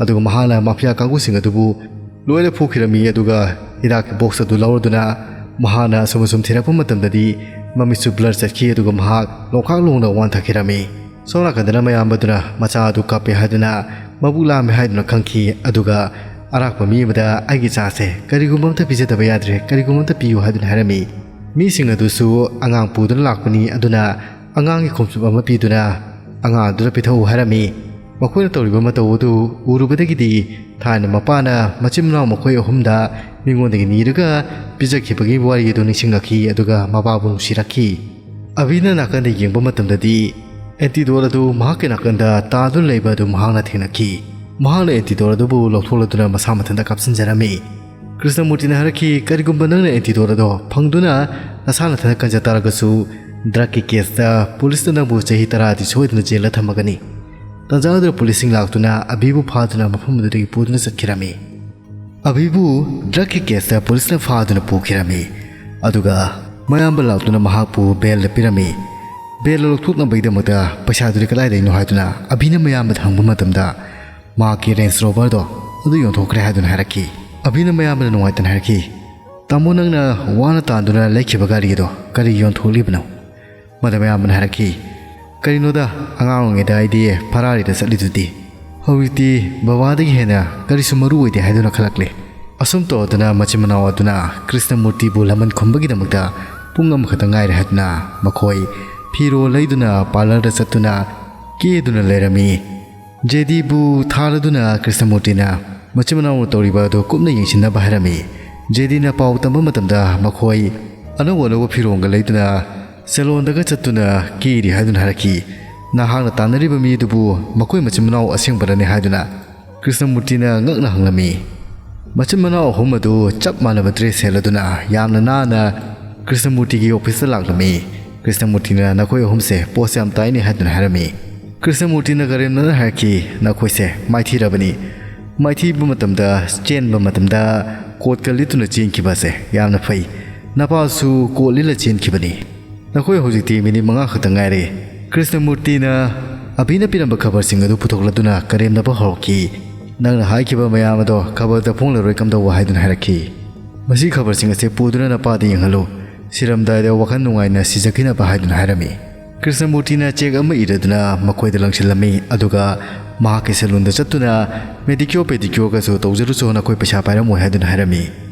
ꯑꯗꯨꯒ ꯃꯍꯥꯛꯅ ꯃꯥꯐꯤꯌꯥ ꯀꯥꯡꯕꯨꯁꯤꯡ ꯑꯗꯨꯕꯨ ꯂꯣꯏꯅ ꯐꯨꯈꯤꯔꯝꯃꯤ, ꯑꯗꯨꯒ ꯍꯤꯗꯥꯛꯀꯤ ꯕꯣꯛꯁ ꯑꯗꯨ ꯂꯧꯔꯗꯨꯅ ꯃꯍꯥꯛꯅ ꯑꯁꯨꯝ ꯑꯁꯨꯝ ꯊꯤꯔꯛꯄ ꯃꯇꯝꯗꯗꯤ ꯃꯃꯤꯠꯁꯨ ꯕ꯭ꯂꯔ ꯆꯠꯈꯤ, ꯑꯗꯨꯒ ꯃꯍꯥꯛ ꯂꯣꯡꯈꯥꯛ ꯂꯣꯡꯅ ꯋꯥꯟꯊꯈꯤꯔꯝꯃꯤ꯫ ꯁꯣꯝ ꯅꯥꯀꯟꯗꯅ ꯃꯌꯥꯝꯕꯗꯨꯅ ꯃꯆꯥ ꯑꯗꯨ ꯀꯞꯄꯦ ꯍꯥꯏꯗꯨꯅ ꯃꯕꯨꯛ ꯂꯥꯝꯃꯦ ꯍꯥꯏꯗꯨꯅ ꯈꯪꯈꯤ, ꯑꯗꯨꯒ ꯑꯔꯥꯛꯄ ꯃꯤ ꯑꯃꯗ "ꯑꯩꯒꯤ ꯆꯥꯁꯦ ꯀꯔꯤꯒꯨꯝꯕ ꯑꯝꯇ ꯄꯤꯖꯗꯕ ꯌꯥꯗ꯭ꯔꯦ, ꯀꯔꯤꯒꯨꯝꯕ ꯑꯝꯇ ꯄꯤꯌꯨ" ꯍꯥꯏꯗꯨꯅ ꯍꯥꯏꯔꯝꯃꯤ꯫ ꯃꯤꯁꯤꯡ ꯑꯗꯨꯁꯨ ꯑꯉꯥꯡ ꯄꯨꯗꯨꯅ ꯂꯥꯛꯄꯅꯤ, ꯑꯗꯨꯅ ꯑꯉꯥꯡꯒꯤ ꯈꯣꯝꯆꯨꯞ ꯑꯃ ꯄꯤꯗꯨꯅ ꯑꯉꯥꯡ ꯑꯗꯨꯗ ꯄꯤꯊꯛꯎ ꯍꯥꯏꯔꯝꯃꯤ꯫ ꯃꯈꯣꯏꯅ ꯇꯧꯔꯤꯕ ꯃꯇꯧ ꯑꯗꯨ ꯎꯔꯨꯕꯗꯒꯤꯗꯤ ꯊꯥꯏꯅ ꯃꯄꯥꯅ ꯃꯆꯤꯟ ꯃꯅꯥꯎ ꯃꯈꯣꯏ ꯑꯍꯨꯝꯗ ꯃꯤꯉꯣꯟꯗꯒꯤ ꯅꯤꯔꯒ ꯄꯤꯖꯈꯤꯕꯒꯤ ꯋꯥꯔꯤ ꯑꯗꯨ ꯅꯤꯡꯁꯤꯡꯂꯛꯈꯤ, ꯑꯗꯨꯒ ꯃꯄꯥꯕꯨ ꯅꯨꯡꯁꯤꯔꯛꯈꯤ꯫ ꯑꯕꯤꯅ ꯅꯥꯀꯟꯗ ꯌꯦꯡꯕ ꯃꯇꯝꯗꯗꯤ ꯑꯦꯟꯇꯤꯗꯣꯠ ꯑꯗꯨ ꯃꯍꯥꯛꯀꯤ ꯅꯥꯀꯟꯗ ꯇꯥꯗꯨꯅ ꯂꯩꯕ ꯑꯗꯨ ꯃꯍꯥꯛꯅ ꯊꯦꯡꯅꯈꯤ꯫ ꯃꯍꯥꯛꯅ ꯑꯦꯟꯇꯤꯗꯣꯠ ꯑꯗꯨꯕꯨ ꯂꯧꯊꯣꯛꯂꯗꯨꯅ ꯃꯁꯥ ꯃꯊꯟꯇ ꯀꯥꯞꯁꯤꯟꯖꯔꯝꯃꯤ꯫ ꯀ꯭ꯔꯤꯁꯅꯃꯨꯔꯇꯤꯅ ꯍꯥꯏꯔꯛꯈꯤ, "ꯀꯔꯤꯒꯨꯝꯕ ꯅꯪꯅ ꯑꯦꯟꯇꯤꯗꯣꯠ ꯑꯗꯣ ꯐꯪꯗꯨꯅ ꯅꯁꯥ ꯅꯊꯟꯇ ꯀꯟꯖ ꯇꯥꯔꯒꯁꯨ, ꯗ꯭ꯔꯒꯀꯤ ꯀꯦꯁꯇ ꯄꯨꯂꯤꯁꯅ ꯅꯪꯕꯨ ꯆꯍꯤ ꯇꯔꯥꯗꯤ ꯁꯣꯏꯗꯅ ꯖꯦꯜꯗ ꯊꯝꯃꯒꯅꯤ"꯫ ꯇꯥꯟꯖꯥ ꯑꯗꯨꯗ ꯄꯨꯂꯤꯁꯁꯤꯡ ꯂꯥꯛꯇꯨꯅ ꯑꯕꯤꯕꯨ ꯐꯥꯗꯨꯅ ꯃꯐꯝ ꯑꯗꯨꯗꯒꯤ ꯄꯨꯗꯨꯅ ꯆꯠꯈꯤꯔꯝꯃꯤ꯫ ꯑꯕꯤꯕꯨ ꯗ꯭ꯔꯒꯀꯤ ꯀꯦꯁꯇ ꯄꯨꯂꯤꯁꯅ ꯐꯥꯗꯨꯅ ꯄꯨꯈꯤꯔꯝꯃꯤ꯫ ꯑꯗꯨꯒ ꯃꯌꯥꯝꯕ ꯂꯥꯛꯇꯨꯅ ꯃꯍꯥꯛꯄꯨ ꯕꯦꯜꯗ ꯄꯤꯔꯝꯃꯤ꯫ ꯕꯦꯜꯗ ꯂꯧꯊꯣꯛꯅꯕꯒꯤꯗꯃꯛꯇ ꯄꯩꯁꯥꯗꯨꯗꯤ ꯀꯗꯥꯏꯗꯒꯤꯅꯣ ꯍꯥꯏꯗꯨꯅ ꯑꯕꯤꯅ ꯃꯌꯥꯝꯕꯗ ꯍꯪꯕ ꯃꯇꯝꯗ, ꯃꯍꯥꯛꯀꯤ Range Roverꯗꯣ ꯑꯗꯨ ꯌꯣꯟꯊꯣꯛꯈ꯭ꯔꯦ ꯍꯥꯏꯗꯨꯅ ꯍꯥꯏꯔꯛꯈꯤ꯫ ꯑꯕꯤꯅ ꯃꯌꯥꯝꯕꯗ ꯅꯨꯡꯉꯥꯏꯇꯅ ꯍꯥꯏꯔꯛꯈꯤ, "ꯇꯥꯃꯣ, ꯅꯪꯅ ꯋꯥꯅ ꯇꯥꯟꯗꯨꯅ ꯂꯩꯈꯤꯕ ꯒꯥꯔꯤ ꯑꯗꯣ ꯀꯔꯤ ꯌꯣꯟꯊꯣꯛꯂꯤꯕꯅꯣ?" ꯃꯗ ꯃꯌꯥꯝꯕꯅ ꯍꯥꯏꯔꯛꯈꯤ, "ꯀꯔꯤꯅꯣꯗ, ꯑꯉꯥꯡ ꯑꯣꯏꯔꯤꯉꯩꯗ ꯑꯩꯗꯤ ꯐꯔꯥꯔꯤꯗ ꯆꯠꯂꯤꯗꯨꯗꯤ꯫ ꯍꯧꯖꯤꯛꯇꯤ ꯕꯕꯥꯗꯒꯤ ꯍꯦꯟꯅ ꯀꯔꯤꯁꯨ ꯃꯔꯨ ꯑꯣꯏꯗꯦ" ꯍꯥꯏꯗꯨꯅ ꯈꯜꯂꯛꯂꯦ꯫ ꯑꯁꯨꯝ ꯇꯧꯗꯨꯅ ꯃꯆꯤꯟ ꯃꯅꯥꯎ ꯑꯗꯨꯅ ꯀ꯭ꯔꯤꯁꯅꯃꯨꯔꯇꯤꯕꯨ ꯂꯃꯟ ꯈꯨꯝꯕꯒꯤꯗꯃꯛꯇ ꯄꯨꯡ ꯑꯃꯈꯛꯇ ꯉꯥꯏꯔꯦ ꯍꯥꯏꯗꯨꯅ ꯃꯈꯣꯏ ꯐꯤꯔꯣꯜ ꯂꯩꯗꯨꯅ parlourꯗ ꯆꯠꯇꯨꯅ ꯀꯦꯗꯨꯅ ꯂꯩꯔꯝꯃꯤ꯫ ꯖꯦꯗꯤꯕꯨ ꯊꯥꯔꯗꯨꯅ ꯀ꯭ꯔꯤꯁꯅꯃꯨꯔꯇꯤꯅ ꯃꯆꯤꯟ ꯃꯅꯥꯎꯅ ꯇꯧꯔꯤꯕ ꯑꯗꯨ ꯀꯨꯞꯅ ꯌꯦꯡꯁꯤꯟꯅꯕ ꯍꯥꯏꯔꯝꯃꯤ꯫ ꯖꯦꯗꯤꯅ ꯄꯥꯎ ꯇꯝꯕ ꯃꯇꯝꯗ ꯃꯈꯣꯏ ꯑꯅꯧ ꯑꯅꯧꯕ ꯐꯤꯔꯣꯜꯒ ꯂꯩꯗꯨꯅ salonꯗꯒ ꯆꯠꯇꯨꯅ ꯀꯦꯔꯤ ꯍꯥꯏꯗꯨꯅ ꯍꯥꯏꯔꯛꯈꯤ꯫ "ꯅꯍꯥꯛꯅ ꯇꯥꯟꯅꯔꯤꯕ ꯃꯤ ꯑꯗꯨꯕꯨ ꯃꯈꯣꯏ ꯃꯆꯤꯟ ꯃꯅꯥꯎ ꯑꯁꯦꯡꯕꯔꯅꯦ?" ꯍꯥꯏꯗꯨꯅ ꯀ꯭ꯔꯤꯁꯅꯃꯨꯔꯇꯤꯅ ꯉꯛꯅ ꯍꯪꯂꯝꯃꯤ꯫ ꯃꯆꯤꯟ ꯃꯅꯥꯎ ꯑꯍꯨꯝ ꯑꯗꯨ ꯆꯞ ꯃꯥꯟꯅꯕ dress ꯁꯦꯠꯂꯗꯨꯅ ꯌꯥꯝꯅ ꯅꯥꯟꯅ ꯀ꯭ꯔꯤꯁꯅꯃꯨꯔꯇꯤꯒꯤ officeꯇ ꯂꯥꯛꯂꯝꯃꯤ꯫ ꯀ꯭ꯔꯤꯁꯅꯃꯨꯔꯇꯤꯅ "ꯅꯈꯣꯏ ꯑꯍꯨꯝꯁꯦ pose ꯌꯥꯝ ꯇꯥꯏꯅꯦ" ꯍꯥꯏꯗꯨꯅ ꯍꯥꯏꯔꯝꯃꯤ꯫ ꯀ꯭ꯔꯤꯁꯅꯃꯨꯔꯇꯤꯅ ꯀꯔꯦꯝꯅꯅ ꯍꯥꯏꯔꯛꯈꯤ, "ꯅꯈꯣꯏꯁꯦ ꯃꯥꯏꯊꯤꯔꯕꯅꯤ꯫ ꯃꯥꯏꯊꯤꯕ ꯃꯇꯝꯗ, ꯆꯦꯟꯕ ꯃꯇꯝꯗ coatꯀ ꯂꯤꯠꯇꯨꯅ ꯆꯦꯟꯈꯤꯕ ꯑꯁꯦ ꯌꯥꯝꯅ ꯐꯩ꯫ ꯅꯄꯥꯁꯨ coat ꯂꯤꯠꯂ ꯆꯦꯟꯈꯤꯕꯅꯤ꯫ ꯅꯈꯣꯏ ꯍꯧꯖꯤꯛꯇꯤ minute ꯃꯉꯥ ꯈꯛꯇ ꯉꯥꯏꯔꯦ꯫" ꯀ꯭ꯔꯤꯁꯅꯃꯨꯔꯇꯤꯅ ꯑꯕꯤꯅ ꯄꯤꯔꯝꯕ ꯈꯕꯔꯁꯤꯡ ꯑꯗꯨ ꯄꯨꯊꯣꯛꯂꯗꯨꯅ ꯀꯔꯦꯝꯅꯕ ꯍꯧꯔꯛꯈꯤ꯫ "ꯅꯪꯅ ꯍꯥꯏꯈꯤꯕ ꯃꯌꯥꯝ ꯑꯗꯣ ꯈꯕꯔꯗ ꯐꯣꯡꯂꯔꯣꯏ ꯀꯝꯗꯧꯕ?" ꯍꯥꯏꯗꯨꯅ ꯍꯥꯏꯔꯛꯈꯤ꯫ "ꯃꯁꯤ ꯈꯕꯔꯁꯤꯡ ꯑꯁꯦ ꯄꯨꯗꯨꯅ ꯅꯄꯥꯗ ꯌꯦꯡꯍꯜꯂꯨ꯫ ꯁꯤꯔꯝꯗꯥꯏꯗ ꯋꯥꯈꯜ ꯅꯨꯡꯉꯥꯏꯅ ꯁꯤꯖꯈꯤꯅꯕ" ꯍꯥꯏꯗꯨꯅ ꯍꯥꯏꯔꯝꯃꯤ꯫ ꯀ꯭ꯔꯤꯁꯅꯃꯨꯔꯇꯤꯅ cheque ꯑꯃ ꯏꯔꯗꯨꯅ ꯃꯈꯣꯏꯗ ꯂꯪꯁꯤꯜꯂꯝꯃꯤ, ꯑꯗꯨꯒ ꯃꯍꯥꯛꯀꯤ salonꯗ ꯆꯠꯇꯨꯅ manicure pedicureꯒꯁꯨ ꯇꯧꯖꯔꯨꯆꯣ, ꯅꯈꯣꯏ ꯄꯩꯁꯥ ꯄꯥꯏꯔꯝꯃꯣꯏ ꯍꯥꯏꯗꯨꯅ ꯍꯥꯏꯔꯝꯃꯤ꯫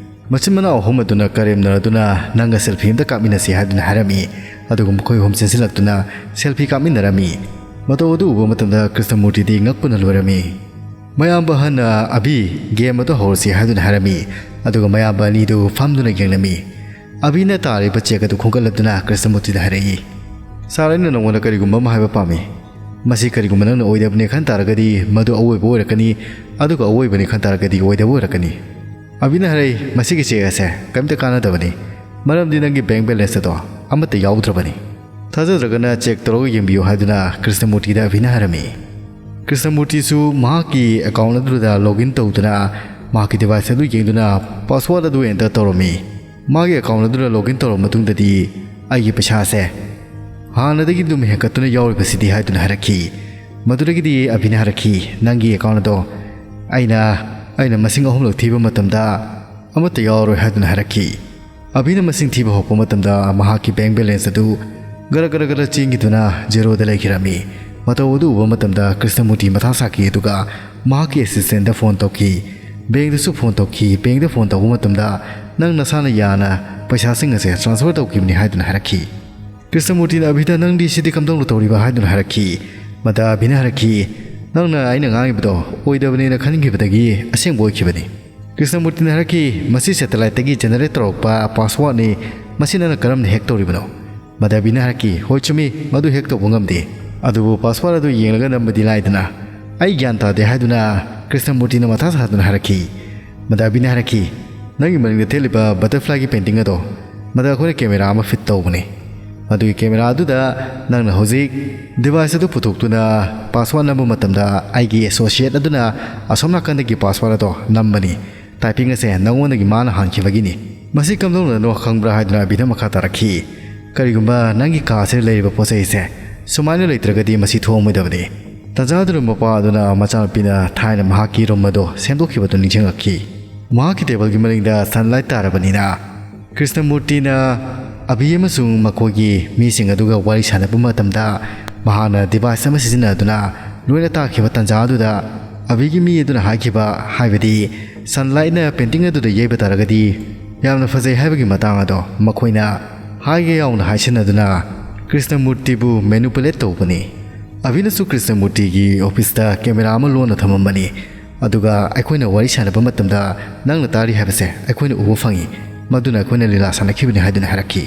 ꯃꯆꯤꯟ ꯃꯅꯥꯎ ꯑꯍꯨꯝ ꯑꯗꯨꯅ ꯀꯔꯦꯝꯅꯔꯗꯨꯅ "ꯅꯪꯒ selfie ꯑꯝꯇ ꯀꯥꯞꯃꯤꯟꯅꯁꯤ" ꯍꯥꯏꯗꯨꯅ ꯍꯥꯏꯔꯝꯃꯤ꯫ ꯑꯗꯨꯒ ꯃꯈꯣꯏ ꯑꯍꯨꯝ ꯆꯦꯟꯁꯤꯜꯂꯛꯇꯨꯅ selfie ꯀꯥꯞꯃꯤꯟꯅꯔꯝꯃꯤ꯫ ꯃꯇꯧ ꯑꯗꯨ ꯎꯕ ꯃꯇꯝꯗ ꯀ꯭ꯔꯤꯁꯅꯃꯨꯔꯇꯤꯗꯤ ꯉꯛꯄꯅ ꯂꯣꯏꯔꯝꯃꯤ꯫ ꯃꯌꯥꯝꯕ ꯑꯍꯟꯅ "ꯑꯕꯤ, game ꯑꯗꯨ ꯍꯧꯔꯁꯤ" ꯍꯥꯏꯗꯨꯅ ꯍꯥꯏꯔꯝꯃꯤ꯫ ꯑꯗꯨꯒ ꯃꯌꯥꯝꯕ ꯑꯅꯤꯗꯨ ꯐꯝꯗꯨꯅ ꯌꯦꯡꯂꯝꯃꯤ꯫ ꯑꯕꯤꯅ ꯇꯥꯔꯤꯕ cheque ꯑꯗꯨ ꯈꯣꯝꯒꯠꯂꯗꯨꯅ ꯀ꯭ꯔꯤꯁꯅꯃꯨꯔꯇꯤꯗ ꯍꯥꯏꯔꯛꯏ, "ꯁꯥꯔ, ꯑꯩꯅ ꯅꯉꯣꯟꯗ ꯀꯔꯤꯒꯨꯝꯕ ꯑꯃ ꯍꯥꯏꯕ ꯄꯥꯝꯃꯤ꯫ ꯃꯁꯤ ꯀꯔꯤꯒꯨꯝꯕ ꯅꯪꯅ ꯑꯣꯏꯗꯕꯅꯦ ꯈꯟ ꯇꯥꯔꯒꯗꯤ ꯃꯗꯨ ꯑꯋꯣꯏꯕ ꯑꯣꯏꯔꯛꯀꯅꯤ, ꯑꯗꯨꯒ ꯑꯋꯣꯏꯕꯅꯤ ꯈꯟ ꯇꯥꯔꯒꯗꯤ ꯑꯣꯏꯗꯕ ꯑꯣꯏꯔꯛꯀꯅꯤ꯫" ꯑꯕꯤꯅ ꯍꯥꯏꯔꯛꯏ, "ꯃꯁꯤꯒꯤ cheque ꯑꯁꯦ ꯀꯔꯤꯝꯇ ꯀꯥꯟꯅꯗꯕꯅꯤ, ꯃꯔꯝꯗꯤ ꯅꯪꯒꯤ bank balance ꯑꯗꯣ ꯑꯃꯠꯇ ꯌꯥꯎꯗ꯭ꯔꯕꯅꯤ꯫ ꯊꯥꯖꯗ꯭ꯔꯒꯅ check ꯇꯧꯔꯒ ꯌꯦꯡꯕꯤꯌꯨ" ꯍꯥꯏꯗꯨꯅ ꯀ꯭ꯔꯤꯁꯅꯃꯨꯔꯇꯤꯗ ꯑꯕꯤꯅ ꯍꯥꯏꯔꯝꯃꯤ꯫ ꯀ꯭ꯔꯤꯁꯅꯃꯨꯔꯇꯤꯁꯨ ꯃꯍꯥꯛꯀꯤ account ꯑꯗꯨꯗ login ꯇꯧꯗꯨꯅ ꯃꯍꯥꯛꯀꯤ device ꯑꯗꯨ ꯌꯦꯡꯗꯨꯅ password ꯑꯗꯨ enter ꯇꯧꯔꯝꯃꯤ꯫ ꯃꯥꯒꯤ ꯑꯦꯀꯥꯎꯟ ꯑꯗꯨꯗ ꯂꯣꯒꯏꯟ ꯇꯧꯔꯕ ꯃꯇꯨꯡꯗꯗꯤ ꯑꯩꯒꯤ ꯄꯩꯁꯥꯁꯦ ꯍꯥꯟꯅꯗꯒꯤ ꯑꯗꯨꯝ ꯍꯦꯟꯒꯠꯇꯨꯅ ꯌꯥꯎꯔꯤꯕꯁꯤꯗꯤ ꯍꯥꯏꯗꯨꯅ ꯍꯥꯏꯔꯛꯈꯤ꯫ ꯃꯗꯨꯗꯒꯤꯗꯤ ꯑꯕꯤꯅ ꯍꯥꯏꯔꯛꯈꯤ, "ꯅꯪꯒꯤ ꯑꯦꯀꯥꯎꯟ ꯑꯗꯣ ꯑꯩꯅ ꯑꯩꯅ ꯃꯁꯤꯡ ꯑꯍꯨꯝꯂꯛ ꯊꯤꯕ ꯃꯇꯝꯗ ꯑꯃꯠꯇ ꯌꯥꯎꯔꯣꯏ" ꯍꯥꯏꯗꯨꯅ ꯍꯥꯏꯔꯛꯈꯤ꯫ ꯑꯕꯤꯅ ꯃꯁꯤꯡ ꯊꯤꯕ ꯍꯧꯔꯛꯄ ꯃꯇꯝꯗ ꯃꯍꯥꯛꯀꯤ ꯕꯦꯡ ꯕꯦꯂꯦꯟꯁ ꯑꯗꯨ ꯒꯔ ꯒꯔ ꯒꯔ ꯆꯦꯟꯈꯤꯗꯨꯅ ꯖꯦꯔꯣꯗ ꯂꯩꯈꯤꯔꯝꯃꯤ꯫ ꯃꯇꯧ ꯑꯗꯨ ꯎꯕ ꯃꯇꯝꯗ ꯀ꯭ꯔꯤꯁꯅꯃꯨꯔꯇꯤ ꯃꯊꯥ ꯁꯥꯈꯤ, ꯑꯗꯨꯒ ꯃꯍꯥꯛꯀꯤ ꯑꯦꯁꯤꯁꯇꯦꯟꯗ ꯐꯣꯟ ꯇꯧꯈꯤ꯫ ꯕꯦꯡꯗꯁꯨ ꯐꯣꯟ ꯇꯧꯈꯤ꯫ ꯕꯦꯡꯗ ꯐꯣꯟ ꯇꯧꯕ ꯃꯇꯝꯗ, "ꯅꯪ ꯅꯁꯥꯅ ꯌꯥꯅ ꯄꯩꯁꯥꯁꯤꯡ ꯑꯁꯦ ꯇ꯭ꯔꯥꯟꯁꯐꯔ ꯇꯧꯈꯤꯕꯅꯤ" ꯍꯥꯏꯗꯨꯅ ꯍꯥꯏꯔꯛꯈꯤ꯫ ꯀ꯭ꯔꯤꯁꯅꯃꯨꯔꯇꯤꯅ ꯑꯕꯤꯗ, "ꯅꯪꯗꯤ ꯁꯤꯗꯤ ꯀꯝꯗꯧꯅ ꯇꯧꯔꯤꯕ?" ꯍꯥꯏꯗꯨꯅ ꯍꯥꯏꯔꯛꯈꯤ꯫ ꯃꯗ ꯑꯕꯤꯅ ꯍꯥꯏꯔꯛꯈꯤ, "ꯅꯪꯅ ꯑꯩꯅ ꯉꯥꯡꯉꯤꯕꯗꯣ ꯑꯣꯏꯗꯕꯅꯦꯅ ꯈꯟꯈꯤꯕꯗꯒꯤ ꯑꯁꯦꯡꯕ ꯑꯣꯏꯈꯤꯕꯅꯤ"꯫ ꯀ꯭ꯔꯤꯁꯅꯃꯨꯔꯇꯤꯅ ꯍꯥꯏꯔꯛꯈꯤ, "ꯃꯁꯤ ꯁꯦꯇꯦꯂꯥꯏꯠꯇꯒꯤ ꯖꯦꯅꯦꯔꯦꯠ ꯇꯧꯔꯛꯄ ꯄꯥꯁꯋꯥꯔꯗꯅꯤ꯫ ꯃꯁꯤ ꯅꯪꯅ ꯀꯔꯝꯅ ꯍꯦꯛ ꯇꯧꯔꯤꯕꯅꯣ?" ꯃꯗ ꯑꯕꯤꯅ ꯍꯥꯏꯔꯛꯈꯤ, "ꯍꯣꯏ, ꯆꯨꯝꯃꯤ, ꯃꯗꯨ ꯍꯦꯛ ꯇꯧꯕ ꯉꯝꯗꯦ꯫ ꯑꯗꯨꯕꯨ ꯄꯥꯁꯋꯥꯔꯗ ꯑꯗꯨ ꯌꯦꯡꯂꯒ ꯅꯝꯕꯗꯤ ꯂꯥꯏꯗꯅ꯫ ꯑꯩ ꯒ꯭ꯌꯥꯟ ꯇꯥꯗꯦ" ꯍꯥꯏꯗꯨꯅ ꯀ꯭ꯔꯤꯁꯅꯃꯨꯔꯇꯤꯅ ꯃꯊꯥ ꯁꯥꯗꯨꯅ ꯍꯥꯏꯔꯛꯈꯤ꯫ ꯃꯗ ꯑꯕꯤꯅ ꯍꯥꯏꯔꯛꯈꯤ, "ꯅꯪꯒꯤ ꯃꯅꯤꯡꯗ ꯊꯦꯠꯂꯤꯕ ꯕꯇꯔꯐ꯭ꯂꯥꯏꯒꯤ ꯄꯦꯟꯇꯤꯡ ꯑꯗꯣ, ꯃꯗ ꯑꯩꯈꯣꯏꯅ ꯀꯦꯃꯦꯔꯥ ꯑꯃ ꯐꯤꯠ ꯇꯧꯕꯅꯤ꯫ ꯃꯗꯨꯒꯤ ꯀꯦꯃꯦꯔꯥ ꯑꯗꯨꯗ ꯅꯪꯅ ꯍꯧꯖꯤꯛ ꯗꯤꯚꯥꯏꯁ ꯑꯗꯨ ꯄꯨꯊꯣꯛꯇꯨꯅ ꯄꯥꯁꯋꯥꯔꯗ ꯅꯝꯕ ꯃꯇꯝꯗ ꯑꯩꯒꯤ ꯑꯦꯁꯣꯁꯤꯌꯦꯠ ꯑꯗꯨꯅ ꯑꯁꯣꯝ ꯅꯥꯀꯟꯗꯒꯤ ꯄꯥꯁꯋꯥꯔꯗ ꯑꯗꯣ ꯅꯝꯕꯅꯤ꯫ ꯇꯥꯏꯄꯤꯡ ꯑꯁꯦ ꯅꯉꯣꯟꯗꯒꯤ ꯃꯥꯅ ꯍꯥꯟꯈꯤꯕꯒꯤꯅꯤ꯫ ꯃꯁꯤ ꯀꯝꯗꯧꯅꯅꯣ ꯈꯪꯕ꯭ꯔꯥ?" ꯍꯥꯏꯗꯨꯅ ꯑꯕꯤꯅ ꯃꯈꯥ ꯇꯥꯔꯛꯈꯤ꯫ "ꯀꯔꯤꯒꯨꯝꯕ ꯅꯪꯒꯤ ꯀꯥ ꯑꯁꯤꯗ ꯂꯩꯔꯤꯕ ꯄꯣꯠ ꯆꯩ ꯑꯁꯦ ꯁꯨꯃꯥꯏꯅ ꯂꯩꯇ꯭ꯔꯒꯗꯤ ꯃꯁꯤ ꯊꯣꯛꯑꯝꯃꯣꯏꯗꯕꯅꯤ"꯫ ꯇꯥꯟꯖꯥꯗꯨꯗ ꯃꯄꯥ ꯑꯗꯨꯅ ꯃꯆꯥꯅꯨꯄꯤꯅ ꯊꯥꯏꯅ ꯃꯍꯥꯛꯀꯤ ꯔꯨꯝ ꯑꯗꯨ ꯁꯦꯝꯗꯣꯛꯈꯤꯕꯗꯨ ꯅꯤꯡꯁꯤꯡꯂꯛꯈꯤ꯫ ꯃꯍꯥꯛꯀꯤ ꯇꯦꯕꯜꯒꯤ ꯃꯅꯤꯡꯗ ꯁꯟꯂꯥꯏꯠ ꯇꯥꯔꯕꯅꯤꯅ ꯀ꯭ꯔꯤꯁꯅꯃꯨꯔꯇꯤꯅ ꯑꯕꯤ ꯑꯃꯁꯨꯡ ꯃꯈꯣꯏꯒꯤ ꯃꯤꯁꯤꯡ ꯑꯗꯨꯒ ꯋꯥꯔꯤ ꯁꯥꯟꯅꯕ ꯃꯇꯝꯗ ꯃꯍꯥꯛꯅ ꯗꯤꯚꯥꯏꯁ ꯑꯃ ꯁꯤꯖꯤꯟꯅꯗꯨꯅ ꯂꯣꯏꯅ ꯇꯥꯈꯤꯕ ꯇꯥꯟꯖꯥ ꯑꯗꯨꯗ ꯑꯕꯤꯒꯤ ꯃꯤ ꯑꯗꯨꯅ ꯍꯥꯏꯈꯤꯕ, ꯍꯥꯏꯕꯗꯤ ꯁꯟꯂꯥꯏꯠꯅ ꯄꯦꯟꯇꯤꯡ ꯑꯗꯨꯗ ꯌꯩꯕ ꯇꯥꯔꯒꯗꯤ ꯌꯥꯝꯅ ꯐꯖꯩ ꯍꯥꯏꯕꯒꯤ ꯃꯇꯥꯡ ꯑꯗꯣ ꯃꯈꯣꯏꯅ ꯍꯥꯏꯒꯦ ꯌꯥꯎꯅ ꯍꯥꯏꯁꯤꯟꯅꯗꯨꯅ ꯀ꯭ꯔꯤꯁꯅꯃꯨꯔꯇꯤꯕꯨ ꯃꯦꯅꯨꯄꯨꯂꯦꯠ ꯇꯧꯕꯅꯤ꯫ ꯑꯕꯤꯅꯁꯨ ꯀ꯭ꯔꯤꯁꯅꯃꯨꯔꯇꯤꯒꯤ ꯑꯣꯐꯤꯁꯇ ꯀꯦꯃꯦꯔꯥ ꯑꯃ ꯂꯣꯟꯅ ꯊꯝꯃꯝꯕꯅꯤ꯫ ꯑꯗꯨꯒ ꯑꯩꯈꯣꯏꯅ ꯋꯥꯔꯤ ꯁꯥꯟꯅꯕ ꯃꯇꯝꯗ ꯅꯪꯅ ꯇꯥꯔꯤ ꯍꯥꯏꯕꯁꯦ ꯑꯩꯈꯣꯏꯅ ꯎꯕ ꯐꯪꯏ꯫ ꯃꯗꯨꯅ ꯑꯩꯈꯣꯏꯅ ꯂꯤꯂꯥ ꯁꯥꯟꯅꯈꯤꯕꯅꯤ ꯍꯥꯏꯗꯨꯅ ꯍꯥꯏꯔꯛꯈꯤ꯫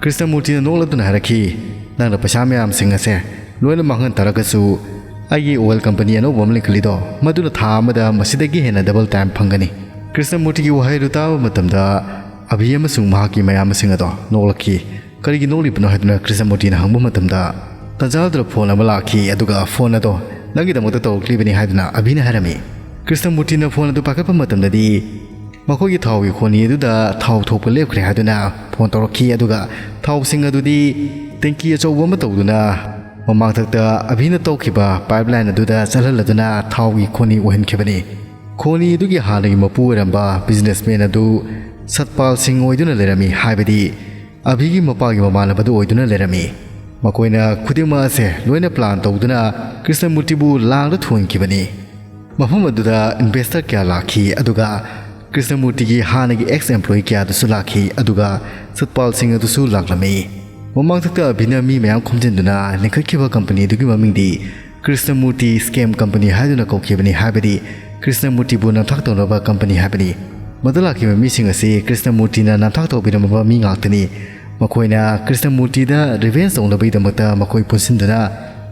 ꯀ꯭ꯔꯤꯁꯅꯃꯨꯔꯇꯤꯅ ꯅꯣꯛꯂꯗꯨꯅ ꯍꯥꯏꯔꯛꯈꯤ, "ꯅꯪꯅ ꯄꯩꯁꯥ ꯃꯌꯥꯝꯁꯤꯡ ꯑꯁꯦ ꯂꯣꯏꯅ ꯃꯥꯡꯍꯟ ꯇꯥꯔꯒꯁꯨ ꯑꯩꯒꯤ ꯑꯣꯏꯜ ꯀꯝꯄꯅꯤ ꯑꯅꯧꯕ ꯑꯃ ꯂꯤꯡꯈꯠꯂꯤꯗꯣ, ꯃꯗꯨꯅ ꯊꯥ ꯑꯃꯗ ꯃꯁꯤꯗꯒꯤ ꯍꯦꯟꯅ ꯗꯕꯜ ꯇꯥꯏꯝ ꯐꯪꯒꯅꯤ"꯫ ꯀ꯭ꯔꯤꯁꯅꯃꯨꯔꯇꯤꯒꯤ ꯋꯥꯍꯩ ꯑꯗꯨ ꯇꯥꯕ ꯃꯇꯝꯗ ꯑꯕꯤ ꯑꯃꯁꯨꯡ ꯃꯍꯥꯛꯀꯤ ꯃꯌꯥꯝꯕꯁꯤꯡ ꯑꯗꯣ ꯅꯣꯛꯂꯛꯈꯤ꯫ "ꯀꯔꯤꯒꯤ ꯅꯣꯛꯂꯤꯕꯅꯣ?" ꯍꯥꯏꯗꯨꯅ ꯀ꯭ꯔꯤꯁꯅꯃꯨꯔꯇꯤꯅ ꯍꯪꯕ ꯃꯇꯝꯗ, ꯇꯥꯟꯖꯥꯗꯨꯗ ꯐꯣꯟ ꯑꯃ ꯂꯥꯛꯈꯤ, ꯑꯗꯨꯒ ꯐꯣꯟ ꯑꯗꯣ ꯅꯪꯒꯤꯗꯃꯛꯇ ꯇꯧꯔꯛꯂꯤꯕꯅꯤ ꯍꯥꯏꯗꯨꯅ ꯑꯕꯤꯅ ꯍꯥꯏꯔꯝꯃꯤ꯫ ꯀ꯭ꯔꯤꯁꯅꯃꯨꯔꯇꯤꯅ ꯐꯣꯟ ꯑꯗꯨ ꯄꯥꯏꯈꯠꯄ ꯃꯇꯝꯗꯗꯤ ꯃꯈꯣꯏꯒꯤ ꯊꯥꯎꯒꯤ ꯈꯣꯅꯤ ꯑꯗꯨꯗ ꯊꯥꯎ ꯊꯣꯛꯄ ꯂꯦꯞꯈ꯭ꯔꯦ ꯍꯥꯏꯗꯨꯅ ꯐꯣꯟ ꯇꯧꯔꯛꯈꯤ, ꯑꯗꯨꯒ ꯊꯥꯎꯁꯤꯡ ꯑꯗꯨꯗꯤ ꯇꯦꯡꯀꯤ ꯑꯆꯧꯕ ꯑꯃ ꯇꯧꯗꯨꯅ ꯃꯃꯥꯡꯊꯛꯇ ꯑꯚꯤꯅ ꯇꯧꯈꯤꯕ ꯄꯥꯏꯞꯂꯥꯏꯟ ꯑꯗꯨꯗ ꯆꯠꯍꯜꯂꯗꯨꯅ ꯊꯥꯎꯒꯤ ꯈꯣꯅꯤ ꯑꯣꯏꯍꯟꯈꯤꯕꯅꯤ꯫ ꯈꯣꯅꯤ ꯑꯗꯨꯒꯤ ꯍꯥꯟꯅꯒꯤ ꯃꯄꯨ ꯑꯣꯏꯔꯝꯕ ꯕꯤꯖꯤꯅꯦꯁꯃꯦꯟ ꯑꯗꯨ ꯁꯠꯄꯥꯜ ꯁꯤꯡ ꯑꯣꯏꯗꯨꯅ ꯂꯩꯔꯝꯃꯤ, ꯍꯥꯏꯕꯗꯤ ꯑꯚꯤꯒꯤ ꯃꯄꯥꯒꯤ ꯃꯃꯥꯟꯅꯕꯗꯨ ꯑꯣꯏꯗꯨꯅ ꯂꯩꯔꯝꯃꯤ꯫ ꯃꯈꯣꯏꯅ ꯈꯨꯗꯤꯡꯃꯛ ꯑꯁꯦ ꯂꯣꯏꯅ ꯄ꯭ꯂꯥꯟ ꯇꯧꯗꯨꯅ ꯀ꯭ꯔꯤꯁꯅꯃꯨꯔꯇꯤꯕꯨ ꯂꯥꯡꯗ ꯊꯨꯍꯟꯈꯤꯕꯅꯤ꯫ ꯃꯐꯝ ꯑꯗꯨꯗ ꯏꯟꯚꯦꯁꯇꯔ ꯀꯌꯥ ꯂꯥꯛꯈꯤ, ꯑꯗꯨꯒ ꯀ꯭ꯔꯤꯁꯅꯃꯨꯔꯇꯤꯒꯤ ꯍꯥꯟꯅꯒꯤ ꯑꯦꯛꯁ ꯑꯦꯝꯄ꯭ꯂꯣꯌꯤ ꯀꯌꯥꯗꯨꯁꯨ ꯂꯥꯛꯈꯤ, ꯑꯗꯨꯒ ꯁꯠꯄꯥꯜ ꯁꯤꯡ ꯑꯗꯨꯁꯨ ꯂꯥꯛꯂꯝꯃꯤ꯫ ꯃꯃꯥꯡꯊꯛꯇ ꯑꯚꯤꯅ ꯃꯤ ꯃꯌꯥꯝ ꯈꯣꯝꯖꯤꯟꯗꯨꯅ ꯂꯤꯡꯈꯠꯈꯤꯕ ꯀꯝꯄꯅꯤ ꯑꯗꯨꯒꯤ ꯃꯃꯤꯡꯗꯤ ꯀ꯭ꯔꯤꯁꯅꯃꯨꯔꯇꯤ ꯁ꯭ꯀꯦꯝ ꯀꯝꯄꯅꯤ ꯍꯥꯏꯗꯨꯅ ꯀꯧꯈꯤꯕꯅꯤ, ꯍꯥꯏꯕꯗꯤ ꯀ꯭ꯔꯤꯁꯅꯃꯨꯔꯇꯤꯕꯨ ꯅꯝꯊꯥꯛ ꯇꯧꯅꯕ ꯀꯝꯄꯅꯤ ꯍꯥꯏꯕꯅꯤ꯫ ꯃꯗꯨ ꯂꯥꯛꯈꯤꯕ ꯃꯤꯁꯤꯡ ꯑꯁꯤ ꯀ꯭ꯔꯤꯁꯅꯃꯨꯔꯇꯤꯅ ꯅꯝꯊꯥꯛ ꯇꯧꯕꯤꯔꯝꯃꯕ ꯃꯤ ꯉꯥꯛꯇꯅꯤ꯫ ꯃꯈꯣꯏꯅ ꯀ꯭ꯔꯤꯁꯅꯃꯨꯔꯇꯤꯗ ꯔꯤꯚꯦꯟꯖ ꯇꯧꯅꯕꯒꯤꯗꯃꯛꯇ ꯃꯈꯣꯏ ꯄꯨꯟꯁꯤꯟꯗꯨꯅ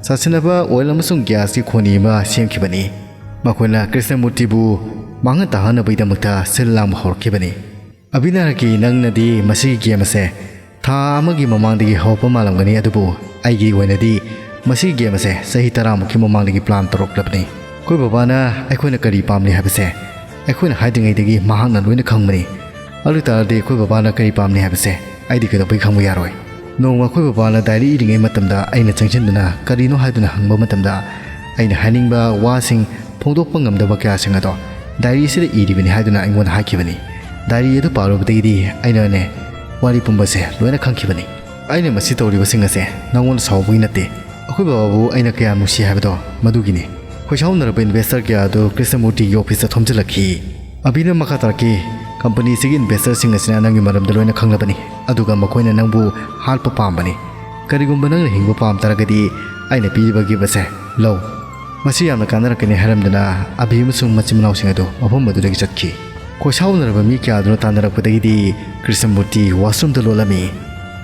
ꯆꯥꯁꯤꯟꯅꯕ ꯑꯣꯏꯜ ꯑꯃꯁꯨꯡ ꯒ꯭ꯌꯥꯁꯀꯤ ꯈꯣꯅꯤ ꯑꯃ ꯁꯦꯝꯈꯤꯕꯅꯤ꯫ ꯃꯈꯣꯏꯅ ꯀ꯭ꯔꯤꯁꯅꯃꯨꯔꯇꯤꯕꯨ ꯃꯥꯡꯍꯟ ꯇꯥꯍꯟꯅꯕꯒꯤꯗꯃꯛꯇ ꯁꯤꯜ ꯂꯥꯡꯕ ꯍꯧꯔꯛꯈꯤꯕꯅꯤ꯫ ꯑꯚꯤꯅꯥꯔꯀꯤ, ꯅꯪꯅꯗꯤ ꯃꯁꯤꯒꯤ ꯒꯦꯝ ꯑꯁꯦ ꯊꯥ ꯑꯃꯒꯤ ꯃꯃꯥꯡꯗꯒꯤ ꯍꯧꯔꯛꯄ ꯃꯥꯜꯂꯝꯒꯅꯤ, ꯑꯗꯨꯕꯨ ꯑꯩꯒꯤ ꯑꯣꯏꯅꯗꯤ ꯃꯁꯤꯒꯤ ꯒꯦꯝ ꯑꯁꯦ ꯆꯍꯤ ꯇꯔꯥꯃꯨꯛꯀꯤ ꯃꯃꯥꯡꯗꯒꯤ ꯄ꯭ꯂꯥꯟ ꯇꯧꯔꯛꯂꯕꯅꯤ꯫ ꯑꯩꯈꯣꯏ ꯕꯕꯥꯅ ꯑꯩꯈꯣꯏꯅ ꯀꯔꯤ ꯄꯥꯝꯂꯤ ꯍꯥꯏꯕꯁꯦ ꯑꯩꯈꯣꯏꯅ ꯍꯥꯏꯗ꯭ꯔꯤꯉꯩꯗꯒꯤ ꯃꯍꯥꯛꯅ ꯂꯣꯏꯅ ꯈꯪꯕꯅꯤ꯫ ꯑꯗꯨ ꯑꯣꯏ ꯇꯥꯔꯗꯤ ꯑꯩꯈꯣꯏ ꯕꯕꯥꯅ ꯀꯔꯤ ꯄꯥꯝꯂꯤ ꯍꯥꯏꯕꯁꯦ ꯑꯩꯗꯤ ꯀꯩꯗꯧꯕꯩ ꯈꯪꯕ ꯌꯥꯔꯣꯏ? ꯅꯣꯡꯃ ꯑꯩꯈꯣꯏ ꯕꯕꯥꯅ ꯗꯥꯏꯔꯤ ꯏꯔꯤꯉꯩ ꯃꯇꯝꯗ ꯑꯩꯅ ꯆꯪꯁꯤꯟꯗꯨꯅ ꯀꯔꯤꯅꯣ ꯍꯥꯏꯗꯨꯅ ꯍꯪꯕ ꯃꯇꯝꯗ, ꯑꯩꯅ ꯍꯥꯏꯅꯤꯡꯕ ꯋꯥꯁꯤꯡ ꯐꯣꯡꯗꯣꯛꯄ ꯉꯝꯗꯕ ꯀꯌꯥꯁꯤꯡ ꯑꯗꯣ ꯗꯥꯏꯔꯤꯁꯤꯗ ꯏꯔꯤꯕꯅꯤ ꯍꯥꯏꯗꯨꯅ ꯑꯩꯉꯣꯟꯗ ꯍꯥꯏꯈꯤꯕꯅꯤ꯫ ꯗꯥꯏꯔꯤ ꯑꯗꯨ ꯄꯥꯔꯨꯕꯗꯒꯤꯗꯤ ꯑꯩꯅꯅꯦ, ꯋꯥꯔꯤ ꯄꯨꯝꯕꯁꯦ ꯂꯣꯏꯅ ꯈꯪꯈꯤꯕꯅꯤ꯫ ꯑꯩꯅ ꯃꯁꯤ ꯇꯧꯔꯤꯕꯁꯤꯡ ꯑꯁꯦ ꯅꯉꯣꯟꯗ ꯁꯥꯎꯕꯒꯤ ꯅꯠꯇꯦ, ꯑꯩꯈꯣꯏ ꯕꯕꯥꯕꯨ ꯑꯩꯅ ꯀꯌꯥꯝ ꯅꯨꯡꯁꯤ ꯍꯥꯏꯕꯗꯣ ꯃꯗꯨꯒꯤꯅꯤ꯫ ꯈꯣꯏꯁꯥꯎꯅꯔꯕ ꯏꯟꯚꯦꯁꯇꯔ ꯀꯌꯥ ꯑꯗꯨ ꯀ꯭ꯔꯤꯁꯅꯃꯨꯔꯇꯤꯒꯤ ꯑꯣꯐꯤꯁꯇ ꯊꯣꯝꯖꯤꯜꯂꯛꯈꯤ꯫ ꯑꯚꯤꯅ ꯃꯈꯥ ꯇꯥꯔꯛꯈꯤ, ꯀꯝꯄꯅꯤꯁꯤꯒꯤ ꯏꯟꯚꯦꯁꯇꯔꯁꯤꯡ ꯑꯁꯤꯅ ꯅꯪꯒꯤ ꯃꯔꯝꯗ ꯂꯣꯏꯅ ꯈꯪꯂꯕꯅꯤ, ꯑꯗꯨꯒ ꯃꯈꯣꯏꯅ ꯅꯪꯕꯨ ꯍꯥꯠꯄ ꯄꯥꯝꯕꯅꯤ꯫ ꯀꯔꯤꯒꯨꯝꯕ ꯅꯪꯅ ꯍꯤꯡꯕ ꯄꯥꯝ ꯇꯥꯔꯒꯗꯤ ꯑꯩꯅ ꯄꯤꯔꯤꯕ ꯒꯤꯐ ꯑꯁꯦ ꯂꯧ꯫ ꯃꯁꯤ ꯌꯥꯝꯅ ꯀꯥꯟꯅꯔꯛꯀꯅꯤ ꯍꯥꯏꯔꯝꯗꯨꯅ ꯑꯚꯤ ꯑꯃꯁꯨꯡ ꯃꯆꯤꯟ ꯃꯅꯥꯎꯁꯤꯡ ꯑꯗꯨ ꯃꯐꯝ ꯑꯗꯨꯗꯒꯤ ꯆꯠꯈꯤ꯫ ꯈꯣꯏꯁꯥꯎꯅꯔꯕ ꯃꯤ ꯀꯌꯥ ꯑꯗꯨꯅ ꯇꯥꯟꯅꯔꯛꯄꯗꯒꯤꯗꯤ ꯀ꯭ꯔꯤꯁꯅꯃꯨꯔꯇꯤ ꯋꯥꯁꯔꯨꯝꯗ ꯂꯣꯠꯂꯝꯃꯤ꯫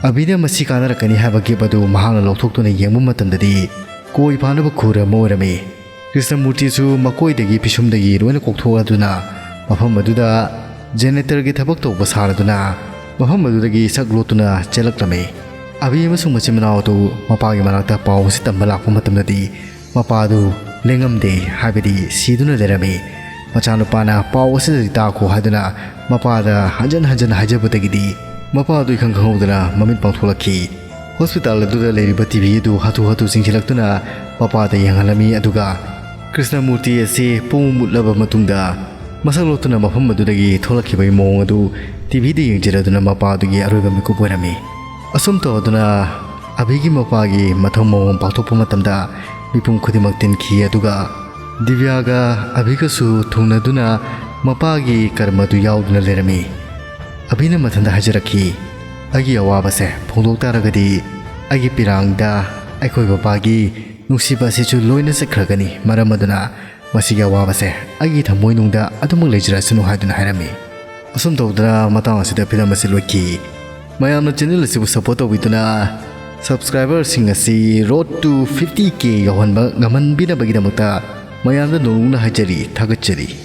ꯑꯚꯤꯅ ꯃꯁꯤ ꯀꯥꯟꯅꯔꯛꯀꯅꯤ ꯍꯥꯏꯕ ꯒꯤꯐ ꯑꯗꯨ ꯃꯍꯥꯛꯅ ꯂꯧꯊꯣꯛꯇꯨꯅ ꯌꯦꯡꯕ ꯃꯇꯝꯗꯗꯤ ꯀꯣꯏ ꯐꯥꯅꯕ ꯈꯨꯔ ꯑꯃ ꯑꯣꯏꯔꯝꯃꯤ꯫ ꯀ꯭ꯔꯤꯁꯅꯃꯨꯔꯇꯤꯁꯨ ꯃꯀꯣꯏꯗꯒꯤ ꯄꯤꯁꯨꯝꯗꯒꯤ ꯂꯣꯏꯅ ꯀꯣꯛꯊꯣꯛꯂꯗꯨꯅ ꯃꯐꯝ ꯑꯗꯨꯗ ꯖꯦꯅꯦꯇꯔꯒꯤ ꯊꯕꯛ ꯇꯧꯕ ꯁꯥꯔꯗꯨꯅ ꯃꯐꯝ ꯑꯗꯨꯗꯒꯤ ꯁꯛ ꯂꯣꯠꯇꯨꯅ ꯆꯦꯜꯂꯛꯂꯝꯃꯤ꯫ ꯑꯚꯤ ꯑꯃꯁꯨꯡ ꯃꯆꯤꯟ ꯃꯅꯥꯎ ꯑꯗꯨ ꯃꯄꯥꯒꯤ ꯃꯅꯥꯛꯇ ꯄꯥꯎ ꯑꯁꯤ ꯇꯝꯕ ꯂꯥꯛꯄ ꯃꯇꯝꯗꯗꯤ ꯃꯄꯥꯗꯨ ꯂꯦꯡꯉꯝꯗꯦ, ꯍꯥꯏꯕꯗꯤ ꯁꯤꯗꯨꯅ ꯂꯩꯔꯝꯃꯤ꯫ ꯃꯆꯥꯅꯨꯄꯥꯅ ꯄꯥꯎ ꯑꯁꯤꯗꯗꯤ ꯇꯥꯈꯣ ꯍꯥꯏꯗꯨꯅ ꯃꯄꯥꯗ ꯍꯟꯖꯟ ꯍꯟꯖꯟ ꯍꯥꯏꯖꯕꯗꯒꯤꯗꯤ ꯃꯄꯥ ꯑꯗꯨ ꯏꯈꯪ ꯈꯪꯍꯧꯗꯅ ꯃꯃꯤꯠ ꯄꯥꯡꯊꯣꯛꯂꯛꯈꯤ꯫ ꯍꯣꯁꯄꯤꯇꯥꯜ ꯑꯗꯨꯗ ꯂꯩꯔꯤꯕ ꯇꯤ ꯚꯤ ꯑꯗꯨ ꯍꯥꯊꯨ ꯍꯥꯊꯨ ꯆꯤꯡꯁꯤꯜꯂꯛꯇꯨꯅ ꯃꯄꯥꯗ ꯌꯦꯡꯍꯜꯂꯝꯃꯤ꯫ ꯑꯗꯨꯒ ꯀ꯭ꯔꯤꯁꯅꯃꯨꯔꯇꯤ ꯑꯁꯤ ꯄꯨꯡ ꯃꯨꯠꯂꯕ ꯃꯇꯨꯡꯗ ꯃꯁꯛ ꯂꯣꯠꯇꯨꯅ ꯃꯐꯝ ꯑꯗꯨꯗꯒꯤ ꯊꯣꯛꯂꯛꯈꯤꯕꯒꯤ ꯃꯑꯣꯡ ꯑꯗꯨ ꯇꯤ ꯚꯤꯗ ꯌꯦꯡꯖꯔꯗꯨꯅ ꯃꯄꯥ ꯑꯗꯨꯒꯤ ꯑꯔꯣꯏꯕ ꯃꯤꯀꯨꯞ ꯑꯣꯏꯔꯝꯃꯤ꯫ ꯑꯁꯨꯝ ꯇꯧꯗꯨꯅ ꯑꯚꯤꯒꯤ ꯃꯄꯥꯒꯤ ꯃꯊꯧ ꯃꯉꯝ ꯄꯥꯡꯊꯣꯛꯄ ꯃꯇꯝꯗ ꯃꯤꯄꯨꯝ ꯈꯨꯗꯤꯡꯃꯛ ꯇꯤꯟꯈꯤ꯫ ꯑꯗꯨꯒ ꯗꯤꯕ꯭ꯌꯥꯒ ꯑꯚꯤꯒꯁꯨ ꯊꯨꯡꯅꯗꯨꯅ ꯃꯄꯥꯒꯤ ꯀꯔꯃꯗꯨ ꯌꯥꯎꯗꯨꯅ ꯂꯩꯔꯝꯃꯤ꯫ ꯑꯚꯤꯅ ꯃꯊꯟꯇ ꯍꯥꯏꯖꯔꯛꯈꯤ, "ꯑꯩꯒꯤ ꯑꯋꯥꯕꯁꯦ ꯐꯣꯡꯗꯣꯛ ꯇꯥꯔꯒꯗꯤ ꯑꯩꯒꯤ ꯄꯤꯔꯥꯡꯗ ꯑꯩꯈꯣꯏ ꯕꯕꯥꯒꯤ ꯅꯨꯡꯁꯤꯕ ꯑꯁꯤꯁꯨ ꯂꯣꯏꯅ ꯆꯠꯈ꯭ꯔꯒꯅꯤ꯫ ꯃꯔꯝ ꯑꯗꯨꯅ ꯃꯁꯤꯒꯤ ꯑꯋꯥꯕꯁꯦ ꯑꯩꯒꯤ ꯊꯃꯣꯏꯅꯨꯡꯗ ꯑꯗꯨꯃꯛ ꯂꯩꯖꯔꯁꯅꯨ" ꯍꯥꯏꯗꯨꯅ ꯍꯥꯏꯔꯝꯃꯤ꯫ ꯑꯁꯨꯝ ꯇꯧꯗꯅ ꯃꯇꯥꯡ ꯑꯁꯤꯗ ꯐꯤꯂꯝ ꯑꯁꯤ ꯂꯣꯏꯈꯤ꯫ ꯃꯌꯥꯝꯅ ꯆꯦꯅꯦꯜ ꯑꯁꯤꯕꯨ ꯁꯄꯣꯔꯠ ꯇꯧꯕꯤꯗꯨꯅ ꯁꯕꯁꯀ꯭ꯔꯥꯏꯕꯔꯁꯤꯡ ꯑꯁꯤ ꯔꯣꯗ ꯇꯨ ꯐꯤꯐꯇꯤ ꯀꯦ ꯌꯧꯍꯟꯕ ꯉꯝꯍꯟꯕꯤꯅꯕꯒꯤꯗꯃꯛꯇ ꯃꯌꯥꯝꯗ ꯅꯣꯡꯂꯨꯛꯅ ꯍꯥꯏꯖꯔꯤ, ꯊꯥꯒꯠꯆꯔꯤ꯫